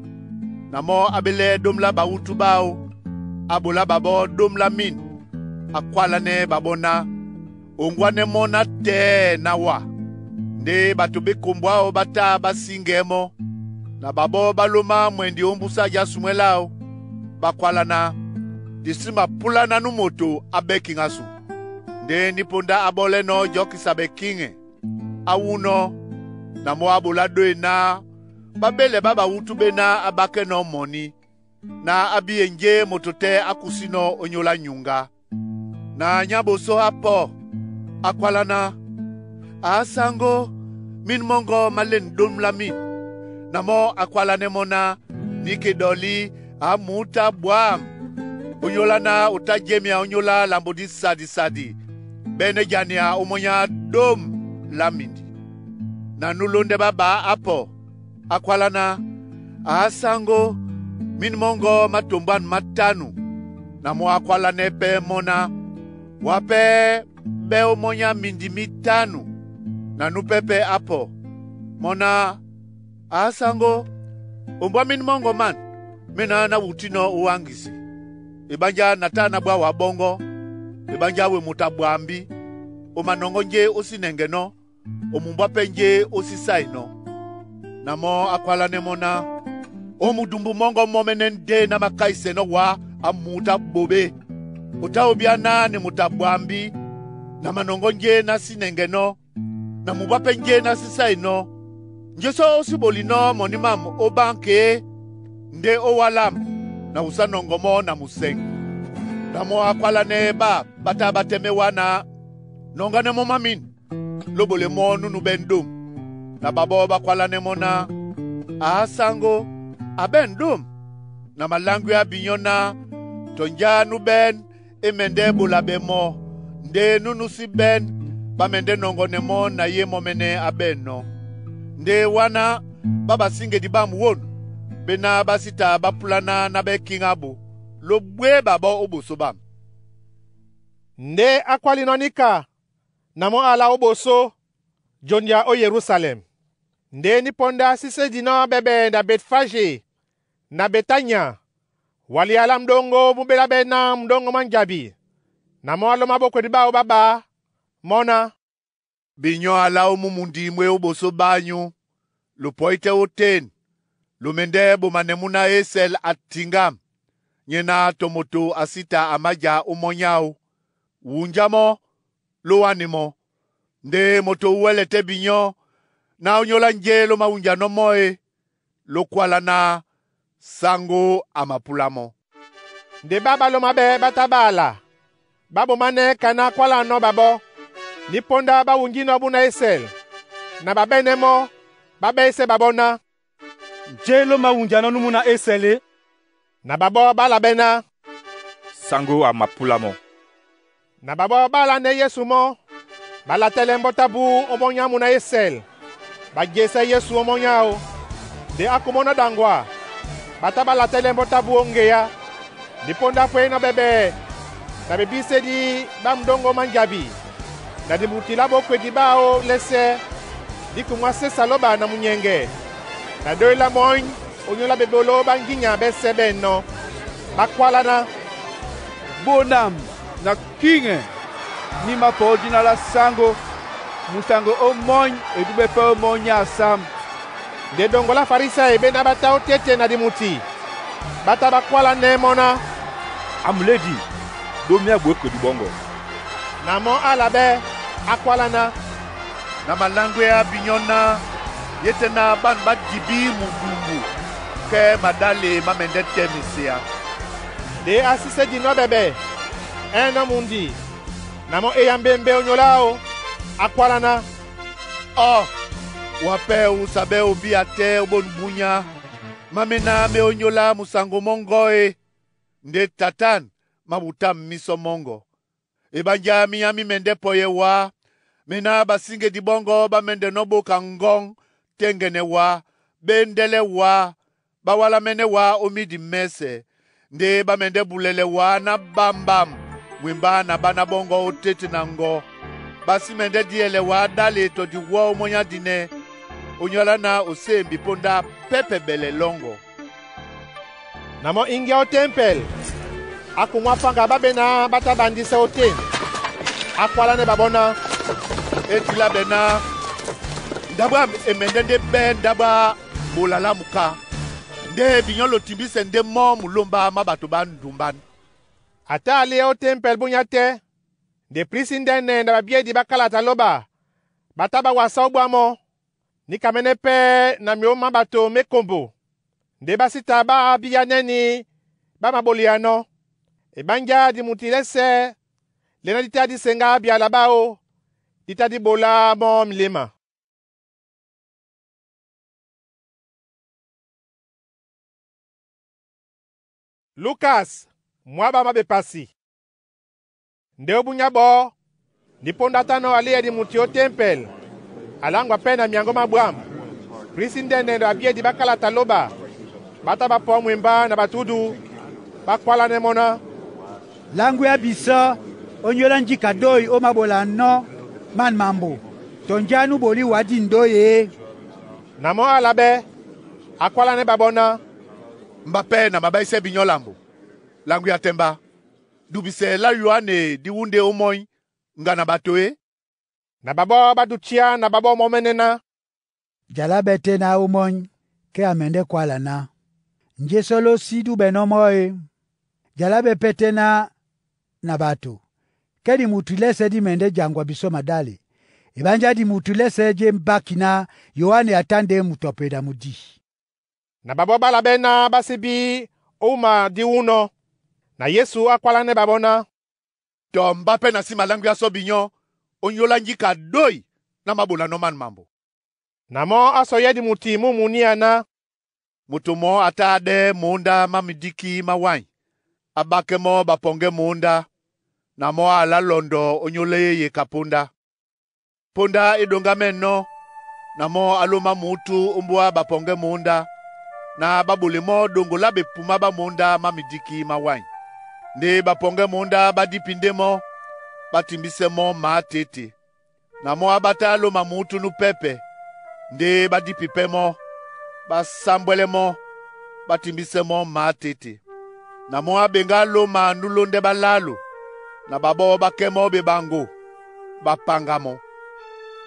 N: Na mɔ́ á ɓelɛ́ ɗóm lá bawútú ɓáō, á ɓolá ɓaɓɔ́ ɗóm lá mîn, a kwálánɛ́ ɓaɓɔ́ ná, Oŋgwánɛ́ mɔ́ ná tɛ́ ná wa. Ndé bato ɓá ekombo áō ɓá tá ɓá síŋgɛɛ́ mɔ́, na ɓaɓɔ́ ɓá lómá mwɛndi ó mbúsá já sumwɛ́ láō, ɓá kwála ná, Di sí mapúlánánú moto á ɓɛ́kiŋ ásu. Ndé nípóndá á ɓɔ́lɛ́nɔ̄ jɔ́kisa ɓɛ kíŋɛ, á wúnɔ́, na mɔ́ á ɓolá ɗôe ná ɓá ɓélɛ ɓá bawútú ɓé ná á ɓákɛ́nɔ̄ mɔní, ná á bíye njé moto tɛ́ á kusínɔ̄ ónyólá nyuŋgá. Na nyá ɓosó á pɔ́, á kwálá ná, “Á sáŋgó, mín mɔ́ŋgɔ́ má lên ɗóm lá mín.” Na mɔ́ a kwálánɛ́ mɔ́ ná, “Níke ɗɔlí, a mǔtá bwǎm, ónyólá ná o tá jemea ónyólá lambo dísadi-sadi, ɓɛ́nɛ́ jania ó mɔ́nyá ɗôm lá mindi.” Na nú lóndɛ́ ɓá ɓá á pɔ, á kwálá ná, “A sáŋgó, mín mɔ́ŋgɔ́ má tombwán mátánù.” Na mɔ́ á kwálánɛ́ pɛ́ mɔ́ ná, “Wá pɛ́ ɓɛ́ ó mɔ́nyá mindi mítánù.” Na nú pɛ́ pɛ́ á pɔ, mɔ́ ná, “A sáŋgó, ombwá mín mɔ́ŋgɔ mân, mé náh ná wutínɔ́ ó wáŋgisi. Eɓánjá na tá na bwá wá ɓɔ́ŋgɔ́, eɓánjá we moto a ɓwambí, o manɔŋgɔ́ njé ó sí nɛŋgɛnɔ́, o mumbwá pɛ́ njé ó sí sáinɔ́.” Na mɔ́ á kwálánɛ́ mɔ́ ná, “Ó mudumbu mɔ́ŋgɔ́ mɔ́mɛ́nɛ́ ndé ná makáisɛnɔ́ wá á mutá ɓoɓé. O tá obyá ná ne moto a ɓwambí, na manɔŋgɔ́ njé ná sí nɛŋgɛnɔ́, na mumbwá pɛ́ njé ná sí sáinɔ́. Njé sɔ́ ó sí ɓolinɔ́ mɔní mám ó báŋk é? Ndé ó wálám na wusá nɔŋgɔ mɔ́ na musɛŋ.” Na mɔ́ á kwálánɛ́ ɓá ɓá tá ɓá tɛ́mɛ́ wá ná, “Nɔŋgánɛ́ mɔ́ má mín, lóɓolɛ mɔ́ núnú ɓɛ́ ɗôm.” Na ɓaɓɔ́ ɓá kwálánɛ́ mɔ́ ná, “A sáŋgó, a ɓɛ̂n ɗôm.” Na maláŋgwea binyɔ́ ná, tɔ njá nú ɓɛ́n é mɛndɛ́ ɓola ɓɛ mɔ ndé núnú sí ɓɛ́n, ɓá mɛndɛ́ nɔŋgɔnɛ mɔ́ na yé mɔ́mɛ́nɛ́ á ɓɛ̂nnɔ́. Ndé wáná ɓá ɓasíŋgedi ɓám wón, ɓé ná ɓá sí taa ɓá púláná ná ɓɛ́ kíŋ ábō, ló bwé ɓaɓɔ́ ó ɓosó ɓám.
A: Ndé á kwálinɔ́ níka, na mɔ́ á lá ó ɓosó, jondia ó Yerusalɛm. Ndé nípóndá sí sédinɔ́ ɓɛɓɛ na Betfaje na Betania, walia lá mɗóŋgó mú ɓélá ɓɛ́ ná mudóŋgó mwá njabi. Na mɔ́ á lómá ɓókwedi ɓáō ɓá ɓá, mɔ́ ná,
N: “Binyɔ́ a lá ó mú mundi mwé ó ɓosó ɓányú, lo pɔí tɛ́ ó tên, lo mɛndɛ́ ɓomanɛ múna ésɛl a tiŋgám, nyéná tɔ moto a sí ta a mája ó mɔ́ nyáō. Wunjá mɔ́, ló wánɛ mɔ́. Ndé moto wúwɛ́lɛ tɛ́ binyɔ́ ná ónyólá njé ló mawunjanɔ́ mɔ́ e, ló kwála ná sáŋgó a mapúlá mɔ́.”
A: Ndé ɓá ɓá lómá ɓɛ́ ɓá tá ɓá ala, ɓá ɓománɛ́ kaná kwálanɔ́ ɓaɓɔ́. Nípóndá ɓá wunjínɔ́ búna ésɛl, na ɓa ɓɛ́nɛ́ mɔ́, ɓá ɓɛ́sɛ́ ɓaɓɔ́ ná,
S: “Njé ló mawunjanɔ́ nú múna ésɛl e?”
A: Na ɓaɓɔ́ ɓá la ɓɛ́ ná,
K: Saŋgó a mapúlá mɔ́.
A: Na ɓaɓɔ́ ɓá alánɛ́ Yesu mɔ́, ɓá latɛ́lɛ́ mbɔ́ tá búú ó mɔ́ nyá múna ésɛl, ɓá jesɛ́ Yesu ó mɔ́ nyáō. Ndé á kumɔ́nɔ́ ɗaŋgwa, ɓa tá ɓá latɛ́lɛ́ mbɔ́ tá búú ó ŋgeá. Nípóndá pwéínɔ́ ɓɛɓɛ na bebísédí ɓá mudóŋgó má njabi, na dibuti lá ɓókwedi ɓáō lɛ́sɛ́, dí kumwá sésa lóba na munyɛŋgɛ, na dói lá mɔ́ny onyólá ɓeɓoló ɓá ŋgínya ɓɛ́sɛ̄ ɓɛ̂nnɔ́. Ɓá kwálá ná,
P: Bonam na kíŋɛ ní mapɔ̌ dina lá sáŋgó, musango ómɔ́ny e dúɓɛ́ pɛ́ ómɔ́ny nyá a sám.
A: Nde ɗoŋgo lá Farisai ɓé ná ɓá tá ó tete na dimuti, ɓá tá ɓá kwálanɛ́ mɔ́ ná,
K: “A mulédi, dómia bwékedi ɓɔ́ŋgɔ.”
A: Na mɔ́ á labɛ́, á kwáláná,
N: “Na malãŋgwea binyɔ́ náh ye tɛ́ náh ɓân ɓá dibí mudumbu kɛ́ maɗále má mɛndɛ́ tɛ́ mesea.”
A: Ndé á sí sé dinɔ́ ɓɛɓɛ ɛ́nɔ́ mundi na mɔ́ e yá mbémbé ónyólá áō, á kwáláná,
N: “Ɔ, wa pɛ́ o wusa ɓɛ́ obíya tɛ́ ó bôn bunya, má mená mé ónyólá musaŋgo mɔ́ŋgɔ e, nde tatan má butâm mísɔ mɔ́ŋgɔ. Eɓánjá mínyá mí mɛndɛ́ pɔyɛ wá, mená basíŋgedi ɓɔ́ŋgɔ ɓá mɛ́ndɛnɔ́ ɓóka ŋgɔ́ŋ tɛ́ŋgɛnɛ wá, ɓé ndɛ́lɛ́ wá, ɓá wálámɛ́nɛ́ wá ó mídi mɛ́sɛ, nde ɓá mɛndɛ́ bulɛlɛ wá ná bámbám mwembá na ɓána ɓɔ́ŋgɔ ó tete na ŋgɔ. Ɓá sí mɛndɛ́ díɛlɛ wá ɗále tɔ diwɔ́ ómɔ́ny á dinɛ́, ónyólá ná o séembi póndá pɛ́pɛ ɓɛlɛ lɔ́ŋgɔ.”
A: Na mɔ́ íŋgyɛ́ ó tempɛl, á kumwá faŋga ɓá ɓé náh ɓá tá ɓandisɛ ótên. Á kwálánɛ́ ɓaɓɔ́ ná,
N: “E tila ɓɛ náh, ndáɓo ám e mɛndɛ́ ndé ɓɛ́ ndáɓo á mola lá muká, ndé binyɔ́ lotimbísɛ ndé mɔ́ mulómbá má ɓato ɓá ndumbán.”
A: A tá a líá ó tempɛl búnyá tɛ́, nde prisi ndɛ́nɛ na babyédi ɓá kálata lóɓa ɓá tá ɓá wasá ó ɓwá mɔ́, níkamɛ́nɛ́ pɛ́ na myǒ má ɓato má ekombo, ndé ɓá sí taa ɓá bíyánɛ́ ɓá maɓolianɔ́. Eɓánjá dimuti lɛ́sɛ̄ lé ná dí tá dí seŋgá byala ɓáō, dí tá dí ɓolá mɔ́ miléma. Lukas mwá ɓá má ɓepasi. Ndé ó búnyá ɓɔɔ́, ndé póndá tánɔ́ a líyɛ dimuti ó tempɛl, a láŋgwa pɛ́ na myaŋgó má ɓwǎm̀. Prisi ndɛ́nɛ na babyédi ɓá kálata lóɓa, ɓá tá ɓá pɔ̌ mwembá na ɓatúdu, ɓá kwálánɛ́ mɔ́ ná,
B: “Láŋgwea bisɔ́ ónyólá njíka dói ó maɓolanɔ́ man mambo, tɔ njá nú bolí wá dîn dói e?”
A: Na mɔ́ á labɛ́, á kwálánɛ́ ɓaɓɔ́ ná,
N: “Mba pɛ́ na maɓáísɛ́ binyɔ́ lambo, Láŋgwea tɛ́ mbá? Dubisɛ lá Yoane dí wúndé ómɔ́ny, ŋga na ɓato e?”
A: Na ɓaɓɔ́ ɓá dutiá na ɓaɓɔ́ mɔ́mɛ́nɛ́ ná,
B: “Jala ɓɛ́ tɛ́ náh ómɔ́ny, kɛ́ a mɛndɛ́ kwála ná, Njé sɔ́ ló sí dúɓɛnɔ́ mɔ́ e? Jala ɓɛ́ pɛ́ tɛ́ náh na ɓato, kɛ́ dimuti lɛ́sɛ̄ dí mɛndɛ́ jaŋgwa bisɔ́ maɗále. Eɓánjá dimuti lɛ́sɛ̄ jé mbáki náh Yoane a tá ndé mutɔpeda mudi.”
A: Na ɓaɓɔ́ ɓá labɛ́ náh ɓá sí bí ó wúma díwúnɔ́. Na Yesu á kwálánɛ́ ɓaɓɔ́ ná,
N: “Tɔ mbá pɛ́ na sí maláŋgwíasɔ́ binyɔ́ ónyólá njíka dói ná máɓolanɔ́ man mambo.”
A: Na mɔ́ á sɔyɛ́ dimuti mú muníá ná,
N: “Moto mɔɔ́ a tá a ɗɛ́ muúndá má midíkí má wány, a ɓákɛ́ mɔ́ ɓapɔŋgɛ́ muúndá, na mɔ́ a alá lɔndɔ ónyólá éye ka póndá. Póndá é ɗoŋgámɛ́nɔ́, na mɔ́ á lómá mǔtú ó mbóa ɓapɔŋgɛ́ muúndá, na ɓá ɓole mɔ́ ɗoŋgo lá ɓepumá ɓá muúndá má midíkí má wány. Ndé ɓapɔŋgɛ́ muúndá ɓá dípindé mɔ́, ɓá timbísɛ́ mɔ́ mǎ tê-tê. Na mɔ́ á ɓátá lóma mǔtú nú pɛ́pɛ, ndé ɓá dípi pɛ́ mɔ́, ɓá sámbwɛlɛ́ mɔ́, ɓá timbísɛ́ mɔ́ mǎ tê-tê. Na mɔ́ á ɓeŋgá lóma nú lóndɛ́ ɓálálo, na ɓaɓɔ́ ɓá kɛ́ mɔ́ ɓeɓaŋgo, ɓá paŋgá mɔ́.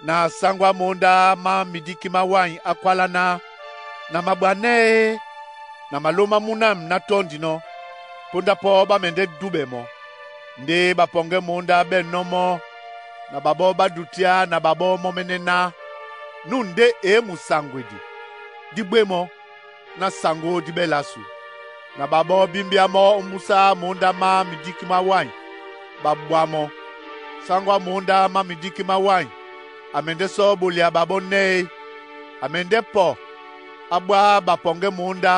N: Na sáŋgó á muúndá má midíkí má wány á kwálá ná, ‘Na maɓwanɛ́ e, na malómá múnam ná tɔ́ndinɔ́.’ Póndá pɔ́ ɓá mɛndɛ́ dúɓɛ mɔ́. Ndé ɓapɔŋgɛ́ muúndá ɓɛ̂ nɔ́ mɔ́, na ɓaɓɔ́ ɓá dutiá na ɓaɓɔ́ mɔ́mɛ́nɛ́ ná, ‘Nú ndé e musaŋgwedi, dí ɓwé mɔ́, ná saŋgó dí ɓɛ́ lásu.’ Na ɓaɓɔ́ bímbíá mɔ́ ó mbúsá muúndá má midíkí má wány, ɓá ɓwá mɔ́. Sáŋgó á muúndá má midíkí má wány a mɛndɛ́ sɔ́ bolia ɓaɓɔ́ nɛ́ e? A mɛndɛ́ pɔ á ɓwá ɓapɔŋgɛ́ muúndá,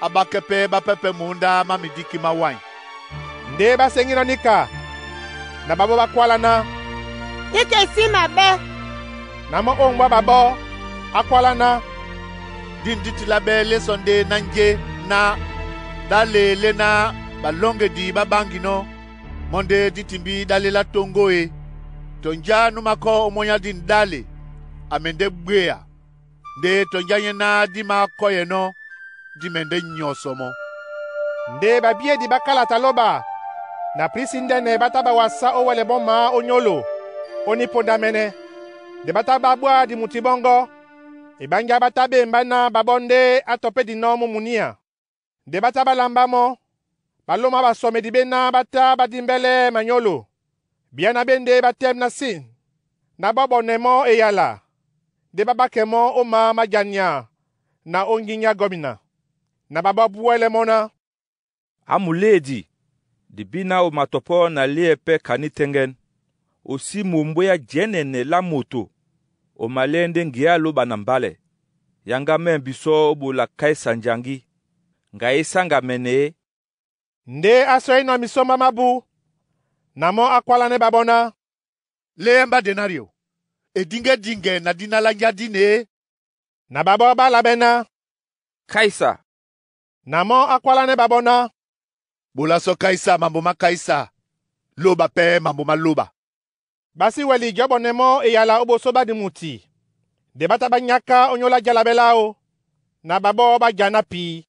N: á ɓákɛ́ pɛ́ ɓá pɛ́pɛ̄ muúndá má midíkí má wány.”
A: Ndé ɓá seŋínɔ́ níka, na ɓaɓɔ́ ɓá kwála ná,
D: “Í kɛ sí maɓɛ́.”
A: Na mɔ́ ó ŋgwá ɓaɓɔ́, á kwálá ná,
N: “Dîn dí tila ɓɛ́ lé sɔ ndé ná njé ná ɗále lé ná ɓalɔ́ŋgedi ɓá ɓáŋginɔ́, mɔ́ ndé dí timbí ɗále lá tóŋgó e. Tɔ njá nú makɔ́ ómɔ́ny á dîn ɗále, a mɛndɛ́ ɓwéa. Ndé tɔ njá nyé ná dí mākɔ́yɛnɔ́, dí mɛndɛ́ nyɔsɔ mɔ́.” Ndé babyédi ɓá kálata lóɓa,
A: Na prisi ndɛ́nɛ ɓá tá ɓá wasá ó wɛlɛ mɔ́ maá ó nyólo ó nípóndamɛ́nɛ́. Nde ɓá tá ɓá bwá dimuti ɓɔ́ŋgɔ́. Eɓánjá ɓá tá ɓá emba ná babɔ́ ndé á tɔpédinɔ́ mú muníá. Nde ɓá tá ɓá lambá mɔ́. Ɓalóma ɓasɔmedi ɓéná ɓá tá ɓá dímbɛ́lɛ́ manyólo. Bíá ná ɓé ndé ɓá tɛ́m ná sin, ná ɓɔ́ ɓɔnɛ mɔ́ eyala, ndé ɓá ɓákɛ mɔ́ ó maá má jania na ó ŋgínya gɔ́mina. Na ɓaɓɔ́ búwɛ́lɛ́ mɔ́ ná,
K: “A muléedi, dibi náh o matɔpɔ́ na liɛ pɛ́ ka ní tɛ́ŋgɛ́n. O sí mu ombwéya jɛ́nɛnɛ lá moto, o maliɛ́ ndé ŋgeá lóba na mbálɛ. Yaŋgámɛ́ bisɔ́ ó ɓola Kaisa njaŋgí, ŋga é sáŋgamɛnɛ é.”
A: Ndé á sɔínɔ̄ misómbá mábū, na mɔ́ á kwálánɛ́ ɓaɓɔ́ ná,
N: “Léɛ mba denário. E díŋgɛ́-diŋgɛ na díná lá njá díne é?”
A: Na ɓaɓɔ́ ɓá lábɛ́ ná,
K: “Kaisa.”
A: Na mɔ́ á kwálánɛ́ ɓaɓɔ́ ná,
N: “Ɓola sɔ Kaisa mambo má Kaisa, lóba pɛ́ mambo má lóba.”
A: Ɓá sí wɛli jɔ́ ɓɔnɛ mɔ́ eyala ó ɓosó ɓá dimuti. Nde ɓá tá ɓá nyáká ónyólá jala ɓɛ́ láō, na ɓaɓɔ́ ɓá ja ná pii.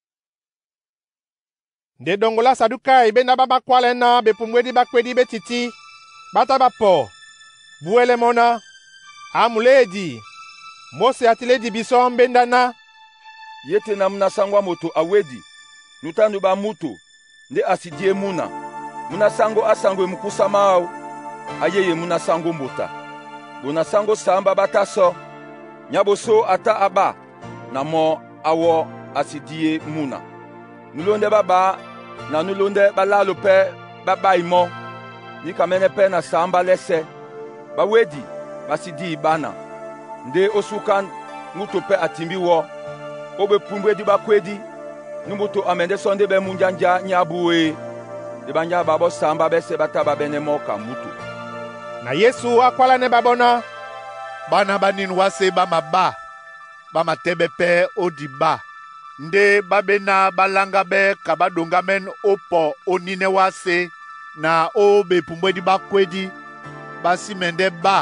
A: Nde ɗoŋgo lá Sadukai ɓéná ɓá mákwálɛ́ ná ɓepumbwédí ɓákwédí ɓé tití, ɓá tá ɓá pɔ, búwɛ́lɛ́ mɔ́ ná, “A muléedi, Móse a ti lé di bisɔ́ mbéndá ná,
K: Ye te na muna sango a moto awedi, nutándu ɓá muto ndé a si di e muna. Muna sango á saŋgwe mukúsa máō, á yé ye múna sango mbota. Bona sango sǎmbá ɓá tá sɔ. Nyáɓosó a tá a ɓá na mɔ́ áwɔ́ a si dí e múna. Núlóndɛ́ ɓá ɓǎ na núlóndɛ́ ɓá lálo pɛ́ ɓá ɓáí mɔ́. Níkamɛ́nɛ́ pɛ́ na sǎmbá lɛ́sɛ́. Ɓá wedi ɓá sí díi ɓána. Ndé ó súká núto pɛ́ a timbí wɔ́. Ó ɓepumbwédí ɓákwédí, nú moto a mɛndɛ́ sɔ ndé ɓɛ́ múnja njá nyá ábū é? Ndé ɓánjá ɓaɓɔ́ sǎmbá ɓɛ́sɛ̄ ɓá tá ɓá ɓɛ́nɛ́ mɔ́ ka muto.”
A: Na Yesu á kwálánɛ́ ɓaɓɔ́ ná,
N: “Ɓána ɓá nîn wásē ɓá maɓá, ɓá matɛ́ɓɛ́ pɛ́ ó diɓá, ndé ɓá ɓé ná ɓá láŋgáɓɛ́ ka ɓá ɗoŋgámɛ́n ó pɔ ó nínɛ́ wásē na ó ɓepumbwɛ́dí ɓákwédí, ɓá sí mɛndɛ́ ɓá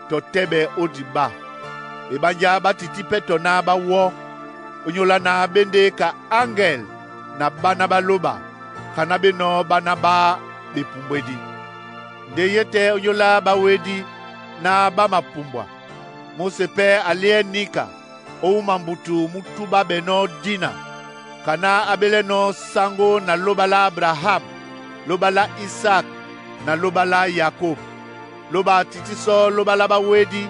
N: tɔ tɛ́ɓɛ ó diɓá. Eɓánjá ɓá tití pɛ́ tɔ náh ɓá wɔ́, ónyólá náh ɓé ndé ka aŋgɛl na ɓána ɓá lóba, ka ná ɓé nɔ́ ɓána ɓá ɓepumbwɛ́dí. Ndé ye tɛ́ ónyólá ɓáwédí ná ɓá mapumbwa. Móse pɛ́ a lyɛ́ níka ó wúma mbutu mú túbá ɓɛnɔ́ dina, ka ná a ɓélɛ́nɔ̄ sáŋgó na lóba lá Abraham, lóba lá Isak na lóba lá Yakob. Lóba a tití sɔ lóba lá ɓáwédí,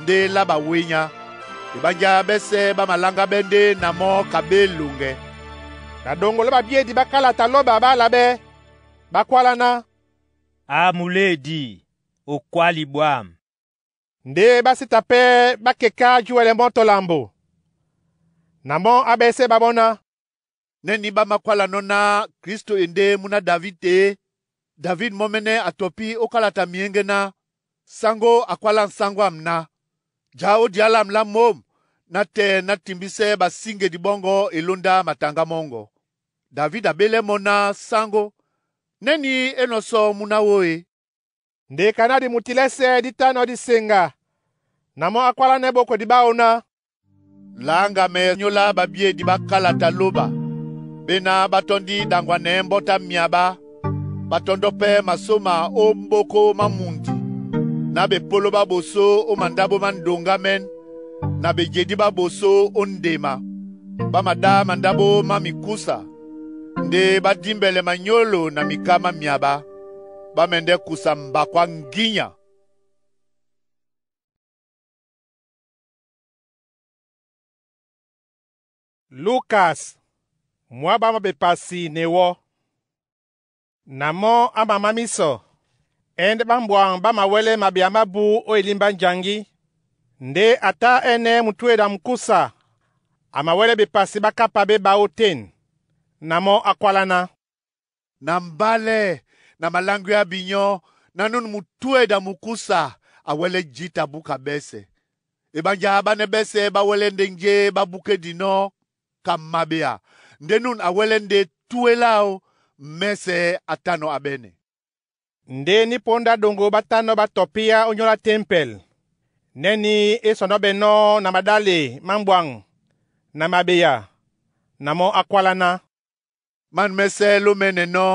N: ndé lá bawényá. Eɓánjá ɓɛ́sɛ̄ ɓá maláŋgáɓɛ́ ndé na mɔ́ ka ɓé eloŋgɛ.”
A: Na ɗoŋgo lá ɓabyédi ɓá kálata lóba ɓá láɓɛ́, ɓá kwálá ná,
C: “A muléedi, o kwáli ɓwǎm̀.”
A: Ndé ɓá sí ta pɛ́ ɓá keká júwɛlɛ mɔ́ tɔ lambo. Na mɔ́ á ɓɛ́sɛ́ ɓaɓɔ́ ná,
N: “Nɛ́nī ɓá mákwálanɔ́ ná Kristo e ndé múná David e? David mɔ́mɛ́nɛ́ a tɔpí ó kálata myéŋgé ná, Sáŋgó a kwálá nsáŋgwâm ná. Ja ó diá lâm lá môm na tɛ́ ná timbísɛ́ ɓasíŋgedi ɓɔ́ŋgɔ́ elóndá mataŋgá mɔ́ŋgɔ. David a ɓélɛ́ mɔ́ ná Sáŋgó. Nɛ́nī é nɔ́ sɔ múná wó e?”
A: Nde ka ná dimuti lɛ́sɛ́ dí tánɔ̄ díseŋga. Na mɔ́ á kwálánɛ́ ɓókwedi ɓáō ná,
N: “Laŋgamɛ nyóla ɓabyédi ɓá kálata lóba, ɓé ná ɓá tɔ́ndí ɗaŋgwanɛɛ́ mbɔ́tá myaɓá, ɓá tɔ́ndɔ́ pɛ́ masóma ó mbókó má mundi, ná bepóló ɓá ɓosó ó mandáɓo má ŋɖoŋgámɛ́n, na bejedí ɓá ɓosó ó ndema. Ɓá maɗá mandáɓo má mikúsa, nde ɓá dímbɛlɛ manyólo na miká má myaɓá. Ɓá mɛndɛ́ kusa mbakɔ á ŋgínya.”
A: Lukas mwá ɓá mabepasi ne wɔ́. Na mɔ́ á mamá mísɔ, ɛ́ ndé ɓá mbwaŋ ɓá mawɛ́lɛ́ mabeya mábū ó elímbá njaŋgí. Ndé a tá ɛ́nɛ́ mutúedi a mukúsa a mawɛ́lɛ́ bepasi ɓá kápa ɓé ɓá ótên. Na mɔ́ á kwálá ná,
N: “Na mbálɛ na maláŋgwea binyɔ́ ná nun mutúedi a mukúsa a wɛ́lɛ́ jǐta búka ɓɛ́sɛ̄. Eɓánjá ɓánɛ́ ɓɛ́sɛ̄ ɓá wɛ́lɛ́ ndé njé ɓá búkédinɔ́ ka mabeya ndé nun a wɛ́lɛ́ ndé túe láō, mɛ́sɛ̄ á tánɔ̄ á ɓɛ́nɛ.”
A: Ndé nípóndá ɗoŋgo ɓá tánɔ̄ ɓá tɔpíá ónyólá tempɛl. Nɛ́nī é sɔnɔ́ ɓɛnɔ́ na maɗále má mbwaŋ na mabeya. Na mɔ́ á kwálá ná,
N: “Man mɛ́sɛ́ lómɛ́nɛnɔ́,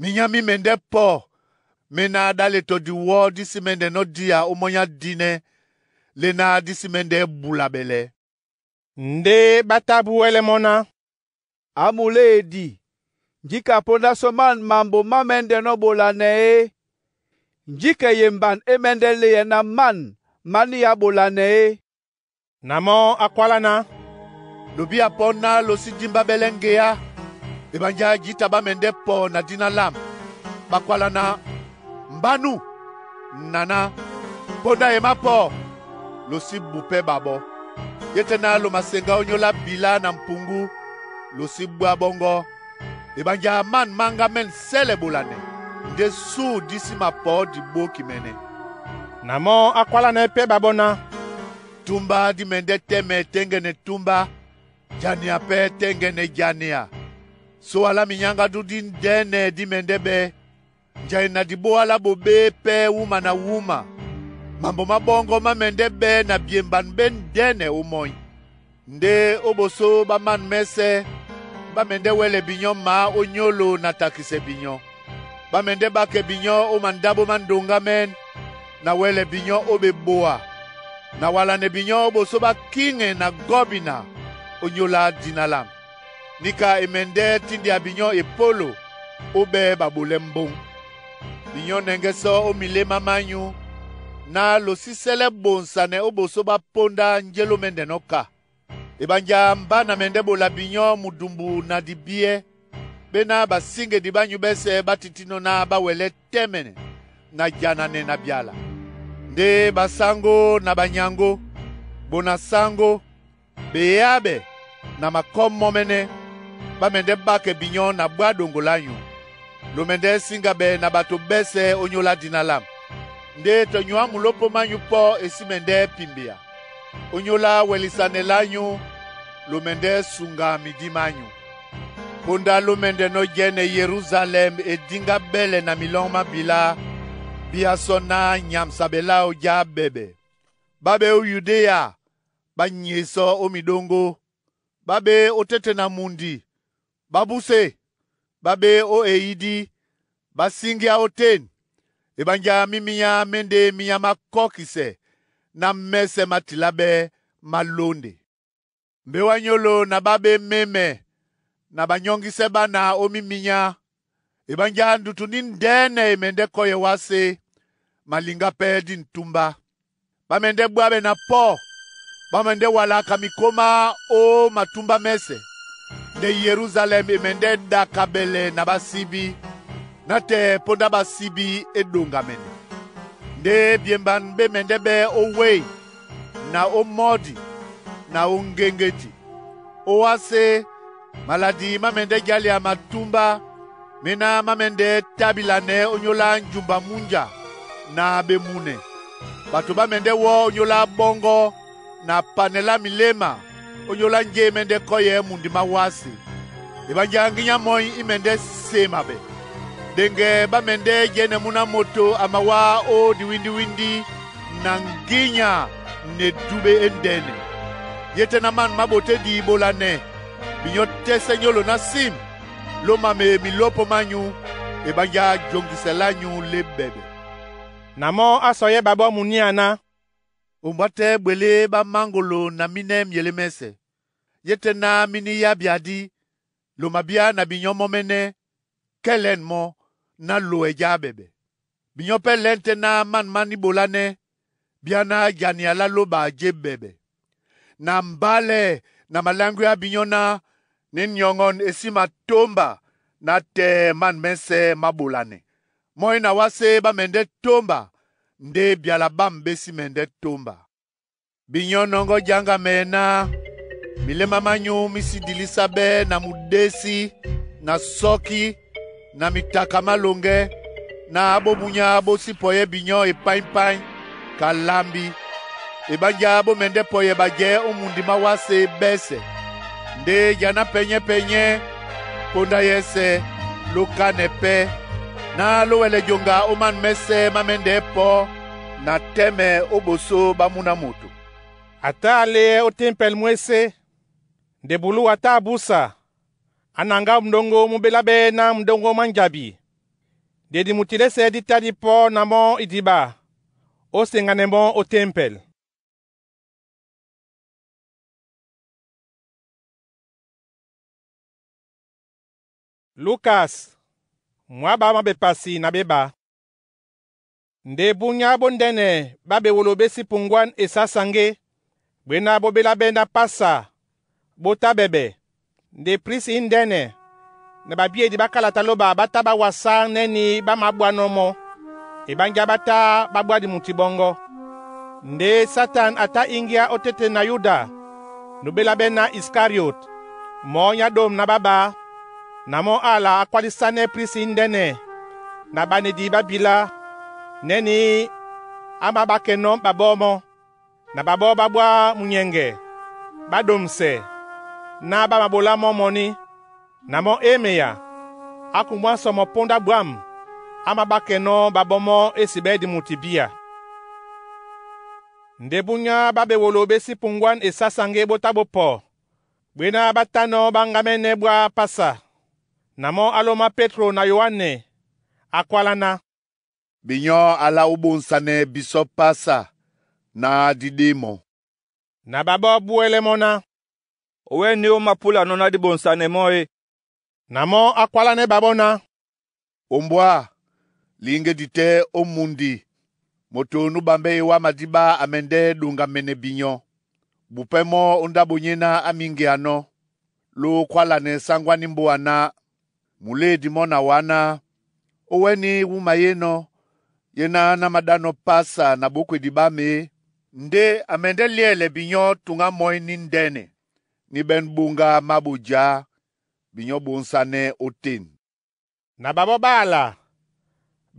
N: Minyá mí mɛndɛ́ pɔ mé náh dá le tɔ diwɔ́ dí sí mɛ́ndɛnɔ́ diya ó mɔ́ nyá dínɛ́ lé náh dí sí mɛ́ndɛ́ bula ɓɛlɛ.
A: Ndé ɓá tá búwɛ́lɛ́ mɔ́ ná,
P: “A muléedi, njíka póndá sɔ man mambo má mɛ́ndɛnɔ́ ɓolanɛ é? Njíkɛ yemban é mɛ́ndɛ́ léɛ ná man má níá ɓolanɛ é?”
A: Na mɔ́ á kwálá ná,
N: “Lobi a pɔ náh lo sí dímba ɓɛ́ lɛ́ ŋgeá, ebanjá jǐta ɓá mɛndɛ́ pɔ na dina lâmb. Ɓá kwálá ná, ‘Mbánú, naná, póndá e mápɔ!’ Lo sí bupɛ́ ɓaɓɔ́. Yé tɛ́ náh lo maseŋgá ónyólá bilá na mpuŋgú, lo sí bwá ɓɔ́ŋgɔ́. Ebanjaa man má ŋgá mɛ̂n sɛ́lɛ ɓolanɛ, ndé súu dí sí mapɔ̌ diɓókimɛnɛ.”
A: Na mɔ́ á kwálánɛ́ pɛ́ ɓaɓɔ́ ná,
N: “Túmbá dí mɛndɛ́ tɛ́mɛ tɛ́ŋgɛ́nɛ túmbá, jania pɛ́ tɛ́ŋgɛ́nɛ jania. Sowa lá minyáŋgádú dí ndɛ́nɛ dí mɛndɛ́ ɓɛ́. Njai na diɓóa lá ɓoɓé pɛ́ wúma na wúma. Mambo má ɓɔ́ŋgɔ́ má mɛndɛ́ ɓɛ́ na byemban ɓé ndɛ́nɛ ó mɔ́í. Ndé ó ɓosó ɓá man mɛ́sɛ́ ɓá mɛndɛ́ wɛlɛ binyɔ́ maá ó nyólo na takisɛ binyɔ́. Ɓá mɛndɛ́ ɓákɛ binyɔ́ ó mandáɓo má ndoŋgá mɛ́n, na wɛlɛ binyɔ́ ó ɓeboa, na walanɛ binyɔ́ ó ɓosó ɓá kíŋɛ na gɔ́bina ónyólá dina lâmb. Níka e mɛndɛ́ tíndia binyɔ́ epólo ó ɓɛ́ ɓaɓolɛ́ mbóŋ. Binyɔ́ nɛŋgɛ́ sɔ́ ó milémá mányú ná lo sí sɛ́lɛ́ ɓonsanɛ ó ɓosó ɓá póndá njé ló mɛ́ndɛnɔ́ ka. Ebanjaa mbá na mɛndɛ́ ɓola binyɔ́ mudumbu na dibíɛ́, ɓé ná basíŋgedi bányu ɓɛ́sɛ̄ ɓá titínɔ́ ná ɓá wɛlɛ́ tɛ́mɛnɛ na jananɛ na byala. Ndé basáŋgó na banyaŋgó, bo na sáŋgó, beyáɓɛ na makɔ́ mɔ́mɛ́nɛ́, ɓá mɛndɛ́ ɓákɛ binyɔ́ na bwá ɗoŋgo lányu. Lo mɛndɛ́ síŋga ɓɛ na ɓato ɓɛ́sɛ̄ ónyólá dina lâmb. Ndé tɔ nyɔ á mulópó mányu pɔ́ e sí mɛndɛ́ pimbea. Ónyólá wɛlisanɛ lányu, lo mɛndɛ́ suŋga midí mányu. Póndá ló mɛ́ndɛnɔ́ jɛ́nɛ Yérúsalɛm e díŋgá ɓɛ́lɛ na milɔŋ má bilá, bíá sɔ ná nyamsa ɓɛ láō já ɓɛɓɛ. Ɓá ɓɛ́ ó Yudéa, ɓá nyee sɔ ó miɗóŋgó. Ɓá ɓé ó téte na mundi, ɓá búsé. Ɓá ɓé ó eyídí, ɓá síŋgíá ótên. Ebanjaa mí minyá mé ndé minyá má kɔ́kisɛ ná mɛ́sɛ̄ má tilá ɓɛ́ má lónde. Mbé wá nyólo na ɓá ɓé mémɛ na banyɔ́ŋgísɛ́ ɓána ó míminyá. Ebanjaa ndutu ní ndɛ́nɛ e mɛndɛ́ kɔ́yɛ wásé, maliŋgá pɛ́ dí ǹtúmbá. Ɓá mɛndɛ́ ɓwá ɓɛ na pɔ́, ɓá mɛndɛ́ walaka mikómá ó matúmbá mɛ́sɛ̄. Nde Yérúsalɛm e mɛndɛ́ ɗakabɛlɛ na ɓásíbí, nátɛɛ póndá ɓásíbí é ɗoŋgamɛnɛ. Ndé byemban ɓé mɛndɛ́ ɓɛ́ ó wêy na ó mɔ́di na ó ŋgéŋgédi. Ó wásé, maladi má mɛndɛ́ jália matúmbá mé ná má mɛ́ndɛ́ tábilanɛ ónyólá njumba múnja na ɓemunɛ. Ɓato ɓá mɛndɛ́ wɔ́ ónyólá ɓɔ́ŋgɔ́ na panɛ lá miléma ónyólá njé e mɛ́ndɛ́ kɔ́yɛ mundi má wásé. Ebanjaa ŋgínya mɔ́í í mɛndɛ́ sema ɓɛ. Ɗeŋgɛ ɓá mɛndɛ́ jɛ́nɛ múna moto a mawá ó diwíndíwíndí na ŋgínya na edúɓe éndɛ́nɛ. Yé tɛ́ ná man má ɓoté di ɓolanɛ binyɔ́ tɛ́sɛ́ nyólo ná sim, ló mame milópo mányu, ebanjaa joŋgisɛ lányu lé ɓɛɓɛ.
A: Na mɔ́ á sɔyɛ́ ɓaɓɔ́ muníá ná,
N: “Ombwá tɛ́ ɓwelé ɓá máŋgolo na mínɛ́ myelé mɛ́sɛ̄. Yé tɛ́ náh mí níyá byadí, lo mabíá na binyɔ́ mɔ́mɛ́nɛ́, kɛ́lɛ̂n mɔ́ ná lowɛ já ɓɛɓɛ. Binyɔ́ pɛ́ lɛ́n tɛ́ náh man má ní ɓolánɛ́, bíá ná jania lá lóba jé ɓɛɓɛ. Na mbálɛ na maláŋgwea binyɔ́ náh ní nyɔŋɔn e sí matómba nátɛɛ man mɛ́sɛ̄ má ɓolanɛ. Mɔ́ í na wásé ɓá mɛndɛ́ tómba, ndé byala ɓâm ɓé sí mɛndɛ́ tómba. Binyɔ́ nɔŋgɔ́ jáŋgamɛɛ náh miléma mányu mí sí dilísá ɓɛ́ na mudésí na sɔ́kí na mitaka má loŋgɛ́, na bó munyá bó sí pɔyɛ́ binyɔ́ epáípáí ka lambi. Ebanjaa bó mɛndɛ́ pɔyɛ ɓajɛ̌ ó mundi má wásé ɓɛ́sɛ̄. Ndé janá pɛnyɛ́pɛnyɛ́, póndá yɛ́sɛ̄, lókánɛ pɛ́, ná ló wɛlɛ joŋga ó man mɛ́sɛ̄ má mɛ́ndɛ́ pɔ́ na tɛ́mɛ ó ɓosó ɓá múna moto.
A: A tá a léɛ ó tempɛl mwésé, nde bulúu a tá a búsa, á naŋgá mudóŋgó mú ɓélá ɓɛ́ ná mudóŋgó má njabi. Nde dimuti lɛ́sɛ̄ dí tá dipɔ́ na mɔ́ idiɓa ó seŋganɛ mɔ́ ó tempɛl. Lukas, mwǎ ɓá má bepasi na ɓé ɓá. Nde búnyá bóndɛ́nɛ ɓá ɓewolo ɓé sí puŋgwán e sá saŋgé, gbé náh bó ɓélá ɓɛ́ ná pasa bó tá ɓɛɓɛ. Nde prisi índɛ́nɛ na ɓabíedi ɓá kálata lóba ɓá tá ɓá wasá nɛ́nī ɓá māɓwánɔ́ mɔ́. Eɓánjá ɓá tá ɓá ɓwá dimuti ɓɔ́ŋgɔ́. Ndé Satan a tá íŋgíá ótéte na Yuda, nubélá ɓɛ́ ná Iskariot, mɔɔ́ nyá ɗômu ná ɓá ɓá, na mɔ́ ala á kwálísánɛ́ prisi índɛ́nɛ na ɓanedi ɓá bilá, nɛ́nī á māɓákɛnɔ́ ɓaɓɔ́ mɔ́. Na ɓaɓɔ́ ɓá ɓwá munyɛŋgɛ, ɓá ɗomsɛ ná ɓá maɓolá mɔ́ mɔní. Na mɔ́ é meya, á kumwá sɔmɔ póndá bwâm, á māɓákɛnɔ́ ɓaɓɔ́ mɔ́ é siɓɛ́ dimuti bíya. Nde búnyá ɓá ɓewolo ɓé sí puŋgwán e sá saŋgé bó tá bó pɔ, gbé náh ɓá tánɔ̄ ɓá ŋgámɛ́nɛ́ ɓwá pasa. Na mɔ́ á lómá Pétro na Yoane, á kwálá ná,
N: Binyɔ́ a lá ó ɓonsanɛ bisɔ́ pasa náh dí ɗé mɔ̄.
A: Na ɓaɓɔ́ ɓúɛ́lɛ́ mɔ́ ná,
K: Owɛ̌ ní ó mapúlanɔ́ ná dí ɓonsanɛ mɔ́ e?
A: Na mɔ́ á kwálánɛ́ ɓaɓɔ́ ná,
N: Ombwá, líŋgedi tɛ́ ó mundi, moto nú ɓambɛ́ ewá madíɓá a mɛndɛ́ ɗoŋgamɛnɛ binyɔ́. Bupɛ́ mɔ́ ó ndáɓo nyéná á míŋgeanɔ́, ló kwálanɛ sáŋgó á nímbóa náh, Muléedi mɔ́ na wá náh, Ówɛ́ní wúma yénɔ̄, yéná ná maɗánɔ́ pasa na ɓókwedi ɓám e? Ndé a mɛndɛ́ lyɛ̂lɛ binyɔ́ tuŋ á mɔ́ é níndɛ́nɛ, níɓɛ́n bóŋgá má ɓojá, binyɔ́ ɓonsanɛ́ ótên.
A: Na ɓaɓɔ́ ɓá ala,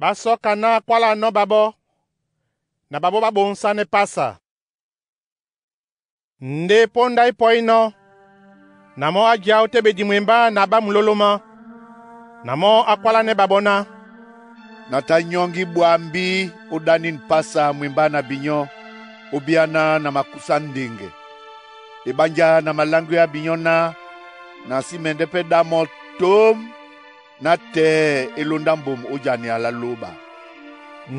A: ɓá sɔ́ka ná á kwálanɔ́ ɓaɓɔ́, na ɓaɓɔ́ ɓá ɓonsanɛ́ pasa. Ndé póndá í pɔínɔ́, na mɔ́ á jiá ó téɓedi mwembá na ɓá mulólómá. Na mɔ́ á kwálánɛ́ ɓaɓɔ́ ná,
N: Na tá nyɔ́ŋgi ɓwambí ó ɗánîn pasa mwembá na binyɔ́, ó bíáná na makúsá ndeŋgɛ. Eɓánjá na maláŋgwea binyɔ́ náh na sí mɛndɛ́ pɛ́ ɗá mɔ́ tóm ná tɛ́ e lóndá mbom ó janea lá lóba.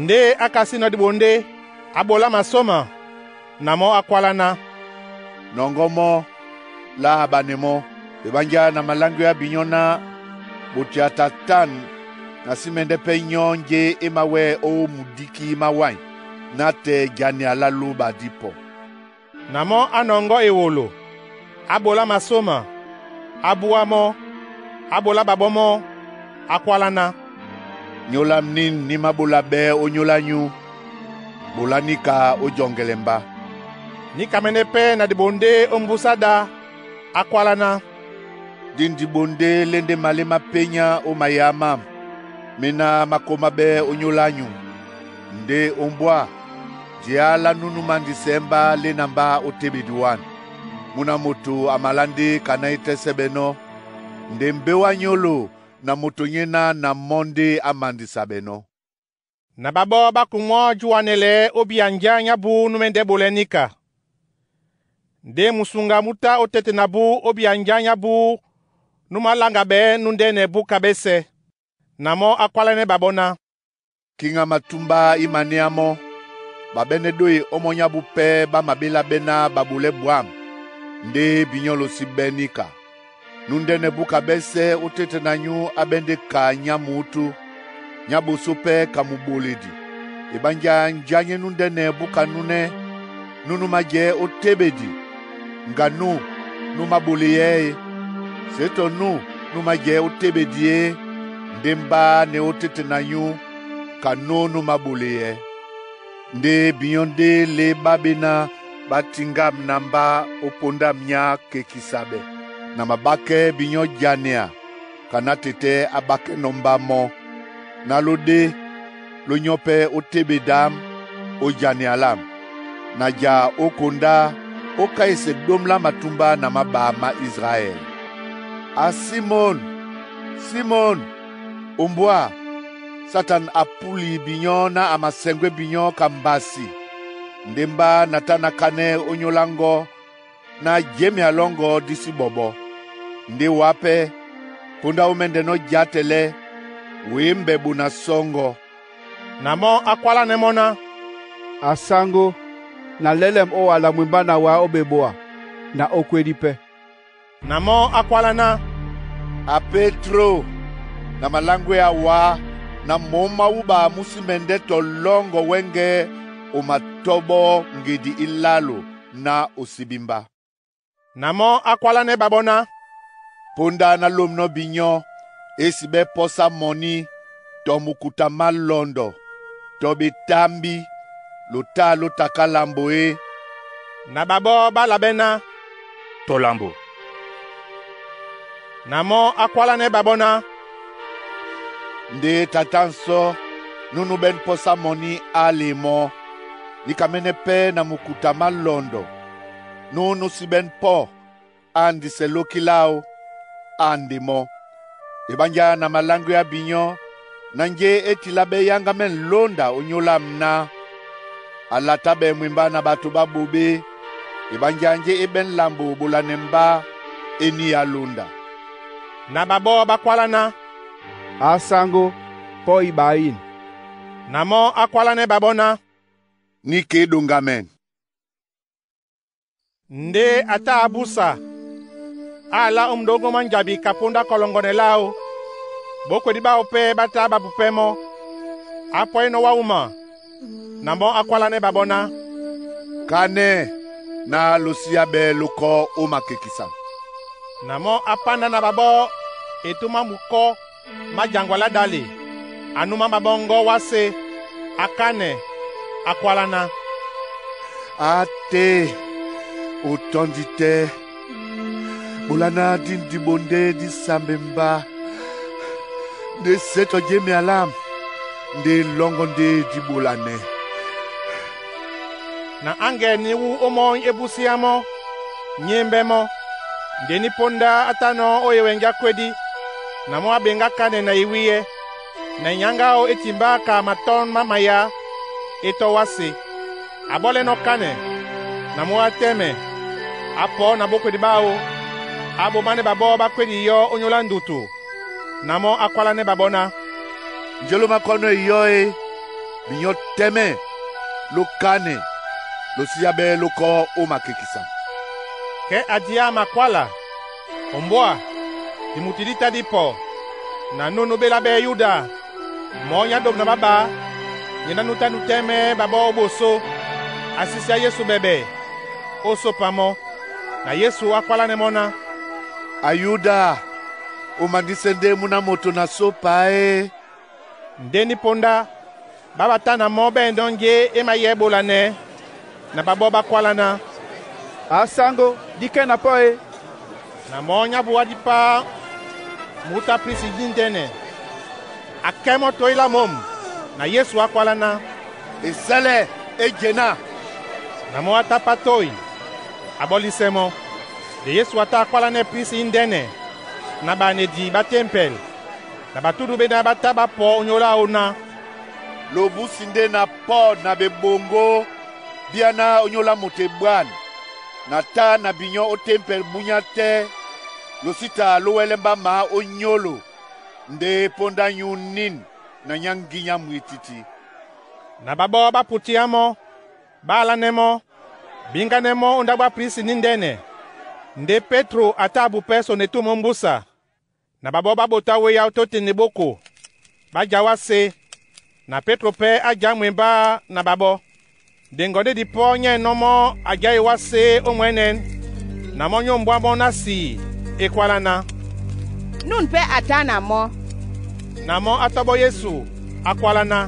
A: Ndé á kasínɔ̄ diɓondé, á ɓolá masóma, na mɔ́ á kwálá ná,
N: Nɔŋgɔ́ mɔ́, lá aɓanɛ mɔ́. Eɓánjá na maláŋgwea binyɔ́ náh moto a tán na sí mɛndɛ́ pɛ́ nyɔ́ njé e mawɛ́ ó mudíkí má wáin, nátɛɛ janea lá lóba dípɔ.
A: Na mɔ́ á nɔŋgɔ́ ewolo, á ɓolá masóma, á búá mɔ́, á ɓolá ɓaɓɔ́ mɔ́, á kwálá ná,
N: Nyóla mnín ní máɓola ɓɛ́ ó nyóla nyú, ɓolá níka ó jɔŋgɛlɛ mbá.
A: Níkamɛ́nɛ́ pɛ́ na diɓondé ó mbúsá ɗá, á kwálá ná,
N: Dín diɓondé lé ndé malé má pényá ó mayá mâm, méná má kómá ɓɛ́ ó nyóla nyuŋ. Ndé ombwá, jea lá nú númandisɛɛ́ mbá lé na mbá ó téɓedi wân. Múna moto a malá ndé kaná e tɛ́sɛ́ ɓɛnɔ́, nde mbé wá nyólo na moto nyéná na mɔ́ ndé á mandisa ɓɛnɔ́.
A: Na ɓaɓɔ́ ɓá kumwɔ́ júwanɛlɛɛ́ ó bíya njá nyá bú nú mɛ́ndɛ́ ɓolɛɛ́ níka. Ndé musuŋga mú tá ó tete na bú ó bíya njá nyá bú nú málaŋga ɓɛɛ́ núndɛ́nɛ búka ɓɛ́sɛ̄. Na mɔ́ á kwálánɛ́ ɓaɓɔ́ ná,
N: Kíŋá matúmbá í manéá mɔ́, ɓaɓɛ́nɛ́ ɗói ómɔ́ nyábú pɛ́ ɓá maɓélá ɓɛ́ ná ɓaɓolɛ́ bwâm, ndé binyɔ́ losí ɓɛ́ níka. Núndɛ́nɛ búka ɓɛ́sɛ̄ ó tete na nyú á ɓɛ́ ndé ka nyá mǔtú, nyá ɓosó pɛ́ ka muɓoledi. Eɓánjá njá nyé núndɛ́nɛ búka núnɛ́, nú nú majɛɛ́ ó téɓedi, ŋga nú nú máɓoleyɛɛ́ e? Sé tɔ nú nú májɛɛ́ ó téɓedi é, ndé mbá ne ó tete na nyú, ka nú nú máɓoleyɛɛ́. Ndé binyɔ́ ndé lé ɓá ɓéná ɓá tiŋgâm na mbá ó póndám nyá kekisaɓɛ, na mabákɛ́ binyɔ́ janea ka ná tetɛ́ á ɓákɛ́nɔ́ mbá mɔ́, ná ló ɗé ló nyɔ́ pɛ́ ó téɓedǎm ó janea lâm, na ja ó kondá ó káísɛ ɗóm lá matúmbá na máɓa má Israɛl. A Simon, Simon, ombwá, Satan apúli binyɔ́ ná a masɛŋgwé binyɔ́ ka mbasi, ndé mbá na tá na kánɛ́ ó nyóla ŋgɔ́ ná jémea lɔ́ŋgɔ̄ dí sí ɓɔɓɔ́. Ndé wá pɛ́, póndá ó mɛ́ndɛnɔ́ játɛlɛ́, Wee mbɛ bo na sɔŋgɔ.
A: Na mɔ́ á kwálanɛ mɔ́ ná,
P: “A sango, na lɛ́lɛ́m ó wala mwembá na wǎ ó ɓeboa, na ó kwedi pɛ́.”
A: Na mɔ́ á kwála ná,
N: “A Pétro, na maláŋgwɛ́ a wǎ na mǒm má wúɓa mú sí mɛndɛ́ tɔ lɔ́ŋgɔ wɛ́ŋgɛ̄ o matɔ́ɓɔ́ ŋgedi ílálo ná o sibi mba.”
A: Na mɔ́ á kwálánɛ́ ɓaɓɔ́ ná,
N: “Póndá ná lômenɔ́ binyɔ́ e sí ɓɛ́ pɔ́sá mɔní tɔ mukuta má lɔndɔ tɔ ɓetámbí, lo tá ló taká lambo é.”
A: Na ɓaɓɔ́ ɓá labɛ́ ná,
Q: “Tɔ lambo.”
A: Na mɔ́ á kwálánɛ́ ɓaɓɔ́ ná,
N: “Ndé tata nsɔ́ nú núɓɛ́nɛ́ pɔ́sá mɔní ale mɔ́, níkamɛ́nɛ́ pɛ́ na mukuta má lɔndɔ, nú nú síɓɛ́nɛ́ pɔ́ á andisɛ lóki láō, á ande mɔ́. Eɓánjá na maláŋgwɛ́ á binyɔ́ na njé e tilá ɓɛ́ yáŋgámɛ́ lónda ónyólám ná, a latá ɓɛɛ mwembá na ɓato ɓá ɓoɓé, eɓánjá njé é ɓɛ́n lambo bolanɛ mbá e níya lónda.”
A: Na ɓaɓɔ́ ɓá kwála ná,
P: “A sango, pɔ́ e ɓa yin.”
A: Na mɔ́ á kwálánɛ́ ɓaɓɔ́ ná,
N: “Níka e ɗoŋgamɛn.”
A: Ndé a tá a búsa, á alá ó muɗóŋgó mwá njabi ka póndá kɔlɔŋgɔnɛ láō. Ɓókwedi ɓáō pɛ́ ɓá tá ɓa bupɛ́ mɔ́. Á pɔ́inɔ́ wá wúma, na mɔ́ á kwálánɛ́ ɓaɓɔ́ ná,
N: “Kanɛ ná lo síá ɓɛ́ lókɔ́ ó makekisa.”
A: Na mɔ́ á pándá na ɓaɓɔ́ etûm má mukɔ́ má jaŋgwa lá ɗále. A númá ɓaɓɔ́ ŋgɔ́ wásē, a kánɛ, a kwála ná,
N: “Ate, o tɔ́ndi tɛ́, ɓolá ná dí ndiɓo ndé dí sambe mbá, ndé sé tɔ jemea lâm, ndé lɔ́ŋgɔ́ ndé dí ɓolanɛ́.”
A: Na áŋgɛ ní wú ómɔ́ny é búsiá mɔ́, nyémbɛ́ mɔ́. Ndé ní póndá á tánɔ́ ó ewɛŋgɛ́ á kwédí. Na mɔ́ á ɓeŋgá kánɛ na ewíyɛ́. Na enyaŋgá áō é timbá ka matɔ́n má mayá é tɔ́ wásē. A ɓɔ́lɛ́nɔ́ kánɛ, na mɔ́ á tɛ́mɛ, a pɔ̌ na ɓókwedi ɓáō, a ɓománɛ́ ɓaɓɔ́ ɓá kwédi iyɔ́ ónyólá ndutu. Na mɔ́ á kwálánɛ́ ɓaɓɔ́ ná,
N: “Njé ló mákɔ́nɔ́ iyɔ́ é, binyɔ́ tɛ́mɛ́ ló kánɛ, ló síá ɓɛ́ lókɔ́ ó makekisa.”
A: Kɛ a diá a makwála, ombwâ, dimutu dí tá dí pɔ, na nú nú ɓé lá ɓɛ́ Yuda, mɔɔ́ nyá ɗom na ɓá ɓā, nyɛ ná nú tá nú tɛ́mɛ́ ɓaɓɔ́ ó ɓosó. A sísiá Yesu ɓɛɓɛ, ó sópa mɔ́. Na Yesu á kwálánɛ́ mɔ́ ná,
N: “A Yuda, o mandísɛ́ ndé múná moto na sópa é?”
A: Ndé ní póndá, ɓá ɓa tá na mɔ́ ɓɛ́nɔ́ njé é mayɛ́ ɓolanɛ, na ɓaɓɔ́ ɓá kwála ná,
P: “A sango, díkɛ́ na pɔ́ e?”
A: Na mɔ́ nyá buá dípá mutá prisi níndɛ́nɛ. A kɛ́ mɔ́ toí lá mǒm. Na Yesu á kwála ná,
N: “E sɛ́lɛ, é je ná!”
A: Na mɔ́ á tá pá toí, a ɓɔ́lísɛ́ mɔ́. Nde Yesu a tá a kwálánɛ́ prisi índɛ́nɛ na ɓanedi ɓá tempɛl, na batúdu ɓéná ɓá tá ɓá pɔ ónyólá áō ná,
N: “Lo búsi ndé na pɔ́ na ɓeɓoŋgó bíáná ónyólá moto eɓwân, na tá na binyɔ́ ó tempɛl búnyá tɛ́, lo sí ta ló wɛ́lɛ́ mbá maá ónyólo, ndé póndá nyú nín na nyá ŋgínya mwítítí.”
A: Na ɓaɓɔ́ ɓá putiá mɔ́, ɓá alánɛ́ mɔ́, bíŋgánɛ́ mɔ́ ó ndáɓo á prisi níndɛ́nɛ. Ndé Pétro a tá a bupɛ́ sono etûm ó mbúsa. Na ɓaɓɔ́ ɓá ɓotá wéá ó tótene ɓóko, ɓá já wásē, na Pétro pɛ́ á já mwembá na ɓaɓɔ́. Nde ŋgɔndɛ́ e dipɔ́ nyɛ́ɛ́nɔ́ mɔ́ a já e wásē ó mwɛ̌nɛ́n, na mɔ́ nyá ombwá mɔ́ ná sii e kwála ná,
G: “Nun pɛ́ a tá na mɔ́.”
A: Na mɔ́ á tɔ́ɓɔ́ Yesu á kwála ná,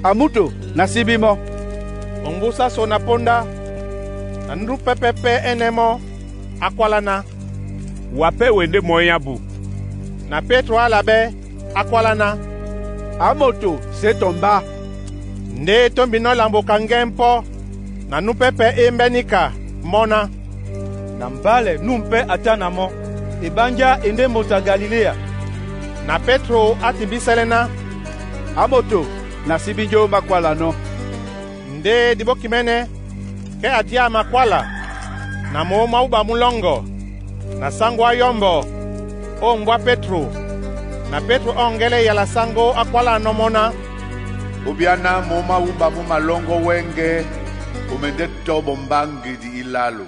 P: “A múto, na síbí mɔ́.”
A: Ombúsá so na póndá, na núdú pɛ́pɛ́pɛ́ ɛ́nɛ́ mɔ́, á kwála ná,
Q: “Wá pɛ́ wee ndé mɔ́ é nyá bu.”
A: Na Pétro á labɛ́, á kwála ná,
P: “A moto, sé tɔ mbá.”
A: Ndé e tómbinɔ́ lambo ka ŋgɛ́ ḿpɔ́, na nú pɛ́pɛ́ é émbɛ́ níka mɔ́ ná,
S: “Na mbálɛ nun pɛ́ a tá na mɔ́. Eɓánjá e ndé moto a Galiléa.”
A: Na Pétro á timbísɛ́lɛ́ ná,
P: “A moto, na síbí njé ó mákwálanɔ́.”
A: Ndé diɓókimɛ́nɛ́, kɛ a diá a makwála, na mǒm má wúɓa mú lɔ́ŋgɔ, na sáŋgó á yɔ́mbɔ ó ombwá Pétro, Na Petro ɔ́ŋgɛ́lɛ́ eyala sango akwálanɔ́ mɔ́ ná,
N: “Obia ná mɔ̌ má wúba mú malɔ́ŋgɔ́ wɛ́ŋgɛ̄, o mɛndɛ́ tɔ́ ɓɔmbá ŋgedi ílálo.”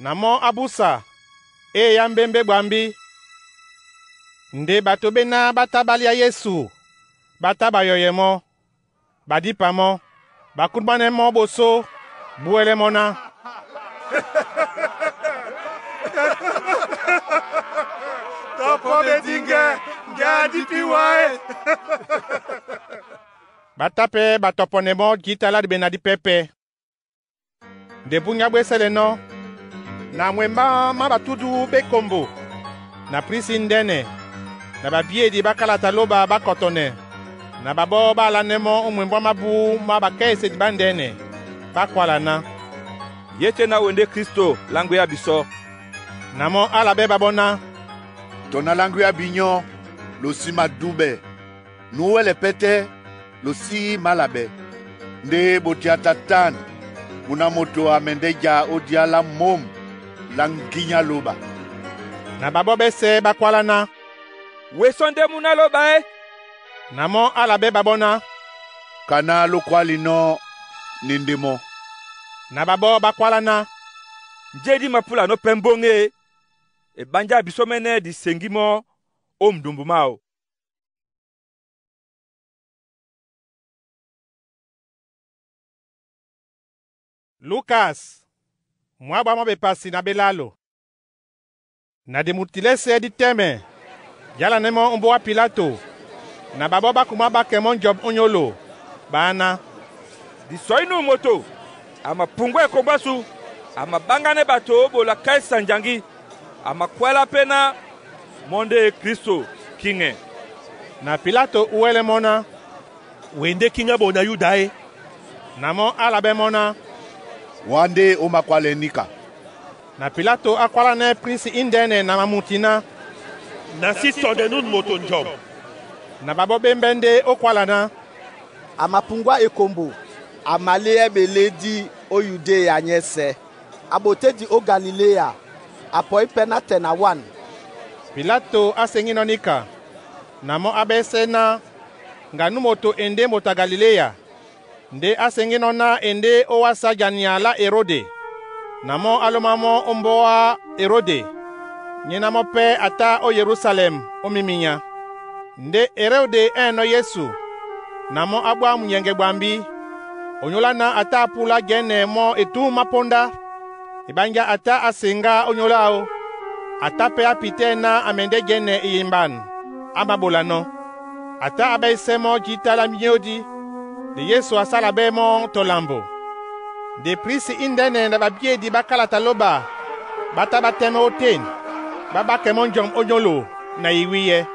N: Na mɔ́ á búsa é eyá mbémbé ɓwambí. Nde bato ɓéná ɓá tá ɓá lía Yesu, ɓá tá ɓa yɔyɛ mɔ́, ɓa dípa mɔ́. Ɓa kúmánɛ́ mɔ́ ɓosó, búɛ́lɛ́ mɔ́ ná,
Q: Tɔpɔ be dingɛ, nge a dipi wa e!
A: Ɓá tá pɛ́ ɓa tɔpɔnɛ mɔ́ jǐta lá diɓe na dípɛ́pɛ̄. Nde búnyá ɓó ésɛlɛnɔ́, na mwembá má batudu ɓá ekombo, na prisi ndɛ́nɛ, na babíedi ɓá kálata lóba ɓá kɔtɔnɛ, na ɓaɓɔ́ ɓá alánɛ́ mɔ́ ó mwembwá mábú má bakéesedi ɓá ndɛ́nɛ, ɓá kwala ná,
K: “Yé tɛ́ ná wee ndé Kristo láŋgwea bisɔ́?”
A: Na mɔ́ á labɛ́ ɓaɓɔ́ ná,
N: “Tɔ naláŋgwea binyɔ́, lo sí madúɓɛ, nuwɛlɛ pɛ́tɛ́, lo sí málabɛ. Ndé ɓote a tatan, muna moto a mɛndɛ́ ja ó día lá môm lá ŋgínya lóba.”
A: Na ɓaɓɔ́ ɓɛ́sɛ̄ ɓá kwálá ná,
K: “Wee sɔ́ ndé muna lóba e?”
A: Na mɔ́ á labɛ́ ɓaɓɔ́ ná,
N: “Kaná ló kwálinɔ́ ne ndé mɔ́.”
A: Na ɓaɓɔ́ ɓá kwálá ná,
K: “Njé di mapúlanɔ́ pɛ́ mbóŋ e? Eɓánjá bisɔ́ mɛ́nɛ́ di seŋgí mɔ́ ó mudumbu máō.”
A: Lukas, mwá ɓwá mwa bepasi na ɓelálo. Na dimutilɛ́sɛ̄ dí tɛ́mɛ, diálanɛ́ mɔ́ ó mbóa Pilato, na ɓaɓɔ́ ɓá kumá ɓá kɛ mɔ́ njɔm ónyóló, ɓááná,
K: “Di sɔí nun moto, a mapuŋgwá ekombo ásu, a maɓáŋgánɛ́ ɓato ó ɓola Kaisa njaŋgí, a makwálá pɛ́ ná mɔ́ ndé e Kristo, kiŋɛ.”
A: Na Pilato uwɛ́lɛ́ mɔ́ ná,
T: “Wee ndé kíŋ á ɓona Yuda e?”
A: Na mɔ́ á labɛ́ mɔ́ ná,
N: “Wá ndé ó makwálɛ̄ níka.”
A: Na Pilato á kwálánɛ́ prisi índɛ́nɛ na mamuti ná,
T: “Na sí sɔnɛ nun moto njɔm.”
A: Na ɓaɓɔ́ ɓá embɛ́ ndé ó kwála ná,
R: A mapuŋgwá ekombo, a malíɛ́ ɓelédí ó Yudéa nyɛ́sɛ̄. A ɓotédi ó Galiléa, a pɔí pɛ́ nátɛɛ na wân.
A: Pilato á seŋínɔ́ níka, na mɔ́ á ɓɛ́sɛ́ ná ŋga nú moto e ndé moto a Galiléya. Ndé á seŋínɔ́ ná e ndé ó wásá jania lá Erode. Na mɔ́ á lómá mɔ́ ó mbóa Erode, nyéná mɔ́ pɛ́ a tá ó Yerusalem ó míminyá. Ndé Erode ɛ́nɔ́ Yesu, na mɔ́ á ɓwá munyɛŋgɛ ɓwambí. Onyólá ná a tá a púlá jɛ́nɛ mɔ́ etûm má póndá. Eɓánjá a tá a seŋgá ónyólá áō. A tá pɛ́ á pitɛ́ ná a mɛndɛ́ jɛ́nɛ eyemban á māɓolanɔ́. A tá a ɓɛ́sɛ́ mɔ́ jǐta lá myódi, nde Yesu a sálabɛ́ mɔ́ tɔ lambo. Nde prisi índɛ́nɛ na babíedi ɓá kálata lóba ɓá tá ɓá tɛ́mɛ́ ótên, ɓá ɓákɛ mɔ́ njɔm ónyóló na iwíyɛ́.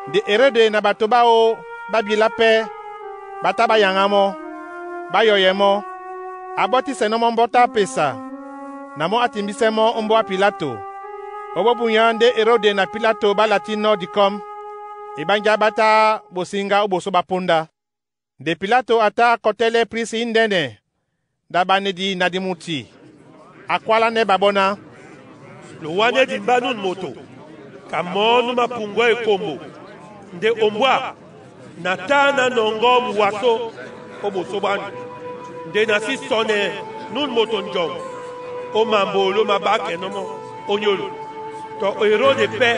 A: Nde Erode na bato báō ɓá bilá pɛ́, ɓá tá ɓá yaŋá mɔ́, ɓá yɔyɛ mɔ́. A bɔ́tísɛnɔ́ mɔ́ mbɔ́tá pesa, na mɔ́ á timbísɛ́ mɔ́ ó mbóa Pilato. Ó bóbunyá ndé Erode na Pilato ɓá latínɔ́ dikɔ́m, eɓánjá ɓá tá ɓosiŋgá ó ɓosó ɓá póndá. Nde Pilato a tá a kɔtɛ́lɛ́ prisi índɛ́nɛ na banedi na dimuti. A kwálánɛ́ ɓaɓɔ́ ná,
T: “Lo wánɛ́ dimbá nun moto, ka mɔ̌ nú mapuŋgwá ekombo, nde ombwá, na tá na nɔŋgɔ́ muwasó ó ɓosó ɓwánu. Nde na sí sɔnɛ nun moto njɔm ó mambo ló mabákɛnɔ́ mɔ́ ónyóló.” Tɔ Erode pɛ́,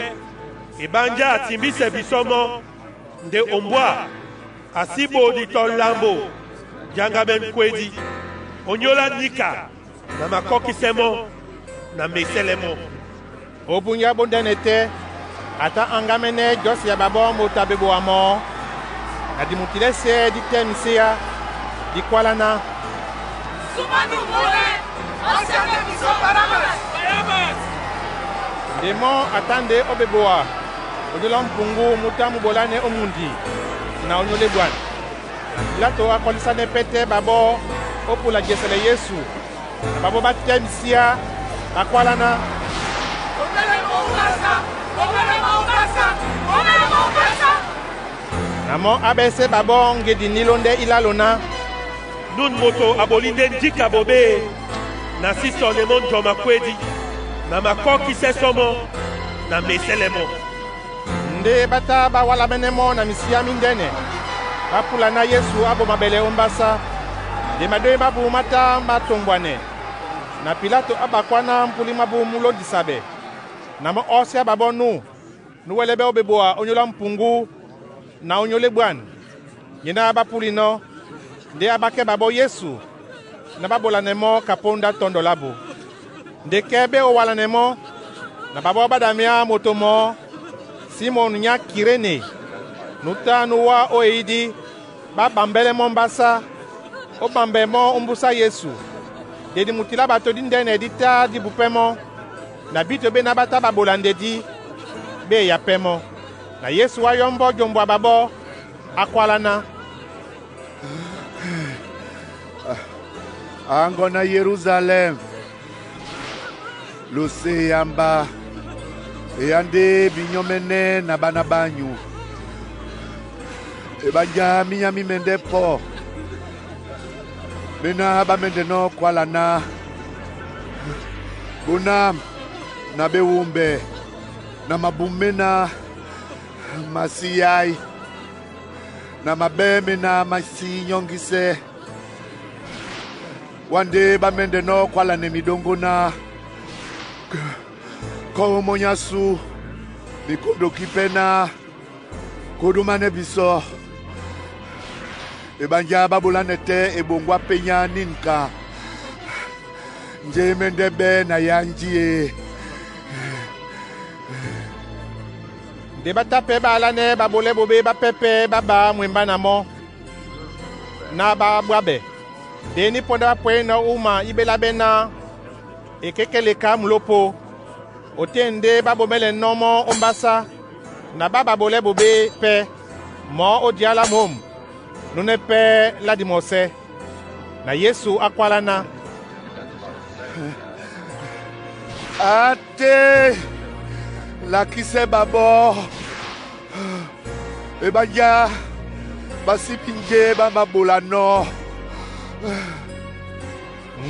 T: eɓánjá a timbísɛ bisɔ́ mɔ́, nde ombwá, a sí ɓodi tɔ lambo jaŋgamɛ ŋkwedi, onyólá níka na makɔ́kísɛ́ mɔ́ na mesɛ́lɛ́ mɔ́.
A: Ó búnyá bóndɛ́nɛ tɛ́, a tá aŋgámɛ́nɛ́ jɔ́sia ɓaɓɔ́ moto a beboa mɔɔ́. Na dimutilɛ́sɛ̄ dí tɛ́m séá, dí kwálá ná,
L: “Súmá nú mɔ́lɛ́, ó siánɛ́ bisɔ́ Barabas!”
A: Nde mɔ́ a tá ndé ó beboa onyólá mpuŋgú mú tá mú ɓolánɛ́ ó mundi na onyólá eɓwan. Na Pilato á kɔlísánɛ́ pɛ́tɛ́ ɓaɓɔ́ ó pula jesɛlɛ Yesu. Na ɓaɓɔ́ ɓá tɛ́m síá, ɓá kwálá ná, Na mɔ́ á ɓɛ́sɛ́ ɓaɓɔ́ ŋgedi nílóndɛ́ ílálo ná,
T: “Nun moto a ɓolí ndé njíka ɓoɓé e, na sí sɔnɛ mɔ́ njɔm a kwédi, na makɔ́kísɛ́ sɔ́ mɔ́, na mesɛ́lɛ́ mɔ́.”
A: Ndé ɓá tá ɓá wálamɛ́nɛ́ mɔ́ na misíá míndɛ́nɛ, ɓá púla ná Yesu á ɓo maɓɛlɛ ómbásá. Nde madóhi mábū má tá má tombwanɛ. Na Pilato á bakwáná mpúlí mwábū mú lóndisa ɓɛ. Na mɔ́ ɔ́síá ɓaɓɔ́ nú, núwɛlɛ́ ɓɛ́ ó ɓeboa ónyólá mpuŋgú na ónyólá éɓwân. Nyéná ɓá púlinɔ́, ndé á ɓákɛ́ ɓaɓɔ́ Yesu ná ɓá ɓolanɛ mɔ́ kapóndá tɔ́ndɔ lábū. Nde kɛ́ ɓé o walanɛ mɔ́, na ɓaɓɔ́ ɓá ɗamɛá moto mɔɔ́, Simɔn nyá Kiréne, nu tá nú wá ó eyídí, ɓá ɓambɛ́lɛ́ mɔ́ mbásá, ó ɓambɛ mɔ́ ómbúsá Yesu. Nde dimuti lá ɓato díndɛ́nɛ dí tá dí bupɛ́ mɔ́, na bíto ɓéná ɓá tá ɓa ɓola ndedí, ɓé eyapɛ́ mɔ́. Na Yesu á yɔ́mbɔ́ jombwa ɓaɓɔ́, á kwálá ná,
N: «Aŋgɔ na Yerusalɛm, lose eyamba eya nde binyɔ́mɛ́nɛ́ na ɓána ɓányu. Eɓánjá mínyá mí mɛndɛ́ pɔ́, méná ɓá mɛ́ndɛnɔ́ kwála ná, Bonám na ɓé wúmbɛ na mabum méná ma sí yái, na maɓɛ́ méná má sí nyɔ́ŋgísɛ́. Wá ndé ɓá mɛ́ndɛnɔ́ kwálanɛ miɗóŋgó ná, Kɔ́ mɔ́ nyású, mikóndoki pɛ́ ná, Kódómánɛ́ bisɔ. Eɓánjá ɓá ɓolánɛ tɛ́ eɓoŋgó á pényá ní ŋkan njé e mɛ́ndɛ́ ɓɛ́ na yánjí e.»
A: Nde ɓá tá pɛ́ ɓá alánɛ́ ɓaɓolɛ́ ɓoɓé ɓápɛ́ pɛ́ ɓá ɓá mwembá na mɔ́, ná ɓá ɓwáɓɛ. Ndé ní pɔndá ɓá pwɛ̌ynɔ̄ úma í ɓéláɓɛ́ ná e kékéleka mulopo, o tên ndé ɓá ɓomɛ́lɛnɔ́ mɔ́ ómbásá, na ɓá ɓaɓolɛ́ ɓoɓé pɛ́ mɔɔ́ ó diá lá mǒm, núnɛ́ pɛ́ lá dimɔsɛ́. Na Yesu á kwálá ná,
N: «Até, lakísɛ́ ɓaɓɔ́, eɓánjá ɓá síbí njé ɓá māɓolanɔ́.»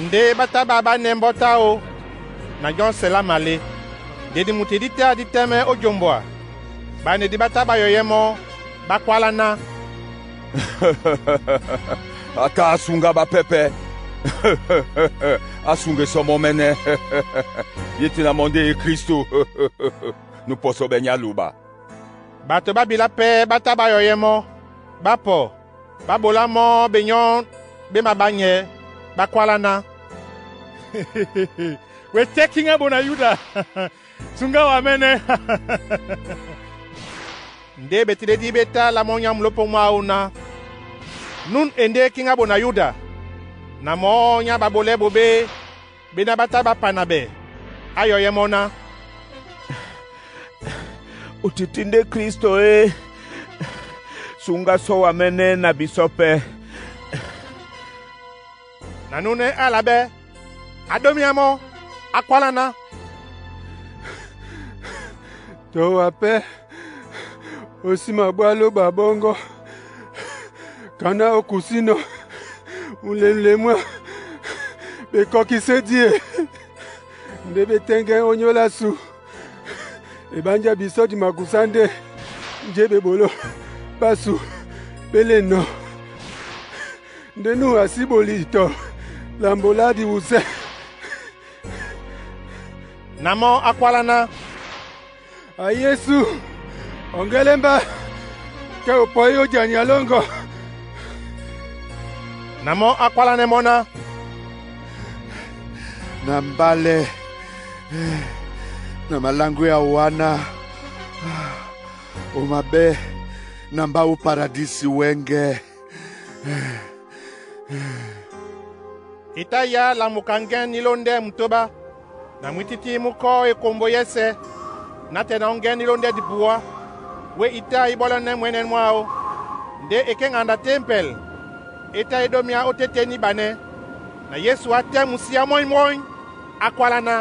A: Ndé ɓá tá ɓá ɓánɛ́ mbɔ́ táō, na jɔ́nsɛ lá malé. Nde dimuti dí tá dí tɛ́mɛ́ ó jombwa. Ɓá anedí ɓá tá ɓá yɔyɛ́ mɔ́, ɓá kwálá ná,
K: Ata asunga bapɛpɛ, asungesɔ mɔ́ mɛ́nɛ́. Ye te na mɔ ndé e Kristo, nú pɔsɔ ɓɛ́ nyá loba.
A: Ɓato ɓá bilá pɛ́ ɓá tá ɓá yɔyɛ́ mɔ́, ɓá pɔ, ɓá ɓolá mɔ́ benyɔ́ ɓé maɓányɛ̄, ɓá kwálá ná,
M: We tɛ́ kíŋá ɓona Yuda, sunga wa mɛ́nɛ́.
A: Ndé ɓetilédí ɓé tá la mɔ́ nyá mulopo mwáō ná, “Nun e ndé kíŋá ɓona Yuda.” Na mɔɔ́ nyá ɓaɓolɛ́ ɓoɓé ɓéná ɓá tá ɓá pana ɓɛ, á yɔyɛ́ mɔ́ ná,
Q: “O tití ndé Kristo é? Sunga sɔ wa mɛ́nɛ́ na bisɔ́ pɛ́.”
A: Na núnɛ́ á la ɓɛ́, á ɗómíá mɔ́, á kwálá ná,
H: Tɔ wa pɛ́ o sí maɓwá lóɓa ɓɔ́ŋgɔ́, kana ó kusínɔ́ mulemule mwá bekɔkisɛ́ díe, ndé ɓé tɛ́ŋgɛ́ ónyólá sú. Eɓánjá bisɔ́ di makusá ndé njé ɓeɓoló ɓásū ɓé lênɔ̄. Ndé nú a sí ɓoli tɔ lambo lá diwusɛ́.
A: Na mɔ́ á kwálá ná,
H: A Yésu, ɔŋgɛ́lɛ́ mbá, kɛ o pɔí ó jania lóŋgɔ.
A: Na mɔ́ á kwálánɛ́ mɔ́ ná,
N: «Na mbálɛ na maláŋgwea wana, o maɓɛ́ na mbá ó Paradisi wɛ́ŋgɛ̄.»
A: E tá yá lamuka ŋgɛ́n ní lóndɛ́ mutóɓá, na mwítítí mú kɔ́ ekombo yɛ́sɛ̄, nátɛna ó ŋgɛ́n ní lóndɛ́ dibuá, we itá í ɓɔ́lɔ́nɛ́ mwɛ̌nɛ́ mwáō. Ndé e kɛ́ ŋanda tempɛl, é tá é ɗómíá ótété níɓanɛ́. Na Yesu á tɛ́ musíá mwɔ́ŋ-mwɔ́ŋ, á kwálá ná,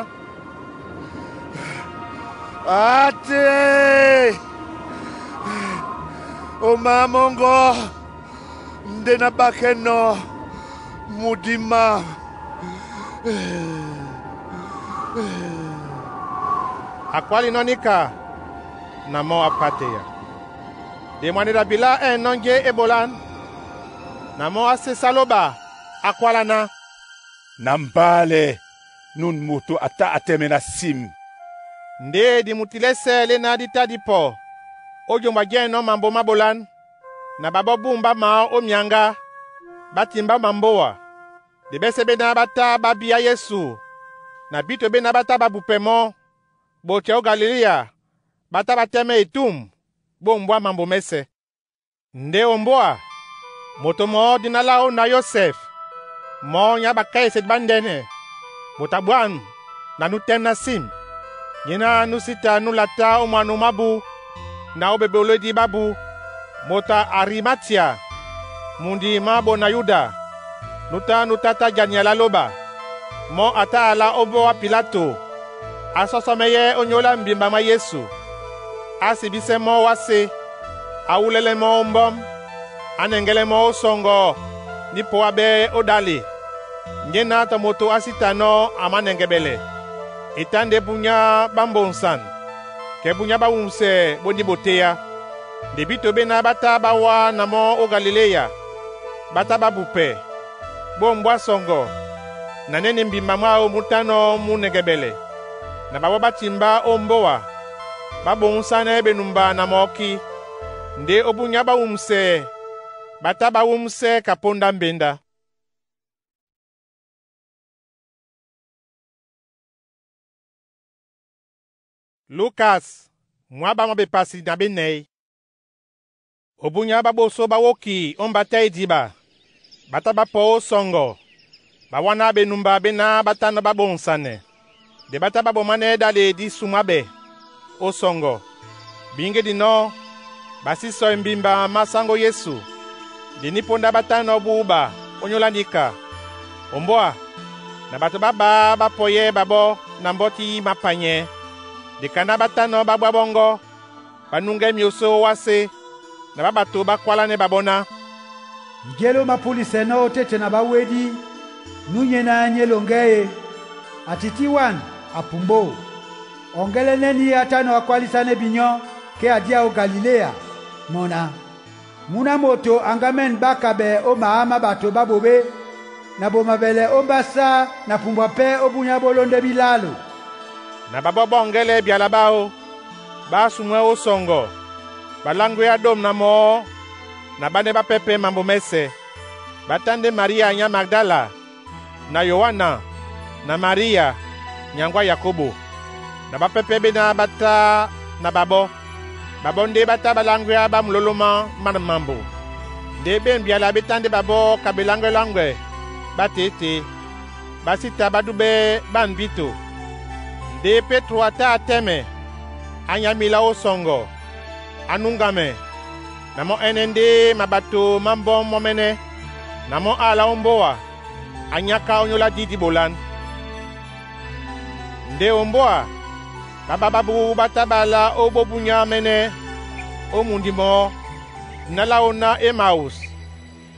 N: «Até, o máá mɔ́ŋgɔ́ ndé náɓákɛ́nɔ́ mudima.» A kwálínɔ́ níka,
A: na mɔ́ a Pateya. Nde mwaneda bila ɛ̂ nɔ́ njé e ɓolán, na mɔ́ a sésá lóba a kwala ná,
Q: “Na mbálɛ nun moto a tá a tɛ́mɛ́ na sim.”
A: Ndé dimutilɛ́sɛ̄ lé ná dí tá dí pɔ ó jombwa jɛ́nɔ́ mambo má ɓolán, na ɓaɓɔ́ búm ɓá maá ó miaŋgá, ɓá timbá mambóa. Nde ɓɛ́sɛ̄ ɓéná ɓá tá ɓá bíá Yesu na bíto ɓéná ɓá tá ɓá bupɛ mɔ́, ɓotɛ ó Galiléa ɓá tá ɓá tɛ́mɛ́ etûm ɓô mbwá mambo mɛ́sɛ̄. Ndé ombwá, moto mɔɔ́ dina láō na Yosɛf, mɔɔ́ nyá ɓakaisedi ɓá ndɛ́nɛ, moto a ɓwân na nú tɛ́m ná sim. Nyéná nú sí ta nú latá ó mwano mwábū na ó ɓeɓolódi ɓábū, moto a Arimatia, mundi má ɓona Yuda, nú tá nú tátá jania lá lóba. Mɔ́ a tá a lá ó mbóa Pilato a sɔ́sɔ́mɛ́yɛ́ ónyólá mbimba mwá Yesu. Á sibísɛ́ mɔ́ wásē, á wúlɛ́lɛ́ mɔ́ ó mbɔ́m, á nɛŋgɛ́lɛ́ mɔ́ ó sɔŋgɔ ní pɔáɓɛ́ ó ɗále. Nyéná tɔ moto á sí ta nɔ́ a mánɛŋgɛɓɛlɛ. E tá ndé bunyá ɓá mboŋsan, kɛ bunyá ɓá wumsɛ ɓó ndé ɓotéá. Nde bíto ɓéná ɓá tá ɓá wá na mɔ́ ó Galiléya, ɓá tá ɓá bupɛ, ɓô mbwá sɔŋgɔ na nɛ́nɛ mbimba mwáō mú tánɔ́ mú nɛŋgɛɓɛlɛ. Na ɓaɓɔ́ ɓá timbá ó mbóa, ɓá ɓoŋsánɛ́ ɓenumba na mɔ́kí. Ndé ó búnyá ɓá wumsɛ ɓá tá ɓá wúmsɛ́ ka póndá mbéndá. Lukas mwá ɓá mwa bepasi na benɛy. Obunya ɓá ɓosó ɓá wóki ó mbatɛ́ idiɓa, ɓá tá ɓá pɔ ó sɔŋgɔ, ɓá wáná ɓenumba ɓéná ɓá tánɔ́ ɓá ɓoŋsanɛ. Nde ɓá tá ɓá ɓománɛ́ ɗále dí sumwá ɓɛ ó sɔŋgɔ. Biŋgedi nɔ́, ɓá sí sɔi mbimba má sáŋgó Yesu, nde ní póndá ɓá tánɔ́ búba ónyólá níka. Ombwá, na ɓato ɓá ɓá ɓá pɔyɛ́ ɓaɓɔ́ na mbɔ́tí mápanyɛɛ́. Nde kaná ɓá tánɔ́ ɓá ɓwá ɓɔ́ŋgɔ́, ɓá núŋgɛ́ myosó wásē, na ɓá ɓato ɓá kwálánɛ́ ɓaɓɔ́ ná,
B: Njé ló mapulisɛ nɔ́ ó tete na bawedi, nú nyéná nyé loŋgɛ e. A tití wan, a pumbó. Ɔŋgɛlɛ nɛ́ ní a tánɔ́ a kwálísánɛ́ binyɔ́ ke a día ó Galiléa, mɔ́ ná. Múna moto a ŋgámɛ́n ɓákaɓɛ ó maá má ɓato ɓá ɓoɓé, na ɓomabɛlɛ ó mbásá na pumbwa pɛ́ ó búnyá ɓó lóndɛ́ bílálo.
A: Na ɓaɓɔ́ ɓɔ́ŋgɛ́lɛ́ byala ɓáō, ɓá sumwɛ́ ó sɔŋgɔ, ɓá láŋgwea ɗôm na mɔɔ́ na ɓánɛ́ ɓá pɛ́pɛ̄ mambo mɛ́sɛ̄. Ɓá tá ndé Maria nyá Magdala, na Yoana na Maria, nyaŋgó a Yakobo, na ɓápɛ́pɛ́ ɓéná ɓá tá na ɓaɓɔ́. Ɓaɓɔ́ ndé ɓá tá ɓá láŋgwea ɓá mulólómá man mambo. Ndé ɓé mbyala ɓé tá ndé ɓaɓɔ́ ka ɓeláŋgwɛ-láŋgwɛ ɓá tetē, ɓá sí ta ɓá dúɓɛ́ ɓân bíto. Ndé Pétro a tá a tɛ́mɛ, á nyá milá ó sɔŋgɔ, á núŋgamɛ, na mɔ́ ɛ́nɛ́ ndé maɓato má mbɔ́m mɔ́mɛ́nɛ́. Na mɔ́ á alá ó mbóa, á nyáká ónyólá dí dí ɓolán. Ndé ombwá, ɓá ɓá ɓábú ɓá tá ɓá alá ó bóbunyá mɛ́nɛ́ ó mundi mɔɔ́, dina láō ná Emaus,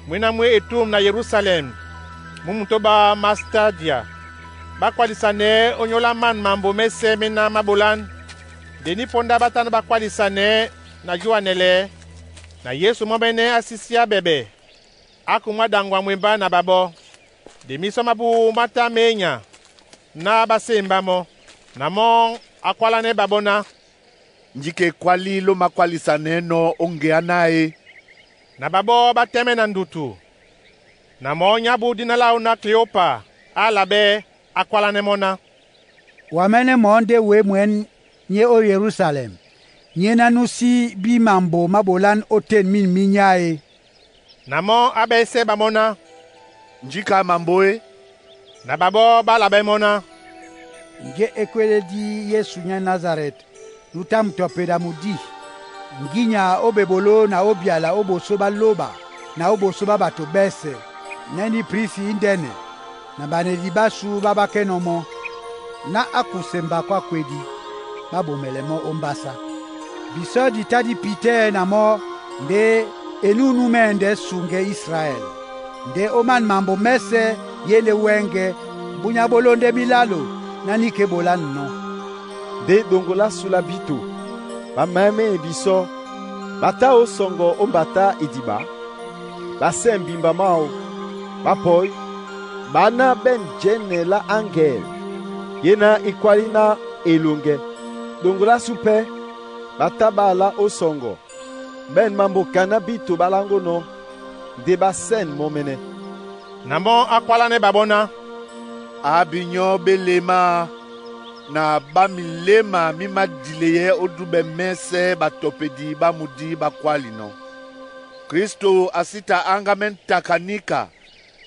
A: mwé ná mwé etûm na Yerusalɛm mú mutóɓá má Stadia. Ɓá kwálisanɛɛ́ ónyólá man mambo mɛ́sɛ̄ méná má ɓolán. Nde ní póndá ɓá tánɔ́ ɓá kwálisanɛɛ́ na júwanɛlɛɛ́. Na Yesu mɔ́mɛ́nɛ́ á sí síá ɓɛɓɛ, á kumwá ɗaŋgwa mwembá na ɓaɓɔ́. Nde mísɔ mábū má tá ménya ná ɓá sémbá mɔ́. Na mɔ́ á kwálánɛ́ ɓaɓɔ́ ná,
N: “Njika ekwálí ló makwálisanɛɛ́ nɔ́ ó ŋgeá ná e?”
A: Na ɓaɓɔ́ ɓá tɛ́mɛ́ na ndutu. Na mɔɔ́ nyábū dina láō ná Kleopa á alaɓɛ́ á kwálánɛ́ mɔ́ ná,
B: Wamɛ́nɛ́ mɔɔ́ ndé wě mwɛ̌n nyé ó Yerusalɛm, nyéná nú sí bí mambo má ɓolán ótên mîn mí nyá e.
A: Na mɔ́ á ɓɛ́sɛ́ ɓamɔ́ ná,
N: “Njika mambo e?”
A: Na ɓaɓɔ́ ɓá laɓɛ́ mɔ́ ná,
B: Njé ekwéledi Yesu nyá Nazaret nú tá mutɔpeda mudi, nginya ó ɓeɓoló na ó byala ó ɓosó ɓá lóba na ó ɓosó ɓá ɓato ɓɛ́sɛ̄, nɛ́ ní prisi índɛ́nɛ, na ɓanedi ɓásu ɓá ɓákɛ́nɔ́ mɔ́, ná á kuse mbakó akwedi, ɓá ɓomɛlɛ mɔ́ ó mbásá. Bisɔ́ di tá dí pitɛ́ na mɔ́ ndé enúnú mɛ́ndɛ́ sungɛ Israɛl. Ndé ó man mambo mɛ́sɛ̄ ye ndé wɛ́ŋgɛ̄ búnyá ɓó lóndɛ́ milálo ná níka e ɓolán nɔ́.
I: Ndé ɗoŋgo lá su lá bíto, Ba mayɛmɛhɛ bisɔ́, ba tá ó sɔŋgɔ ó mbatá idiɓa, ba sɛ́ mbimba máō, Ɓá pɔí, ɓá ná ɓɛ̂n jɛ́nɛ lá aŋgɛl ye náh í kwálí ná eloŋgɛ. Ɗoŋgo lásû pɛ́, ɓá tá ɓá alá ó sɔŋgɔ, ɓɛ̂n mambo kaná bíto ɓá láŋgónɔ́, ndé ɓá sɛ̂n mɔ́ mɛ́nɛ́.
A: Na mɔ́ á kwálánɛ́ ɓaɓɔ́ ná:
N: «A binyɔ́ ɓé lema na ɓá miléma mí madileyɛɛ́ ó dúbɛ mɛ́sɛ̄ ɓatɔpedi ɓá mudí ɓá kwálinɔ́. Kristo a sí ta áŋgámɛ́ ntaka níka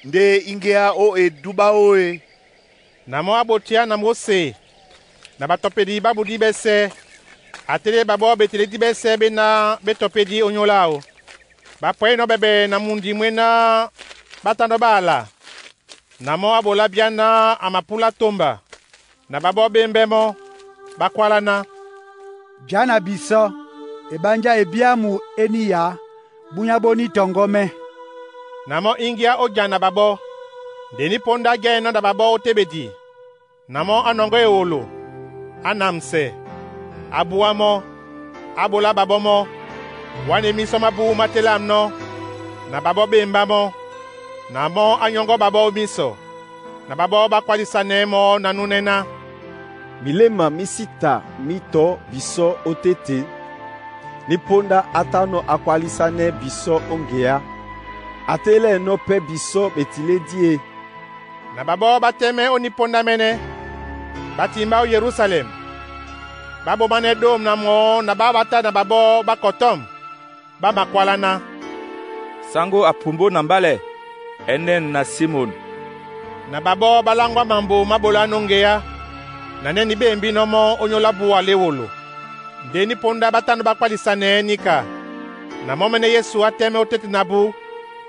N: ndé íŋgéá ó edúbɛ́ áō e?»
A: Na mɔ́ á ɓoteá na Móse na ɓatɔpedi ɓá mudí ɓɛ́sɛ̄, a télé ɓaɓɔ́ betiledi ɓɛ́sɛ̄ ɓé náh ɓé tɔpédi ónyólá áō. Ɓá pwɛ́yɛ́nɔ̄ ɓɛɓɛ na mundi mwé náh ɓá tánɔ́ ɓá ala. Na mɔ́ á ɓolá bíá náh a mapúlá tómba. Na ɓaɓɔ́ ɓá embɛ́ mɔ́, ɓá kwálá ná,
B: “Dya na bisɔ́, eɓánjá ebiámu e níya, búnyá bó ní tɔŋgɔ́mɛ́.”
A: Na mɔ́ íŋgíá ó jan na ɓaɓɔ́, nde nípóndá jɛ́nɛnɔ́ na ɓaɓɔ́ ó téɓedi. Na mɔ́ á nɔŋgɔ́ ewolo, á namsɛ, á búá mɔ́, á ɓolá ɓaɓɔ́ mɔ́. Wánē mísɔ má búu má télamnɔ́, na ɓaɓɔ́ ɓá embá mɔ́. Na mɔ́ á nyɔ́ŋgɔ́ ɓaɓɔ́ ó mísɔ. Na ɓaɓɔ́ ɓá kwálisanɛɛ́ mɔ́ na núnɛ́ ná,
I: Miléma mí sí ta mí tɔ̌ bisɔ́ ótete, nípóndá á tánɔ́ á kwálísánɛ́ bisɔ́ ó ŋgeá, a télɛ́ɛ́nɔ́ pɛ́ bisɔ́ ɓetilédi e.
A: Na ɓaɓɔ́ ɓá tɛ́mɛ́ ó nípóndá mɛ́nɛ́, ɓá timbá ó Yerusalem. Ɓá ɓománɛ́ ɗômu na mɔɔ́ na ɓá ɓá tá na ɓaɓɔ́ ɓá kɔtɔ̂m, ɓá makwálá ná,
K: «Saŋgó a pumbó na mbálɛ ɛ́nɛ̂n na Simon.»
A: Na ɓaɓɔ́ ɓá láŋgwá mambo má ɓolánɔ́ ó ŋgeá, na nɛ́ ní ɓá embínɔ́ mɔ́ ónyólá búwa lé ewolo. Ndé nípóndá ɓá tánɔ́ ɓá kwálisanɛɛ́ níka. Na mɔ́ mɛ́nɛ́ Yesu á tɛ́mɛ́ ó tete na bú,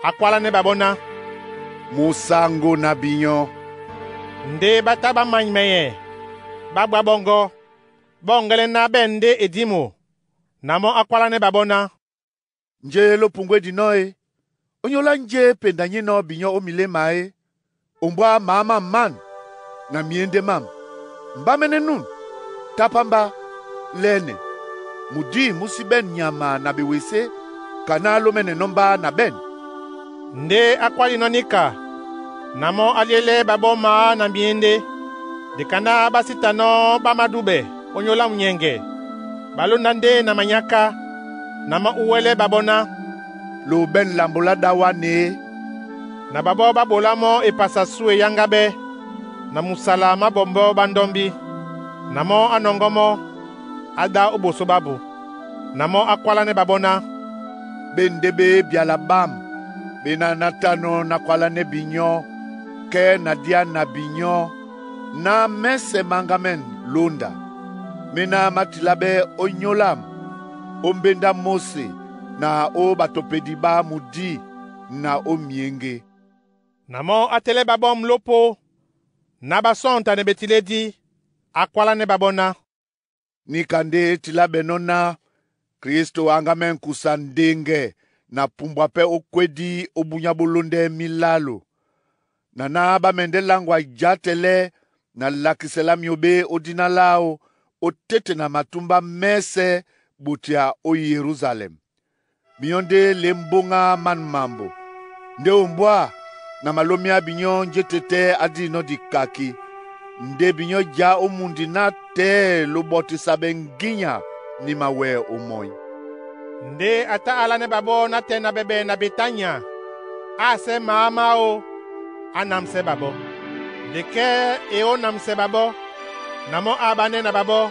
A: a kwálánɛ́ ɓaɓɔ́ ná,
N: «Musaŋgo na binyɔ́.»
A: Ndé ɓá tá ɓá manymɛɛ, ɓá ɓwá ɓɔ́ŋgɔ́, ɓɔ́ŋgɛ́lɛ́ ná ɓɛ̂n ndé e dí mo. Na mɔ́ á kwálánɛ́ ɓaɓɔ́ ná,
N: “Njé lópuŋgwé dinɔ́ e? Ónyólá njé penda nyínɔ̄ binyɔ́ ó miléma é? Ombwá maá mâm mân na myéndé mâm. Mbá mɛ́nɛ́ nun, tá pámbá, lɛ́nɛ, mudí mú sí ɓɛ̂n nyama na bewesé kaná lómɛ́nɛnɔ́ mbá na ɓɛ̂n.”
A: Ndé á kwálinɔ́ níka, na mɔ́ á lyélɛ́ ɓaɓɔ́ maá na myéndé. Nde kaná ɓá sí tanɔ́ ɓá mádúbɛ ónyólá munyɛŋgɛ, ɓá lóndá ndé na manyáká. Na mɔ́ ú wɛ́lɛ́ ɓaɓɔ́ ná,
N: “Lo ɓɛ̂n lambo lá ɗá wánē e?”
A: Na ɓaɓɔ́ ɓá ɓolá mɔ́ epasa sú eyáŋgáɓɛ́, na musala má ɓɔmbɔ́ ɓá ndɔ́mbí. Na mɔ́ á nɔŋgɔ́ mɔ́, á ɗá ó ɓosó ɓábū. Na mɔ́ á kwálánɛ́ ɓaɓɔ́ ná,
N: “Ɓé ndé ɓé byala ɓám ɓé ná ná tánɔ́ nákwálánɛ́ binyɔ́ kɛ́ na día na binyɔ́ ná mɛ́sɛ̄ máŋgámɛ́n lónda, méná má tiláɓɛ́ ónyólám ó mbéndá Móse na ó ɓatɔpedi ɓá mudí na ó myéŋgé.”
A: Na mɔ́ á télɛ́ ɓaɓɔ́ mlópó ná ɓá sɔ́ŋtanɛ ɓetilédí, á kwálánɛ́ ɓaɓɔ́ ná,
N: “Níka ndé e tiláɓɛnɔ́ ná Kristo a ŋgámɛ́ ŋkusa ndeŋgɛ na pumbwa pɛ́ ó kwédí ó búnyá bó lóndɛ́ mílálo, na ná ɓá mɛndɛ́ láŋgwa játɛlɛ́ na lakisɛ lá myō ɓé ó dina láō ó tete na matúmbá mɛ́sɛ̄ ɓotea ó Yerusalɛm. Binyɔ́ ndé lě mbóŋá man mambo. Ndé ombwá na malómiá binyɔ́ njé tetɛ́ á dínɔ́ dikaki, ndé binyɔ́ já ó mundi nátɛ̂ lobɔtisa ɓɛ ŋgínya ni mawɛ omɔi.”
A: Ndé a tá álánɛ́ ɓaɓɔ́ nátɛɛ na ɓɛɓɛ na Betania, á asɛ́ maá máō, á namsɛ́ ɓaɓɔ́. Nde kɛ́ e ó namsɛ ɓaɓɔ́, na mɔ́ á ɓánɛ́ na ɓaɓɔ́,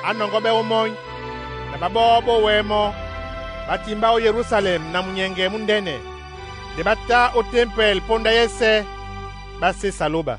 A: á nɔŋgɔ́ ɓɛ́ ómɔ́ny. Na ɓaɓɔ́ ɓó wɛɛ mɔ́, ɓá timbá ó Yerusalɛm na munyɛŋgɛ múndɛ́nɛ. Nde ɓá tá ó tempɛl póndá yɛ́sɛ̄, ɓá sésa lóba.